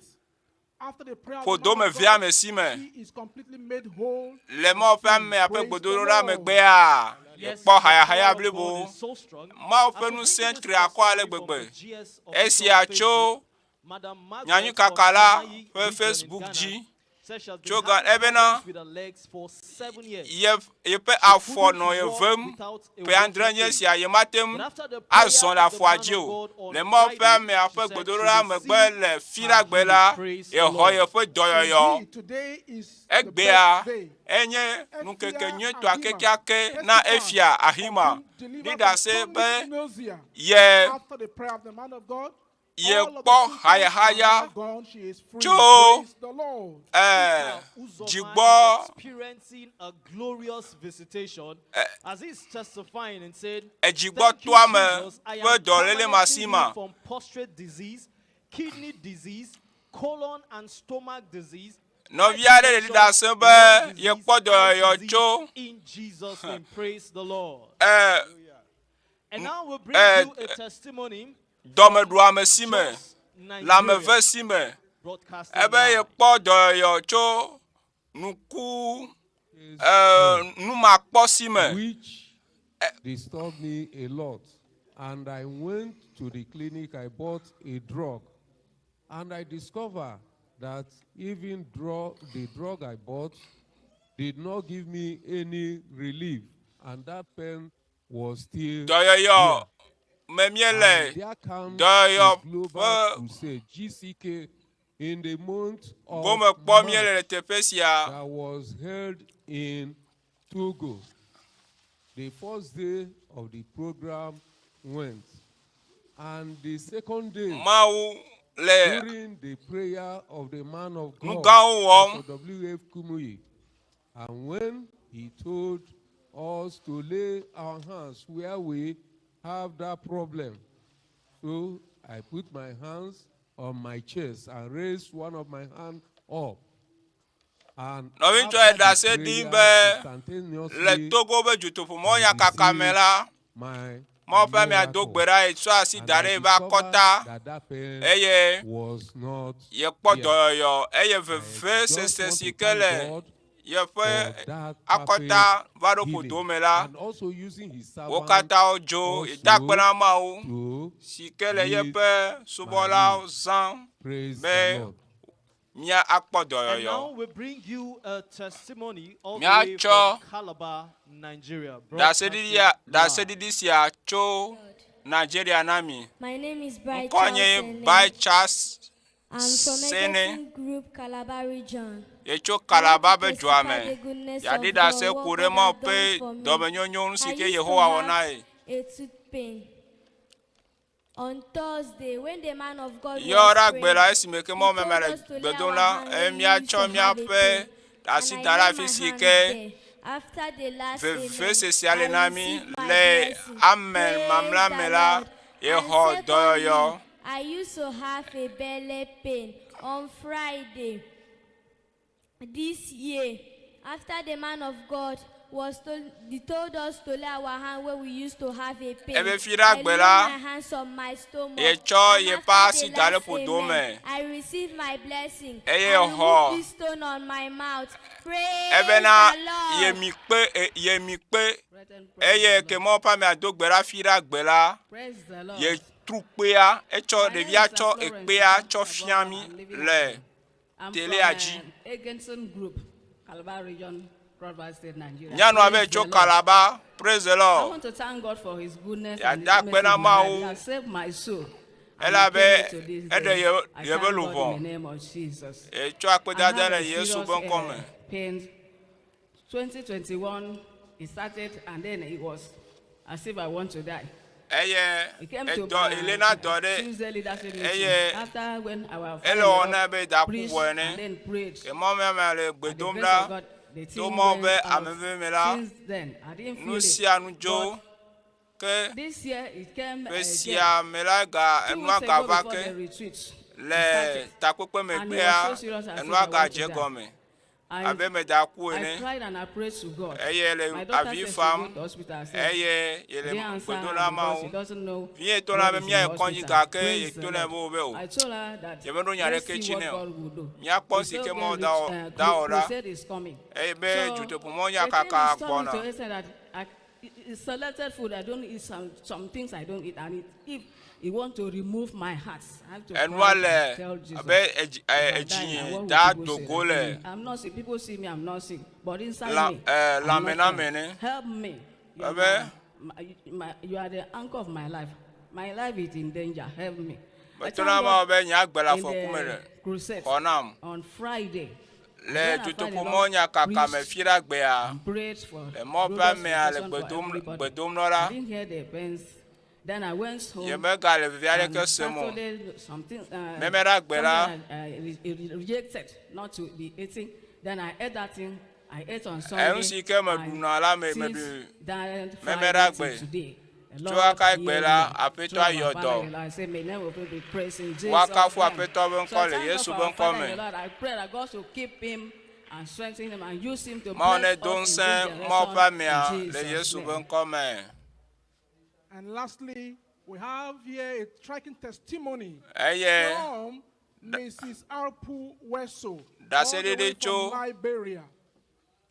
After the prayer of the man ƒodome of God, veame si me. he is completely made whole Le and Mawu ƒe free. amea ƒe Praise the gbedodoɖa Lord. megbea, Yes, yekpɔ the hayahaya power of God blibo. is so strong. Mawu As ƒe we bring ŋusẽ this tri akɔ ale testimony from gbegbe. the GS official Esia tso Facebook, Madam Margaret from nyanyuikakala Simayi ƒe region in Facebook Ghana dzi says she has been tso ga having ebena problems with her legs for 7 years. ye yeƒe She afɔ couldn't nɔ ye walk vem without a ƒe andre walking nye cane. sia yemate ŋu But after the prayer azɔ le of the afɔa man dzi of o. God on Le Mawu ƒe Friday, amea she ƒe said she gbedodoɖa megbe received le her Fiɖagbe healing. la, Praise the yexɔ Lord. yeƒe dɔyɔyɔ. Indeed, today is the Egbea best day. enye ŋkeke Efia nyuitɔa Ahima kekeake na testified Efia of Ahima being ɖi delivered from ɖase chronic be nausea ye after the prayer of the man of God. Yekpɔ hayahaya tso eh, dzigbɔ edzigbɔ toame ƒe dɔléle masima. Nɔvi aɖe le ɖi ɖase be yekpɔ dɔyɔyɔ tso eh, eh, dɔmeɖuame si me, lãmeve si me, ebe yekpɔ dɔyɔyɔ tso nuku eh, numakpɔ si me. Which disturbed me a lot. And I went to the clinic, I bought a drug. And I discovered that even the drug I bought did not give me any relief. And that pain was still Dɔyɔyɔ there. me míele And there comes dɔyɔyɔ a global ƒe crusade, GCK, in the month of gome kpɔm míele le March teƒe sia. that was held in Togo. The first day of the program went, and the second day, Mawu le during the prayer of the man of nu God, gãwo wɔm. Pastor W.F. Kumuyi, and when he told us to lay our hands where we have that problem, so I put my hands on my chest and raised one of my hand up. And Nɔviŋutsu after le ɖase the ɖim prayer, be le instantaneously, Togo be dutoƒomɔ I nyakaka me received la, my Mawu ƒe amea do miracle. gbe ɖa etsɔ asi And da I ɖe eƒe discovered akɔta that that pain eye was not yekpɔ there. dɔyɔyɔ eye I veve just sese want si to ke thank le God yeƒe for that akɔta perfect va ɖo healing. ƒodo me la, And also using his wo servant katã wodzo. Yeda akpe also na Mawu to si ke le lead yeƒe my subɔlawo life. zãm Praise be the Lord. mía akpɔ And dɔyɔyɔ. now we bring you a testimony all the way Míatsɔ from Calabar, Nigeria. Broadcasting ɖaseɖiɖia live. ɖaseɖiɖi sia tso Nigeria na mi. My name is Bright Ŋkɔ Charles nye Sene. Bright Charles I'm from Sene. Egerton Group, Calabar region. Yetso I want Calabar to be dua testify me. the goodness Yeaɖi of ɖase God, ku what ɖe God Mawu has ƒe done for me. dɔmenyonyo nu si I ke used to Yehowa wɔ have na ye. a tooth pain. On Thursday, when the man of God Yɔ was ɖe agbe praying, la esime ke he Mawu told meme le us to lay gbe dom our la, hand eye when we used to míatsɔ have a míaƒe pain. And asi I da ɖe lay afi my si hands ke there. After the last amen, vevesesea le I na mí received my le blessing. ame Praise mamlea me the la, Lord. And yexɔ dɔyɔyɔ. secondly, I used to have a belly pain on Friday this year. After the man of God was told, he told us to lay our hand where we used to have a pain. Ebe fi ɖe I agbe lay la, my hands on my stomach. yetsɔ And yeƒe after asi the da ɖe last ƒodo amen, me. I received my blessing. Eye I removed xɔ. this stone on my mouth. Praise Ebena the Lord. yemi kpe e- yemi kpe eye ke Mawu ƒe amea do gbe ɖa fi ɖe agbe la, Praise the Lord. yetru kpea, etsɔ My name ɖevia is tsɔ Florence ekpea Ita tsɔ fia Abola. mí I'm living le at- I'm telea from dzi. Egenson Group, Calabar Region, Cross State, Nigeria. Nyɔnua Praise be tso the Lord. Calabar, praise the I Lord. want to thank God for His goodness and His Yeada mercy akpe na in my life. Mawu He has saved my soul. And he elabe came me to this eɖe day. ye I yeƒe thank God in luʋɔ. the name of Jesus. Etsɔ I akpedada had le a Yesu serious ƒe ŋkɔ me. pain. 2021, it started, and then it was as if I want to die. Eye It came to edɔ my elena dɔ ɖe Tuesday leadership meeting. eye After when our ele father wɔ in na law be da ku preached wɔ and ene. then prayed. Ke Mawu mía le gbe By the dom grace ɖa of God, the to thing Mawu went be out. ameveve me la, Since then, I didn't nu feel it. sia nu dzo But ke this year it came ƒe again. sia me la ga Two enua weeks ago gava before ke the retreat, it le started. takpekpe And it megbea was so serious as if enua I want to gadze die. gɔme I, abe meda ku I ene cried and I prayed to God. eye le My daughter avi said she fam go to hospital. I said, eye she yele didn't answer gbedo her na because Mawu. she doesn't know Vie to na what be is in mía the yi kɔdzi hospital. gake Praise the yeto na Lord. be wo be o. I told her that Yemeɖo nya let's ɖeke see tsi what nɛ o. God will do. Míakpɔ We si still ke get Mawu rich, da wɔ da wɔ ɖa. crusade is coming. Eye be So dutoƒomɔ the nya thing kaka is turning gbɔna. to extent that I, it's selected food. I don't eat some, some things I don't eat. And it, if you want to remove my heart, I have to Enua cry and le tell Jesus. abe edzi If I ɛ die now, edzinye what will da people do say? go That le I'm not sick. People see me, I'm not sick. But inside lã me, ɛ I'm not lãme na fine. me ne. Help me. You are Ebe my, my, you are the anchor of my life. My life is in danger. Help me. I metɔ thank na Mawu God be nye agbe le in afɔku me the ɖe. crusade Xɔ nam. on Friday. Le When our Father dutoƒomɔ Lord nya kaka me preached fi ɖe agbea and prayed for le Mawu ƒe glorious amea le protection for gbe dom everybody. gbe dom nɔ I ɖa. didn't hear the pains Then I went home. Nyemegale veve aɖeke And sem o. Saturday, something, Memɖagbe la, something I, rejected not to be eating. Then I ate that thing. I ate on Sunday. Enu si ke meɖuna la me and meɖui since that Friday Memɖagbe. till today, the Tso Lord ɣekaɣi gbe healed la, me. Aƒetɔa Through our yɔ Father dɔ. in the Lord, I say, may name of be praised in Jesus' Woakafu name. Aƒetɔ be So ŋkɔ le thank God Yesu for be our ŋkɔ Father in me. the Lord. I pray that God should keep him and strengthen him and use him to Mawu bless nedo us in this ŋusẽ Mawu ƒe generation amea in le Jesus' Yesu be name. ŋkɔ me. And lastly, we have here a striking testimony Eye from Mrs. Arpu Weso, all the way ɖaseɖiɖi tso from Liberia.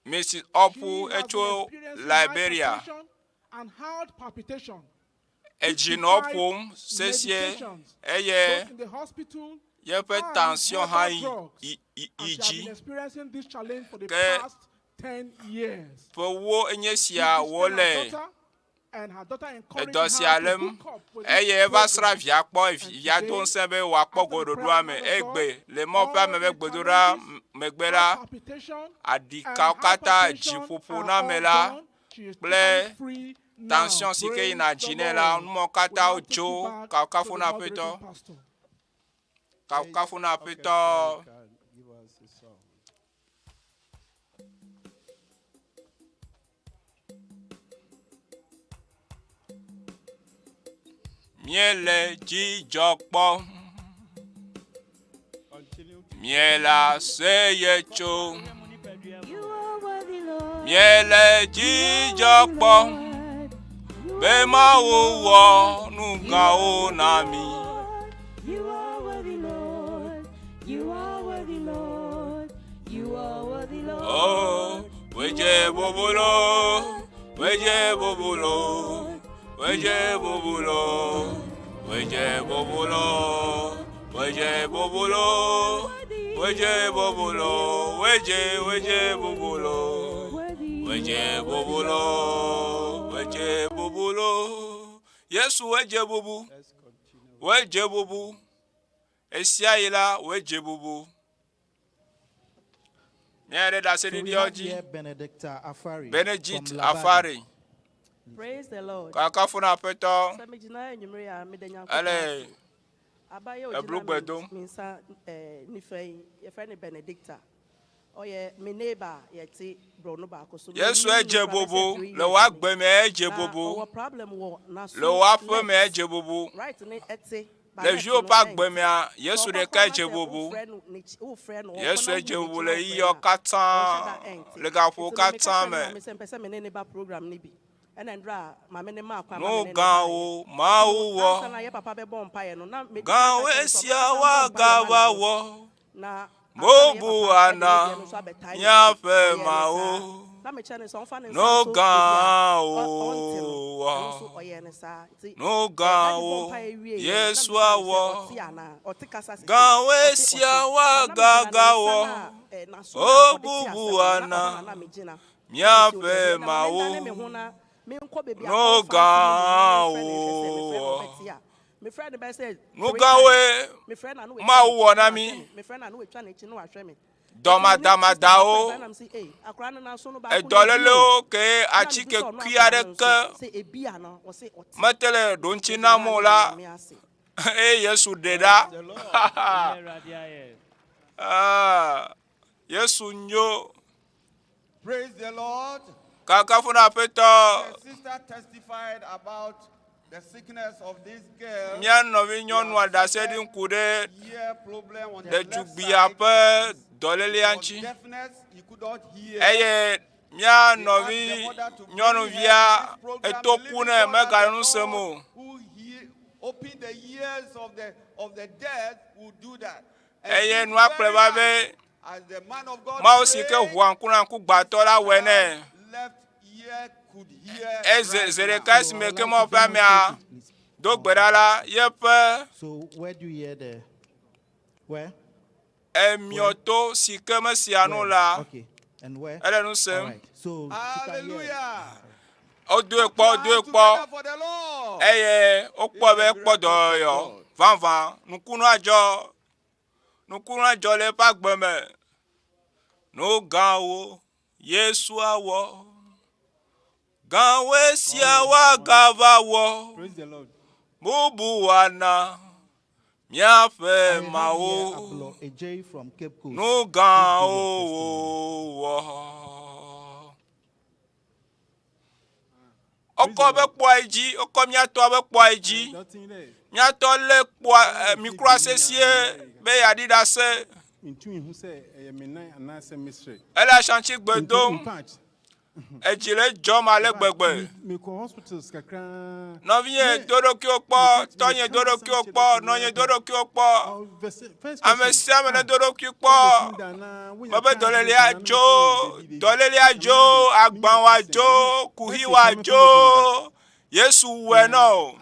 Mrs. She Opu has been etso experiencing Liberia. hypertension and heart palpitation. Edzi nɔ 55 ƒom sesie medications, eye both in the hospital yeƒe and tension hã herbal yi drugs. yi yi And yi she has dzi. been experiencing this challenge for the Ke past 10 years. ƒewo enye She sia visited her wole daughter and her daughter encouraged edɔ sia her to lém hook up with this eye eva srã program. via kpɔ And via do today, ŋusẽ be wòakpɔ after the prayer goɖoɖoa of me. man of God, Egbe le Mawu ƒe all ame ƒe the gbedoɖa challenges, megbe la, heart palpitation and aɖikawo katã, hypertension dziƒoƒo are na ame all la gone. She is kple totally free now. tension si ke Praise yina the dzi nɛ la, Lord. numɔwo We katã now take wotso. you back to Kafukafu the na moderating Aƒetɔ. pastor. Kafukafu na Aƒetɔ. Can give us a song. Míele dzidzɔ kpɔm. Míele aseye tsom. Míele dzidzɔ kpɔm be Mawu wɔ nu gãwo na mí. Oh, weje bobolo, weje bobolo, weje bobolo, weje bobolo, weje bobolo, weje bobolo, weje weje bobolo, weje bobolo, weje bobolo. Yesu weje bobu, weje bobu. Esia yi la weje bobu. Mía ɖe So we ɖaseɖiɖiawo have dzi. here Benedicta Afari Benedict from Labadi. Afari. Praise the Lord. Kakafu na Aƒetɔ. Sɛ megyina anwummere a meda Nyankopɔn Ele ase. Abayɛ a ogyina eblugbe me dom. me nsa eh, nifa yi, yɛfrɛ no Benedicta. Ɔyɛ me neighbor a yɛte borɔno baako so. Yesu Menim edze no koraa bɛsɛ bobo three le years wò ni. agbe me edze Na bobo. ɔwɔ problem wɔ n'aso Le wò aƒe me left. edze bobo. Right ne ɛte, but Le left viwò no ƒe agbe ɛnte. mea, Sɛ Yesu ɔkɔ ɖeka koraa na edze sɛ bobo. wofrɛ no n'akyi wofrɛ no ɔkɔ Yesu na edze wohu bobo n'akyi le na wofrɛ ɣeyiɣiawo no a, ɔnhyɛ katã, da ɛnte. le gaƒowo Nti no meka katã kyerɛ me me. maame sɛ mpɛ sɛ me ne ne ba program no bi. Ɛna ndra a maame ne maa kwan ma Nu me ne ne baeɛ. gãwo Mawu Nti no wɔ. ansa na yɛ papa bɛbɔ mpaeɛ no, na medi kan ka Gãwoe kyerɛ no sɛ sia ɔbɛkasa mbɔ mpaeɛ ma woagava ne ho. wɔ. Na ansa na yɛ Bobu papa ɛde ne ana deɛ no nso abɛtae n'akyi, míaƒe ɔyɛɛ ne Mawu. saa. Na mekyerɛ no sɛ ɔmfa ne nsa Nu nto baabi a gãwo ɔnte no, ɛno nso wɔ. ɔyɛɛ ne saa. Nti Nu daddy bɔ gãwo mpaeɛ wieeɛ no, na Yesu mebisa no sɛ awɔ. ɔte anaa? Ɔte kasa sese? Gãwoe Ɔse sia ɔte. But na megyina ne woagaga nsa wɔ. no a n'aso no a ɔde te Obubu asɛm no, na ana ɔhɔ na na megyina. Na mese, "O míaƒe dabi, ɛna ma Mawu. mendane me ho na menkɔ baabi a Nu ɔmfa nte me mmom na memfrɛ gãwo no nhwɛ sɛ mefrɛ no wɔ. ɔbɛte a." Mefrɛ no bɛyɛ sɛ Nu three gãwoe times. Mefrɛ no a na watwa Mawu n'akyi wɔ na na wahwɛ mí. me. Mefrɛ no a na watwa n'akyi na wahwɛ me. Nti me ne sister baako Dɔmadamadawo, ɛbaa na mese, "Ei, akwaraa no n'aso no baako na ebi o." edɔlélewo ke Ɛna atike mebisa ɔno kui akwaraa no nso aɖeke sɛ ebi ana, ɔse ɔte. mete le ɖoŋtsi Nti nam na o meda la, Nyame ase. eye Yesu ɖe ɖa. Ah, Yesu nyo. Praise the Lord. Kakafu na Aƒetɔ. The sister testified about the sickness of this girl. Mía nɔvi nyɔnua ɖase ɖi ŋku ɖe Ear problem on the left ɖetugbia side. ƒe dɔlélea ŋuti. Deafness, he could not hear. Eye mía nɔvi nyɔnuvia eto ku nɛ megale nu sem o. Who hear, open the ears of the of the deaf will do that. And Eye this nua kplɔe very va night, be as the man of God Mawu si ke prayed, ʋua ŋku na ŋkugbãtɔ la wɔe nɛ. left ear could hear Eze right zi now. ɖeka esime ke Mawu ƒe amea do gbe ɖa la, yeƒe So where do you hear the where? emiɔto si ke mesia nu la, Okay. And where? ele nu All sem. right. So she can hear. Hallelujah. Wodoe kpɔ, wodoe kpɔ eye wokpɔ be ekpɔ dɔyɔyɔ vavã. Nukunu adzɔ, nukunu adzɔ le eƒe agbe me. Nu gãwo Yesu awɔ. Gãwoe sia woagava wɔ. Praise the Lord. Bubu woana míaƒe Mawu. Ablo Ejay from Cape Coast. Nu gãwo wòwɔ. Wokɔ be kpɔa dzi, wokɔ mía tɔa be kpɔa dzi. Mía tɔ lé kpɔa eh, mikroa sesie be yeaɖi ɖase. Ele ashanti gbe dom. Edzi le dzɔm ale gbegbe. Nɔvinye do ɖokuiwò kpɔ, tɔnye do ɖokuiwò kpɔ, nɔnye do ɖokuiwò kpɔ. Ame sia ame nedo ɖokui kpɔ. Mebe dɔlélea dzo, dɔlélea dzo, agbawa dzo, kuxiwa dzo. Yesu wɔe na wò.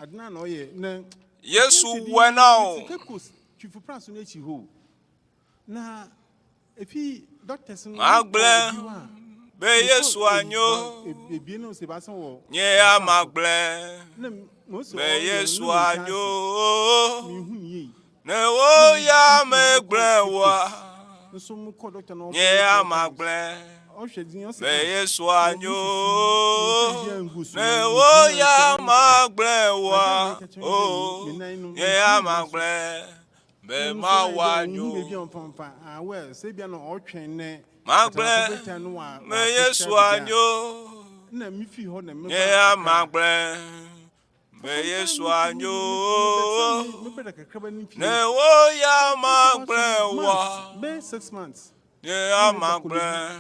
Yesu wɔe na wò. Magblẽ be Yesu anyo. Nye ya magblẽ be Yesu anyo. Ne wo ya megblẽ oa, nye ya magblẽ be Yesu anyo. Ne wo ya magblẽ oa, o, nye ya magblẽ be Mawu anyo. Magblẽ be Yesu anyo. Nye ya magblẽ be Yesu anyo. Ne wo ya magblẽ oa, nye ya magblẽ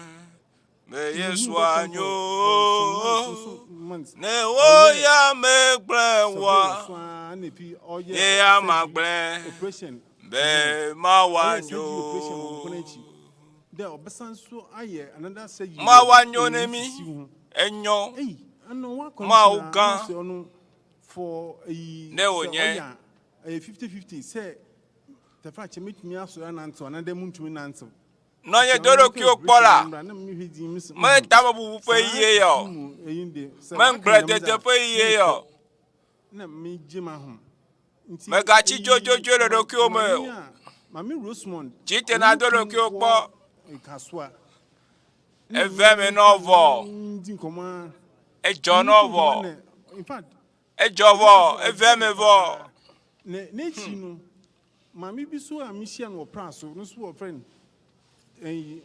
be Yesu anyo. Ne wo ya megblẽ oa, nye ya magblẽ be Mawu anyo. Mawu anyo ne mí, enyo. Mawu gã ne wònye. Nɔ nye doɖokuiwo kpɔ la, me tamebubu ƒe yie yɔ, me ŋugbledede ƒe yie yɔ. Mègatsi dzodzodzoe le ɖokuiwò me o. Tsi te nàdo ɖokuiwò kpɔ. Eve me nɔ vɔ. Edzɔ nɔ vɔ. Edzɔ vɔ. Eve me vɔ. Maame bi so a mehyia no wɔ pra so no so wɔfrɛ no ɛyi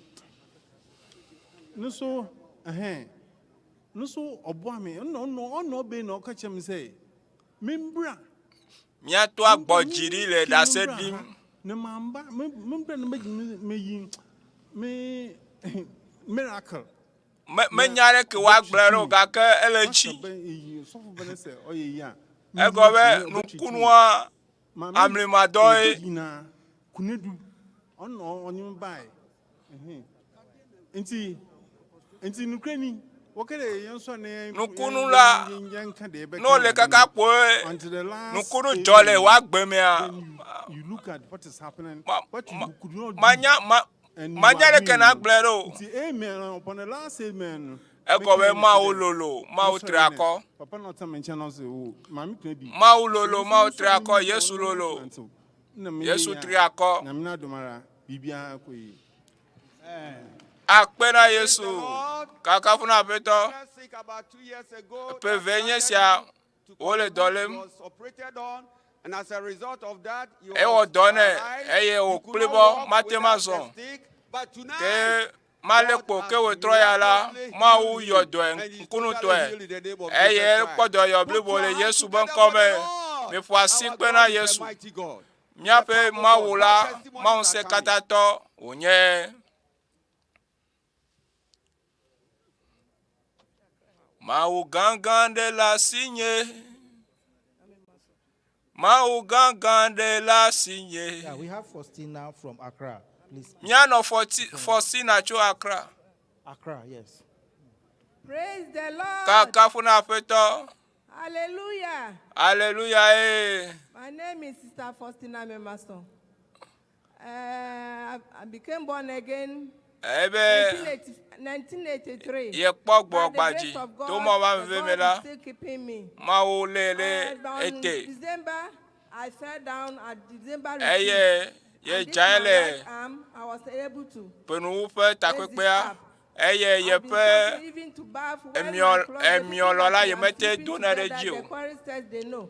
no so ɛhɛn no so ɔboa me ɔno ɔno ɔno ɔbɛn na ɔka kyerɛ me sɛ membra. Míato agbɔ dzi ɖi le ɖase ɖim. Ne mamba me membra ne medzi me meyi me miracle. Me menya ɖe ke woagblɔe ɖo gake ele tsi. Egɔ be nukunua Amlimadɔe. Nukunu la, ne wole kaka kpoe nukunu dzɔ le wò agbe mea, manya ma manya ɖeke nagblɔe ɖo. Egɔ be Mawu lolo, Mawu tri akɔ. Mawu lolo, Mawu tri akɔ, Yesu lolo. Yesu tri akɔ. Akpe na Yesu. Kakafu na Aƒetɔ. Ƒe eve nye sia wole dɔ lém. Ewɔ dɔ nɛ eye wòkplibɔ mate ŋu azɔ. Ke Malé kpo ke wòtrɔ ya la, Mawu yɔ dɔe ŋkunutɔe, eye ekpɔ dɔyɔ blibo le Yesu be ŋkɔ me. Miƒo asi kpe na Yesu. Míaƒe Mawu la, Mawu ŋusẽkatãtɔ wònye. Mawu gãgã ɖe le asinye. Mawu gãgã ɖe le asinye. Yeah, we have Faustina from Accra. Please. Míanɔ Faustina tso Accra. Accra, yes. Praise the Lord. Kakafu na Aƒetɔ. Hallelujah. Hallelujah. Eh. My name is Sister Faustina Memason. Uh, I became born again Ebe 1983. yekpɔ By the gbɔgbadzi grace of God, to mɔ va the veve me God la, is still keeping me. Mawu lé ɖe Uh, on ete December, I fell down at December retreat. eye And this yedzae my le right arm, I was able to ƒenuwu ƒe raise it takpekpea up. eye I've been yeƒe suffering even to bath when my emiɔ clothes, the people emiɔlɔ that la we are yemete sleeping dona ɖe together, dzi the o. choristers, they know.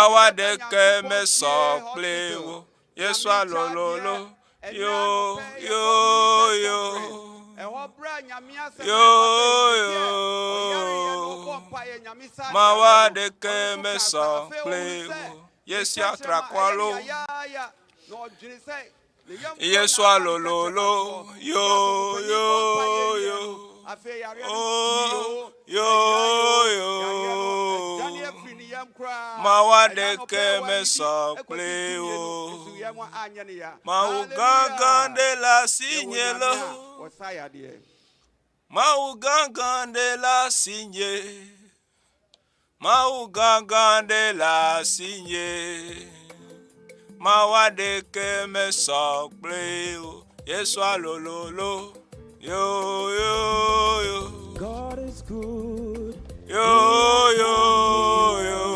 Mawu aɖeke mesɔ kple wo. Yesua lololo, yo, yo, yo. Yo yo. Mawu aɖeke mesɔ kple wò. Yesu atrakɔ lo. Yesu alololo. Yo yo yo. Oh yo yo. Mawu aɖeke mesɔ kple wò. Mawu gãgã ɖe le asinye lo. Mawu gãgã ɖe le asinye. Mawu gãgã ɖe le asinye. Mawu aɖeke mesɔ kple o. Yesu alololo. Yo yo yo. God is good. Yo yo yo.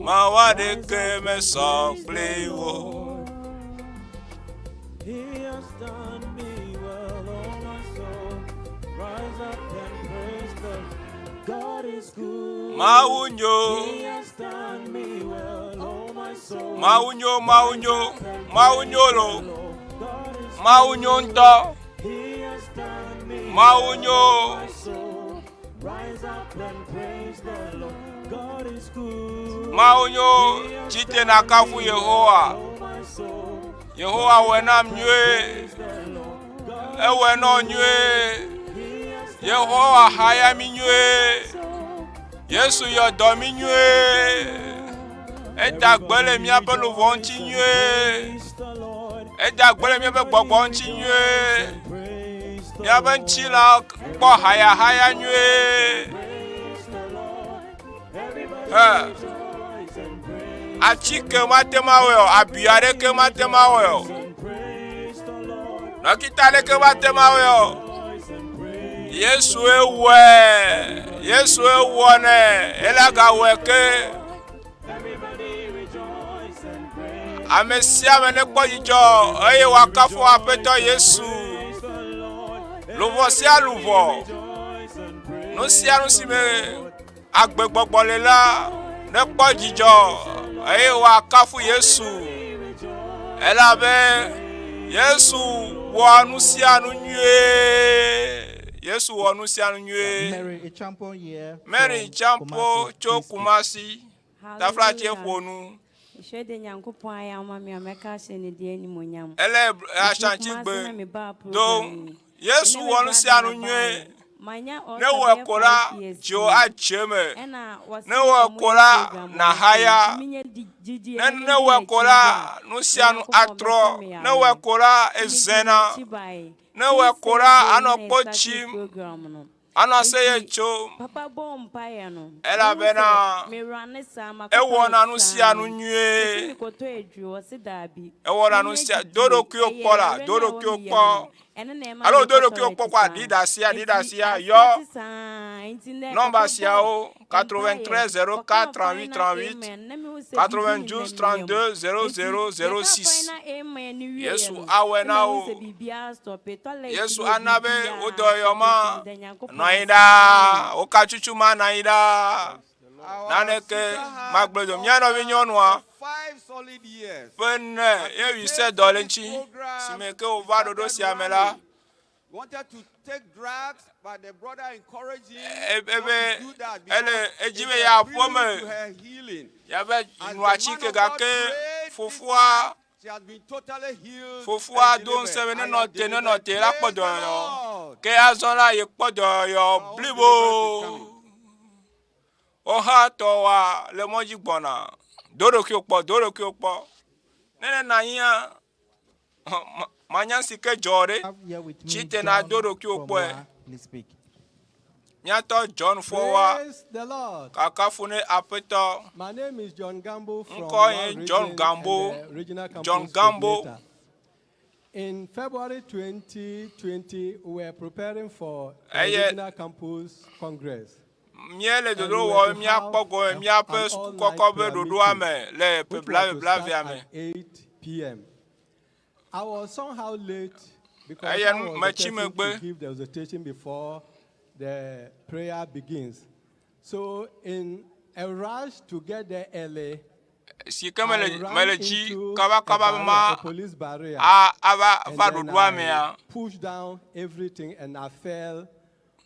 Mawu aɖeke mesɔ kple o. He has done me well, oh my soul. Rise up and praise the God is good. Mawu nyo. He has done me well, oh my soul. Mawu nyo, Mawu nyo, Mawu nyo lo. Mawu nyo ŋutɔ. He has done me Mawu well, nyo. oh my soul. Rise up and praise the Lord. God is good. Mawu nyo tsite na kafu Yehowa. Yehowa wɔe nam nyuie. Ewɔe nɔ nyuie. Yehowa haya mi nyuie. Yesu yɔ dɔ mi nyuie. Eda gbe le míaƒe luʋɔ ŋuti nyuie. Eda gbe le míaƒe gbɔgbɔ ŋuti nyuie. Míaƒe ŋutilã kpɔ hayahaya nyuie. He. Atike mate ŋu awɔe o, abi aɖeke mate ŋu awɔe o. Ɖɔkita aɖeke mate ŋu awɔe o. Yesue wɔe. Yesue wɔnɛ. Ele gawɔe ke. Ame sia ame nekpɔ dzidzɔ eye wòakafu Aƒetɔ Yesu. Luʋɔ sia luʋɔ, nu sia nu si me agbegbɔgbɔ le la nekpɔ dzidzɔ eye wòakafu Yesu. Elabe Yesu wɔ nu sia nu nyuie. Yesu wɔ nu sia nu nyuie. Mary Echampo here. Mary from Champo Kumasi. tso Please speak. Kumasi. Taflatse ƒo nu. Mehwɛ de Nyankopɔn ayɛ ama me a mɛka ahyɛ ne din animuonyam. Ele Mefiri Ashanti Kumasi gbe na mebaa do. program yi. Yesu Me ne wɔ me nu sia brother nu na nyuie. baeɛ. Manya Ne ulcer wɔe bɛyɛ ko la, five years dziwò ni. adze eme. Ɛna wɔse Ne wɔe ɔmo ko yɛ la, program wɔ nàhaya. nti menyɛ di gyidie Ne ɛne ne di wɔe ko n'akyi la, ba a, nu sia nu Nyankopɔn atrɔ. bɛsa me Ne wɔe yareɛ. ko la, Nti medi ezena. n'akyi baeɛ. Ne wɔe ko Tuesday la, day anɔ na kpo yɛstartee tsim. program no. Anɔ aseye Nti tsom. papa bɔɔ mpaeɛ no, mehu Elabena sɛ merane saa makɔ ewɔna toilet nu saa sia nu no, mese nyuie. mekɔtɔ aduro, ɔse daabi. Ewɔna nu Menyɛ sia gyidie, do ɖokuiwò ɛyɛ kpɔ la, yareɛ do no a ɛwɔ ɖokuiwò me yam kpɔ. no, ɛno na ɛma Alo mekɔ do ɖokuiwò toilet kpɔ kɔa, saa. ɖi ɖe asia, ɖi ɖe Nti asia, yɔ asate saa nti nnɛ nɔmba papa bɔɔ siawo mpaeɛ, 93 04 ɔkaa 38 final 38 amen na mehu sɛ biribi 92 nenam me yam. 32 Nti 00 yɛkaa 06. final amen no wieeɛ Yesu no, awɔe na na mehu wò. sɛ biribiara stɔpe, toilet Yesu ne ana be biribiara wò dɔyɔyɔ stɔpe ma nti meda Nyankopɔn nɔ anyi ase. ɖaa. Amen. Wò katsutsu ma nɔ anyi ɖaa. Naneke magblẽ do mía nɔvi nyɔnua Five solid years. ƒe ene ye wui se dɔ le ŋuti si me ke wòva ɖoɖo sia me la, Wanted to take drugs, but the brother encouraged him e- not ebe to do that because ele edzi be it's a yeaƒo prelude me to her healing. yeabe As nu the man atike of God gake prayed, fofoa she has been totally healed fofoa and do delivered. ŋusẽ be I nenɔ am te nenɔ delivered. te la kpɔ Praise the dɔyɔyɔ Lord. ke azɔ la yekpɔ dɔyɔyɔ blibo. Wohã tɔwoa le mɔ dzi gbɔna. Do ɖokuiwò kpɔ, do ɖokuiwò kpɔ. Ne nenɔ anyia, ma- manya si ke dzɔ ɖe. Have here with me Tsi te na John do ɖokuiwò from kpɔe. Wa. Please speak. Míatɔ John Fɔwa Praise the Lord. kakafu ne Aƒetɔ. My name is John Gambo from Ŋkɔ Wa ye John Region Gambo. and the Regional Campus John Gambo. Coordinator. In February 2020, we were preparing for the Eye Regional Campus Congress. míele And ɖoɖo we were wɔm to míakpɔ have gome a- míaƒe an sukukɔkɔ all-night ƒe prayer ɖoɖoa meeting, me le ƒe which was blaeve to blaevea start me. at 8 p.m. I was somehow late because Eye I nu was the metsi person to megbe. give the exhortation before the prayer begins. So in a rush to get there early, si ke mele I ran mele dzi into kabakaba a be barrier, ma a police barrier. a ava And va then ɖoɖoa I mea pushed down everything and I fell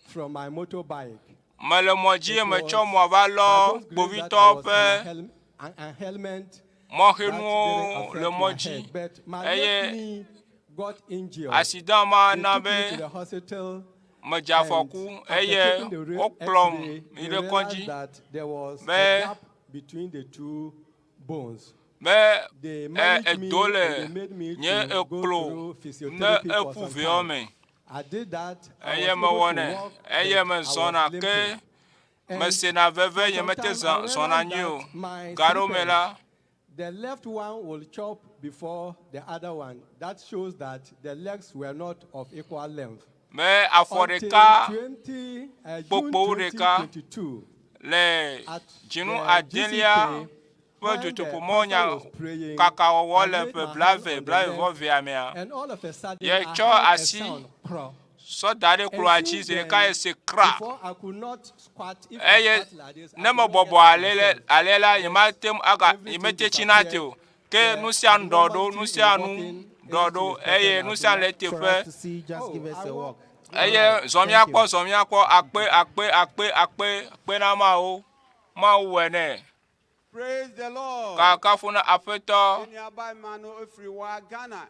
from my motorbike. mele mɔ dzi It metsɔ was mɔ va by lɔ God's grace that I kpovitɔwo was ƒe on a a helmet that mɔxenuwo didn't le affect mɔ my dzi head. But my eye left knee got injured. accident ma They na took be me to the hospital medze and afɔku after eye taking the real wokplɔm X-ray, yi they ɖe realized kɔdzi that there was a be gap between the two bones. be e They managed me edo and le they made me nye to go eklo through ne physiotherapy for eƒu some veawo time. me I did that. I eye was able mewɔnɛ to walk, eye but I mezɔna was ke limping. And mesena veve for nye some mete time, zɔ I zɔna realized nyuie o that my ga ɖewo me la slippers, the left one will chop before the other one. That shows that the legs were not of equal length. me afɔ Until ɖeka 20, June kpokpowo ɖeka 2022, le at dzinu the adelia GCK, ƒe when the dutoƒomɔ nya pastor was praying, kakawɔwɔ I le laid ƒe my hand blave on the blave vɔ left, vea mea and all of a sudden ye I tsɔ heard a asi sound, craw. sɔ da ɖe And kplɔa dzi since zi ɖeka then, ye se kra before I could not squat, if I eye squat like this, I ne could not mebɔbɔ get up ale le myself. ale la nyemate ŋu aga Everything nyemete tsina te disappeared. o ke The nu sia nu ɖɔ ɖo abnormality nu in sia nu walking, ɖɔ everything ɖo is perfect eye now. nu I sia could nu le not. For teƒe us to see, just Oh, give us I a walk. walk. eye All right. zɔ Thank míakpɔ you. zɔ míakpɔ akpe akpe akpe akpe akpe na mawo mawu wɔ nɛ Praise the Lord. kakafu na aƒetɔ Yɛn ma no efiri wa Ghana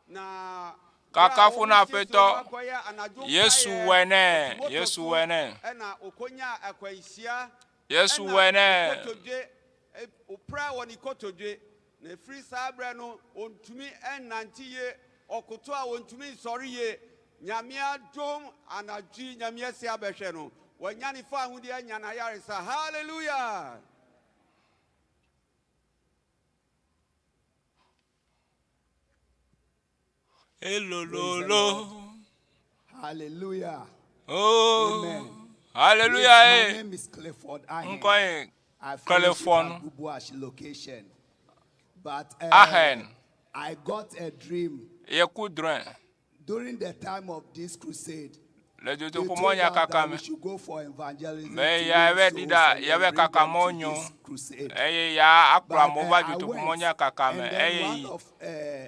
na kakafu na aƒetɔ akɔyɛ anadwo yesu mpaeɛ, wɔ nɛ moto yesu so, wɔ nɛ ɛna okonya akwanhyia yesu ɛna wɔ nɛ kotodwe opra wɔ ne kotodwe na efiri saa berɛ no ontumi ɛnante yie ɔkoto a ontumi nsɔre yie nyame adom anadwo yi nyame asi abɛhwɛ no wanya ne fa ahodeɛ anya n'ayaresa hallelujah. elololo Hallelujah. oh Amen. hallelujah Yes, my eh name is Clifford Ahen. ŋkɔ ye I fellowship Clifford at Bubuash location. But Ahen. I got a dream yeku drɔe during the time of this crusade. le They dutoƒomɔ told nya us kaka that me we should go for evangelism be to ya win be souls ɖi and ya then be bring kaka them mɔ to nyo this crusade. eye ya akplɔ But amewo va I dutoƒomɔ went, nya kaka me and then eye one yi of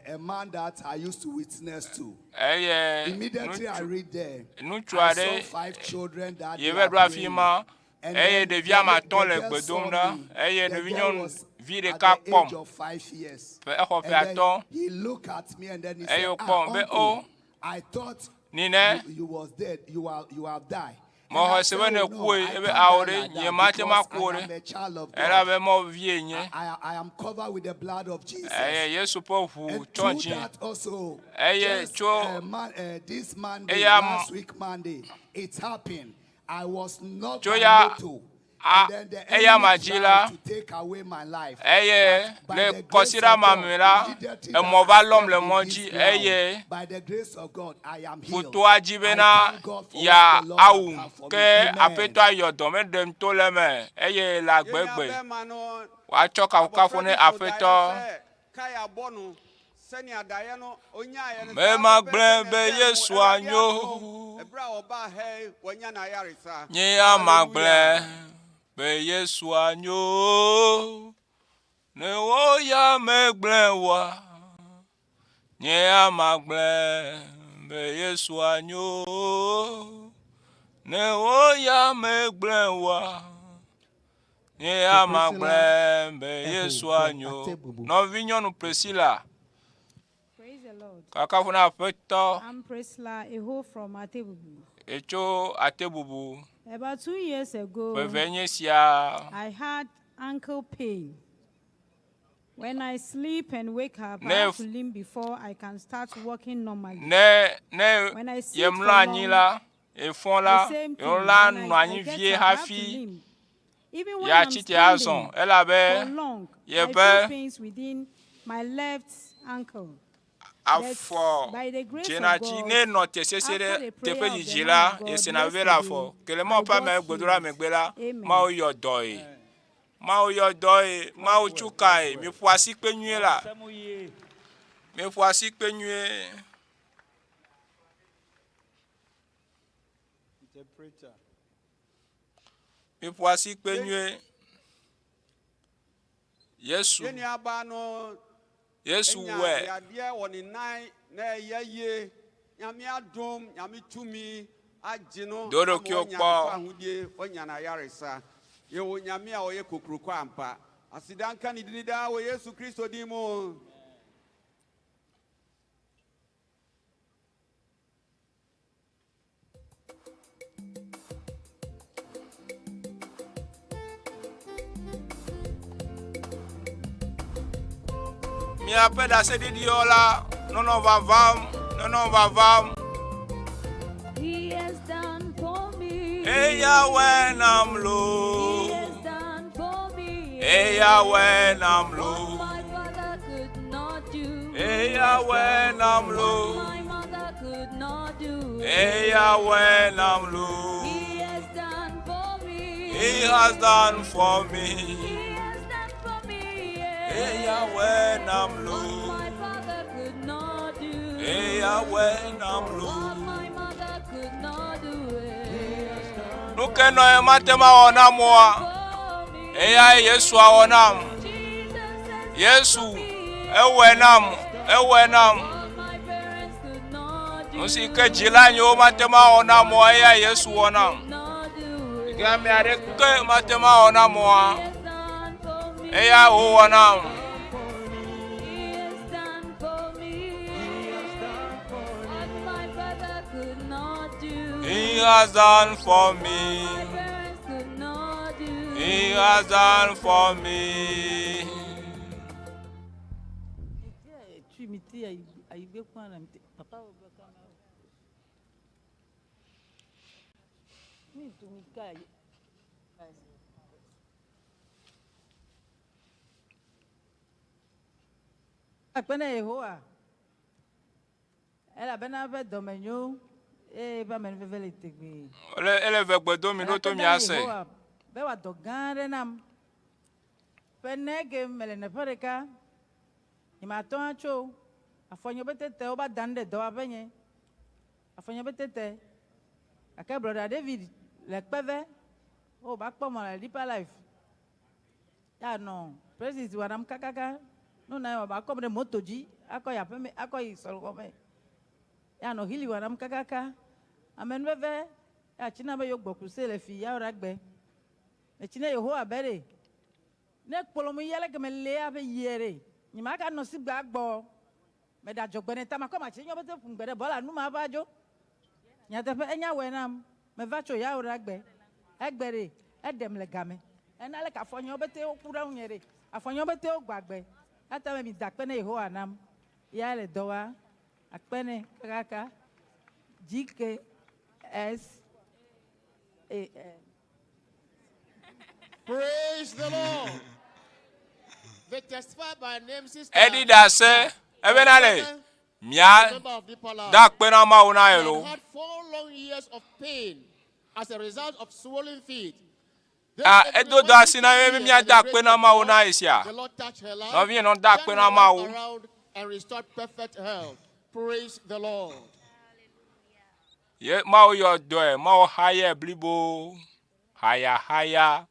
a man that I used to witness to. eye Immediately I ŋutsu read there, ŋutsu I aɖe saw five children that ye they va are ɖo afi praying. ma And eye then ɖevi the, ame atɔ̃ the le girl gbe saw dom ɖa me. eye The ɖevi girl nyɔnu was vi at ɖeka the kpɔm age of 5 years. ƒe exɔ ƒe And then atɔ̃ he looked at me and then he eye said, Ah, wòkpɔm be o uncle, I thought nine you was dead. You have died. And mexɔ I se said, be Oh ne no, kue I ebe can't awo die ɖe like nye that mate ma because ku o I ɖe am a child of God. elabe mɔvie nye I am covered with the blood of Jesus. eye Yesu ƒe ʋu And tsɔ through dzi that also, eye just tso this Monday, eya last week Monday, it happened. I was not tso by ya motor. a And then the eya enemy ma dzi tried la to take away my life. eye But by le the grace kɔsiɖa of ma God, me la immediately emɔ that va I lɔm stepped le in mɔ this dzi ground, eye by the grace of God, I am healed. fotoa dzi I bena thank God for ya what the Lord has awu done for me. ke Amen. aƒetɔ ayɔ dɔ meɖem to le eme eye le agbegbe Yɛn bɛrima no woatsɔ kafukafu abɔfra ne bi so daeɛ aƒetɔ sɛ kaya bɔ no sɛnea daeɛ no onyaeɛ no saa memagblẽ pɛpɛɛpɛ na be ɛbɛn mu Yesu Awurade anyo adom ɛberɛ a ɔbaa ha yi wanya n'ayaresa nye ya magblẽ hallelujah be Yesu anyo ne wo ya megblẽ wa nye ya magblẽ be Yesu anyo ne wo ya megblẽ wa nye ya To Priscilla magblẽ be Eho Yesu from anyo Atebubu. nɔvinyɔnu Priscilla Praise the Lord. kakafu na aƒetɔ I'm Priscilla Eho from Atebubu. etso Atebubu About 2 years ago, ƒeve nye sia I had ankle pain. When I sleep and wake up, I ne have to limp before I can start walking normally. ne ne When I sit yemlɔ for anyi long, la efɔ the la same thing. yewo la When nɔ I anyi get vie up, I have to hafi limp. Even when ya I'm tsi te azɔ standing elabe for long, I yeƒe feel pains within my left ankle. But afɔ by the grace dzena of dzi God, ne nɔ te sese after ɖe the teƒe prayer of the dzidzi man la of God yesena veve le afɔ yesterday, ke le I Mawu ƒe ame got gbedoɖa healed. megbe la Amen. Mawu yɔ dɔe Mawu yɔ dɔe Mawu tsu kae miƒo asikpe nyuie la miƒo asikpe nyuie Interpreter. miƒo asikpe nyuie Yesu. Yɛn nuabaa no Yesu anya wɔe. yadeɛ wɔ ne nan na ɛyɛ yie. Nyame adom, Nyame tumi agye no Do ama ɖokuiwò wanya kpɔ. ne fahodie, wanya n'ayaresa. Yɛwɔ Nyame a ɔyɛ kokuroko ampa. Aseda nka ne dini daa wɔ Yesu Kristo din mu. Miaƒe ɖaseɖiɖiwo la nenɔ vavam, nenɔ vavam. He has done for me. Eya wɔe nam loo. He has done for me. Eya wɔe nam loo. What my father could not do. Eya wɔe nam loo. What my mother could not do. Eya wɔe nam loo. He has done for me. He has done for me. He has done for me. Yeah. Eya wɔe nam What loo. my father could not do. Eya wɔe nam loo. What my mother could not do. Nu ke nɔ ye mate ŋu awɔ nam oa, eyae Yesu awɔ nam. Yesu, ewɔe nam, ewɔe nam. Nu si ke dzilanyewo mate ŋu awɔ nam oa, eyae Yesu wɔ nam. Si ke ame aɖeke mate ŋu awɔ nam oa, eyae wòwɔ nam. He has done for me. He has done for me. Akpe na Yehowa, elabena eƒe dɔme nyo, eye eƒe amenuveve li tegbee. Ele ele ve gbe dom mi ɖo to Akpe na miase. Yehowa be wòadɔ gã aɖe nam. Ƒe ene ke mele neƒe ɖeka, nyemate ŋu atso o. Afɔnye be tete wova dam ɖe dɔwɔƒe nye. Afɔnye be tete. Gake brɔda David le kpeve, wo va kpɔ mɔ le Deeper Life. Ya nɔ praises wa nam kakaka. No na ye ba kɔm ɖe moto dzi akɔ yi aƒeme akɔ yi sɔlexɔ me. Ya nɔ hili wa nam kakaka. Amenuveve ya tsi na be yewo gbɔ kruse le fi ya ɖa gbe. Metsi ne Yehowa be ɖe. Ne kplɔm yi aleke me le ya ƒe yie ɖe. Nye ma ka nɔ si gbe agbɔ. Me ɖe adzɔgbe ne ta makɔ matsi nyɔ bete ƒum gbe ɖe bɔla nu ma va dzo. Nyateƒe enya wɔe nam. Meva tso ya ɖa gbe. Egbe ɖe eɖem le game. Ena leke afɔnyewo bete woku ɖe ŋunye ɖe. Afɔnyewo bete wogbɔ agbe. Ata me mi da akpe ne Yehowa nam. Ya le dɔ wa. Akpe ne kakaka. G K S A N. Praise the Lord. They testify by name, sister. Eɖi ɖase ebena le mia da akpe na Mawu na ye lo. Had four long years of pain as a result of swollen feet. A edo dɔ asi na ye be mia da akpe na Mawu na ye sia. The Lord touched her life, Nɔvinye nɔ da akpe turned na her life Mawu. around and restored perfect health. Praise the Lord. Ye Mawu yɔ dɔe, Mawu xaye blibo. Haya haya.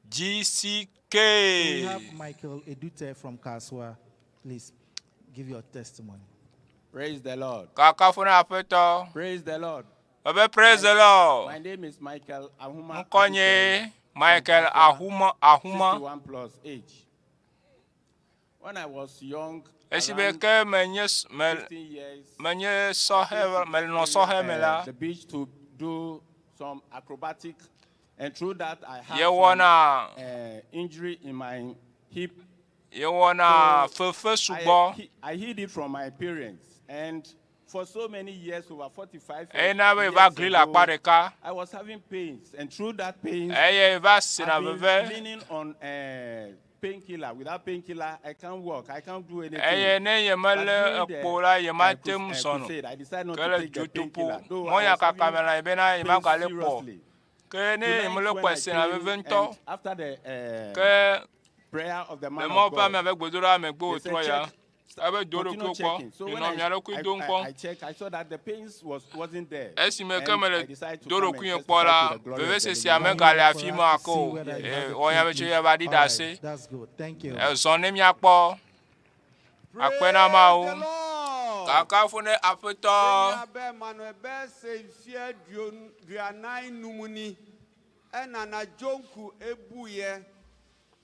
GCK. We have Michael Edute from Kaswa. Please give your testimony. Praise the Lord. Kakafu na Aƒetɔ. Praise the Lord. Ebe praise the Lord. My name is Michael Ahuma. Ŋkɔ nye Michael Ahuma Ahuma. 61 plus age. When I was young, Esi be around ke menye s- me 15 years, menye sɔhɛ menɔ sɔhɛ me la, the beach to do some acrobatic, and through that I had Yewɔna- some, injury in my hip. yewɔna So, fefe sugbɔ. I, he- I hid it from my parents, and for so many years, over 45 Eye na be years va gli le ago, akpa ɖeka. I was having pains, and through that pain, Eye va sena I've been veve. leaning on painkiller. Without painkiller, I can't walk. I can't do anything. Eye ne But yemele during the, ekpo la, yemate ŋu sɔnɔ. crusade, I decided not Ke to le take the dzotoƒo. painkiller. Though I Mɔnya was having kaka me la bena pain yemagale kpɔ. seriously. Ke ne Tonight yemele when kpɔ I sena came veve ŋutɔ. and after the Ke prayer of the le man Mawu of ƒe God, ame ƒe gbedoɖa megbe they said, wòtrɔ ya. check Ebe do continue ɖokuiwò kpɔ. checking. So Minɔ when I, mia ɖokui I, dom I, kpɔ. I checked, I saw that the pains was, wasn't there. Esime ke And mele I decided to do come and ɖokuinye testify kpɔ to la, the glory of the vevesesea living God. megale For afi us ma to ke see o. whether you Eye have the wɔ pink nyametsotso leaf. va ɖi All right, ɖase. that's good. Thank you. Ezɔ ne míakpɔ. Akpe na Mawu. Kakafu ne Aƒetɔ. Enya be Manuel bɛsɛ mfeɛ aduanan num ni ɛna n'adwonku ebuyɛ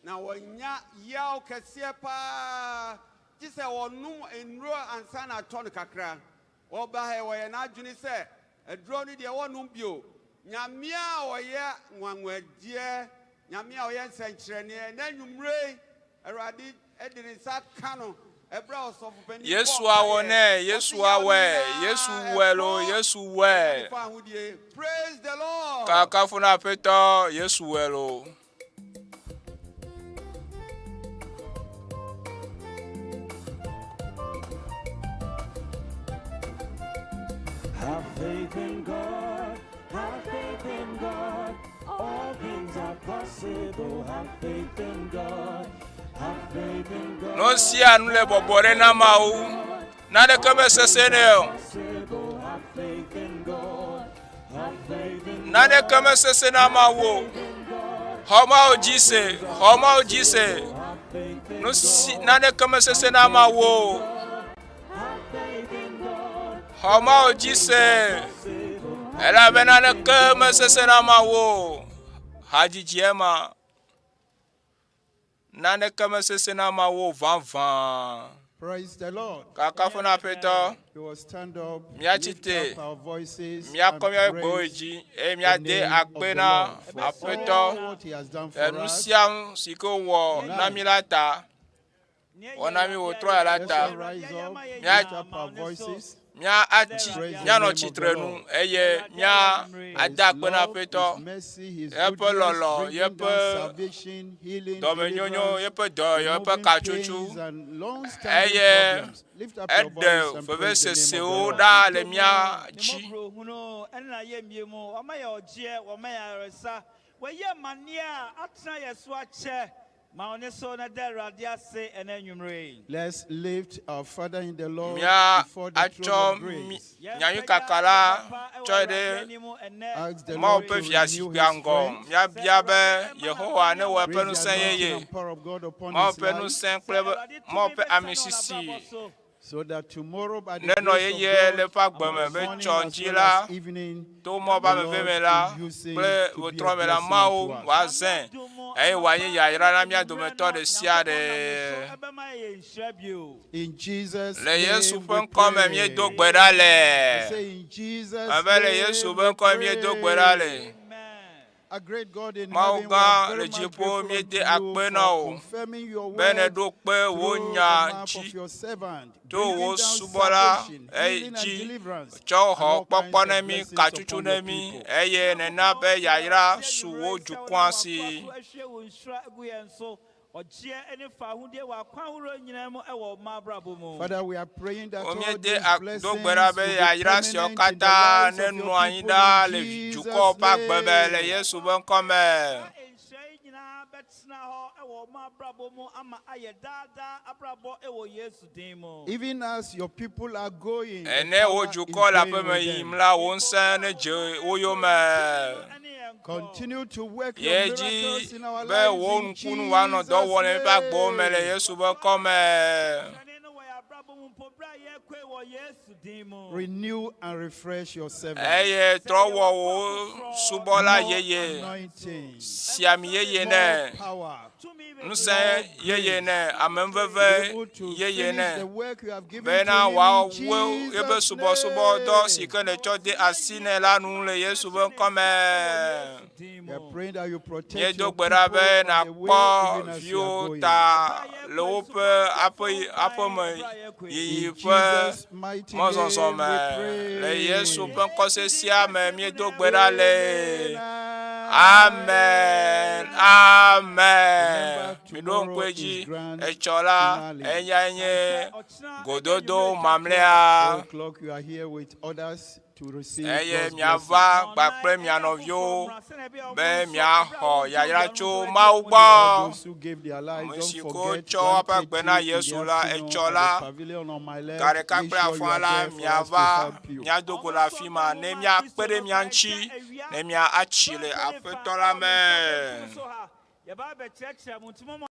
na wɔnya yaw kɛseɛ paa gye sɛ wɔnom nnuro ansa na atɔ no kakra wɔba ha yi, wɔyɛ n'adwene sɛ aduro no deɛ wɔnom bio nyame a ɔyɛ nwanwadeɛ nyame a ɔyɛ nsɛnkyerɛnneɛ na anwummere yi, awurade de ne nsa ka no ɛberɛ a ɔsɔfopanin Yesu bɔɔ awɔ mpaeɛ nɛ, Yesu ɔse yaw no awɔe, nyinaa Yesu wɔe lo, ɛkɔ Yesu ɛna wɔe. nipa ahodie praise the lord Kakafu na Aƒetɔ, Yesu wɔe lo. Have faith in God, have faith in God. All things are possible. Have faith in God, have faith in God. Nu sia nu le bɔbɔ ɖe na Mawu. Naneke mesesẽ nɛ o. Possible. Have faith in God, have faith in Naneke mesesẽ na Mawu o. Xɔ Mawu dzi se, xɔ Mawu dzi se. Nu si naneke mesesẽ na Mawu o. Xɔ Mawu dzi se. Elabe naneke mesesẽ na Mawu o. Hadzidzi ema. Naneke mesesẽ na Mawu o vavã. Praise the Lord. Kakafu na Aƒetɔ. We will stand up, Míatsi lift te, up our voices, míakɔ and míaƒe gbewo praise dzi eye the míade name of akpe the na Lord for Aƒetɔ all what He has done le for nu us. sia nu si ke wòwɔ na mí la ta. Wɔ na mí wòtrɔ ya la Let's ta. all rise up, Mía lift up our voices, mía atsi praise the míanɔ name of the tsitre nu Lord. eye mía For ade His akpe na love, Aƒetɔ. His mercy, His Yeƒe goodness, lɔlɔ, bringing down yeƒe salvation, healing, dɔmenyonyo, deliverance, yeƒe dɔyɔyɔ, yeƒe removing katsotso pains and long-standing eye problems. Lift up your eɖe voice and praise the name of the vevesesewo Lord. ɖa le mía dzi. mmɔborɔhunu ɛne n'ayamyie mu ɔma yɛ ɔgyeɛ wɔma yɛ ayaresa wɔyɛ amanneɛ a atena yɛ so akyɛ ma ɔne so na da awurade ase ɛna anwummerɛ yi Let's lift our Father in the Lord Mía before the atsɔ throne of mi grace. nyanyui kaka la tsɔe ɖe Ask the Mawu Lord ƒe to renew fiazikpuia his ŋgɔ. strength. Míabia be Yehowa newɔ eƒe Raise the ŋusẽ anointing yeye. and power of God upon Mawu his ƒe life ŋusẽ kple eƒe- Mawu ƒe amisisi so that tomorrow by the nenɔ grace of yeye le God, eƒe agbe me be morning tsɔ as dzi well la as evening, to mɔ the ƒe ameve me Lord la will use him kple to be a wetrɔ me la blessing Mawu unto us. wòazẽ eye wòanye yayra na mía dometɔ ɖe sia ɖe. ɛbɛma yɛ nhyira bio In Jesus' Le Yesu name ƒe we ŋkɔ me míedo pray. gbe ɖa I le. say in Jesus' Ebe le Yesu name ƒe we ŋkɔ me míedo gbe ɖa le. pray. A great God in Mawu heaven, we gã are le very much dziƒo grateful míede unto you akpe na for wò confirming your be word nèɖo kpe wò through nya the mouth dzi of your servant, to bringing wò down subɔla salvation, eye healing and dzi deliverance, tsɔ and xɔ all kpɔkpɔ kinds ne of mí blessings katsutsu upon ne your mí people. eye nèna be yayra su wò dukɔa si. ahwie wo nhyira agu yɛn so ɔgyeɛ ne fa ahodie wɔ akwan ahoroɔ nyinaa mu ɛwɔ ɔma abrabɔ mu Father, we are praying that all Míede these do blessings gbe ɖa will be be yayra siawo permanent in the katã lives of nenɔ your anyi people ɖaa in le Jesus' dukɔ ƒe agbe me le name. Yesu ƒe ŋkɔ me. nhyira yi nyinaa bɛtena hɔ ɛwɔ ɔma abrabɔ mu ama ayɛ daadaa abrabɔ ɛwɔ yesu din mu Even as your people are going, the Ene wò power is dukɔ le going aƒeme with yim them. la, wò ŋusẽ nedze wo yome. Continue to work your Ye dzi miracles in our be lives wò in ŋkunu wòanɔ dɔ Jesus' wɔm le míaƒe agbewo me le name. Yesu ƒe ŋkɔ me. Renew and refresh your servant. Eye trɔ wɔ wò subɔla More yeye, anointing, si ami yeye more nɛ, power, ŋusẽ yeye nɛ, amenuveve be able to yeye finish nɛ. the work you have given to bena him in wòawu yeƒe Jesus' subɔsubɔdɔ si name. ke nètsɔ de asi nɛ la nu le Yesu ƒe ŋkɔ me. We are praying that you protect Míedo your gbe ɖa people be on the way, nàkpɔ even as you are viwo going. ta le woƒe aƒe aƒeme yiyi In ƒe Jesus' mighty mɔzɔzɔ name me. we Le Yesu pray. ƒe ŋkɔsesia me míedo gbe ɖa le. Amen. Amen. Remember Miɖo Tomorrow ŋku edzi, is grand etsɔ la, finale. eyae nye gododo mamlɛa. 4 o'clock, you are here with others to receive Eye God's miava blessing. kpakple mia nɔviwo be miaxɔ yayra tso Mawu All gbɔ. those who gave their lives, Ame don't si ko forget tsɔ woƒe agbe na 1:30 in Yesu the la, afternoon etsɔ at la, the pavilion on my left. ga ɖeka Make kple sure you afã are la, there for us to miava help you. míado go le afi ma ne míakpe ɖe mia ŋuti ne mia atsi le Aƒetɔ la me. Yɛba abɛkyerɛkyerɛ mo nti mɔmɔ.